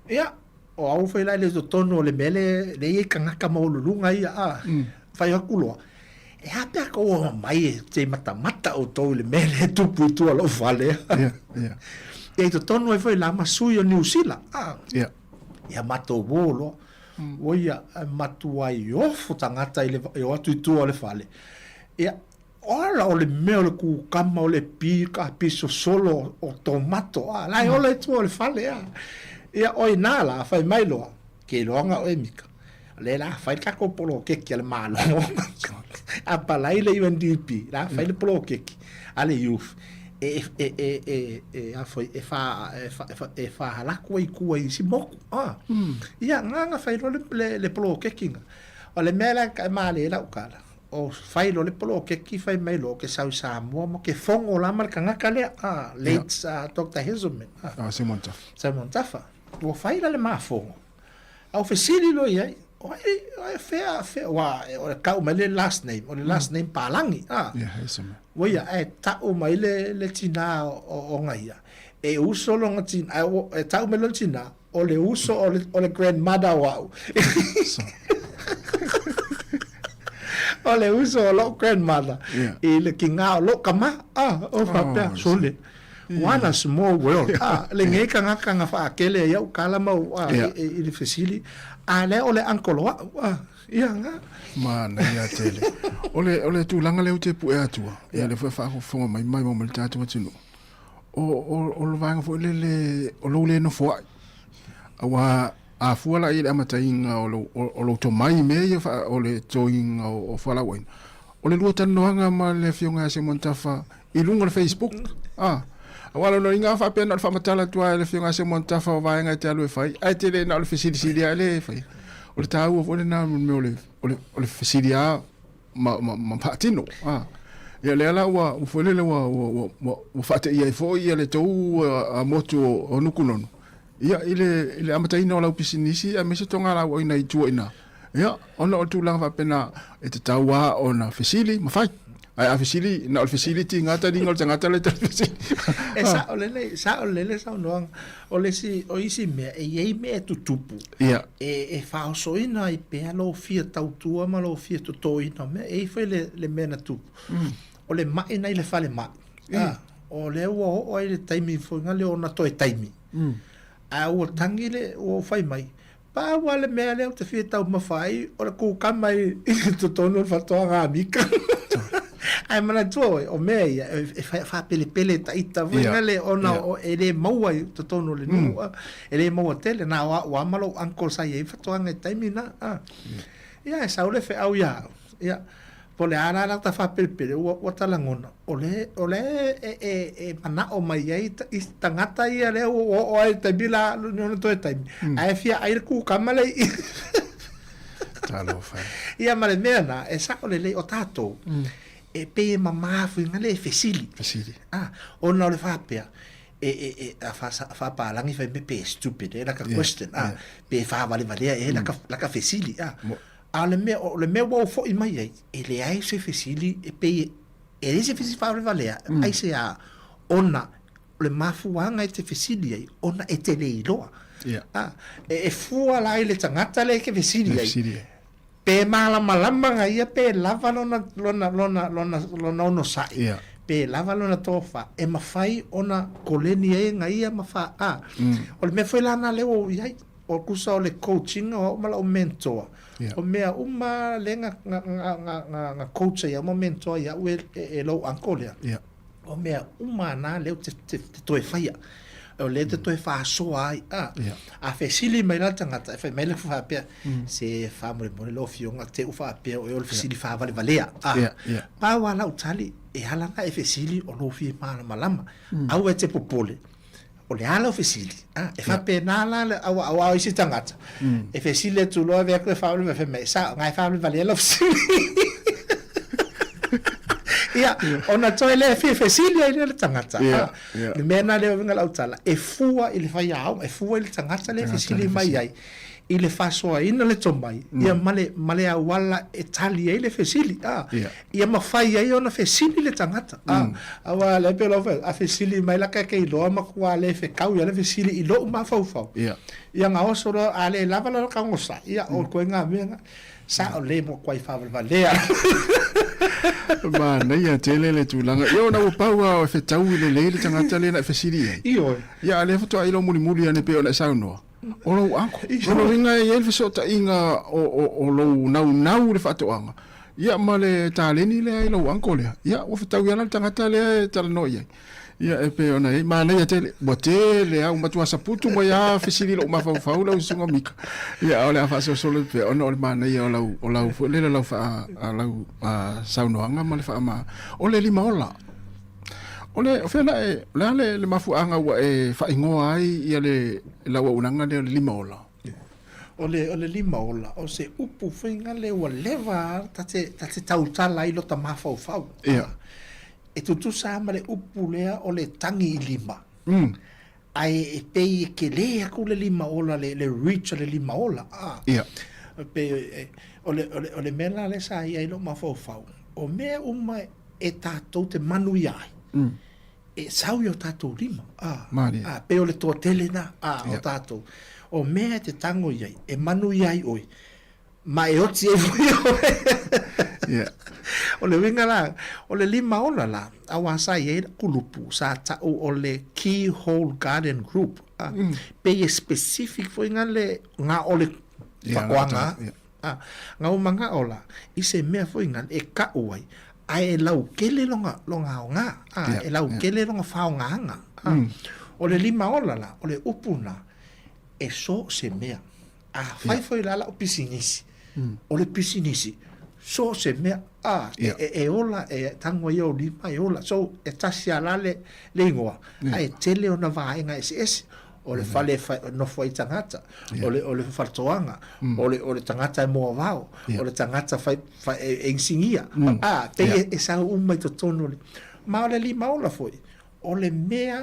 Ia, o au foi la i le totonu o le mea le, le i ai tagata maualuluga ia, a, fai atu loa, e a pe a tou o mai e te matamata outou i le mea lea e tupu i tua o lou fale. Ia, ia. Ia i totonu ai foi la ma sui o Niu Sila, a. Ia. Ia matou o loa. Ua ia, e matuai ofo tagata i le e o atu i tua o le fale. Ia, ola o le mea o le kukama, o le pi, ka piso solo o tomato, a, la e ola i tua o le fale, a. Ia, o inā la, fai mai loa, ke iloaga oe Mika, o lea la fai le tatou poloketi a le Malo. Apalai le UNDP, la fai le poloketi a le youth e, e, e, e, e, a foi, e fa, e fa, e fa, e fahalaku ai i tua i isi moku. Ah. Ia, nga na fai loa le, le, le poloketi nga. O le mea la e male lau tala, o fai loa le poloketi fai mai loa ke sau i Samoa ma ke fogo la ma le tagata lea, ah, late Dr. Heselman. Ah. Ah, Simon Tafa. Simon Tafa. Ua fai la le mafogo. A o fesili loa i ai, o ai, o ai fea, fea, ua, o le tau mai le last name, o le last name Palangi. Ah. Yeah, Heselman. Ua ia, e tau mai le, le tinā o, o, o nga ia. E uso lona tinā, e tau mai lona tinā, o le uso o le, o le grandmother o au. O le uso o lou grandmother i le kinā o lou tama, ah, o faapea, sole. What a small world. Ah, lenei tagata na faatele ai au tala ma ou, ah, i le fesili, a lea o le uncle o au, ah, ia nga. Manaia tele. O le, o le tulaga lea ou te pue atua, ia lea foi e faafofoga mai mai ma le tatou atunuu. O, o, o le vaega foi lele o lou le nofoai. Aua a fua la i le amataina o lou, o, o lou tomai i mea ia fa, o le totogiina o, o fualaauaina. O le lua talanoaga ma le afioga ia Simon Tafa i luga o le Facebook. Ah, aua lona uiga a faapea na o le faamatala atu lava e le afioga ia Simon Tafa o vaega e te alu e fai, ae te le na o le fesilisili lava lea e fai. O le taua foi lena o le mea o le, o le, o le fesili lava ma, ma, ma faatino. Ah. Ia lea la ua, ua foi lele ua, ua, ua, ua, ua faateia ai foi ia le tou motu o, o Nukunono. Ia i le, i le amataina o lau pisinisi aemaise togalauaina i tua i ina. Ia, ona o le tulaga faapena e tatau lava ona fesili ma fai. Ae a fesili, na o le fesili tiga taliga o le tagata lea e tali fesili. E sao lelei, sao lelei le saunoaga. O le isi, o isi mea, e i ai mea e tutupu, Ia. e, e faaosoina ai pea lou fia tautua ma lou fia totoina o mea. E i ai foi le, le mea na tupu, o le mai na i le falemai. A, o lea ua oo ai le taimi foi na lea ona toe taimi. Ae ua tagi le, ua fai mai, Pau lava le mea lea ou te fia taumafa ai, o le kukama i totonu o le faatoaga a Mika. Ae manatua oe, o mea ia, e faapelepele ta ita foi na le, ona e le maua i totonu o le nuu, e le maua tele, na o au lava ma lou uncle sa i ai faatoaga i le taimi na. Ia, e sau le feau ia au, ia, Po o le a la lata faapelepele, ua, ua ta lagona, o le, o le e, e, e manao mai ai isi tagata ia lea ua oo ai i le taimi la, ni ona toe taimi, ae fia ai le kukama le i. Talofa e. Ia ma le mea na, e sao lelei o tatou, e pei e mama foi na le fesili. Fesili. Ah, ona o le faapea, e, e, e, a faapalagi fai mea pe stupid e laka question, ah, pe faavalevalea e laka, laka fesili, ah. A o le mea, o le mea ua ou foi mai ai, e leai se fesili e pei e, e leai se fesili faavalevalea, aisea, ona o le mafuaaga e te fesili ai, ona e te le iloa. A, e, e fua la i le tagata lea e te fesili ai, pe malamalama ia pe lava lona, lona, lona, lona, lona onosai, Pe lava lona tofa e mafai ona koleni ai aga ia ma fa a. O le mea foi la na lea ua ou i ai, o tusa o le coach ina o au ma la'u mentor, o mea uma lea na na na na na coach ai au ma mentor ai au e e lou uncle lea. O mea uma na lea ou te te toe faia. O lea te toe faasoa ai a. A fesili mai la le tagata e fai mai le faapea, se faamolemole lau afioga te u faapea o oe o le fesili faavalevalea a. Pau lava lau tali, e ala ona e fesili o lou fia malamalama. Aua e te popole, o le a lau fesili? A, e faapena la le aua aua o isi tagata, e fesili atu loa avea atu e faavalevale fai mai, sao, na e faavalevalea lau fesili. Ia, ona toe le fia fesili ai lea le tagata. A, le mea lena lea uiga lau tala, e fua i le faiaoga, e fua i le tagata lea e fesili mai ai. i le faasoaina le tomai, ia ma le, ma le auala e tali ai le fesili, a, ia mafai ai ona fesili le tagata, a, aua lea pei o lau fai atu, a fesili mai la ka ke iloa matua le fekau ia le fesili i lo'u mafaufau, ia na oso loa, a le lava la ka onosai, ia o koe ngā mea na, sa'o le makuai faavalevalea. Manaia tele le tulaga. Ia ona ua pau lava o e fetaui lelei le tagata lea na e fesili i ai. Ioe. Ia a o lea faatoa i lou mulimuli ane pei ona e saunoa. O lou uncle. O lona uiga e i ai le fesootaiga o lou naunau i le faatoaga, ia ma le taleni lea i lou uncle lea. Ia, ua fetaui lava la le tagata lea e talanoa i ai. Ia, e pei ona i ai, manaia tele. Ua tele lava, ua matua saputu mai lava fesili i lou mafaufau lau Susuga Mika. Ia, a o le a faasolosolo atu pea ona o le manaia o lau, o lau foi lele, lau faa, lau saunoaga ma le faama, o le limaola. O le, o fea la e, o le a le, le mafuaaga ua e faaigoa ai ia le, lau auaunaga lea o le limaola? O le, o le limaola, o se upu foi lea ua leva lava ta te, ta te tautala ai lota mafaufau. Ia. E tutusa lava ma le upu lea o le tagi i lima. Ae e pei e kele atu le limaola, le, le reach o le limaola. A. Ia. E pei e, o le, o le, o le mea la lea sa i ai lou mafaufau, o mea uma e tatou te manuia ai, e sau i o tatou lima, a, a, pei o le toatele na, a, o tatou. O mea e te tago i ai, e manuia ai oe, ma e oti ai foi oe. O le uiga la, o le lima ola la, auā sa i ai le kulupu, sa ta'u o le Keyhole Garden Group, a, pei e specific foi nga le, nga o le faatoaga, A, nga o manga'o la, i se mea foi nga e ka'u ai, ae e laukele lona, lona aoga, a, e laukele lona faogaaga. A, o le lima ola la, o le upu na, e so o se mea. A fai foi la la'u pisinisi, o le pisinisi, so o se mea, a, e, e, e ola, e tago ai ou lima e ola. So, e tasi a la le, le igoa, ae tele ona vaega eseese. O le fale e nofo ai tagata, o le, o le faletoaga, o le, o le tagata e moavao, o le tagata fai, fai, e, e inisinia. A, pei e, e sau uma i totonu o le... Ma o le limaola foi, o le mea,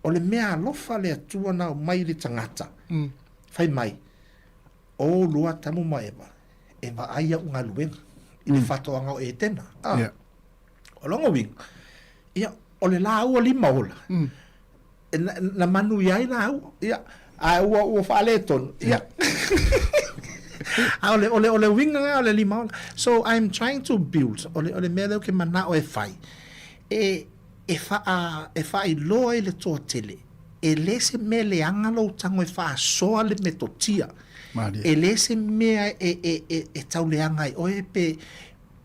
o le mea alofa le Atua na aumai i le tagata, fai mai, o oulua Atamu ma Eva, e vaai au galuega i le faatoaga o Etena. A, o lona uiga, ia, o le laua limaola, na manuia ai lāua, ia, a ua, ua faaletonu, ia. A o le, o le, o le uiga lena o le limaola. So, I'm trying to build, o le, o le mea lea ou te manao e fai, e, e faa, e faailoa i le toatele, e le se mea leaga lou tago e faasoa le metotia. Malie. E le se mea e, e, e, e tauleaga ai oe pe,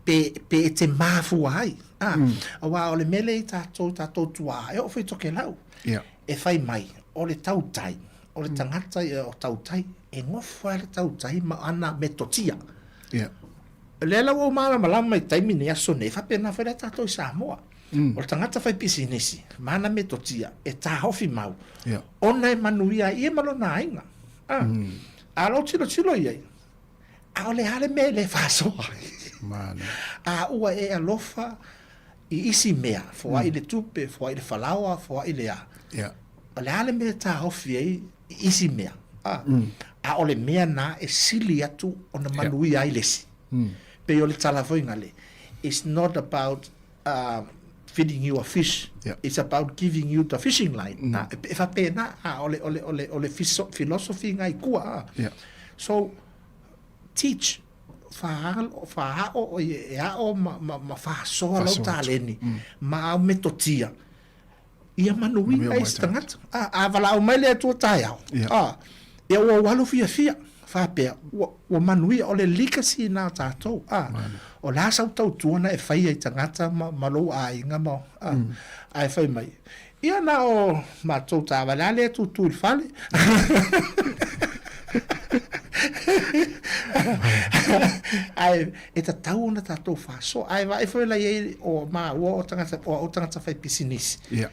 pe, pe e te mafua ai. A, auā o le mea lea i tatou, tatou tuā, e oo foi i Tokelau, e fai mai, o le tautai, o le tagata ia o tautai, e nofo lava le tautai ma ana metotia. O lea la ua ou malamalama i taimi nei, aso nei, e faapena foi la tatou i Samoa. O le tagata fai pisinisi, ma ana metotia, e taofi mau, ona e manuia ai ia ma lona aiga. A, a lou tilotilo i ai, ʻAʻole lava le mea e le faasoa ai. A ua e alofa i isi mea, foai le tupe, foai le falaoa, foai le a. O le a le mea e taofi ai i isi mea? A, a o le mea na e sili atu ona manuia ai le isi. Pei o le tala foi gale, it's not about uh, feeding you a fish, it's about giving you the fishing line. A, e faapena, a, o le, o le, o le, o le philosophy nga i kua. A. So, teach. Faaao e ao ma faasoa lau taleni ma au metotia ia manuia ai se tagata. A valaau mai le Atua taeao, ia ua ou alu fiafia faapea ua manuia, o le legacy lena o tatou. O le a sau tautua na e faia i tagata ma lou aiga ma, ae fai mai, Ia na o matou taavale a lea e tutu i le fale. Ae e tatau ona tatou faasoa. Ae vaai foi la i ai o maua o tagata, o au tagata fai pisinisi. Ia.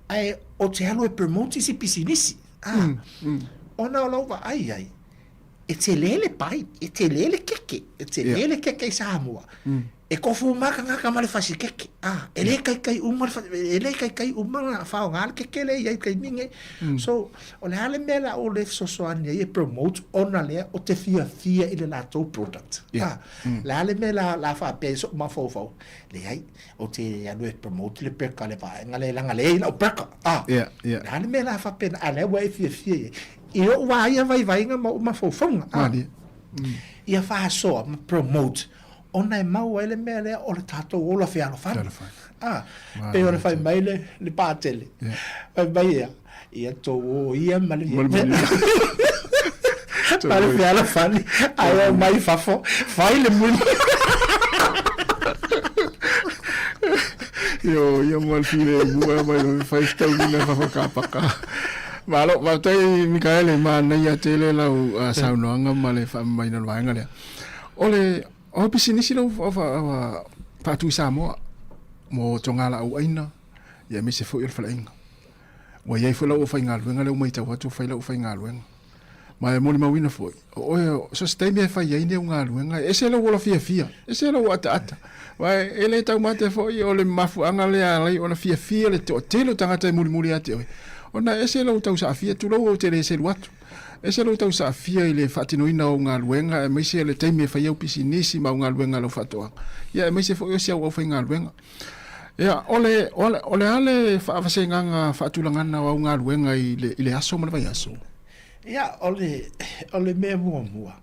Ae ou te alu e promote isi pisinisi. Ah, ona o lau vaai ai, e tele le pai, e tele le keke, e tele le keke i Samoa. E kofu uma tagata ma le fasi keke. Ah, e le kaikai uma le fasi, e le kaikai uma na faaaoga le keke lea i ai i le taimi lenei. So, o le a le mea la o le fesoasoani ai e promote ona lea o te fiafia i le latou product. Ah, le a le mea la la faapea ai so'u mafaufau, leai, ou te alu e promote le burger a le vaega lea leaga leai lau burger. Ah, le a le mea la faapena, a o lea ua e fiafia i ai. I o'u lava ia vaivaiga ma o'u mafaufauga, ah, ia faasoa ma promote ona e mau ai le mea lea o le tatou ola fealofani. Ah, pei ona fai mai le, le patele. Fai mai ia, ia tou o ia ma le ma le fealofani, ae o mai fafo, fai le muli. Io, ia mo le file mua mai lo fai fitaumina fafo kapaka. Malo, faafetai Mikaele, manaia tele lau uh, saunoaga ma le faamamaina o le vaega lea. O le o pisinisi lau faatu i Samoa mo togalaau aina ia aemaise foi o le faleaiga. Ua i ai foi lau aufaigaluega lea ua matau atu ua fai lau aufaigaluega. Ma e molimauina foi, o oe so o se taimi e fai ai ni au galuega, e ese lou ola fiafia, ese lou ataata. Aua e le taumate foi o le mafuaaga lea e ala ai ona fiafia le toatele o tagata e mulimuli ia te oe, ona e ese lou tausaafia, tulou ou te le selu atu. Ese lou tausaafia i le faatinoina o au galuega aemaise le taimi e fai au pisinisi ma au galuega a lau faatoaga, ia aemaise foi o si au aufaigaluega. Ia, o le, o le, o le a le faavasegaga faatulagana o au galuega i le, i le aso ma le vaiaso? Ia, o le, o le mea muamua,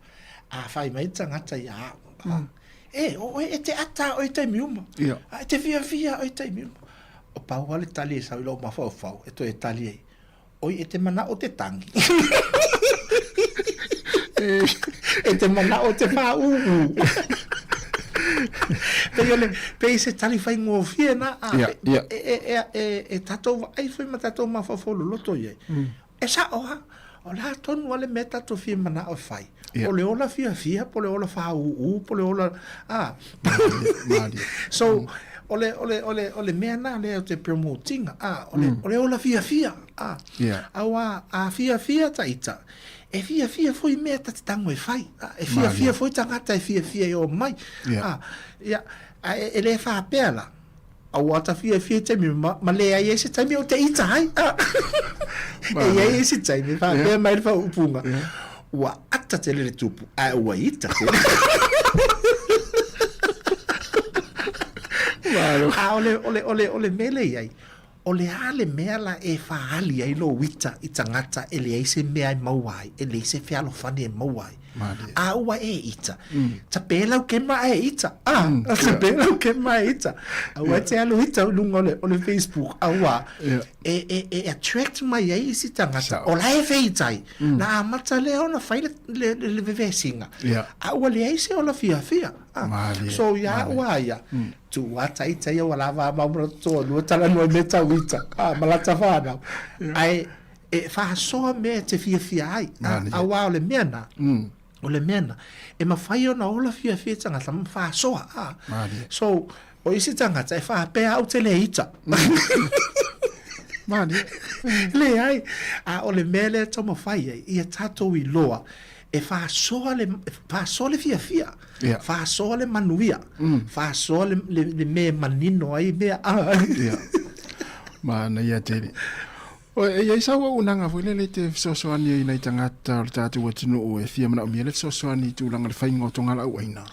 a fai mai le tagata ia au, mm. E, o oe e te ata oe i taimi uma. Ia. A e te fiafia oe i taimi uma. O pau lava le tali e sau i lou mafaufau e toe tali ai, Oi e te manao te tangi. E te manao te whāūū. Pei o le, pei se tali whaingofie na, a, yeah, yeah. E, e, e, e, e tatou vaai foi ma tatou mafaufau loloto i ai. Mm. E sa'o a, o le a tonu a le mea tatou fia manao e fai. Yeah. O le ola fiafia, po o le ola whāūū, po o le ola, a. Mārie. So, mm. o le, o le, o le, o le mea nā lea o te promotinga, a, o le, mm. o le ola fiafia, a. Yeah. Auā, a fiafia ta ita, e fiafia foi mea ta te tango e fai, a, e fiafia foi tagata e fiafia e o mai, yeah. a, ia, a, e, e le whāpea la, aua ta fiafia i taimi ma, ma leai ai se taimi o te ita ai. A, e iai ai se taimi, whāpea mai le whaupunga. Yeah. Ua ata tele le tupu, ae ua ita tele. Malo. A o le, o le, o le, o le mea lea i ai, o le a le mea la e faaali ai lou ita i tagata e leai se mea e maua ai, e leai se fealofani e maua ai. Malie. A ua e ita, tape lau kema ae ita, a, tape lau kema ae ita. Aua e te alu ita i luga o le, o le Facebook, auā, Yeah. e, e, e attract mai ai isi tagata, Sao. o la e feita ai. Na amata lea ona fai le, le, le, le vevesiga. Yeah. A ua leai se ola fiafia. A, Malie, so ia malie. au a ia, tuu ata ita ia ua lava a mau ma lota toalua talanoa i mea tau ita, a, ma lata fanau. Ae e faasoa mea e te fiafia ai, a, auā o le mea na, o le mea na, e mafai ona ola fiafia tagata ma faasoa, a. Malie. So, o isi tagata e faapea au te le ita. Malie. Leai, a o le mea lea e taumafai ai, ia tatou iloa e faasoa le, faasoa le fiafia, Yeah. faasoa le manuia, faasoa le, le, le mea e manino ai mea. Yeah. Manaia tele. O, e i ai sau auaunaga foi lele e te fesoasoani ai i nai tagata o le tatou atunuu e fia manaomia le fesoasoani i tulaga o le faiga o togalaau aina?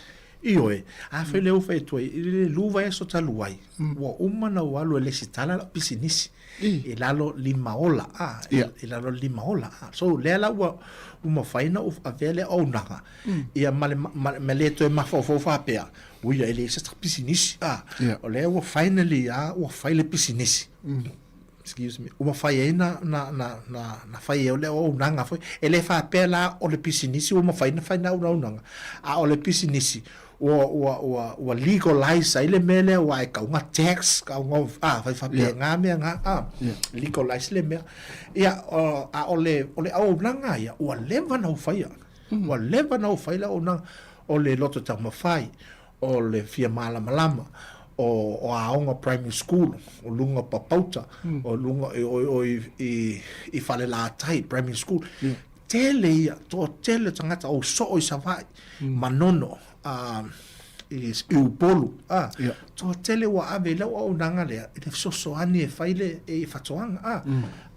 Ioe, afai lea ua fai atu ai, i le lua vaiaso talu ai, ua uma ona ou alu e lesitala lau pisinisi. I lalo lima ola, a, i lalo lima ola. A. So, lea la ua, ua mafai ona ou avea le auaunaga, ia ma le, ma, ma le toe mafaufau faapea, ui ia e leai se pisinisi, a. O lea ua finally a, ua fai le pisinisi. Excuse me. Ua mafai ai na, na, na, na, na fai ai o le auaunaga foi. E le faapea la o le pisinisi ua mafai na fai na auaunaga, a o le pisinisi ua, ua, ua, ua legalize ai le mea lea aua e kauga tax, kauga, a, fai faapena mea na, a, legalize le mea. Ia, o, a o le, o le auaunaga ia, ua leva ona ou faia. Ua leva ona ou fai le auaunaga o le loto taumafai, o le fia malamalama, o, o aoga primary school, o luga o Papauta, o luga, o, o, i, i, i Falelatai primary school. Tele ia, toatele o tagata ou soo i Savaii, Manono, a, i, i Upolu, a, yeah. toatele ua ave i lau auaunaga lea i le fesoasoani e fai le e fatoaga, a.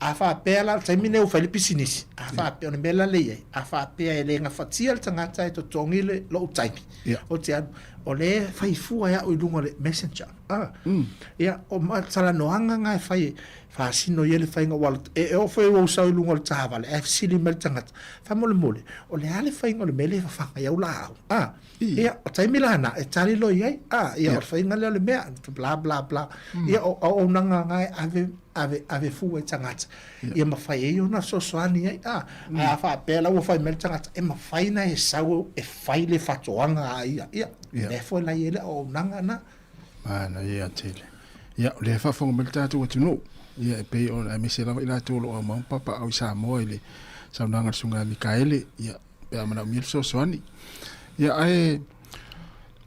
A faapea la, le taimi lenei ua fai le pisinisi, a faapea, o le mea la lea i ai, a faapea e le gafatia le tagata e totogi le lou taimi, yeah. ou te alu, o lea e fai fua e au i luga o le messenger, a. Ia, o talanoaga na e fai, Faasino ia le faiga ua e oo foi ua ou sau i luga o le taavale ae fesili mai le tagata, faamolemole, o le a le faiga o le mea lea e fafaga ai au laau? A, ia, o taimi la na e tali loa i ai, a, ia, o le faiga lea o le mea, bla, bla, bla. Ia, o auaunaga na e ave, ave, ave fua i tagata, ia mafai ai ona fesoasoani ai, a. Ae a faapea la ua fai mai le tagata, e mafai ona e sau e fai le faatoaga a ia, ia, lea foi la e i ai le auaunaga na. Manaia tele. Ia, o lea e faafofoga mai le tatou atunuu, ia e pei ona aemaise lava i latou o lo o aumau ma papaau i Samoa i le saunoaga a le Susuga ia Mikaele, ia, pe a manaomia le fesoasoani. Ia, ae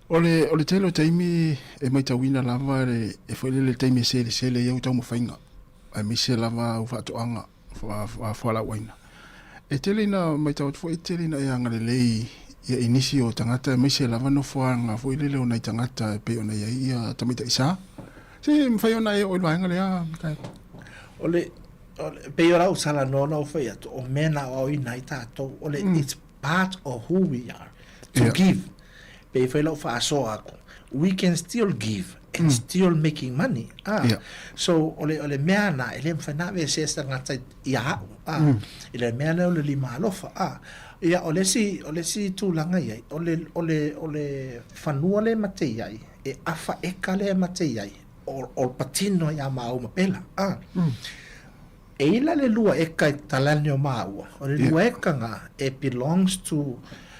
o le, o le tele o taimi e matauina lava le, e foi lele le taimi e selesele ai au taumafaiga, aemaise lava au faatoaga fualaauaina. E tele ina matau atu foi, e tele ina e agalelei ia i nisi o tagata aemaise lava nofoaga foi lele o nai tagata e pei ona i ai ia tamaitai sa. Se mafai ona e oo i le vaega lea, Mikaele? O le, o le, pei o lau talanoa na ou fai atu, o mea na aoaoina ai tatou, o le, it's part of who we are, to give. Pei foi lau faasoa atu, we can still give and still making money. Ah. Yeah. So, o le, o le mea na, e le mawhai na aveesea se tagata ia au. Ah. I le mea lea o le lima alofa. Ah. Ia, o le isi, o le isi tulaga i ai, o le, o le, o le fanua lea e mate i ai, e afa eka lea e mate i ai, o, o le patino ia māua ma Pela. Ah. E i la le lua eka i talani o māua, o le lua eka nga e belongs to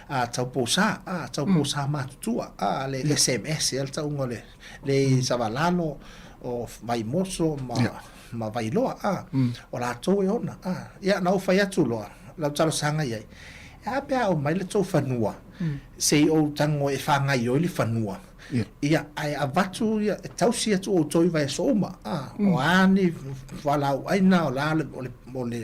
a Tauposa, a Tauposa matutua, a le SMS ia le tauga o le, le i Savalalo, o Vaimoso ma, ma Vailoa, a, o latou e ona, a. Ia, na ou fai atu loa, lau talosaga i ai, e a pe a aumai le tou fanua, se i ou tago e fagaioi le fanua, Ia, ae avatu ia, e tausi atu outou i vaiaso uma, a, o a ni fualaauaina, o le a le, o le, o le,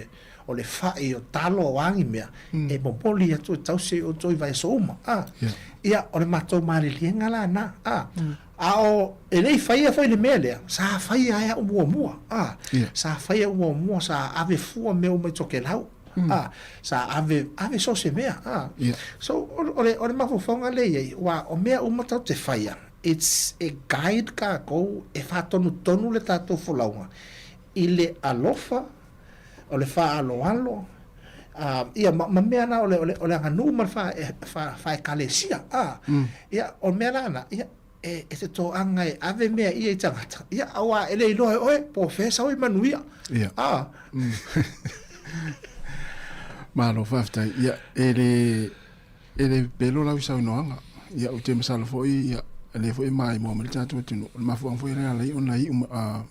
o le fai, o talo, o a ni mea, e momoli atu e tausi ai outou i vaiaso uma, a. Ia, o le matou maliliega la na, a. A o, e le i faia foi le mea lea, sa faia e au muamua, a. Sa faia au muamua, sa ave fua mea uma i Tokelau. A, sa ave, ave so o se mea. A. Yeah. So, o le, o le mafaufauga lea i ai, aua o mea uma tatou te faia, it's e guide kākou, e faatonutonu le tatou folauga i le alofa, o le faaaloalo, a, ia, ma, ma mea na o le, o le, o le aganuu ma le faa, faa, faa-ekalesia. A, ia, o mea la na, ia, e, e te toaga e ave mea ia i tagata, ia, aua e le iloa e oe, po o fea e sau ai manuia. Ia. A. Malo faafetai. Ia, e le, e le pelo lau saunoaga. Ia, ou te masalo foi, ia, e le foi e maimoa mai le tatou atunuu. O le mafuaaga foi lea e ala ai ona iu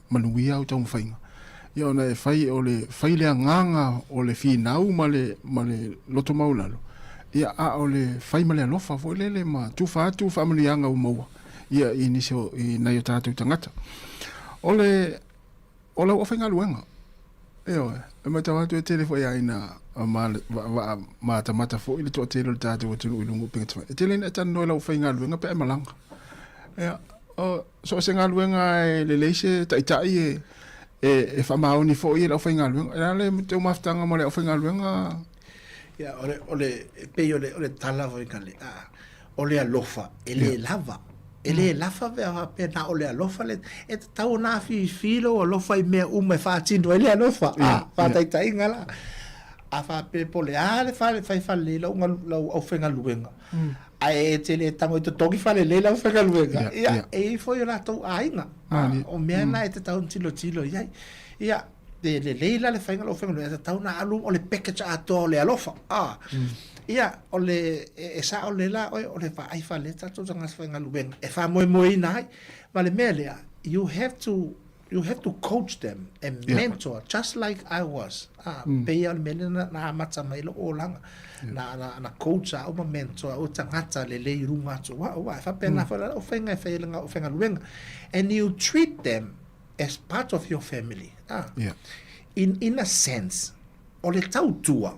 manuia au taumafaiga. Ia, ona e fai, o le fai le agaga o le finau ma le, ma le loto maualalo, ia, a o le fai ma le alofa foi lele ma tufa atu faamanuiaga ua maua, ia, i nisi o, i nai o tatou tagata. O le, o lau aufaigaluega, ioe, e matau atu e tele foi lava ina vaa matamata foi le toatele o le tatou atunuu i luga o upega tafaiga. E tele ina e talanoa i lau aufaigaluega pe a e malaga. Ia, o, so o se galuega e lelei se taitai e, e, e faamaoni foi e le aufaigaluega. E le a le teu mafutaga ma le aufaigaluega? Ia, o le, o le, e pei o le, o le tala foi na le, a, o le alofa e le lava. E lē lafa pe a faapea na o le alofa le, e tatau ona afifi lou alofa i mea uma e faatino ai le alofa, a, faataitaiga la. A faapea po o le a le fale, fai falelei lau galu, lau aufaigaluega, ae e te le tago e totogi falelei le aufaigaluega, ia, e i ai foi o latou aiga, a, o mea na e tatau ona tilotilo i ai. Ia, pe lelei la le faiga o le aufaigaluega, e tatau ona alu o le package atoa o le alofa, a. Ia, o le, e sao lelei la oe, o le vaai fale tatou tagata faigaluega e faamoemoeina ai. Ma le mea lea, you have to, you have to coach them and mentor, just like I was. A, pei lava o le mea lea na, na amata mai ai lou olaga. Na, na, na coach au ma mentor au e tagata lelei i luga atu o au, aua e faapena foi la lau faiga e fai ai le aufaigaluega. And you treat them as part of your family. A, in a sense, o le tautua,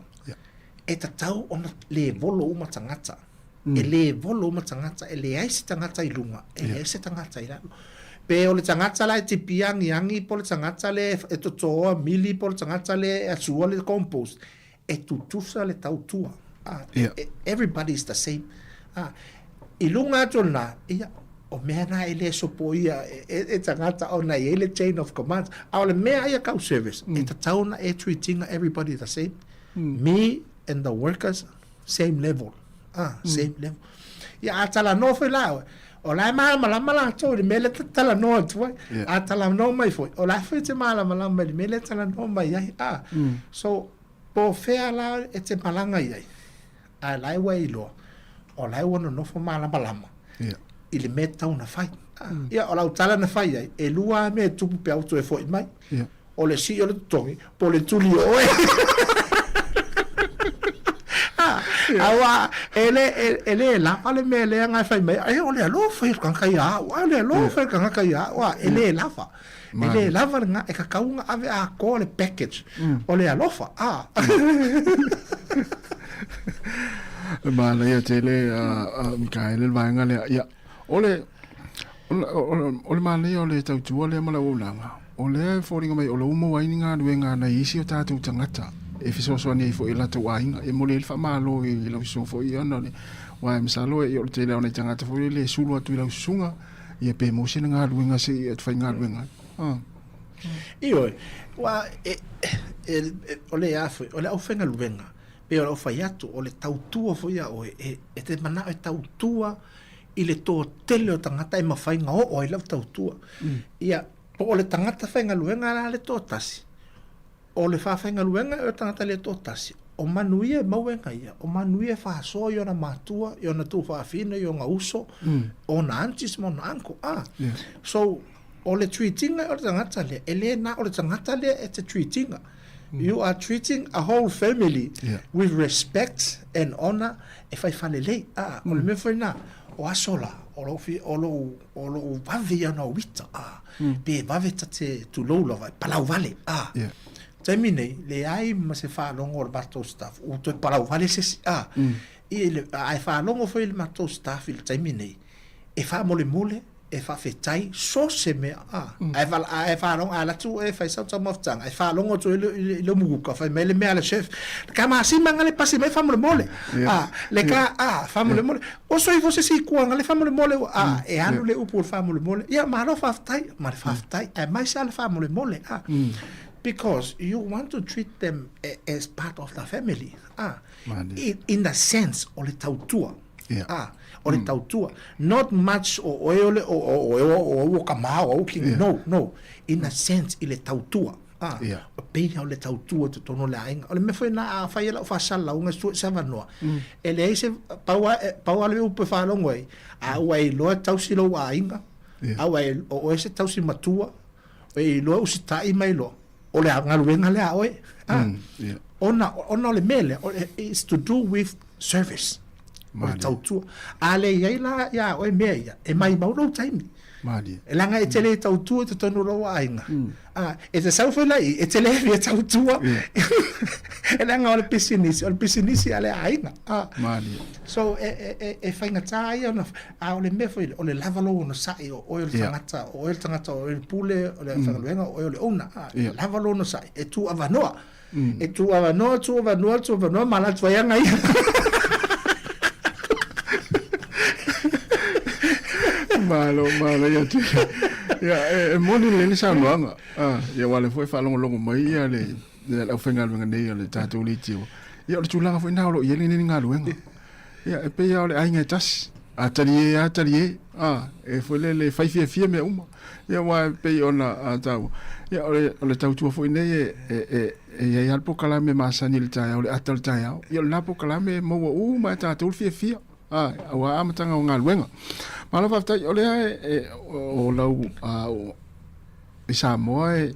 e tatau ona levolo uma tagata. E levolo uma tagata, e leai se tagata i luga, e leai se tagata i lalo. Pe o le tagata la e tipi agiagi, po o le tagata le e totoa mili, po o le tagata le e asua le compost, e tutusa le tautua. Ah, everybody is the same. Ah, i luga atu o lena, ia, o mea na e le sopoia e tagata ona e i ai le chain of command. A o le mea ia kau service, e tatau ona e treat ina everybody the same. Me and the workers, same level. Ah, same level. Ia, a talanoa foi la oe, o la e malamalama latou i le mea lea ta te talanoa atu ai. A talanoa mai foi, o la foi e te malamalama i le mea lea e talanoa mai ai. Ah, so, po o fea la e te malaga i ai, a la e ua e iloa, o la e ua nonofo malamalama i le mea e tatau ona fai. Ia, o lau tala na fai ai, e lua lava mea e tupu pe a ua toe foi mai. O le sii o le totogi, po o le tuli o oe. Aua, e le, e le lava le mea lea na e fai mai, e o le alofa ia o le tagata ia au, a o le alofa ia o le tagata ia au, a e le lava. E le lava lena, e tatau ona ave atoa le package o le alofa, a. E manaia tele a Mikaele le vaega lea. Ia, o le, o le manaia o le tautua lea ma le auaunaga, o lea e foliga mai o lo o maua ai ni galuega a nai isi o tatou tagata e fesoasoani ai foi i latou aiga. E momoli ai le faamalo i lau susuga foi ona o le, aua e masalo e, o le tele lava o nai tagata foi lele e sulu atu i lau susuga, ia pe maua sina galuega se i faigaluega ai. Ah. Ioe, aua e, e, e, o le a foi, o le aufaigaluega, pei o lau fai atu, o le tautua foi ia oe, e, e te manao e tautua i le toatele o tagata e mafai ona oo ai lau tautua. Ia, po o le tagata faigaluega la le toatasi, o le faafaigaluega o le tagata le toatasi, o manuia e maua e na ia, o manuia e faasoa i ona matua, i ona tuufafine, i ona uso, ona aunties ma ona uncle. Ah. So, o le treat-ina o le tagata lea, e le na o le tagata lea e te treat-ina. You are treating a whole family with respect and honor e fai falelei. Ah, o le mea foi lena, o aso la, o lou fi, o lou, o lou vave ia ona uita, ah, pe vave ta te tulou lava, e palau vale, ah. Taimi nei, leai ma se faalogo o le matou staff, ua toe palau vale se isi, ah. I le, a e faalogo foi i le matou staff i le taimi nei, e faamolemole, e faafetai so se mea a ae vala ae faalogo a alu atu e fai sau taumafataga e faalogo atu i le i le umukuka fai mai le mea a le chef le ka masima nga le pasi mai faamolemole a le ka a faamolemole oso ifo se isi kua nga le faamolemole a e alu le upu o le faamolemole ia malo faafetai ma le faafetai aemaise a le faamolemole a because you want to treat them as part of the family a in the sense o le tautua Yeah. Ah, o le tautua. Not much o oe o le o o o o o o ka ma o king. Yeah. No, no. In a sense i le tautua. Ah, yeah. o pei o le tautua te tono le aiga. O le mea foi na a fai e lau faasalalauga sue se avanoa. E leai se pau a pau a le upu e faalogo ai, a ua e iloa e tausi lou aiga, yeah. a ua e o oe se tausi matua, e iloa usitai mai loa. O le galuega lea a oe. Ah, yeah. Ona, ona o le mea lea, it's to do with service. O le tautua. A le i ai la ia oe mea ia, e maimau lou taimi. Malie. E leaga e te le tautua i totonu o lou aiga. Ah, e te sau foi la i, e te le fia tautua. E leaga o le pisinisi, o le pisinisi a le aiga. Ah. Malie. So, e, e, e, e faigata ia ona, a o le mea foi, o le lava lou onosai, o oe o le tagata, o oe o le tagata, o oe o le pule, o le aufaigaluega, o oe o le owner. Ah, lava lou onosai, e tuu avanoa. E tuu avanoa, tuu avanoa, tuu avanoa, ma alu atu ai aga ia. Malo, malo ia te. Ia, e, e moni le le saunoaga. Ah, ia wale foi faalogologo mai ia le le aufaigaluega nei o le tatou leitio. Ia o le tulaga foi na o lo i ai lenei galuega. Ia e pei lava o le aiga e tasi. A talie a talie. Ah, e foi le le fai fiafia mea uma. Ia aua e pei ona a taua. Ia o le o le tautua foi nei e e e e i ai lava le polokalame masani i le taeao, le ata o le taeao. Ia o lena polokalame e maua uma e tatou le fiafia. Ah, aua amataga o galuega. Malo faafetai, o lea e, e o lau a, o, i Samoa e,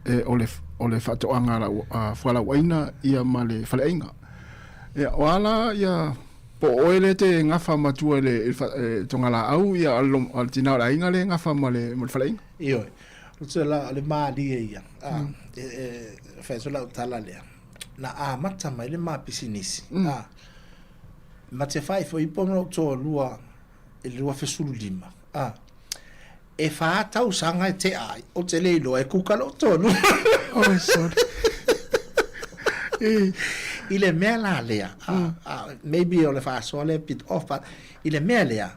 e o le o le faatoaga lau a, fualauaina ia ma le faleaiga. Ia o a la ia po o oe lea e te gafa matua i le, i le togalaau ia a le tina o le aiga lea e gafa ma le, ma le faleaiga? Ioe. O te la, o le mālie ia. A, e, e, fai atu lau tala lea. Na amata mai le ma pisinisi. A, ma te whai fo ipo ma lou toalua i le 2015. A, e whā tausaga e tea ai, o te le iloa e kuka lou toalua. Oh, sorry. I le mea la lea, a, a, maybe o le faasoa lea bit off, but i le mea lea,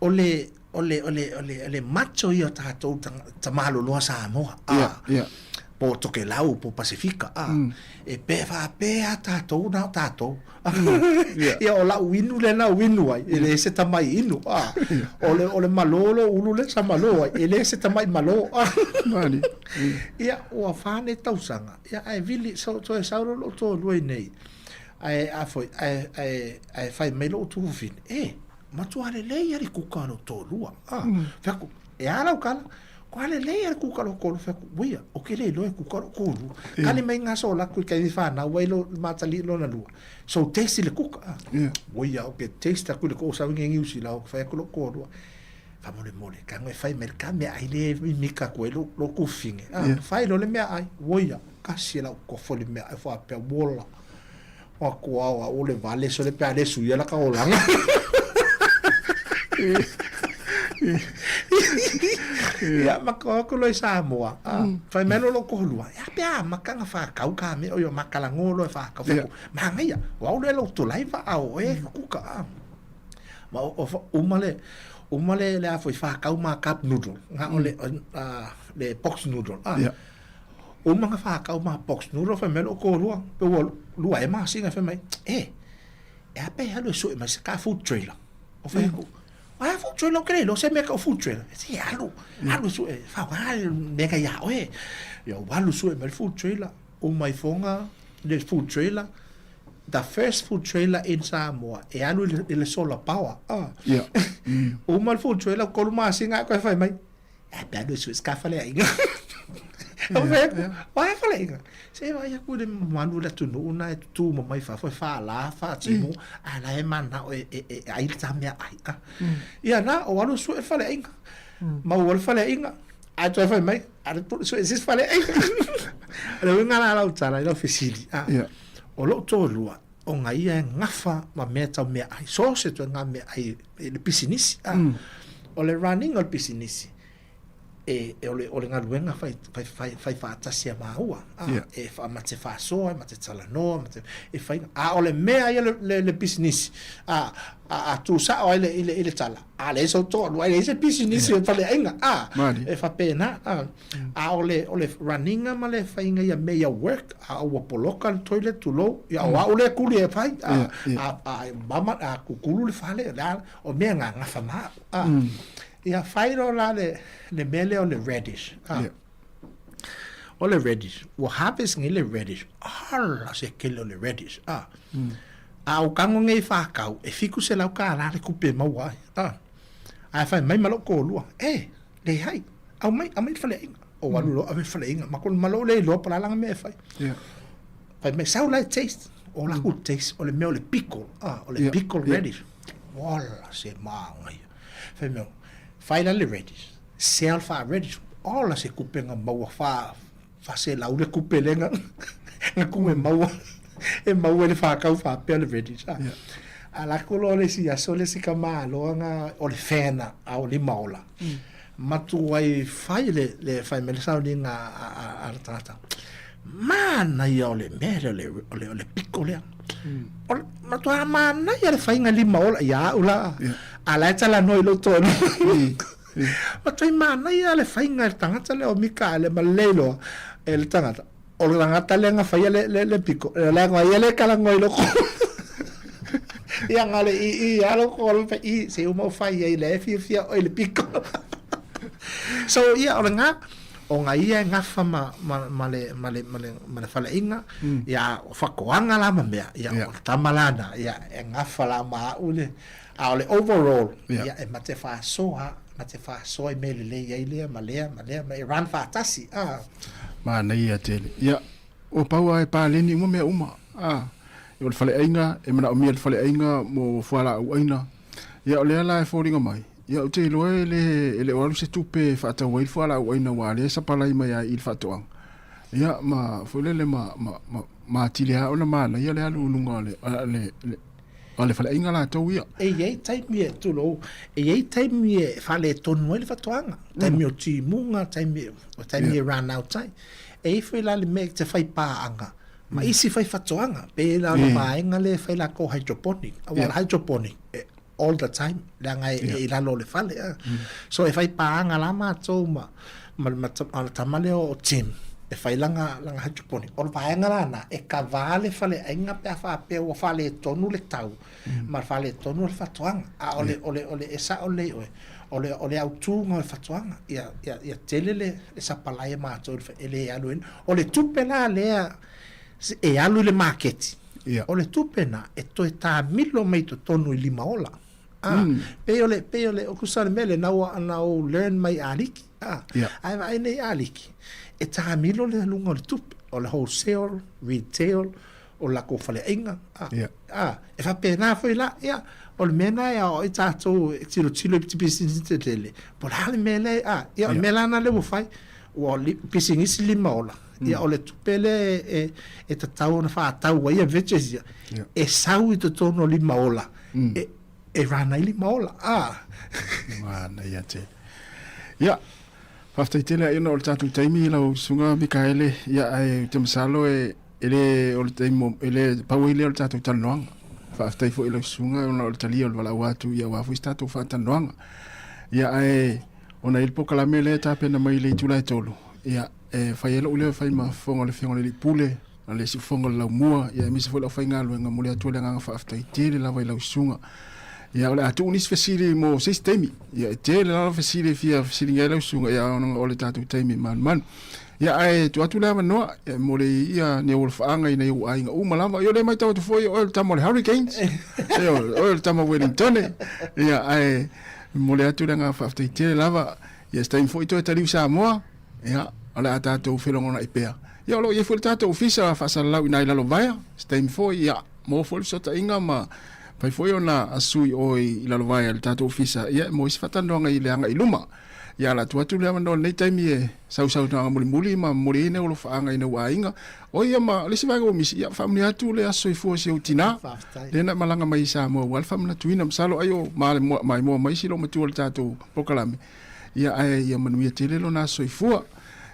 o le, o le, o le, o le, o le macho ia o tatou tamaloloa Samoa, a, yeah, yeah. po o Tokelau, po o Pasifika, a, e pe faapea tatou na o tatou. Yeah. Ia, o lau inu lea na ou inu ai, e le se tamai inu, a. O le, o le malo lou ulu lea sa malo ai, e le se tamai malo, a. Mani. Ia, ua wha nei tausaga, ia, ae vili, so, toe sau loa lou toalua i nei, ae, a foi, ae, ae, ae fai mai lou tuafafine, e, matua lelei lava le kuka o lou toalua, a. Fai atu, e a lau tala? Kua lelei a le kuka lou toalua, fai atu, uia, ou te le iloa e kuka lou toalua. Kali mai ngā so laku i taimi whanau ai lo matali lona lua. So taste le kuka, a. Uia, ou te taste aku i le koo sau i Niu Sila, ou fai atu lou toalua. Faamolemole, ka ngoe fai mai le ka meaai le e mika atu ai lou tuafafine, a. Fai loa le meaai, uia, kasi e lau kofo le meaai faapea, uola. O aku ao a ule vale sole pe a le suia la ka olaga. Ia ma ko aku loa i Samoa. A, fai mai loa lou toalua, ia pe a maka na whakau ka mea o ia makala ngo loa e whakau. Fai aku, manaia, o au lea lou tolaiva a o oe kuka a. Ma o, o, uma le, uma le, le a foi whakau ma cup noodle. Nga o le, le box noodle. A. Uma na whakau ma box noodle fai mai lou toalua, pe ua lua e masina fai mai, e, e a pe alu e sue mai se ka food trailer. O fai aku, ai a food trailer o ke le iloa se mea ka o food trailer. E se alu, alu e sue, whaoga le mea ka ia oe. Ia o alu sue mai le food trailer, uma ifoga le food trailer, the first food trailer in Samoa e alu i le solar power. Ah. Yeah. Uma le food trailer, kolu masina e koe fai mai, E pe alu e sue se ka faleaiga. Au fai atu, o ai faleaiga? Se vaai atu i le mamalu o le atunuu na e tutū ma mai fafo e faalā, faatino, a la e manao e, e, e ai le ta meaai. A. Ia na, o alu e sue le faleaiga. Maua le faleaiga, ae toe fai mai, alu pule sue se isi faleaiga. O le uiga la o lau tala i lau fesili, a, o lou toalua, ona ia e gafa ma mea tau meaai, so o se ituaiga meaai i le pisinisi, a. O le running o le pisinisi, e, e o le, o le galuega fai, fai, fai, fai faatasi a māua, a, Yeah. e wha, ma te whaasoa, ma te talanoa, ma te, e whai, a o le mea ia le, le, le pisinisi, a, a, a tūsa'o ai le, i le, i le tala, a leai sou toalua, e leai se pisinisi o le faleaiga, a, Malie. e faapena, a. A o le, o le running-a ma le faiga ia mea ia work, a ua poloka le toilet, tulou, ia o au lea kuli e fai, a, a, a, mama, a kukulu le fale, le a, o mea nga gafa ma au, a. Ia fai loa la le, le mea lea o le radish, a. O le radish, ua harvest nei le radish, ala se kele o le radish, a. A o kago nei whakau, e 700 kālā le kupe e maua ai, a. Ae fai mai ma lou toalua, e, Leai, aumai, aumai le faleaiga. O alu loa ave le faleaiga. Ma kona malo le iloa po o le a lana mea e fai. Yeah. Fai mai, sau la e taste. O la ku taste, o le mea o le pickle. Ah, o le pickle radish. Ola se māngaia. Fai mai, fai la le radish. Sell fa radish. Ola se kupenga maua fa, fa selau le kupe lea nga, nga ku e maua. E maua i le whakau whapea le radish. Ah. Yeah. A la ku loa le isi aso le isi kamāloa nga o le fan a o Limaola. Matua ai fai le, le fai mai le sauniga a, a, a le tagata. Manaia o le mea lea o le, o le, o le piko lea. O le matuā manaia le faiga lima ola ia au la, a la e talanoa i lou toalua. Matuai manaia le faiga e le tagata lea o Mikaele ma lelei loa e le tagata. O le tagata lea na faia le, le, le piko, leaga o ia lea e talanoa i lou Ia na o le i i lava lou toalua fai i, se uma ou fai ai lea e fiafia oe i le piko. So ia o lena, ona ia e gafa ma, ma, ma le, ma le, ma le, ma le faleaiga, ia o fatoaga la ma mea, ia o le tama la na, ia e gafa la ma au le, a o le overall, ia e ma te faasoa, ma te faasoa i mea lelei ai lea ma lea ma lea, ma e run faatasi, a. Manaia tele. Ia, ua pau lava e paleni uma mea uma, a. O le faleaiga, e manaomia e le faleaiga mo fualaau aina. Ia, o lea la e foliga mai, ia ou te iloa e le, e le o alu se tupe e faatau ai le fualaau aina aua o lea e sapalai mai lava i le faatoaga. Ia, ma, foi lele, ma, ma, ma, ma atili lava ona manaia le alu i luga o le, le, le, o le faleaiga latou ia. E i ai taimi e, tulou, e i ai taimi e faaletonu ai le faatoaga, taimi o timuga, taimi, o taimi e run out ai. E i ai foi la le mea e te fai paaga ma isi fai faatoaga, pei la o le vaega lea e fai latou hydroponic, aua o le hydroponic, e all the time, leaga e i lalo o le fale. So e fai paaga la matou ma, ma, ma, ma le tama lea o Tim, e fai lana, lana hydroponic. O le vaega lana, e kava le faleaiga pe a faapea ua faaletonu le tau, ma faaletonu le faatoaga. A o le, o le, o le, e sao lelei oe, o le, o le autuga o le faatoaga, ia, ia, ia tele le, le sapalai a matou e le alu ai. O le tupe la lea e alu i le maketi, o le tupe na e toe taamilo mai totonu i lima ola. A, pei o le, pei o le, o tusa o le mea lea, na ua, na ou learn mai i Aliki, a, ae vaai nei i Aliki, e taamilo le aluga o le tupe, o le wholesale, retail, o le latou faleaiga, a, a, e faapena foi la, ia, o le mea lena e aoao ai tatou e tilotilo i pisinisi tetele, po o le a le mea lea, a, ia, o le mea la lena lea ua fai, ua pisinisi lima ola, ia, o le tupe lea e, e tatau ona faatau ai ia veggies ia, e sau i totonu o lima ola, e, e run ai lima ola, a. Manaia tele. Ia, faafetai tele ai ona o le tatou taimi lau Susuga Mikaele, ia, ae ou te masalo e, E le o le taimi, e le pau ai lea o le tatou talanoaga. Faafetai foi i lau susuga ona o le talia o le valaau atu ia aua foi se tatou faatalanoaga. Ia ae ona e i ai le polokalame lea e tapena mai i le itula e 3, ia e fai ai lou leo e fai ma fofoga o le Afioga i le Alii Pule, o le siufofoga o le Laumua, ia aemaise foi le aufaigaluega. Momoli atu ai le agaga faafetai tele lava i lau susuga. Ia o le a tuu nisi fesili mo se isi taimi. Ia e tele lava fesili e fia fesiligia ai lau susuga, ia ona o le tatou taimi e manumanu. Ia ae tuu atu le avanoa e momoli ia ni ou alofaaga i nai ou aiga uma lava. Ia o lea e matau atu foi o oe o le tama o le Hurricanes. Ia o oe o le tama Wellingtone. Ia ae momoli atu le agaga faafetai tele lava. Ia se taimi foi toe taliu Samoa, ia o le a tatou felogonai pea. Ia o lo o i ai foi le tatou ofisa faasalalau i ina i Lalovaea. Se taimi foi ia maua foi le fesootaiga ma mafai foi ona sui oe i Lalovaea i le tatou ofisa ia mo isi faatalanoaga i le agai i luma. Ia ala atu atu le avanoa i lenei taimi e sausaunoaga mulimuli ma momoli ai nai alofaaga i nai ou aiga. O ia ma le isi vaega ua misi, ia faamanuia atu le aso soifua o si ou tina, lea na malaga mai i Samoa aua le faamanatuina. Masalo ai o maimoa mai si loomatua i le tatou polokalame, ia ae ia manuia tele lona aso soifua.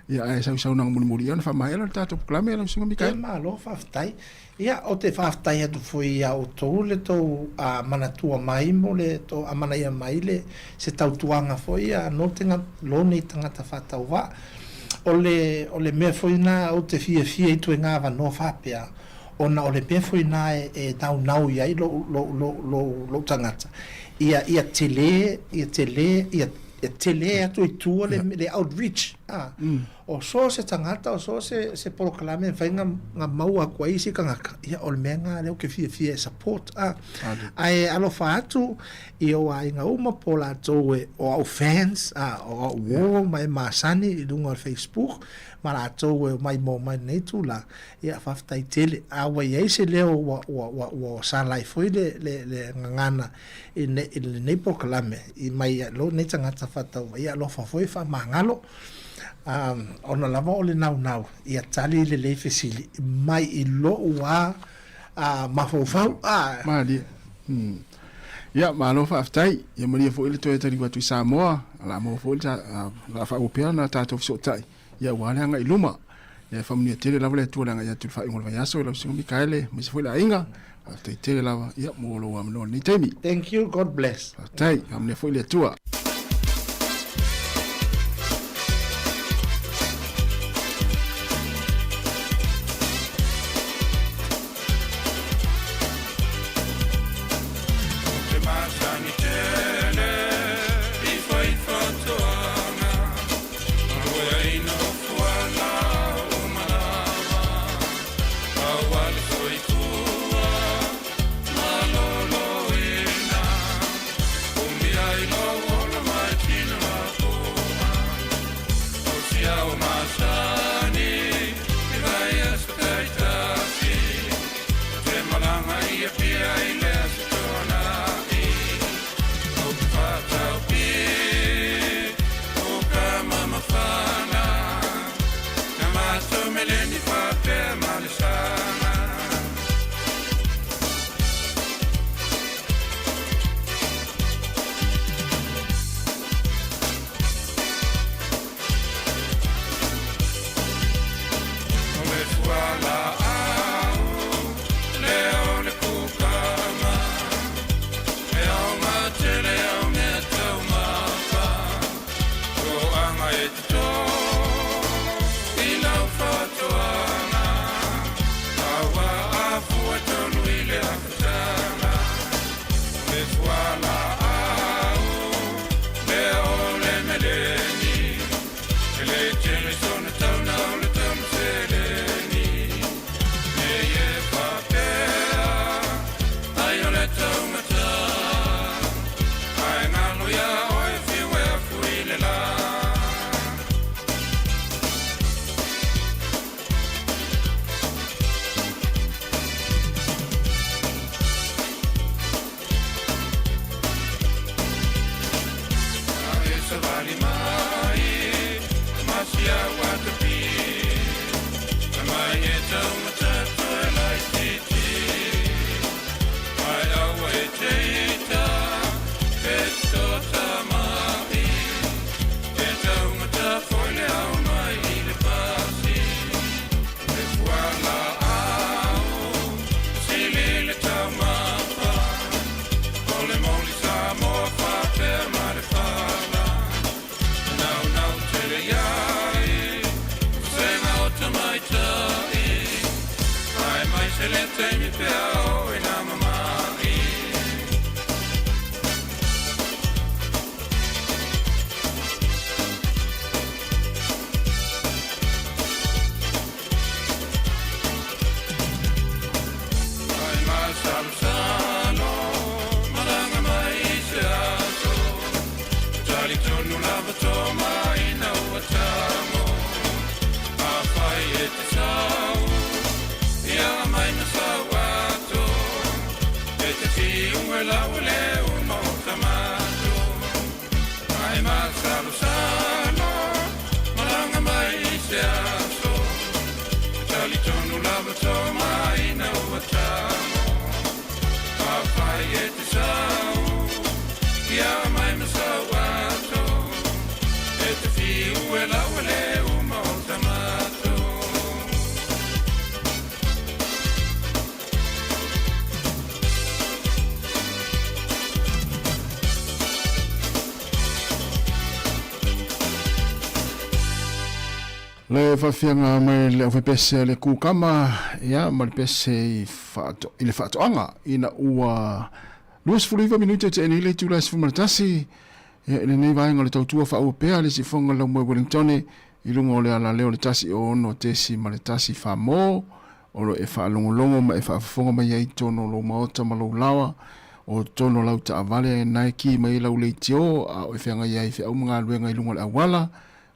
Ia ae sausaunoaga mulimuli ia ona faamaea lea o le tatou polokalame lau Susuga Mikaele. Ia malo faafetai. Ia, ou te faafetai atu foi ia outou le tou manatua mai mo le tou amanaia mai le se tautuaga foi ia no te lo nei tagata faatauvaa. O le, o le mea foi na ou te fiafia i ituaiga avanoa faapea, ona o le mea foi na e, e naunau i ai lou, lou, lou, lou, lou tagata, ia, ia tele, ia tele, ia, ia tele atu i tua le, le outreach, a. O so o se tagata, o so o se, se polokalame e mafai ona, ona maua atu ai isi tagata, ia o le mea lena lea ou te fiafia e support, a. Ae alofa atu i ou aiga uma po o latou e, o au fans, a, o au uo ma e masani i luga o le Facebook, ma latou e omai mo mai lenei itula, ia faafetai tele. A ua i ai se leo ua, ua, ua, ua sala ai foi le, le, le gagana i, ne, i lenei polokalame, i mai lou nei tagata faatauvaa, ia alofa foi faamagalo. Ona lava o le naunau ia tali lelei fesili mai i lou a mafaufau. Malie. Ia, malo faafetai. Ia malie foi le toe taliu atu i Samoa, o le a maua foi le, o le a faaauau pea ona tatou fesootai, ia aua le agai i luma. Ia e faamanuia tele lava le Atua i le agai atu i le faaiuga o le vaiaso i lau Susuga Mikaele, aemaise foi le aiga. Faafetai tele lava ia mo lou avanoa i lenei taimi. Thank you, God bless. Faafetai, faamanuia foi le Atua. Le faafiaga mai le aufaipese a le kukama ia ma le pese i faato, i le faatoaga ina ua 29 minute te nei le itula e 11 ia i lenei vaega o le tautua faaua pea le sifoga lau mai Wellingtone i luga o le alaleo le 1 6 ma le 1 famo o lo e faalogologo ma e faafofoga mai ai totonu o lou maota ma lou laoa, o totonu o lau taavale na e ki mai ai lau leitio a o e feagai ai i feau ma galuega i luga o le auala,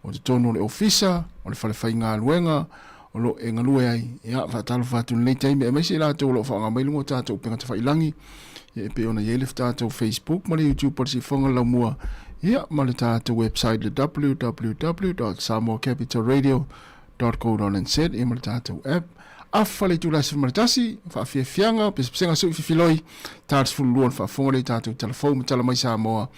o totonu o le ofisa, o le fale faigaluega o lo o e galue ai. Ia, faatalofa atu i lenei taimi aemaise i latou o lo o faaaoga mai luga o tatou upega tafailagi, ia e pei ona i ai le tatou Facebook ma le YouTube o le Siufofoga le Laumua, ia ma le tatou website le www.samoacapitalradio .co.nz ia ma le tatou app. Afa le itula 11, faafiafiaga, pesepesega sui fifiloi, ta 12 le faafofoga le tatou tala fou ma tala mai Samoa.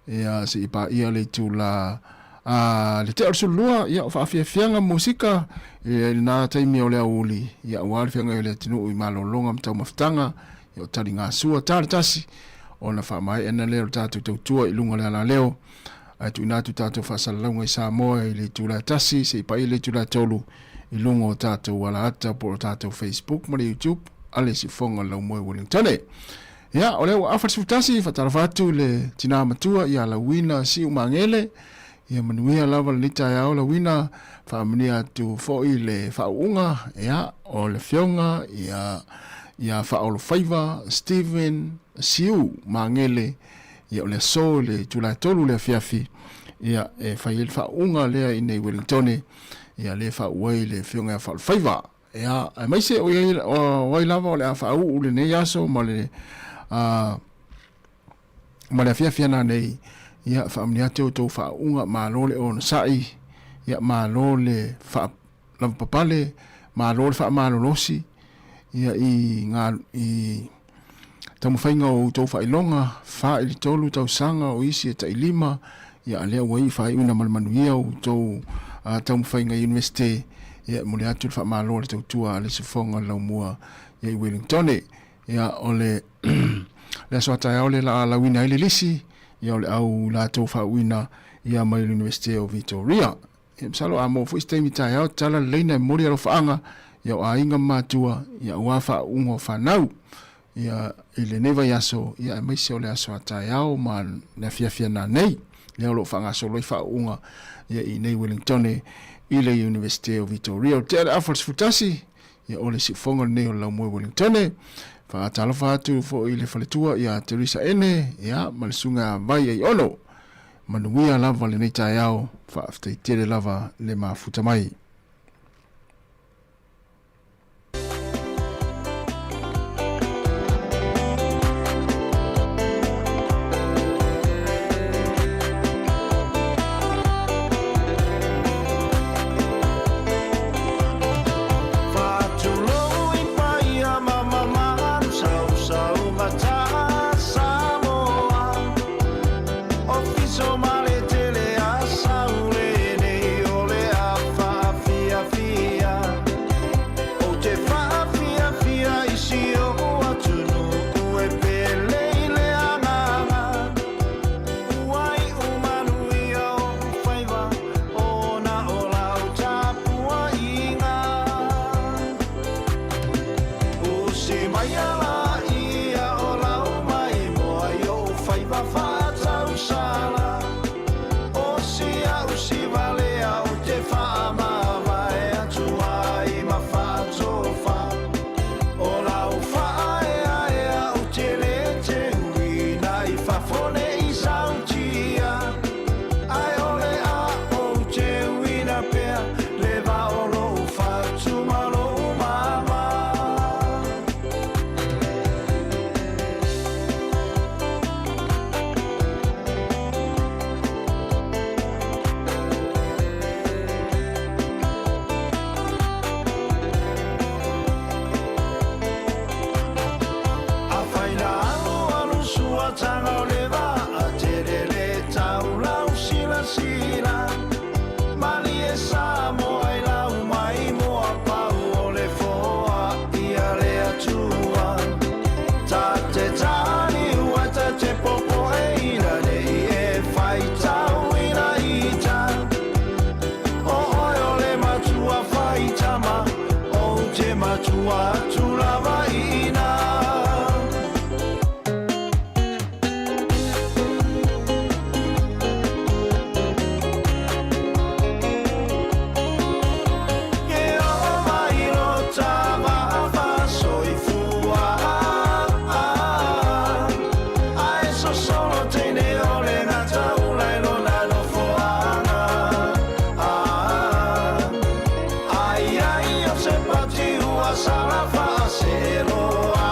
Ia se i paia le itula A le tea o le 12, ia, o faafiafiaga ma musika i lena taimi o le aoauli, ia, aua le feagai o le atunuu i malologa ma taumafataga, ia, o taligasua ta le tasi, ona faamae'ana lea o le tatou tautua i luga o le alaleo, ae tuuina atu tatou faasalalauga i Samoa i le itula e 1 seia paia le itula e 3 i luga o tatou alaata po o tatou Facebook ma le YouTube a le Siufofoga o le Laumua i Wellingtone. Ia, o lea ua afa le 11, faatalofa atu i le tina matua ia Lauina Siu Magele. Ia manuia lava lenei taeao Lauina, faamanuia atu foi le faauuga, ia, o le afioga ia, ia Faaolofaiva Steven Siu Magele, ia o le aso i le itula e 3 le afiafi, ia, e fai ai le faauuga lea i inei Wellingtone, ia lea e faauu ai le afioga ia Faaolofaiva. Ia, aemaise o ai, o ai lava o le a faauu lenei aso ma le, ma le afiafi ana nei, ia, faamanuia atu outou faauuga, malo le onosai, ia, malo le faalavapapale, malo le faamalolosi, ia, i ngā, i taumafaiga o outou faailoga, 4 i le 3 tausaga, o isi e tai 5, ia, a lea ua iu faaiuina ma le manuia o outou taumafaiga i Iunivesite, ia, e momoli atu le faamalo a le tautua a le Siufofoga o le Laumua ia i Wellingtone. Ia, o le, le aso a taeao le la lauina ai le lisi, ia, o le au latou faauuina ia mai le Iunivesite o Vitoria. Ia, masalo a maua foi se taimi taeao, tatala le laina e momoli alofaaga, ia, o aiga ma matua, ia, aua faauuga o fanau, ia, i lenei vaiaso, ia, aemaise o le aso a taeao ma le afiafi ana nei, lea o lo o faagasolo ai faauuga, ia, i inei Wellingtone i le Iunivesite o Vitoria. O le tea le afa o le 11, ia, o le siufofoga lenei o le Laumua i Wellingtone. Faatalofa atu foi i le faletua ia Teresa Ene, ia, ma le susuga ia Vai Aiono. Manuia lava lenei taeao, faafetai tele lava le mafuta mai. Faatulou i paia ma mamalu sausauga Samoa. Ofiso ma le tele a Saule nei o le a faafiafia. Ou te faafiafia i si ou atunuu e pele i le agaga. Ua iu manuia ou faiva ona o lau tapuaiga. Usi mai ala ia o lau maimoa i ou faiva faatausala. O si au si valea ou te faamavae atu ai ma faatofa. O lau faaeaea ou te le teuina i fafo nei sautia. Ae o le a ou teuina pea le va o lou fatu ma lou mama. Afai na alualu suataga o le vaa tele le taulau silasila Malie Samoa i lau maimoa pau o le foa ia le Atua Ta te tāniua ta te popoe ina nei e faitau ina ita O oe o le matua faitama Ou te matua atu lava ina. E oo mai lo tavaava soifua Ae sosolo teine o le gataula i lona nofoaga Ai ai o se pati ua sala faaseloa.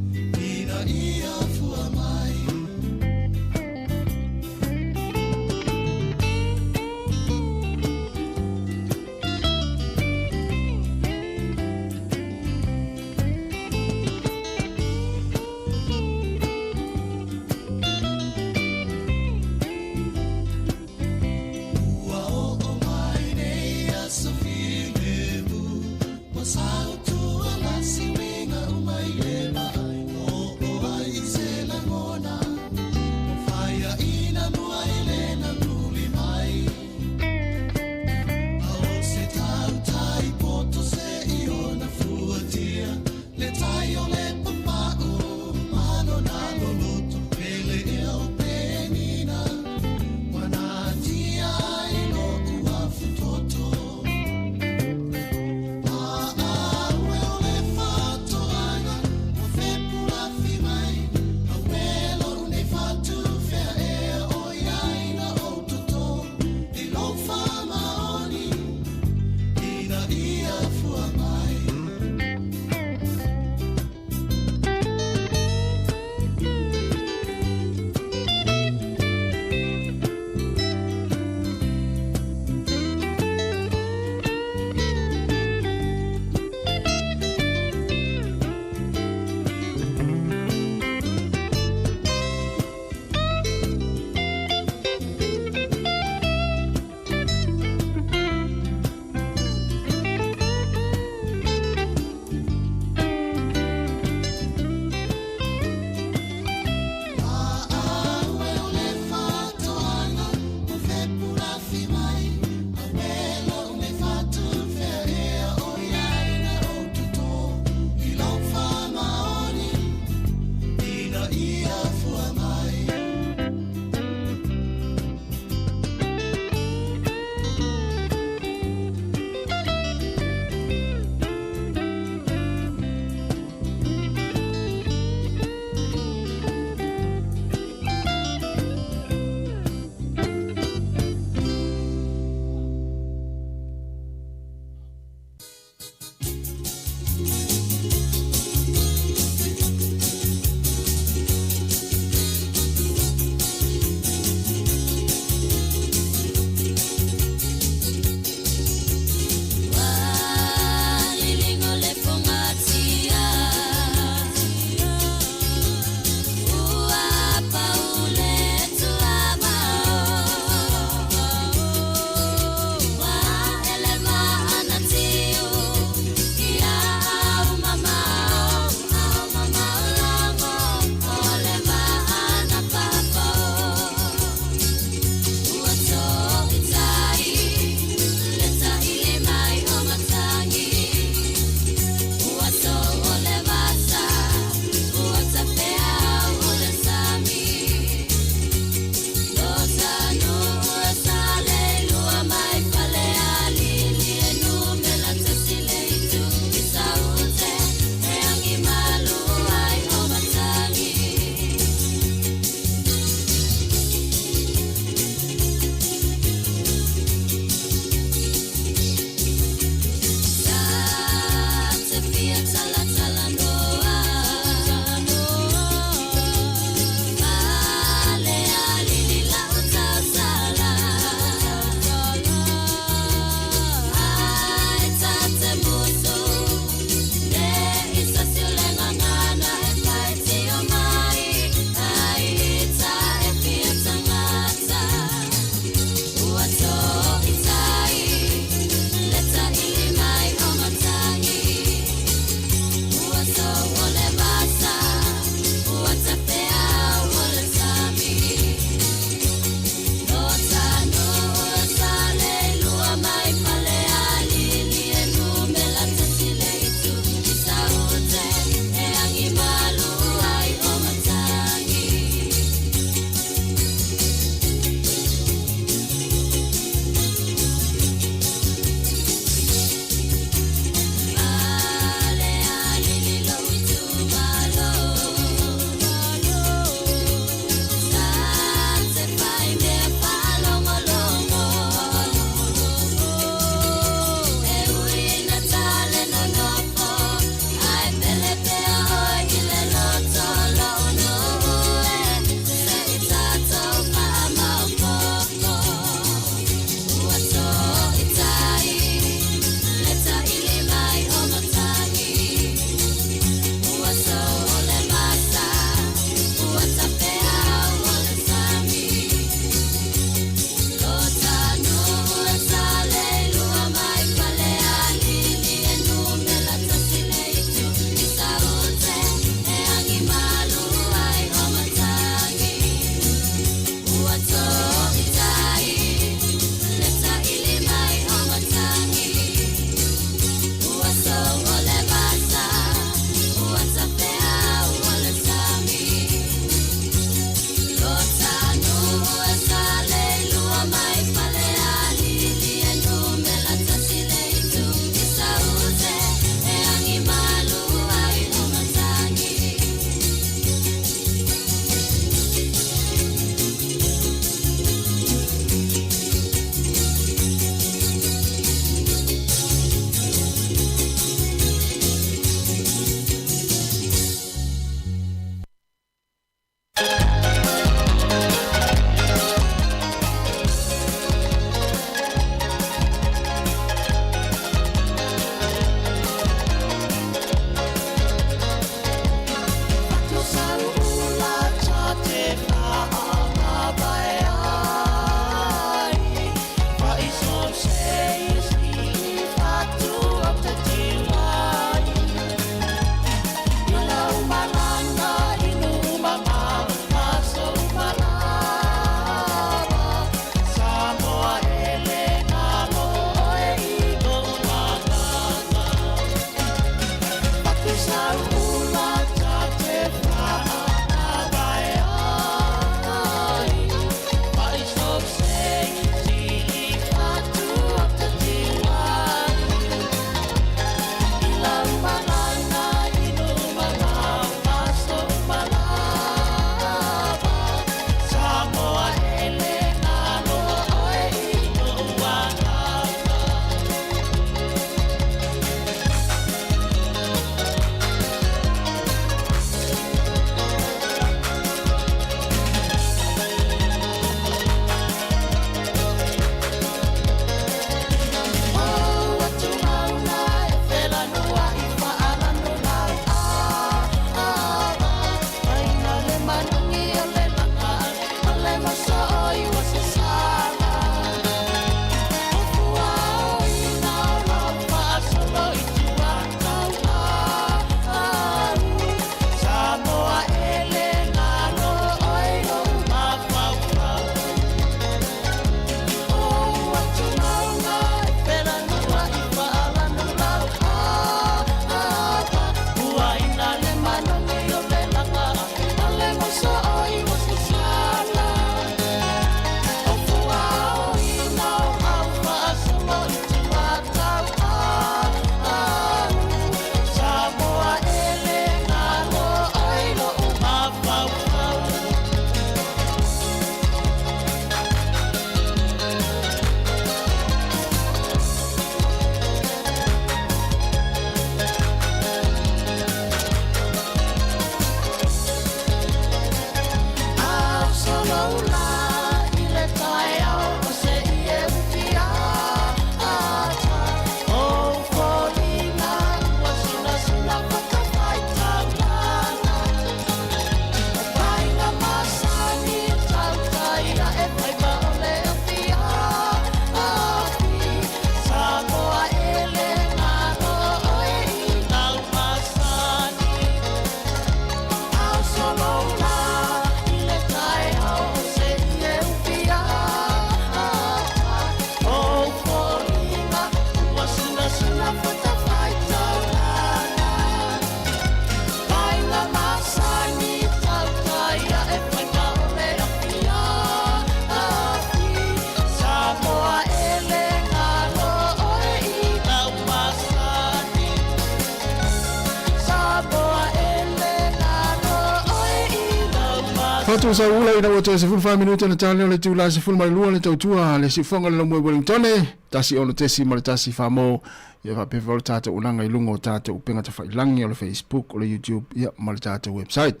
atu sa ula ina ua toe 14 minute na tale o le itula e 12 le tautua le siufoga le laumua i Wellingtone, 106.1 Famo, ia faapea foi o le tatou ulaga i luga o tatou upega tafailangi o le Facebook, o le YouTube, ia ma le tatou website.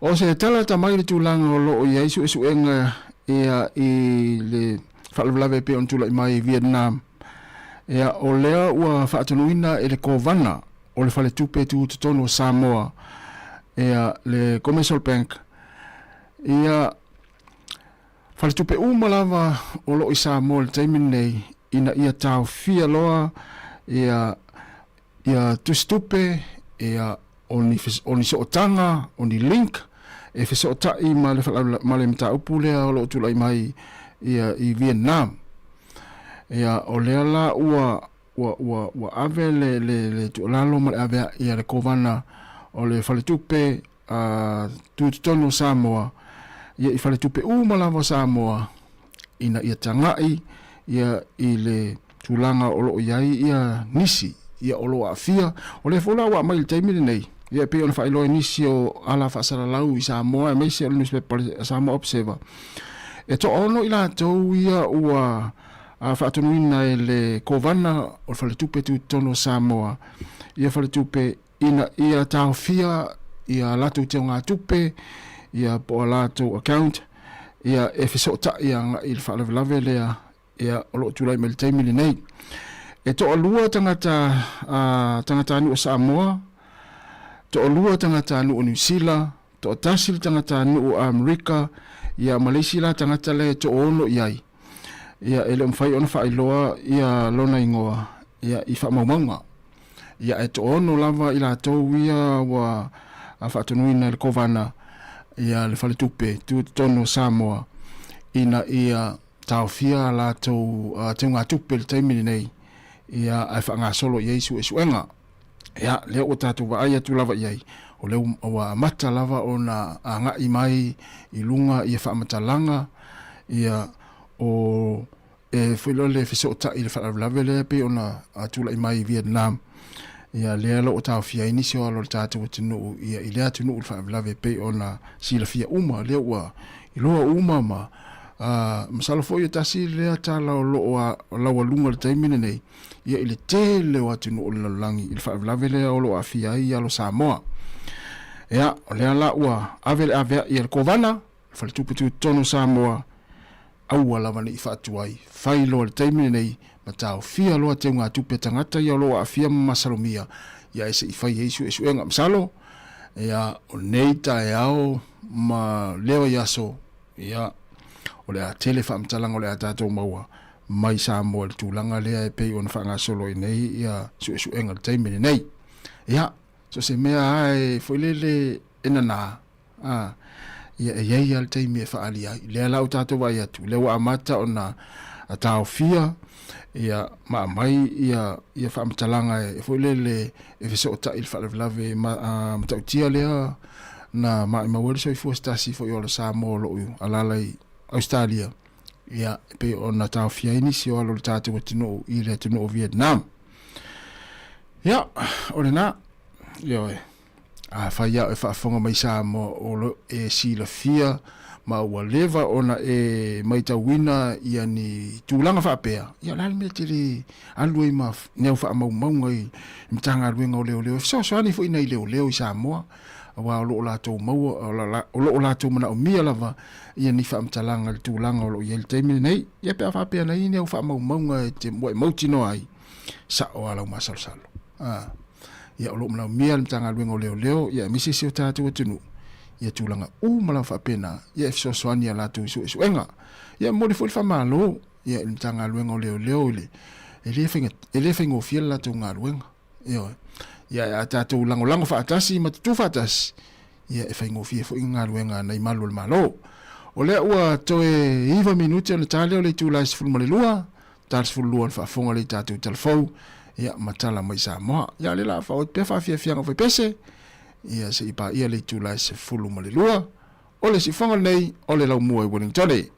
O se tala ta mai le tulaga o lo o i ai suesuega ia i le faalavelave e pei ona tulai mai i Vietnam, ia o lea ua faatonuina e le Kovana o le Faletupe Tutotonu o Samoa, ia le Commercial Bank, ia faletupe uma lava o lo o i Samoa i le taimi lenei ina ia taofia loa ia ia tusitupe, ia o ni o ni sootaga, o ni link e fesootai ma le ma le mataupu lea o lo o tulai mai ia i Vietnam. Ia o lea la ua ua ua ua ave le le le tuualalo ma le avea'i a le Kovana o le Faletupe a Tutotonu o Samoa ia i faletupe uma lava o Samoa ina ia taga'i ia i le tulaga o lo o i ai ia nisi ia o lo o aafia. O lea foi la ua aumai i le taimi lenei ia e pei ona faailoa e nisi o ala faasalalau i Samoa aemaise o le nusipepa Samoa Observer, e toaono i latou ia ua a faatonuina e le Kovana o le Faletupe Tutotonu o Samoa ia faletupe ina ia taofia ia latou teugatupe ia po o a latou account ia e fesootai agai i le faalavelave lea ia o lo o tulai mai i le taimi lenei. E toalua tagata a tagatanuu o Samoa, toalua tagatanuu o Niu Sila, toatasi le tagatanuu o Amerika, ia ma le isi la tagata lea e toono i ai. Ia e le o mafai ona faailoa ia lona igoa ia i faamaumauga. Ia ae toono lava i latou ia ua faatonuina e le Kovana ia le Faletupe Tutotonu o Samoa ina ia taofia a latou teugatupe i le taimi lenei ia ae faagasolo i ai suesuega. Ia, lea ua tatou vaai atu lava i ai, o lea ua amata lava ona agai mai i luga ia faamatalaga ia o e foi lea le fesootai i le faalavelave lea pei ona tulai mai i Vietnam. Ia lea lo o taofia ai nisi o alo o le tatou atunuu ia i lea atunuu i le faalavelave pei ona silafia uma, lea ua iloa uma ma masalo foi e tasi lea tala o lo o laualuga i le taimi lenei ia i le tele o atunuu o le lalolagi i le faalavelave lea o lo o aafia ai alo Samoa. Ia, o lea la ua ave le avea'i a le Kovana, le Faletupe Tutotonu o Samoa, aua lava ne i faatuai, fai loa i le taimi lenei ma taofia loa teugatupe a tagata ia o lo o aafia ma masalomia ia e se i fai ai suesuega. Masalo, ia, o nei taeao ma lea vaiaso, ia, o le a tele faamatalaga o le a tatou maua mai Samoa i le tulaga lea e pei ona faagasolo ai nei ia suesuega i le taimi lenei. Ia, so o se mea lava e foi lele e nana, a, ia e i ai lava le taimi e faaali ai. Lea la ua tatou vaai atu, lea ua amata ona taofia ia ma aumai ia ia faamatalaga e foi lele e fesootai i le faalavelave ma matautia lea na maimau ai le soifua se tasi foi o Samoa o lo o alaala i Ausetalia. Ia, e pei ona taofia ai nisi o alo o le tatou atunuu i le atunuu o Vietnam. Ia, o lena, ioe, afai lava o e faafofoga mai Samoa o lo e silafia ma ua leva ona e maitauina ia ni tulaga faapea, ia o le a le mea e te le alu ai ma ni au faamaumauga i Matagaluega o Leoleo e fesoasoani foi nai leoleo i Samoa, aua o lo o latou maua, o lo o latou manaomia lava ia ni faamatalaga i le tulaga o lo o i ai i le taimi lenei. Ia pe a faapea na i ai ni au faamaumauga e te ua e mautinoa ai, sao lava lau masalosalo. A, ia o lo o manaomia le Matagaluega o Leoleo, ia aemaise si o tatou atunuu, ia tulaga uma lava faapena, ia e fesoasoani i a latou suesuega. Ia e momoli foi le faamalo ia i le Matagaluega o Leoleo i le, e le faiga, e le faigofie le latou galuega. Ioe. Ia a tatou lagolago faatasi ma tutū faatasi, ia e faigofie foi galuega a nai malu o le Malo. O lea ua toe 9 minute ona ta lea o le itula e 12, ta le 12 ona faafofoga lea i tatou tala fou, ia ma tala mai Samoa. Ia o lea la faaauau atu pea faafiafiaga o faipese, ia se i paia le itula e 12. O le siufofoga lenei o le Laumua i Wellingtone.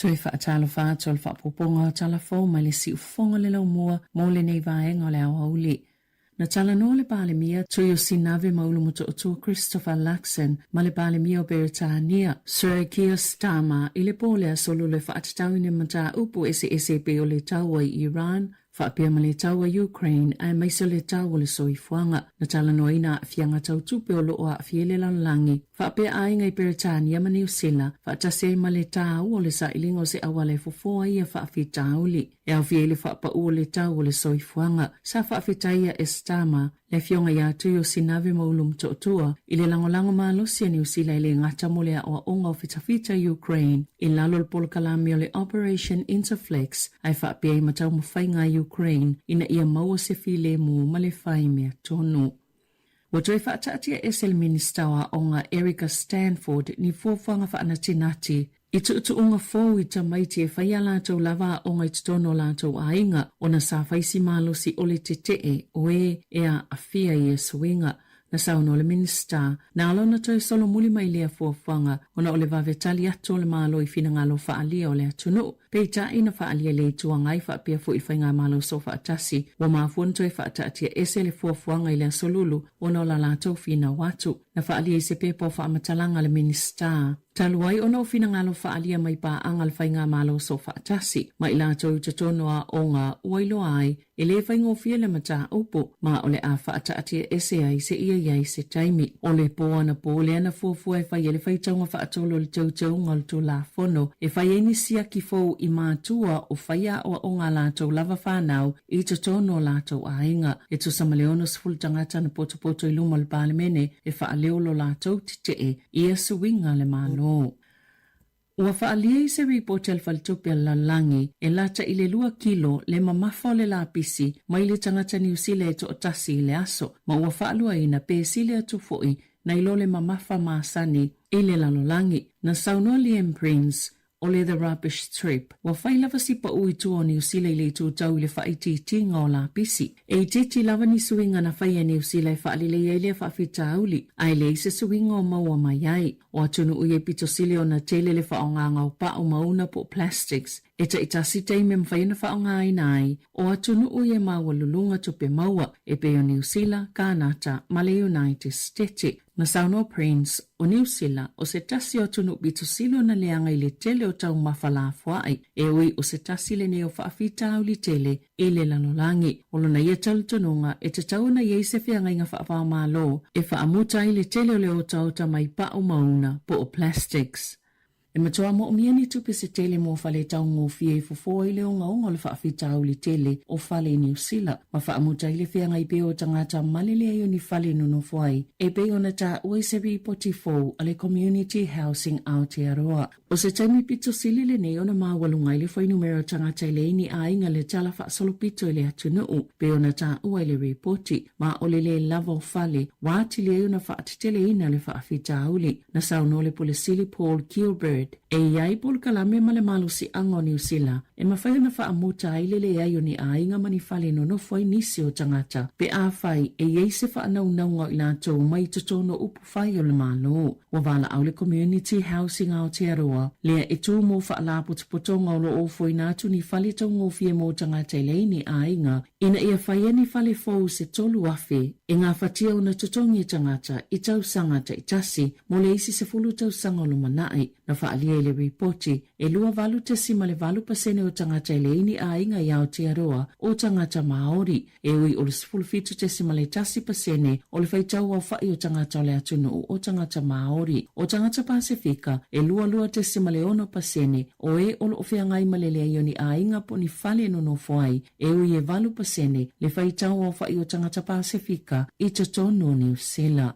Toe faatalofa atu o le faaopoopoga o tala fou mai le siufofoga o le laumua mo lenei vaega o le aoauli. Na talanoa le Palemia Tuiosinave Maulu Motootua Christopher Luxon ma le Palemia o Beretania, Sir Keir Starmer i le po o le Aso Lulu e faatatauina mataupu eseese e pei o le taua i Iran, faapea ma le taua i Ukraine aemaise o le tau o le soifuaga. Na talanoaina aafiaga tau tupe o lo o aafia i le lalolagi, faapea aiga i Peretania ma Niu Sila, faatasi ai ma le taua o le sailiga o se auala e fofo ai ia faafitauli. E aofia ai le faapau o le tau o le soifuaga. Sa faafetaia e Starmer le afioga ia Tuiosinavi Maulu Motootua i le lagolago malosi a Niu Sila e le gata mo le aoaoga o fitafita i Ukraine i lalo o le polokalame o le Operation Interflex ae faapea ai ma taumafaiga a Ukraine ina ia maua se filemu ma le fai mea tonu. Ua toe faataatia ese le Minista o Aoga Erica Stanford ni fuafuaga faanatinati i tuutuuga fou i tamaiti e fai a latou lava aoga i totonu o latou aiga ona sa fai si malosi o le tetee o e e aafia i ia suiga. Na saunoa le Minisita, na ala ona toe solomuli mai lea fuafuaga ona o le vave tali atu o le Malo i finagalo faaalia o le atunuu. Peitai na faaalia e le Itu Agai faapea foi i Faigamalo Soofaatasi, ua mafua ona toe faataatia ese le fuafuaga i le Aso Lulu ona o la latou finau atu. Na faaalia i se pepa o faamatalaga a le Minisita, talu ai ona o finagalo faaalia mai paaga a le Faigamalo Soofaatasi ma i latou i totonu o aoga ua iloa ai E le faigofie le mataupu, ma o le a faataatia ese ai seia i ai se taimi. O le po anapo lea na fuafua e fai ai le faitauga faatolu o le teuteuga o le Tulafono e fai ai ni siaki fou i matua o fai aoaoga a latou lava fanau i totonu o latou aiga. E tusa ma le 60 tagata na potopoto i luma o le Palemene e faaleo lo latou tetee i ia suiga a le Malo. Ua faaalia i se ripoti a le Faletupe a le Lalolagi, e lata i le lua kilo le mamafa o le lapisi mai le tagata Niu Sila e toatasi i le aso, ma ua faaluaina pe sili atu foi nai lo le mamafa masani i le lalolagi. Na saunoa Liam Prince, o le The Rubbish Trip, ua fai lava si pau i tua o Niu Sila i le itu tau i le faaitiitiga o lapisi. E itiiti lava ni suiga na fai e Niu Sila e faalelei ai lea faafitauli, ae leai se suiga o maua mai ai. O atunuu ia i pito sili ona tele le faaaogaga o pa'u mauna po o plastics e taitasi taimi e mafai ona faaaogaina ai, o atunuu ia e maualuluga tupe maua, e pei o Niu Sila, Kānata ma le United Stete. Na saunoa Prince, o Niu Sila, o se tasi o atunuu pito sili ona leaga i le tele o taumafa lafoai, e ui o se tasi lenei o faafitauli tele i le lalolagi. O lona ia talitonuga, e tatau ona i ai se feagaiga faavaomalo e faamuta ai le tele o le otaota mai pa'u mauna po o plastics. E matua moomia ni tupe se tele mo fale taugofie e fofo ai le ogaoga o le faafitauli tele o fale i Niu Sila ma faamuta ai le feagai pea o tagata ma le leai o ni fale nonofo ai, e pei ona taua i se ripoti fou a le Community Housing Aotearoa. O se taimi pito sili lenei ona maualuga ai le fuainumera o tagata e leai ni aiga le tala faasolopito i le atunuu, pei ona taua i le ripoti, ma o le lē lava o fale ua atili ai ona faateteleina le faafitauli. Na saunoa le Pule Sili Paul Gilbert, e i ai polokalame ma le malosiaga o Niu Sila e mafai ona faamuta ai le leai o ni aiga ma ni fale nonofo ai nisi o tagata pe afai e i ai se faanaunauga o i latou mai totonu o upu fai o le Malo. Ua valaau le Community Housing Aotearoa, lea e tū mō faalapotopotoga o lo o ofoina atu ni fale taugofie mō tagata e leai ni aiga, ina ia faia ni fale fou se 3,000 e gafatia ona totogi e tagata i tausaga taitasi mo le isi 10 tausaga o lumanai. Na faaalia i le ripoti, e 28.8 pasene o tagata e leai ni aiga i Aotearoa o tagata Māori. E ui o le 17.1 pasene o le faitau aofa'i o tagata o le atunuu o tagata Māori, o tagata Pasefika, e 22.6 pasene o e o lo'o feagai ma le leai o ni aiga po o ni fale e nonofo ai, e ui e 8 pasene le faitau aofa'i o tagata Pasefika i totonu o Niu Sila.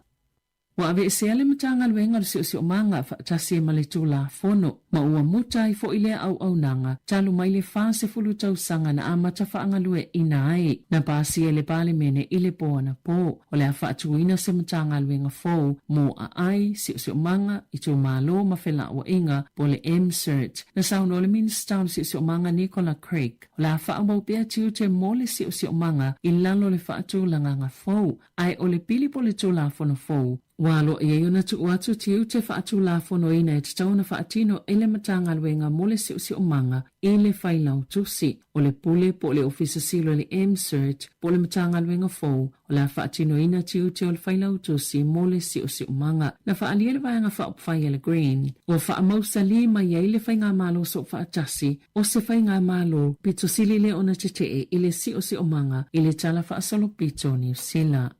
Ua aveesea le Matagaluega o le Siosiomaga faatasi ai ma le Tulafono, ma ua muta ai foi lea auaunaga talu mai le 40 tausaga na amata faagalueaiina ai. Na pasia e le Palemene i le po anapo, o le a faatuina se Matagaluega fou mo aai, siosiomaga, itumalo ma felauaiga, po o le MCERT. Na saunoa le Minisita o le Siosiomaga Nicola Craig, o le a faaauau pea tiute mo le siosiomaga i lalo o le faatulagaga fou. Ae o le pili po o le Tulafono fou, Ua aloaia ai ona tuu atu tiute faatulafonoina e tatau ona faatino e le Matagaluega mo le Siosiomaga i le Failautusi. O le Pule po o le Ofisa Sili o le MCERT po o le Matagaluega fou o le a faatinoina tiute o le Failautusi mo le Siosiomaga. Na faaalia le Vaega Faaupufai a le Green, ua faamausalī mai ai le Faigamalo Soofaatasi o se Faigamalo pito sili lea ona tetee i le siosiomaga i le Tala Faasolopito o Niu Sila.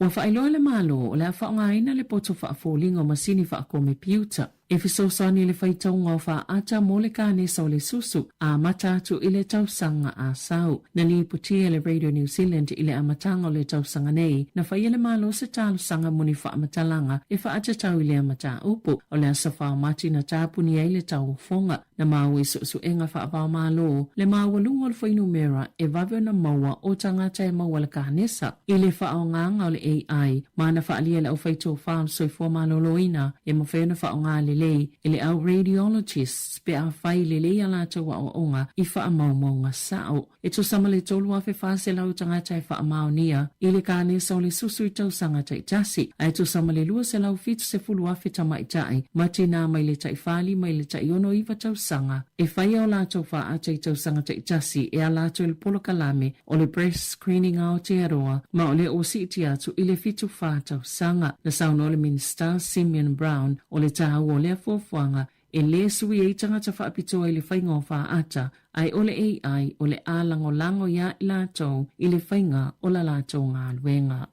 Ua faailoa le Malo o le a faaaogaina le poto faafoliga o masini faakomepiuta e fesoasoani i le faitauga o faata mo le kanesa o le susu a amata atu i le tausaga a sau. Na lipotia e le Radio New Zealand i le amataga o le tausaga nei, na faia le Malo se talosaga mo ni faamatalaga e faatatau i lea mataupu. O le aso 4 o Mati na tapuni ai le tauofoga. Na maua i suesuega faava-o-Malo le maualuga o le fuainumera e vave ona maua o tagata e maua le kanesa i le faaaogaga o le AI ma na faaalia e le aufaitofa o le soifua maloloina e mafai ona faaaoga lelei e le au radiologists pe afai lelei a latou aoaoga i faamaumauga sao. E tusa ma le 3,400 tagata e faamaonia i le kanesa o le susu i tausaga taitasi, a e tusa ma le 270,000 tamaitai ma tinā mai le tai-45 i le tai-69 tausaga e faia o latou faata i tausaga taitasi e ala atu i le polokalame o le Breast Screening Aotearoa ma o lea ua siitia atu i le 74 tausaga. Na saunoa le Minisita Simeon Brown o le taua o lea fuafuaga E lē sui ai tagata faapitoa i le faiga o faata, ae o le AI o le a lagolago iā i latou i le faiga o la latou galuega.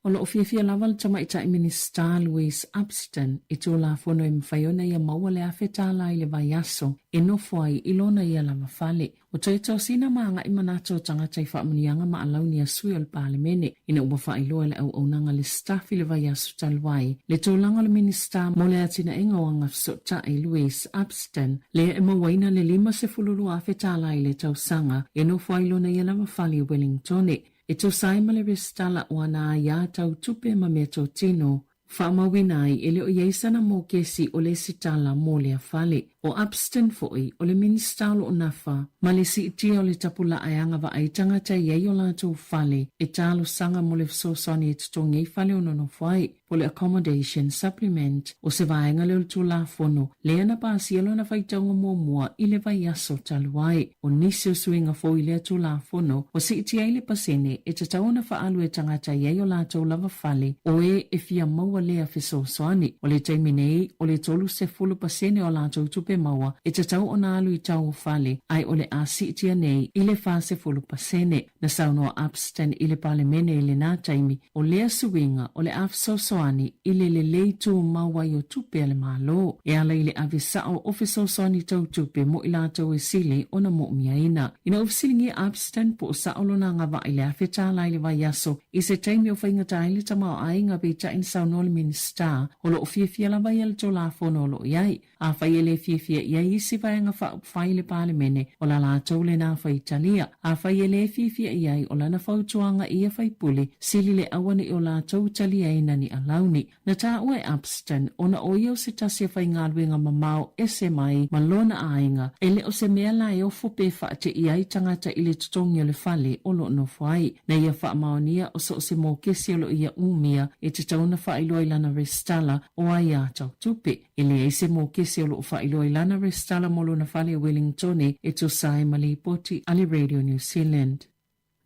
O lo o fiafia lava le Tamaitai Minisita Louise Upston i Tulafono e mafai ona ia maua le $1,000 i le vaiaso e nofo ai i lona ia lava fale. Ua toe tosina ma agai manatu o tagata i faamanuiaga ma alauni a sui o le Palemene ina ua faailoa e le auaunaga le staff i le vaiaso talu ai le tulaga o le Minisita mo le Atinaega o Agafesootai Louise Upston lea e mauaina le $52,000 i le tausaga e nofo ai lona ia lava fale i Wellingtone e tusa ai ma le resitala o ana aiā tau tupe ma meatotino Faamauina ai e le o i ai sana mokesi o le sitala mo lea fale. O Upston foi, o le Minisita o lo o nafa ma le siitia o le tapulaa e agavaa ai tagata e i ai o latou fale e talosaga mo le fesoasoani e totogi ai fale o nonofo ai, po o le Accommodation Supplement. O se vaega lea o le Tulafono lea na pasia lona faitauga muamua i le vaiaso talu ai. O nisi o suiga fou i lea Tulafono, ua siitia ai le pasene e tatau ona faaalu e tagata i ai o latou lava fale o e e fia maua lea fesoasoani. O le taimi nei, o le 30% o a latou tupe maua e tatau ona alu i tau o fale, ae o le a siitia nei i le 40%. Na saunoa Upston i le Palemene i lena taimi, O lea suiga o le a fesoasoani i le lelei tumau ai o tupe a le Malo e ala i le ave sao o fesoasoani tau tupe mo i latou e sili ona mo'omiaina. Ina ua fesiligia Upston po o sao lona agavaa i le $1,000 i le vaiaso i se taimi o faigata ai le tamaoaiga peitai na saunoa le Minisita o lo o fiafia lava ia le Tulafono o lo o i ai. Afai e le fiafia i ai isi vaega faaupufai i le Palemene, o la latou lena faitalia. Afai e le fiafia i ai, o lana fautuaga i ia faipule, sili le aua ne i o latou taliaina ni alauni. Na taua e Upston, ona o ia o se tasi o faigaluega mamao ese mai ma lona aiga, e le o se mea la e ofo pe faateia ai tagata i le totogi o le fale o lo o nofo ai. Na ia faamaonia o so o se mokesi o lo o ia umia e tatau ona faailoa i lana resitala o aiā tau tupe. E leai se mokesi o lo o faailoa i lana resitala mo lona fale i Wellingtone e tusa ai ma lipoti a le Radio New Zealand.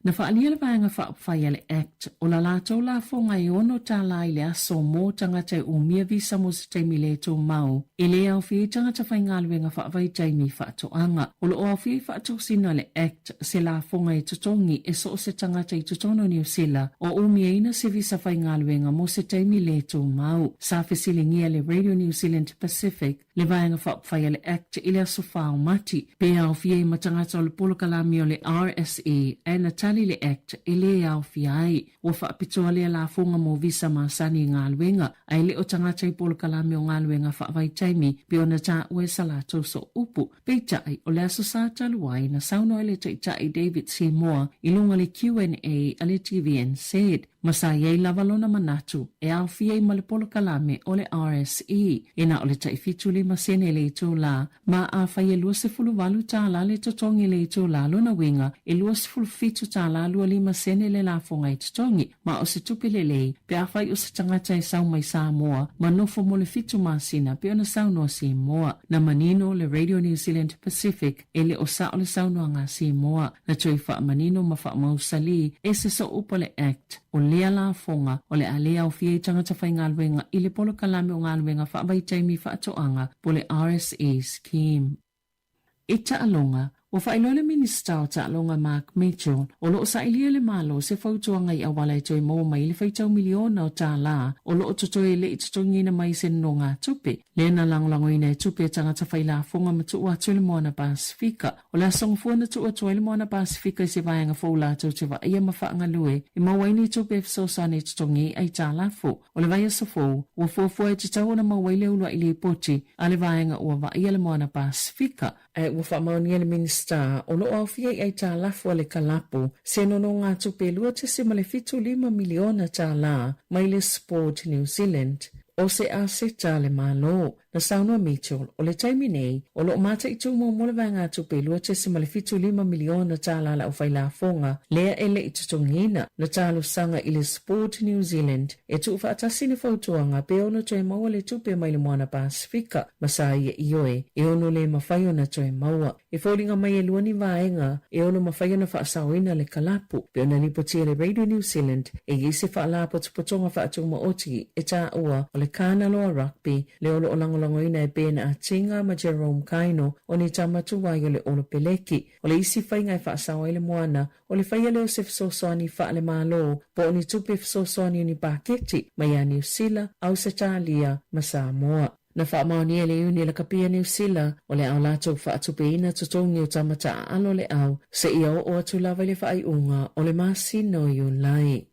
Na faaalia le Vaega Faaupufai a le act o la latou lafoga e $6 i le aso mo tagata e umia visa mo se taimi le tumau, e le aofia ai tagata faigaluega faavaitaimi i faatoaga. O lo o aofia i faatosina a le act se lafoga e totogi e so o se tagata i totonu o Niu Sila o umiaina se visa faigaluega mo se taimi le tumau. Sa fesiligia e le Radio New Zealand Pacific le Vaega Faaupufai a le act i le aso 4 o Mati, pe aofia ai ma tagata o le polokalame o le RSE, ae na tali le act e le aofia ai. Ua faapitoa lea lafoga mo visa masani i galuega, ae le o tagata i polokalame o galuega faavaitaimi pei ona taua e sa latou sooupu. Peitai, o le Aso Sa talu ai, na saunoa ai le Taitai David Seymour i luga o le QNA a le TVNZ, ma sa i ai lava lona manatu e aofia ai ma le polokalame o le RSE, e na o le tai 75 sene le itulā, ma afai e $28 le totogi le itulā, lona uiga e $27 tala 25 sene le lafoga e totogi, ma o se tupe lelei pe afai o se tagata e sau mai Samoa ma nofo mo le fitu masina pei ona saunoa Simoa. Na manino le Radio New Zealand Pacific e le o sao le saunoaga a Simoa. Na toe faamanino ma faamausalī e se sooupu a le Act o lea lafoga o le a le aofia ai tagata faigaluega i le polokalame o galuega faavaitaimi faatoaga po le RSE Scheme. I taaloga, ua faailoa le Minisita o Taaloga Mark Mitchell, o lo o sailia e le Malo se fautuaga i auala e toe maua mai ai le faitau miliona o tala o lo o totoe e le i totogiina mai i se nonogatupe, lea na lagolagoina e tupe a tagata failafoga ma tuu atu i le Moana Pasefika. O le aso gafua na tuu atu ai le Moana Pasefika i se vaega fou latou te vaaia ma faagalue e maua ai ni tupe e fesoasoani e totogi ai aitalafu. O le vaiaso fou, ua fuafua e tatau ona maua ai le uluai lipoti a le vaega ua vaaia le Moana Pasefika, ae ua faamaonia le Minisita o lo o aofia i aitalafu a le kalapu se nonogatupe $2.75 miliona tala mai le Sport New Zealand, o se aseta a le Malo. Na saunoa Mitchell, o le taimi nei, o lo o mataitu muamua le vaegatupe $2.75 miliona tala a le aufailafoga lea e le i totogiina. Na talosaga i le Sport New Zealand e tuufaatasi le fautuaga pe ono toe maua le tupe mai le Moana Pasefika ma sa ia ioe e ono le mafai ona toe maua. E foliga mai e lua ni vaega e ono mafai ona faasaoina le kalapu, pei ona lipotia e le Radio New Zealand e i ai se faalapotopotoga faatumaoti e taua o le Kanaloa Rugby lea o lo o lagolagoina e Ben Atinga ma Jerome Kaino o ni tama tuai o le Olopeleki. O le isi faiga e faasao ai le moana o le faia lea o se fesoasoani faale-Malo po o ni tupe fesoasoani o ni paketi mai ia Niu Sila, Ausetalia ma Samoa. Na faamaonia e le Iuni Lakapi a Niu Sila o le a o latou faatupeina totogi o tama taaalo le au seia oo atu lava i le faaiuga o le masina o Iulai.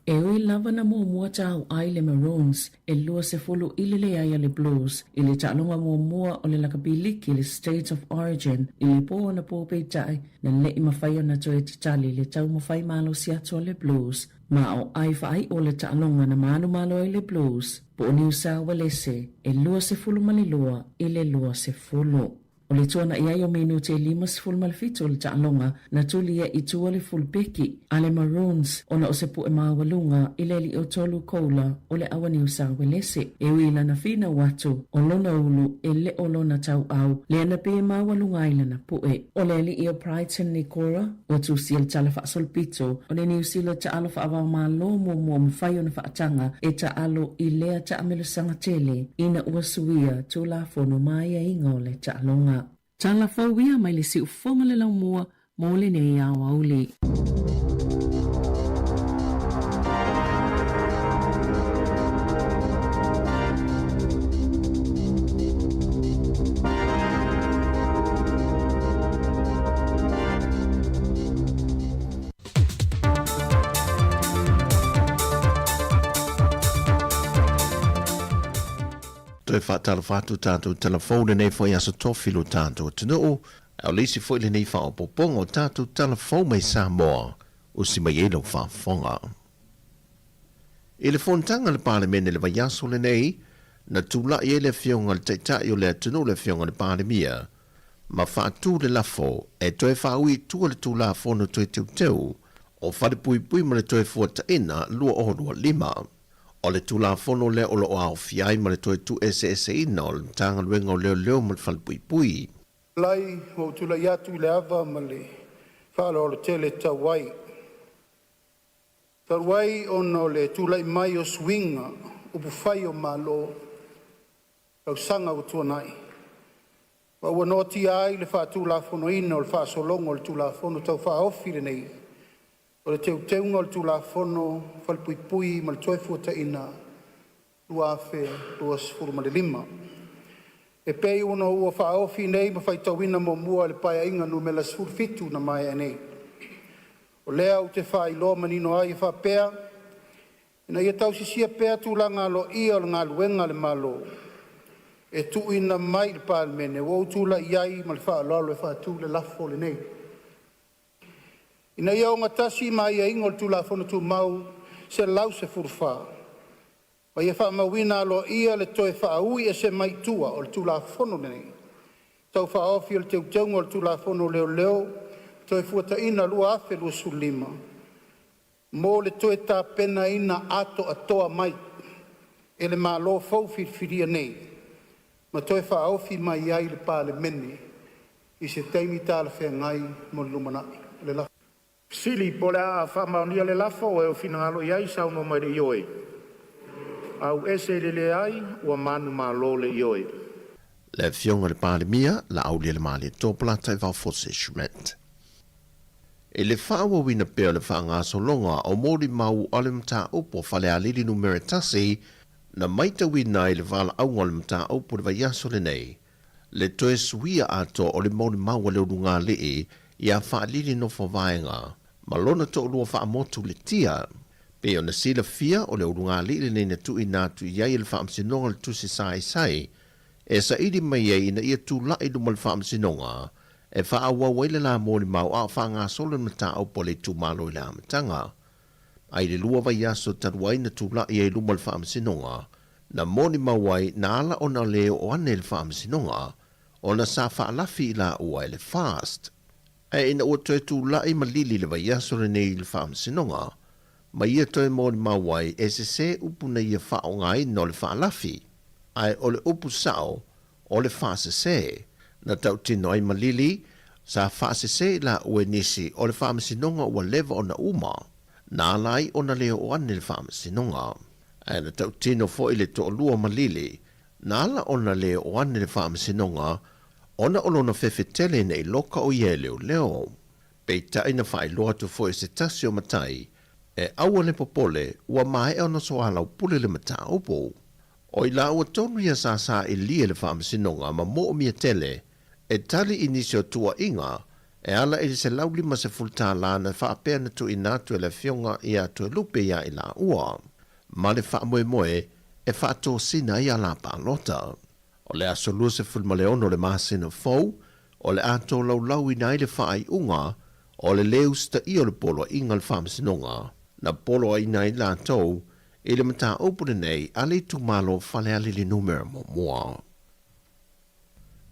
E ui lava na muamua tauai le Maroons e 20 i le leai a le Blues i le taaloga muamua o le lakapi liki le State of Origin i le po anapo peitai na le i mafai ona toe tatali le taumafai malosi atu a le Blues ma o ai faaiu le taaloga na manumalo ai le Blues po o Niu Sao Uelese e 22 i le 20. O le tuana'i ai o minute e 57 o le taaloga na tuli ai i tua le fulupeki a le Maroons ona o se pu'e maualuga i le alii o tolu koula o le Auaniusa Uelese. E ui i lana finau atu o lona ulu e le o lona tauau lea na pē maualuga ai lana pu'e. O le alii o Brighton Nikora ua tusia le tala faasolopito o le Niu Sila taalo faavaomalo muamua mafai ona faataga e taalo i lea taamelosaga tele ina ua suia Tulafono ma aiaiga o le taaloga. Tala fou ia mai le siufofoga le laumua mo lenei aoauli. Toe faatalofa atu tatou tala fou lenei foi aso tofi lo tatou atunuu, a o le isi foi lenei faaopoopoga o tatou tala fou mai Samoa, usi mai ai lau faafofoga. I le fonotaga a le Palemene i le vaiaso lenei, na tulai ai le Afioga i le Taitai o le atunuu le Afioga i le Palemia ma faatu le lafo e toe faaui i tua le Tulafono Toe Teuteu o Falepuipui ma le Toefuataiga 2025. O le Tulafono lea o lo o aofia ai ma le toe tuueseeseina o le Matagaluega o Leoleo ma le Falepuipui. Lai ua ou tulai atu i le ava ma le faaaloalo tele e tatau ai. Talu ai ona o le tulai mai o suiga upufai o Malo tausaga ua tuanai, ma ua noatia ai le faatulafonoina o le faasologa o le Tulafono Tau Faaofi lenei o le Teuteuga o le Tulafono o Falepuipui ma le Toefuataiga 2025. E pei ona ua faaofi nei ma faitauina muamua e le Paeaiga Numera 17 na maea nei. O lea ou te faailoa manino ai e faapea, Ina ia tausisia pea tulaga aloaia o le galuega a le Malo e tuuina mai i le Palemene, ua ou tulai ai ma le faaaloalo e faatu le lafo lenei, Ina ia ogatasi ma aiaiga o le Tulafono Tumau 114, ma ia faamauina aloaia le toe faaiu ese mai tua o le Tulafono lenei Tau Faaofi o le Teuteuga o le Tulafono o Leoleo Toefuataiga 2025 mo le toe tapenaina atoatoa mai e le Malo Fou Filifilia nei ma toe faaofi mai ai i le Palemene i se taimi talafeagai mo le lumanai. O le lafo. Fesili po o le a faamaonia le lafo. O e ua finagalo i ai saunoa mai i le ioe. Auese i le leai, ua manumalo le ioe. Le Afioga i le Palemia, Laaulialemalietoa Polataivao Fosi Schmidt. I le faaauauina pea o le faagasologa o molimau a le mataupu a Falealili Numera 1, na maitauina ai le valaauga o le mataupu i le vaiaso lenei, le toe suia atoa o le molimau a le ulugalii ia Faalili Nofovaega ma lona toalua faamotu Letia. Pei ona silafia, o le ulugalii lenei na tuuina atu i ai e le Faamasinoga le tusi saisai e saili mai ai ina ia tulai i luma o le Faamasinoga e faaauau ai le la molimau a o faagasolo le mataupu a le itumalo i le amataga. A i le 2 vaiaso talu ai na tulai ai i luma o le Faamasinoga, na molimau ai na ala ona lē oo ane i le Faamasinoga ona sa faalafi i laua e le FAST. Ae ina ua toe tulai ma lili le vaiaso lenei i le Faamasinoga, ma ia toe molimau ai e sesē upu na ia faaaogaina o le faalafi, ae o le upu sao o le faasesē. Na tautino ai ma Lili, sa faasesē i laua e nisi o le Faamasinoga ua leva ona uma, na ala ai ona le oo ane i le Faamasinoga. Ae na tautino foi le toalua ma Lili, na ala ona le oo ane i le Faamasinoga ona o lona fefe tele ina i loka o ia e leoleo. Peitai na faailoa atu foi e se tasi o matai, e aua le popole ua maea ona soalaupule le mataupu. O i laua tonu ia sa sailia i le Faamasinoga ma moomia tele e tali i nisi o tuuaiga e ala i le $150 na faapea na tuuina atu e le Afioga ia Toelupe ia i laua ma le faamoemoe e faatosina ai ala palota. O le aso 26 o le masina fou o le a tolaulauina ai le faaiuga o le lē usitaia o le poloaiga a le Faamasinoga na poloaiina ai latou i le mataupu lenei a le itumalo o Falealili Numera Muamua.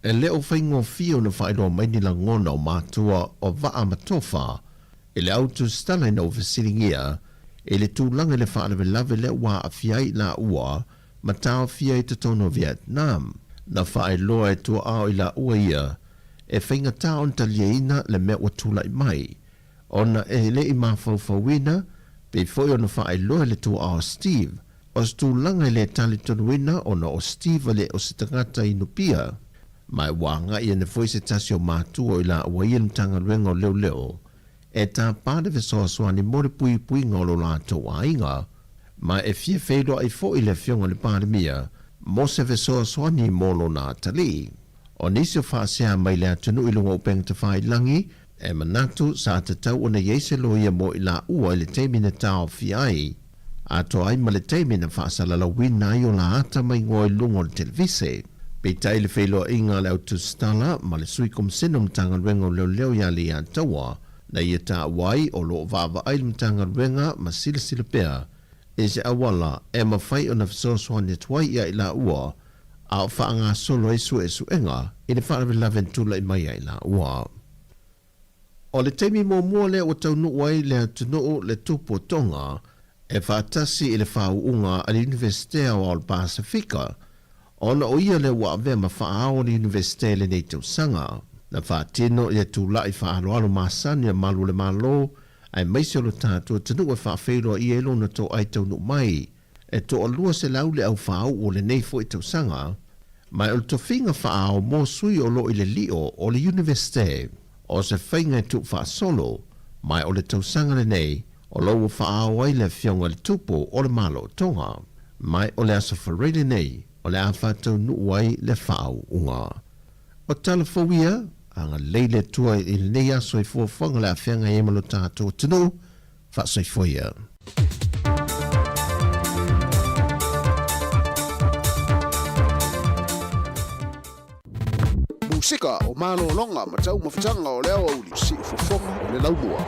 E le o faigofie ona faailoa mai ni lagona o matua o Vaa ma Tofa i le au tusitala ina ua fesiligia i le tulaga i le faalavelave lea ua aafia ai i laua ma taofia i totonu o Vietnam. Na faailoa e tuaao i laua ia e faigata ona taliaina le mea ua tulai mai ona e le i mafaufauina, pei foi ona faailoa e le tuaao Steve, o se tulaga e le talitonuina ona o Steve le o se tagata inupia, ma ua agai ane foi se tasi o matua o i laua ia i le Matagaluega o Leoleo e tapa le fesoasoani mo le puipuiga o lo latou aiga, ma e fia feiloai foi le Afioga i le Palemia mo se fesoasoani mo lona atalii. O nisi o faasea mai le atunuu i luga o upega tafailagi, e manatu sa tatau ona i ai se loia mo i laua i le taimi na taofia ai, atoa ai ma le taimi na faasalalauina ai o la ata maigoa i luga o le televise. Peitai le feiloaiga a le au tusitala ma le Sui Komisene o Matagaluega o Leoleo ia Leiataua, na ia taua ai o lo o vaavaai le Matagaluega ma silasila pea i se auala e mafai ona fesoasoani atu ai ia i laua a o faagasolo ai suesuega i le faalavelave na tulai mai ia i laua. O le taimi muamua lea ua taunuu ai le atunuu le tupu o Tonga e faatasi i le faauuga a le Iunivesite Aoao o le Pasefika, ona o ia lea ua avea ma faaao o le Iunivesite i lenei tausaga. Na faatino ia tula'i faaaloalo masani a malu o le Malo aemaise o lo tatou atunuu e faafeiloai ai lona toai taunuu mai E toalua selau le au faauu o lenei foi tausaga, ma o le tofiga faaao mo sui o lo o i le lio o le Iunivesite. O se faiga e tuufaasolo, ma o le tausaga lenei o lo ua faaao ai le Afioga i le Tupu o le Malo o Tonga. Ma o le Aso Faraile lenei o le a faataunuu ai le faauuga. O tala fou ia, agalelei le Atua i lenei aso i fuafuaga o le a feagai ai ma lo tatou atunuu, Faasoifua ia. Musika o malologa ma taumafataga o le aoauli, siufofoga o le laumua.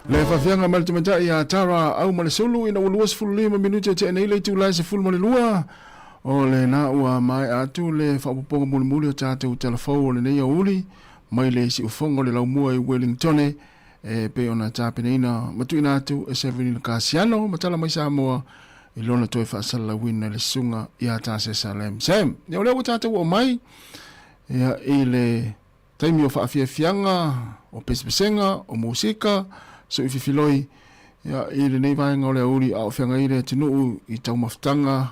Le faafiaga mai le tamaitai ia Tara Aumalesulu ina ua 25 minute tea nei le itula e 12 o lena ua maea atu le faaopoopoga mulimuli o tatou talafou o lenei aoauli mai le siufofoga o le laumua i Wellingtone e pei ona tapenaina ma tuuina atu e Severino Kasiano ma tala mai Samoa i lona toe faasalalauina i le susuga ia Tasesa Lam Sam. Ia o lea ua tatou oo mai ia, i le taimi o faafiafiaga, o pesepesega, o musika, sui fifiloi ia, i lenei vaega o le aoauli a o feagai le atunuu i taumafataga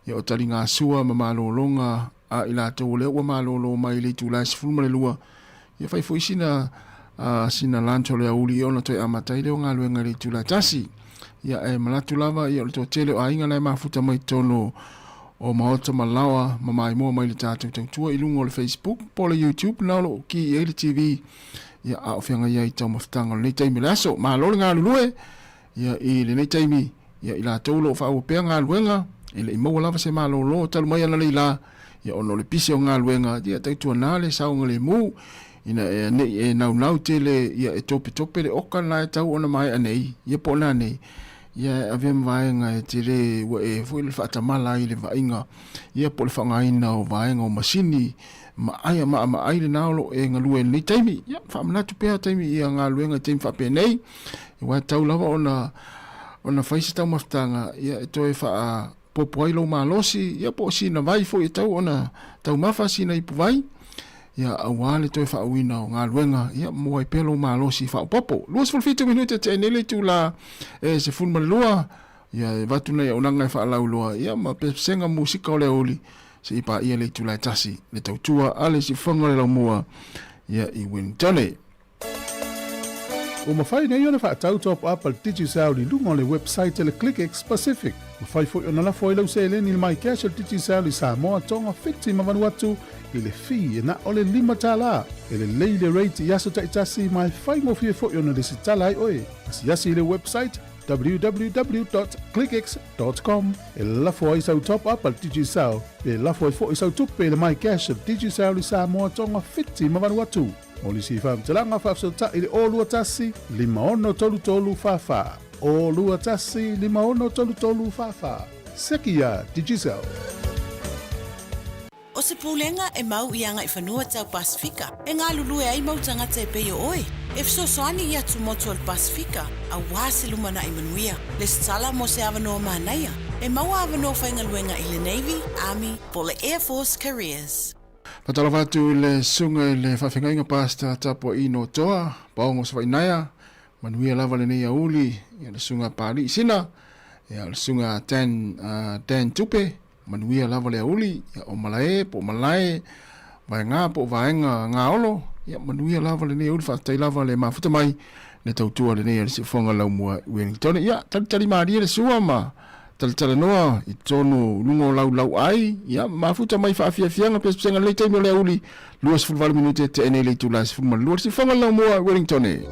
ia, o taligasua ma malologa a i latou o lea ua malolo mai i le itula e 12, ia fai foi sina sina lunch o le aoauli ia ona toe amata ai lea o galuega i le itula e 1. Ia ae manatu lava ia o le toatele o aiga la e mafuta mai totonu o maota ma laoa ma maimoa mai le tatou tautua i luga o le Facebook po o le YouTube na o lo o ki i ai le TV ia a o feagai ai i taumafataga o lenei taimi o le aso. Malo le galulue ia i lenei taimi ia i latou o lo o faaauau pea galuega e le i maua lava se malolo talu mai analeila ia ona o le pisi o galuega ia tautuana le saogalemu ina ea nei e naunau tele ia e topetope le oka lena e tau ona maea nei ia po o nanei ia e avea ma vaega e tele ua e foi le faatamala ai i le vaaiga ia po o le faaaogaina o vaega o masini ma ai maamaai lena o lo o e galue i lenei taimi. Ia faamanatu pea taimi ia galuega i taimi faapenei aua e tatau lava ona ona fai se taumafataga ia e toe faapopo ai lou malosi ia po o sina vai foi e tatau ona taumafa sina ipuvai ia aua le toe faauiina o galuega ia maua ai pea lou malosi faaopoopo. 27 minute tea nei le itula e 12 ia e avatu nai auaunaga e faalauiloa ia ma pesega musika o le aoauli se i paia le itula e tasi le tautua a le siufofoga o le laumua ia i Wellingtone. Ua mafai nei ona faatau top up a le Digicel i luga o le website a le ClickX Pacific. Mafai foi ona lafo ai lau seleni i le MyCash a le Digicel i Samoa, Tonga, Fiti ma Vanuatu i le fee e na o le $5. E lelei le rate i aso taitasi ma e faigofie foi ona lesitala ai oe. Asiasi i le website www.clickx.com e lafo ai sau top up a le Digicel pe lafo ai foi sau tupe i le MyCash a le Digicel i Samoa, Tonga, Fiti ma Vanuatu. Mo nisi faamatalaga faafesootai i le 021 5633 44. 021 5633 44. Seki iā Digicel. O se pulega e mau i agaifanua tau Pasefika e galulue ai mau tagata e pei o oe, e fesoasoani i atumotu o le Pasefika aua se lumanai manuia. Lesitala mo se avanoa manaia, e maua avanoa faigaluega i le Navy, Army po o le Air Force Careers. Faatalofa atu i le susuga i le faafeagaiga Pastor Tapua'i Notoa, Paogo Savainaea, Manuia lava lenei aoauli, ia le susuga a Papalii Sina, ia o le susuga a Dan, Dan Tupe, manuia lava le aoauli, ia o Malae po o Malae, Vaega po o Vaega Gaolo, ia manuia lava lenei aoauli, faafetai lava le mafuta mai le tautua lenei a le Siufofoga Laumua i Ueligitone. Ia, talitali malie le sua ma talatalanoa i totonu i luga o laulauai, ia mafuta mai faafiafiaga pesepesega lenei taimi o le aoauli, 28 minute tea nei le itula e 12 le Siufofoga Laumua i Wellingtone.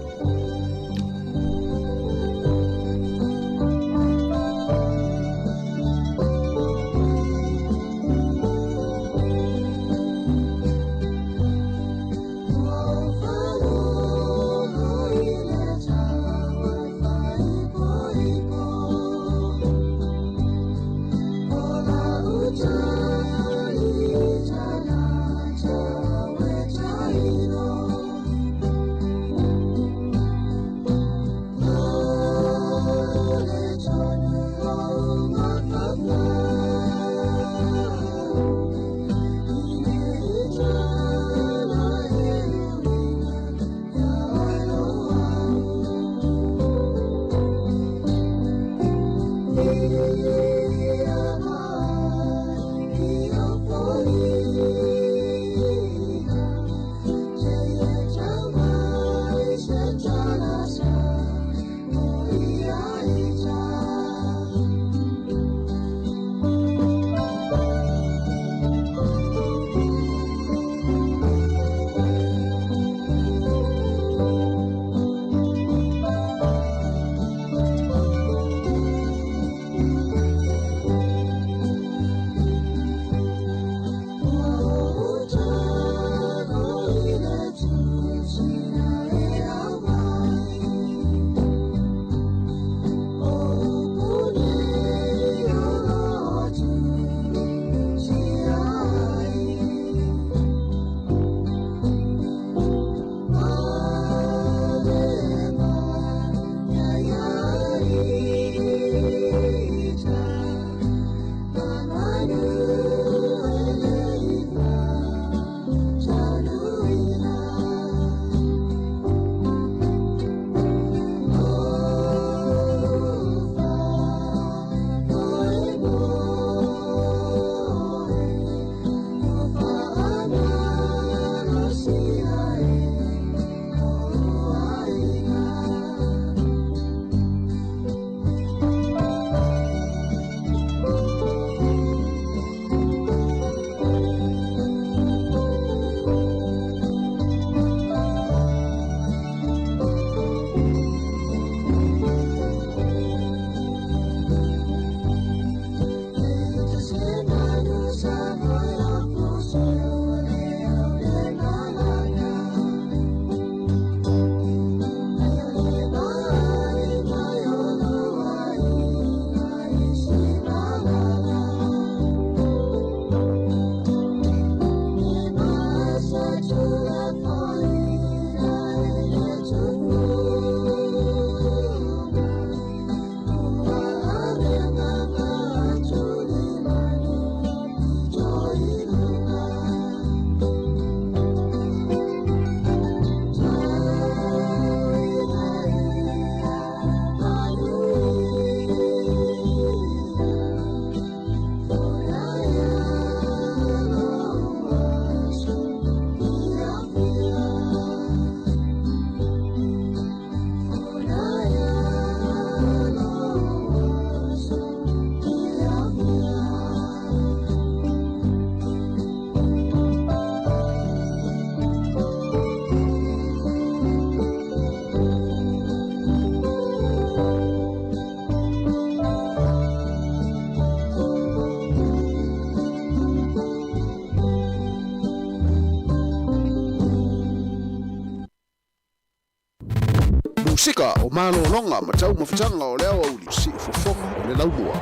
Musika o malologa ma taumafataga o le aoauli, siufofoga o le laumua.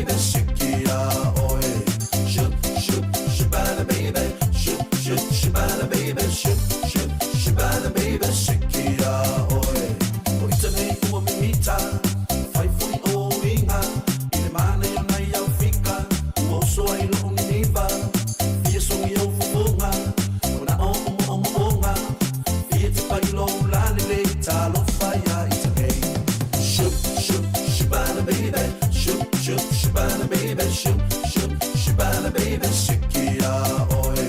baby, siki ia oe. Shoot, shoot, shabala baby, shoot, shoot, shabala baby, shoot, shoot, shabala baby, siki ia oe. O ita nei ua mimita, fai foi o inga, i le mana o nai au fika, ua oso ai loo niniva, fia songi au fofoga, o na o o mo o onga, fia te pai lo lalele, talofa ia ita nei. Shoot, shoot, shabala baby, shoot, shoot, shabala baby, shoot, shoot, shabala baby, siki ia oe.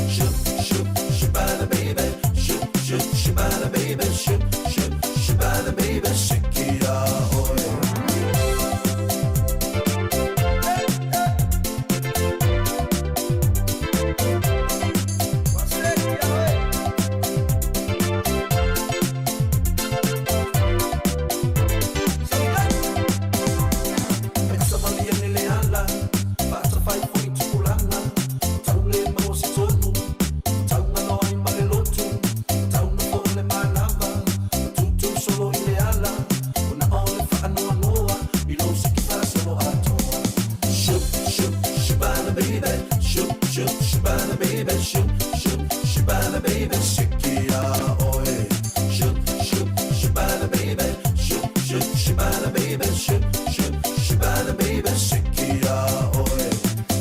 Shoot, shoot, shabala baby, shoot, shoot, shabala baby, shoot, shoot, shabala baby, siki ia oe. Shoot, shoot, shabala baby, shoot, shoot, shabala baby, shoot, shoot, shabala baby, siki ia oe. Shoot, shoot, shabala baby, shoot, shoot, shabala baby, shoot, shoot, shabala baby, siki ia oe.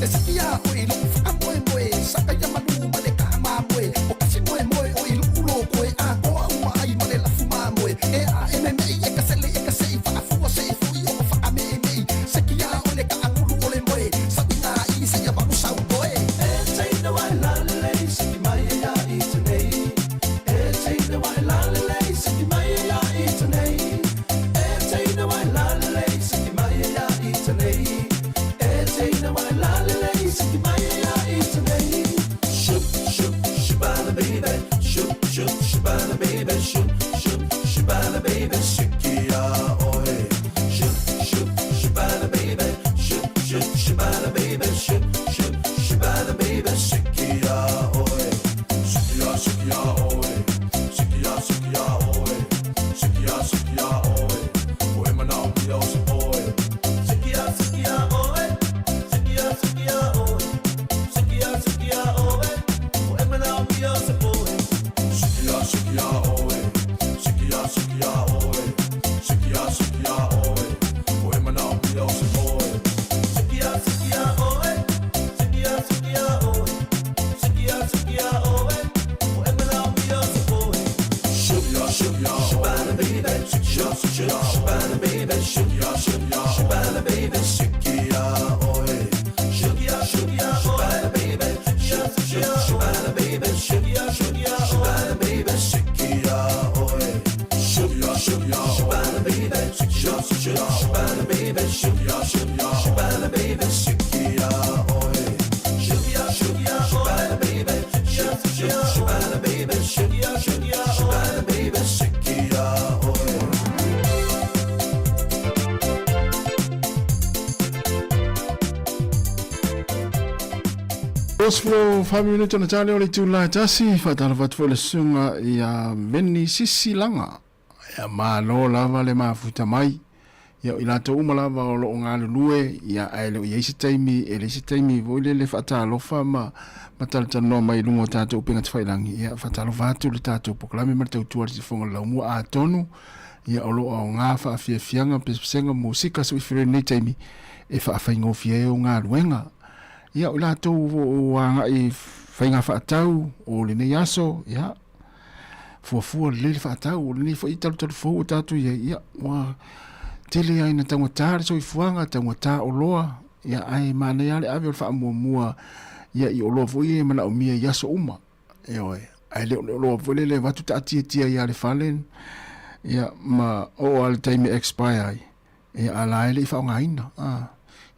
E siki ia oe lou faamoemoe, saka ia malu ma le kaamamoe, o kasi moemoe o i luu lokoe, atoa uma ai ma le lafu mamoe, e a e memeʻi e ka sele e ka seʻi, faafua seʻi foʻi o ka faameʻemeʻi, siki ia oe le kaagulu o le moe, sauiga i seia valu sautoe. E teine wa lalelei, siki mai ia i tenei. E teine wa lalelei, siki mai ia i tenei. E teine wa lalelei, siki mai ia i tenei. E teine wa lalelei, siki mai ia i tenei. Shoot, shoot, shabala baby, shoot, shoot, shabala baby, shoot, shoot, shabala baby, siki ia oe. Shoot, shoot, shabala baby, shoot, shoot, shabala baby, shoot, shoot, shabala baby, siki ia oe. Siki ia, siki ia oe. Siki ia, siki ia oe. Siki ia, siki ia oe. Oe manao mia o se oe. Siki ia, siki ia oe. Siki ia, siki ia oe. Siki ia, siki ia oe. Oe manao mia o se oe. Siki ia, siki ia oe. Siki ia, siki ia oe. Siki ia, siki ia oe. Oe manao mia o se oe. Siki ia, siki ia oe. Siki ia, siki ia oe. Siki ia, siki ia oe. Oe manao mia o se oe. Shoot, shoot, shabala baby, shoot, shoot, shabala baby, shoot, shoot, shabala baby, siki ia oe. Shoot, shoot, shabala baby, shoot, shoot, shabala baby, shoot, shoot, shabala baby, siki ia oe. Shoot, shoot, shabala baby, shoot, shoot, shabala baby, shoot, shoot, shabala baby, siki ia oe. Shoot, shoot, shabala baby, shoot, shoot, shabala baby, shoot, shoot, shabala baby, siki ia oe. Osflo 4 minute ona tale o le itula e tasi faatalofa atu foi le susuga ia Veni Sisilaga. Ia malo lava le mafuta mai. Ia o i latou uma lava o loo galulue, ia ae le o iai se taimi e leai se taimi foi lele faatalofa ma ma talatalanoa mai i luga o tatou upega tafailagi. Ia faatalofa atu le tatou polokalame ma le tautua le sifoga le laumua atonu ia o loo aoga faafiafiaga pesepesega musika soifua i lenei taimi e faafaigofie ai o galuega. Ia o i latou o agai faiga faatau o lenei aso, ia fuafua lelei le faatau o lenei foi talutalu fou o tatou i ai, ia ua tele ai na taugata le soifuaga, taugata oloa, ia ae manaia lava le ave o le faamuamua ia i oloa foi ia e manaomia i aso uma. Ioe, ae le o le oloa foi lele e avatu taatiatia ia le fale, ia ma oo lava i le taimi e expire ai, ia a la e le i faaaogaina.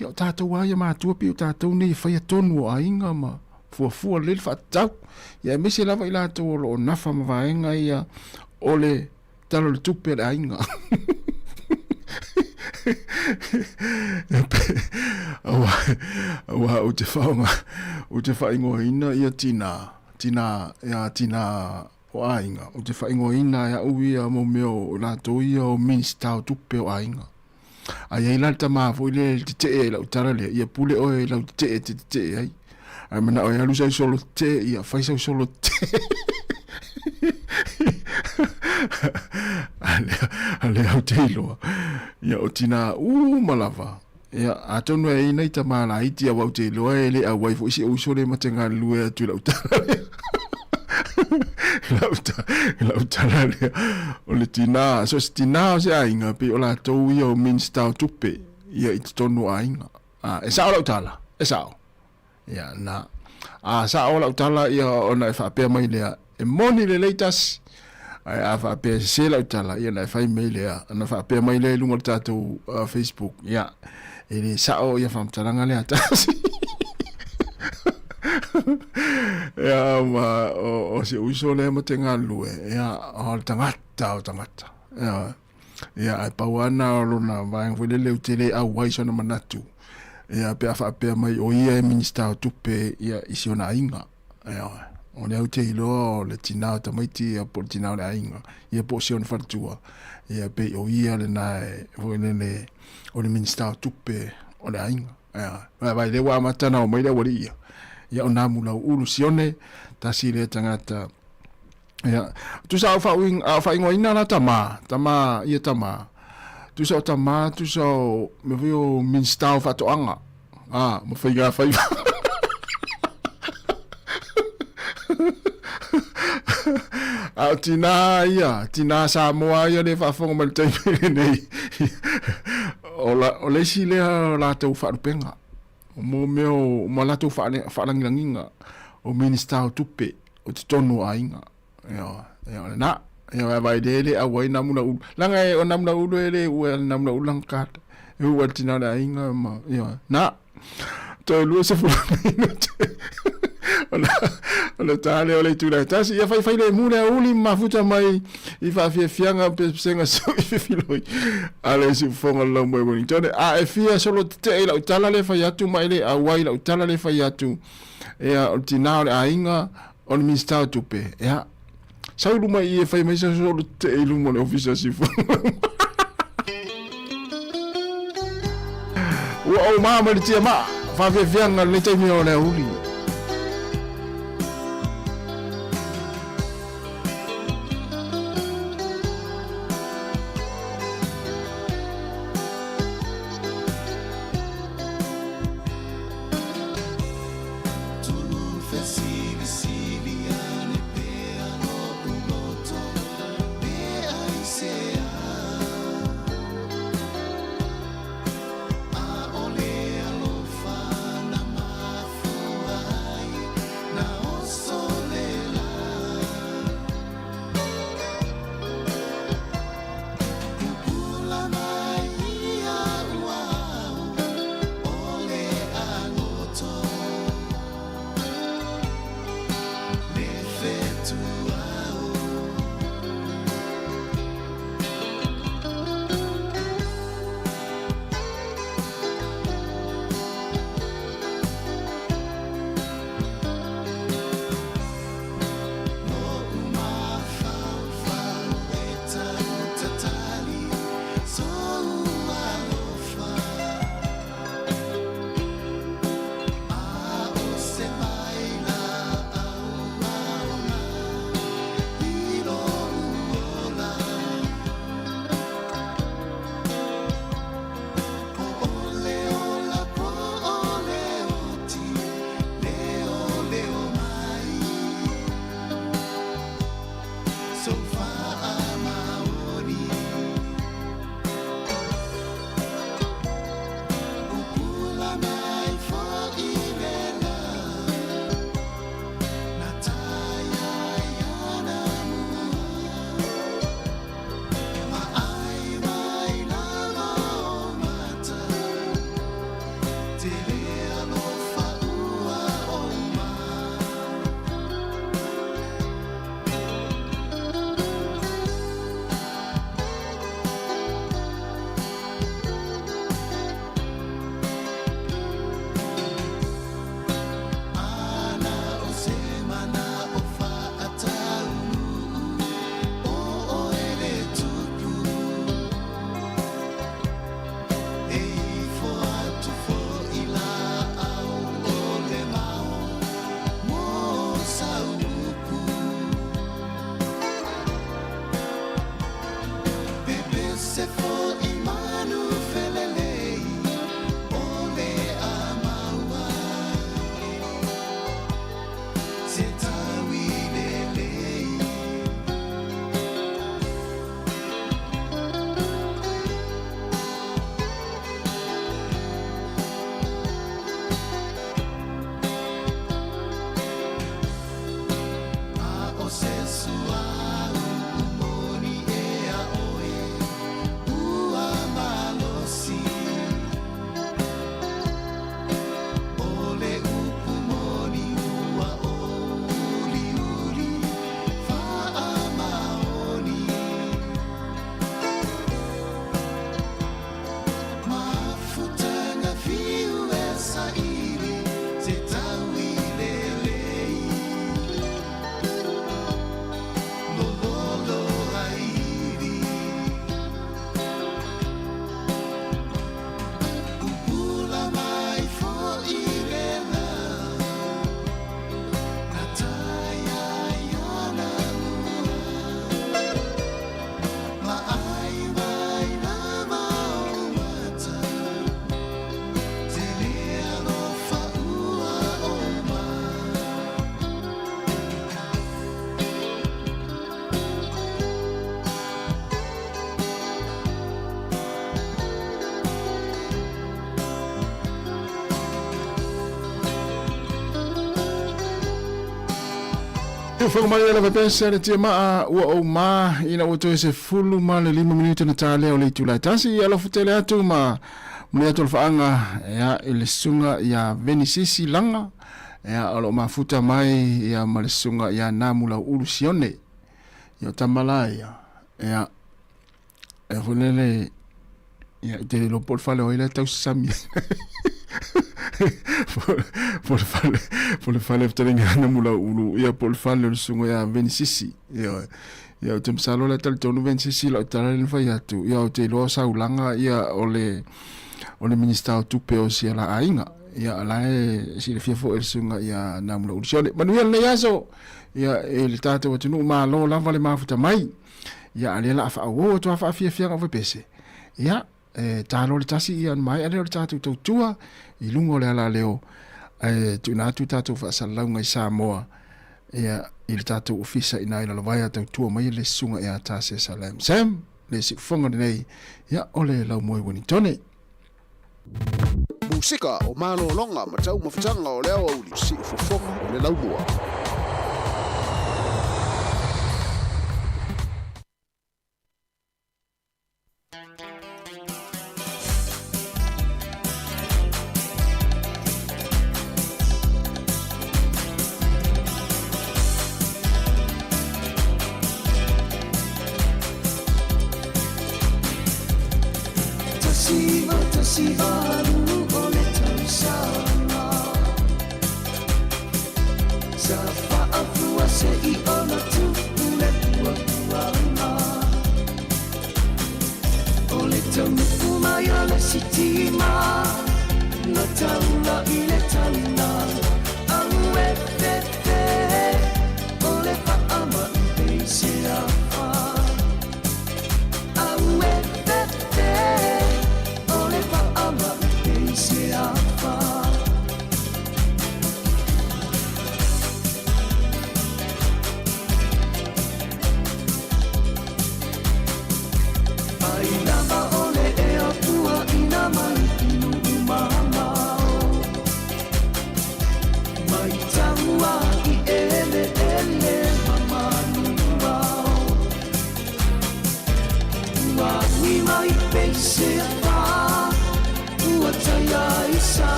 Ia o tatou lava ia matua pei o tatou nei e faia tonu o aiga ma fuafua lelei le faatatau. Ia aemaise lava i latou o lo o nafa ma vaega ia o le Tala o le tupe a le aiga. Aua ou te whaonga, ou te whaingoaina ia tina, tina, ia tina o aiga. Ou te whaingoaina e au ia mo mea o latou ia o Minista o tupe o aiga. A i ai la le tamā foi lea e tetee ai i lau tala lea, ia pule oe i lau tetee e te tetee ai. Ae manao e alu sau solo tetee, ia fai sau solo tetee. A lea ou te iloa, ia o tinā uma lava, ia atonu e i ai nai tamā laiti aua ou te iloa e le auai foi si ou uso lea ma te galulue atu i lau tala lea. I lau tala lea, o le tinā, so o se tinā o se aiga, pei o latou ia o Minista o Tupe, ia i totonu o aiga. A, e sao lau tala, e sao. Ia, na, a sao lau tala, ia ona e faapea mai lea, e moni lelei tasi, ae a faapea e sese lau tala, ia ona e fai mai lea, ona faapea mai lea i luga o le tatou Facebook, ia, e le sao ia faamatalaga lea a tasi. Ia, ma, o si uso lea ma te galulue, ia, o le tagata o tagata. Ia, Ia, ae pau lava lena o lona vaega foi lele ou te le auai sona manatu, ia, pe a faapea mai o ia e Minista o Tupe, ia, i si ona aiga. Ia, o lea ou te iloa o le tina o tamaiti, ia, po o le tina o le aiga, ia, po o si ona faletua, ia, pei o ia lena e, foi lele, o le Minista o Tupe o le aiga. Ia, vaai, lea ua amata ona omai le aualii ia, ia, o Namulauulu Sione, tasi lea tagata, Ia, tusa au faauiga, a o faaigoaina la tamā, tamā, ia tamā. Tusa o tamā, tusa o mea foi o Minista o Faatoaga, a, ma faigafaiva. A o tinā ia, tinā Samoa ia lea e faafofoga mai i le taimi lenei, o la, o le isi lea o latou faalupega, mo mea o, ma latou faalagilagiga, o Minista o Tupe. o totonu o aiga. Ioe, ia o lena. Ia vai vai le le auai na muna ulu. Langa e o na muna ulu e le ua na muna ulu langa kata. E ua tina le aiga ma ioe. Na. Toe 20 minute. Ona ona tā lea o le itula e tasi. Ia faifai le mu le auli mafuta mai i faafiafiaga pesega so i fefiloi. A le siufofoga o le Laumua i Wellington. A e fia solo tetee i lau tala le fai atu ma e le auai lau tala le fai atu. Ea, o le tinā o le aiga, o le Minisita o Tupe. Ea, sau i luma i i e fai mai sau solo tetee i luma o le Ofisa Siufofoga. Ua ou mama i le tiamaa, faafiafiaga lenei taimi o le aoauli. Siufofoga mai e lava pese le tia maa ua ou ma ina ua toe 15 minute na tālea o le itula e tasi. Ia alofa tele atu ma muli atu o le faaaga ia i le susuga ia Venisisi Laga ia o lo o mafuta mai ia ma le susuga ia Namulauulu Sione. Ia o tama la ia ia e foi lele ia i te le iloa po o le fale o ai la e tausasami po o le fale po o le fale o fetalaiga ia Namulauulu ia po o le fale o le susuga ia Venisisi. Ioe. Ia ou te masalo la e talitonu Venisisi i lau tala lea na fai atu, ia ou te iloa o Saulaga ia o le o le Minisita o Tupe o si ala aiga. Ia la e silafia foi e le susuga ia Namulauulu Sione. Manuia lenei aso ia e le tatou atunuu malo lava le mafuta mai. Ia a lea la a faaauau atu lava faafiafiaga o Vepese. Ia e talo le tasi ia ona maea lea o le tatou tautua i luga o le alaleo ae tuuina atu tatou faasalalauga i Samoa ia i le tatou ofisa i ina i Lalovaea tautua mai le susuga ia Tasia Salem Sam le siufofoga lenei ia o le Laumoe Uenitone. Musika o malologa ma taumafataga o le aoauli, siufofoga o le laumua.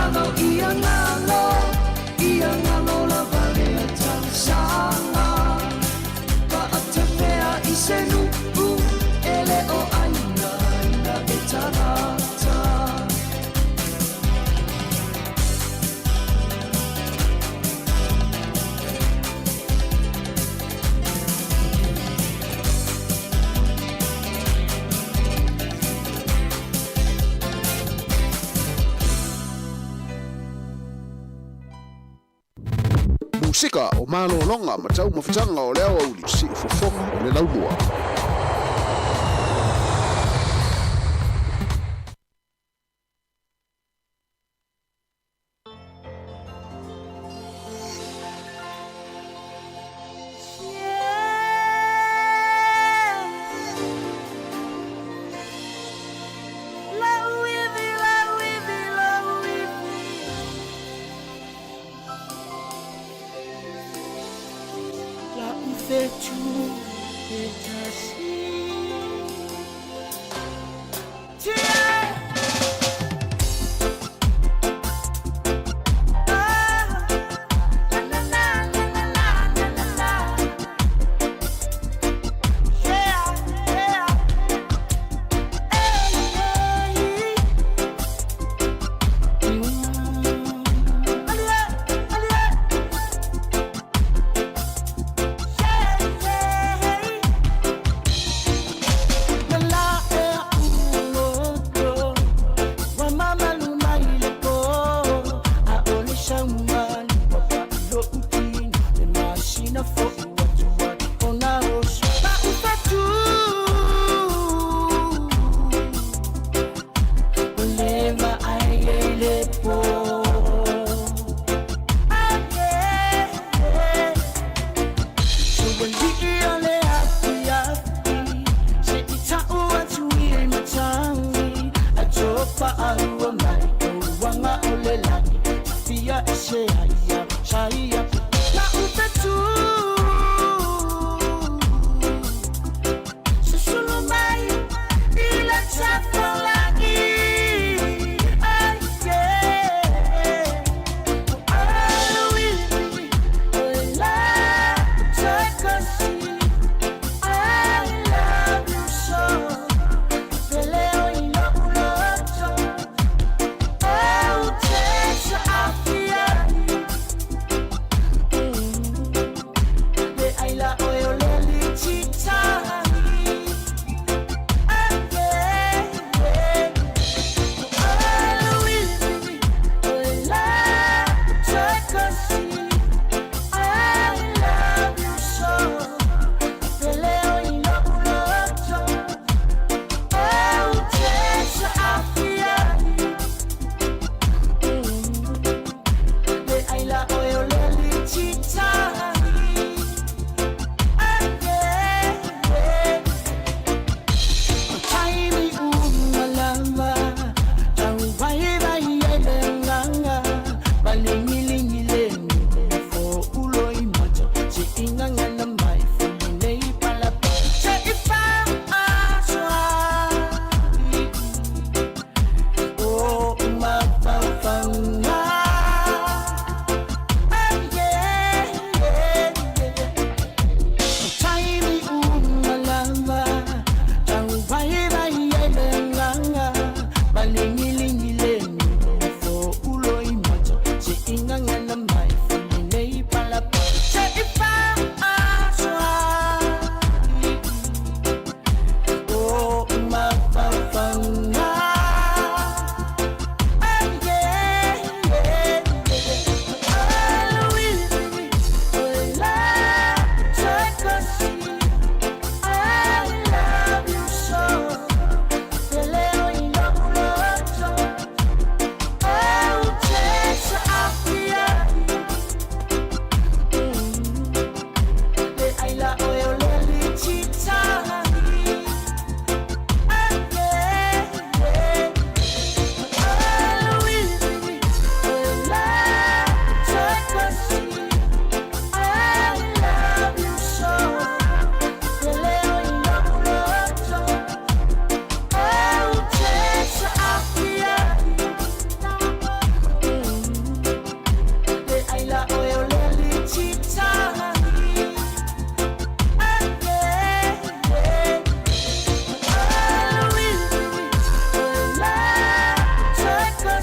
Ngalo ia ngalo, ia ngalo lava lea tausaga. Paatafea i se nuu, e le o aina ina e tagata. Musika o malologa ma taumafataga o le aoauli, siufofoga o le laumua. Lau fetu e tasi.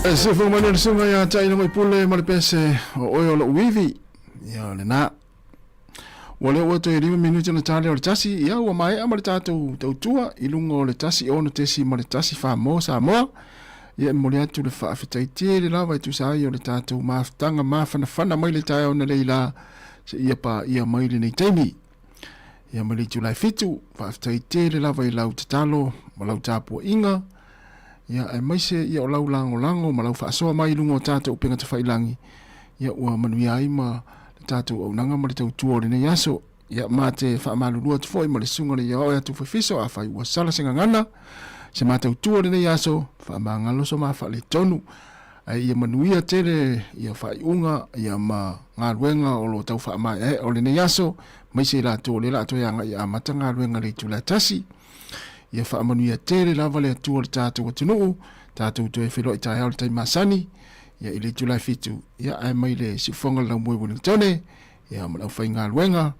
E se fo mai le susuga ia Taʻilagi Pule ma le pese o oe o loʻu ivi. Ia lena. Ua lea ua toe 5 minute ona ta lea o le tasi, ia ua maea ma le tatou tautua i luga o le 1 6.1 mo Samoa. Ia e momoli atu le faafetai tele lava e tusa ai o le tatou mafutaga mafanafana mai le taeao na lei la seia paia mai lenei taimi. Ia mai le itula e 7, faafetai tele lava i lau tatalo ma lau tapuaiga, ia aemaise ia o lau lagolago ma lau faasoa mai i luga o tatou upega tafailangi, ia ua manuia ai ma le tatou auaunaga ma le tautua o lenei aso. Ia ma te faamalulu atu foi ma le susuga le Iaoe atu Fefiso afai ua sala se gagana, se ma tautua o lenei aso, faamagalo so ma faaletonu. Ae ia manuia tele ia faaiuga ia ma galuega o lo o tau faamaeaea o lenei aso, maise i latou o lea o le a toe agai e amata galuega i le itula e tasi. Ia faamanuia tele lava le Atua i le tatou atunuu, tatou toe feiloai taeao i le taimi masani, ia i le itula e 7, ia ae mai le siufofoga o le Laumue Ueligitone, ia ma le aufaigaluega,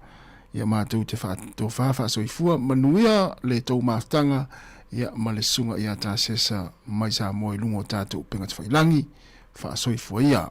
ia matou te faatofa faasoifua, manuia le tou mafutaga, ia ma le susuga ia Tasesa mai Samoa i luga o tatou upega tafailangi, faasoifua ia.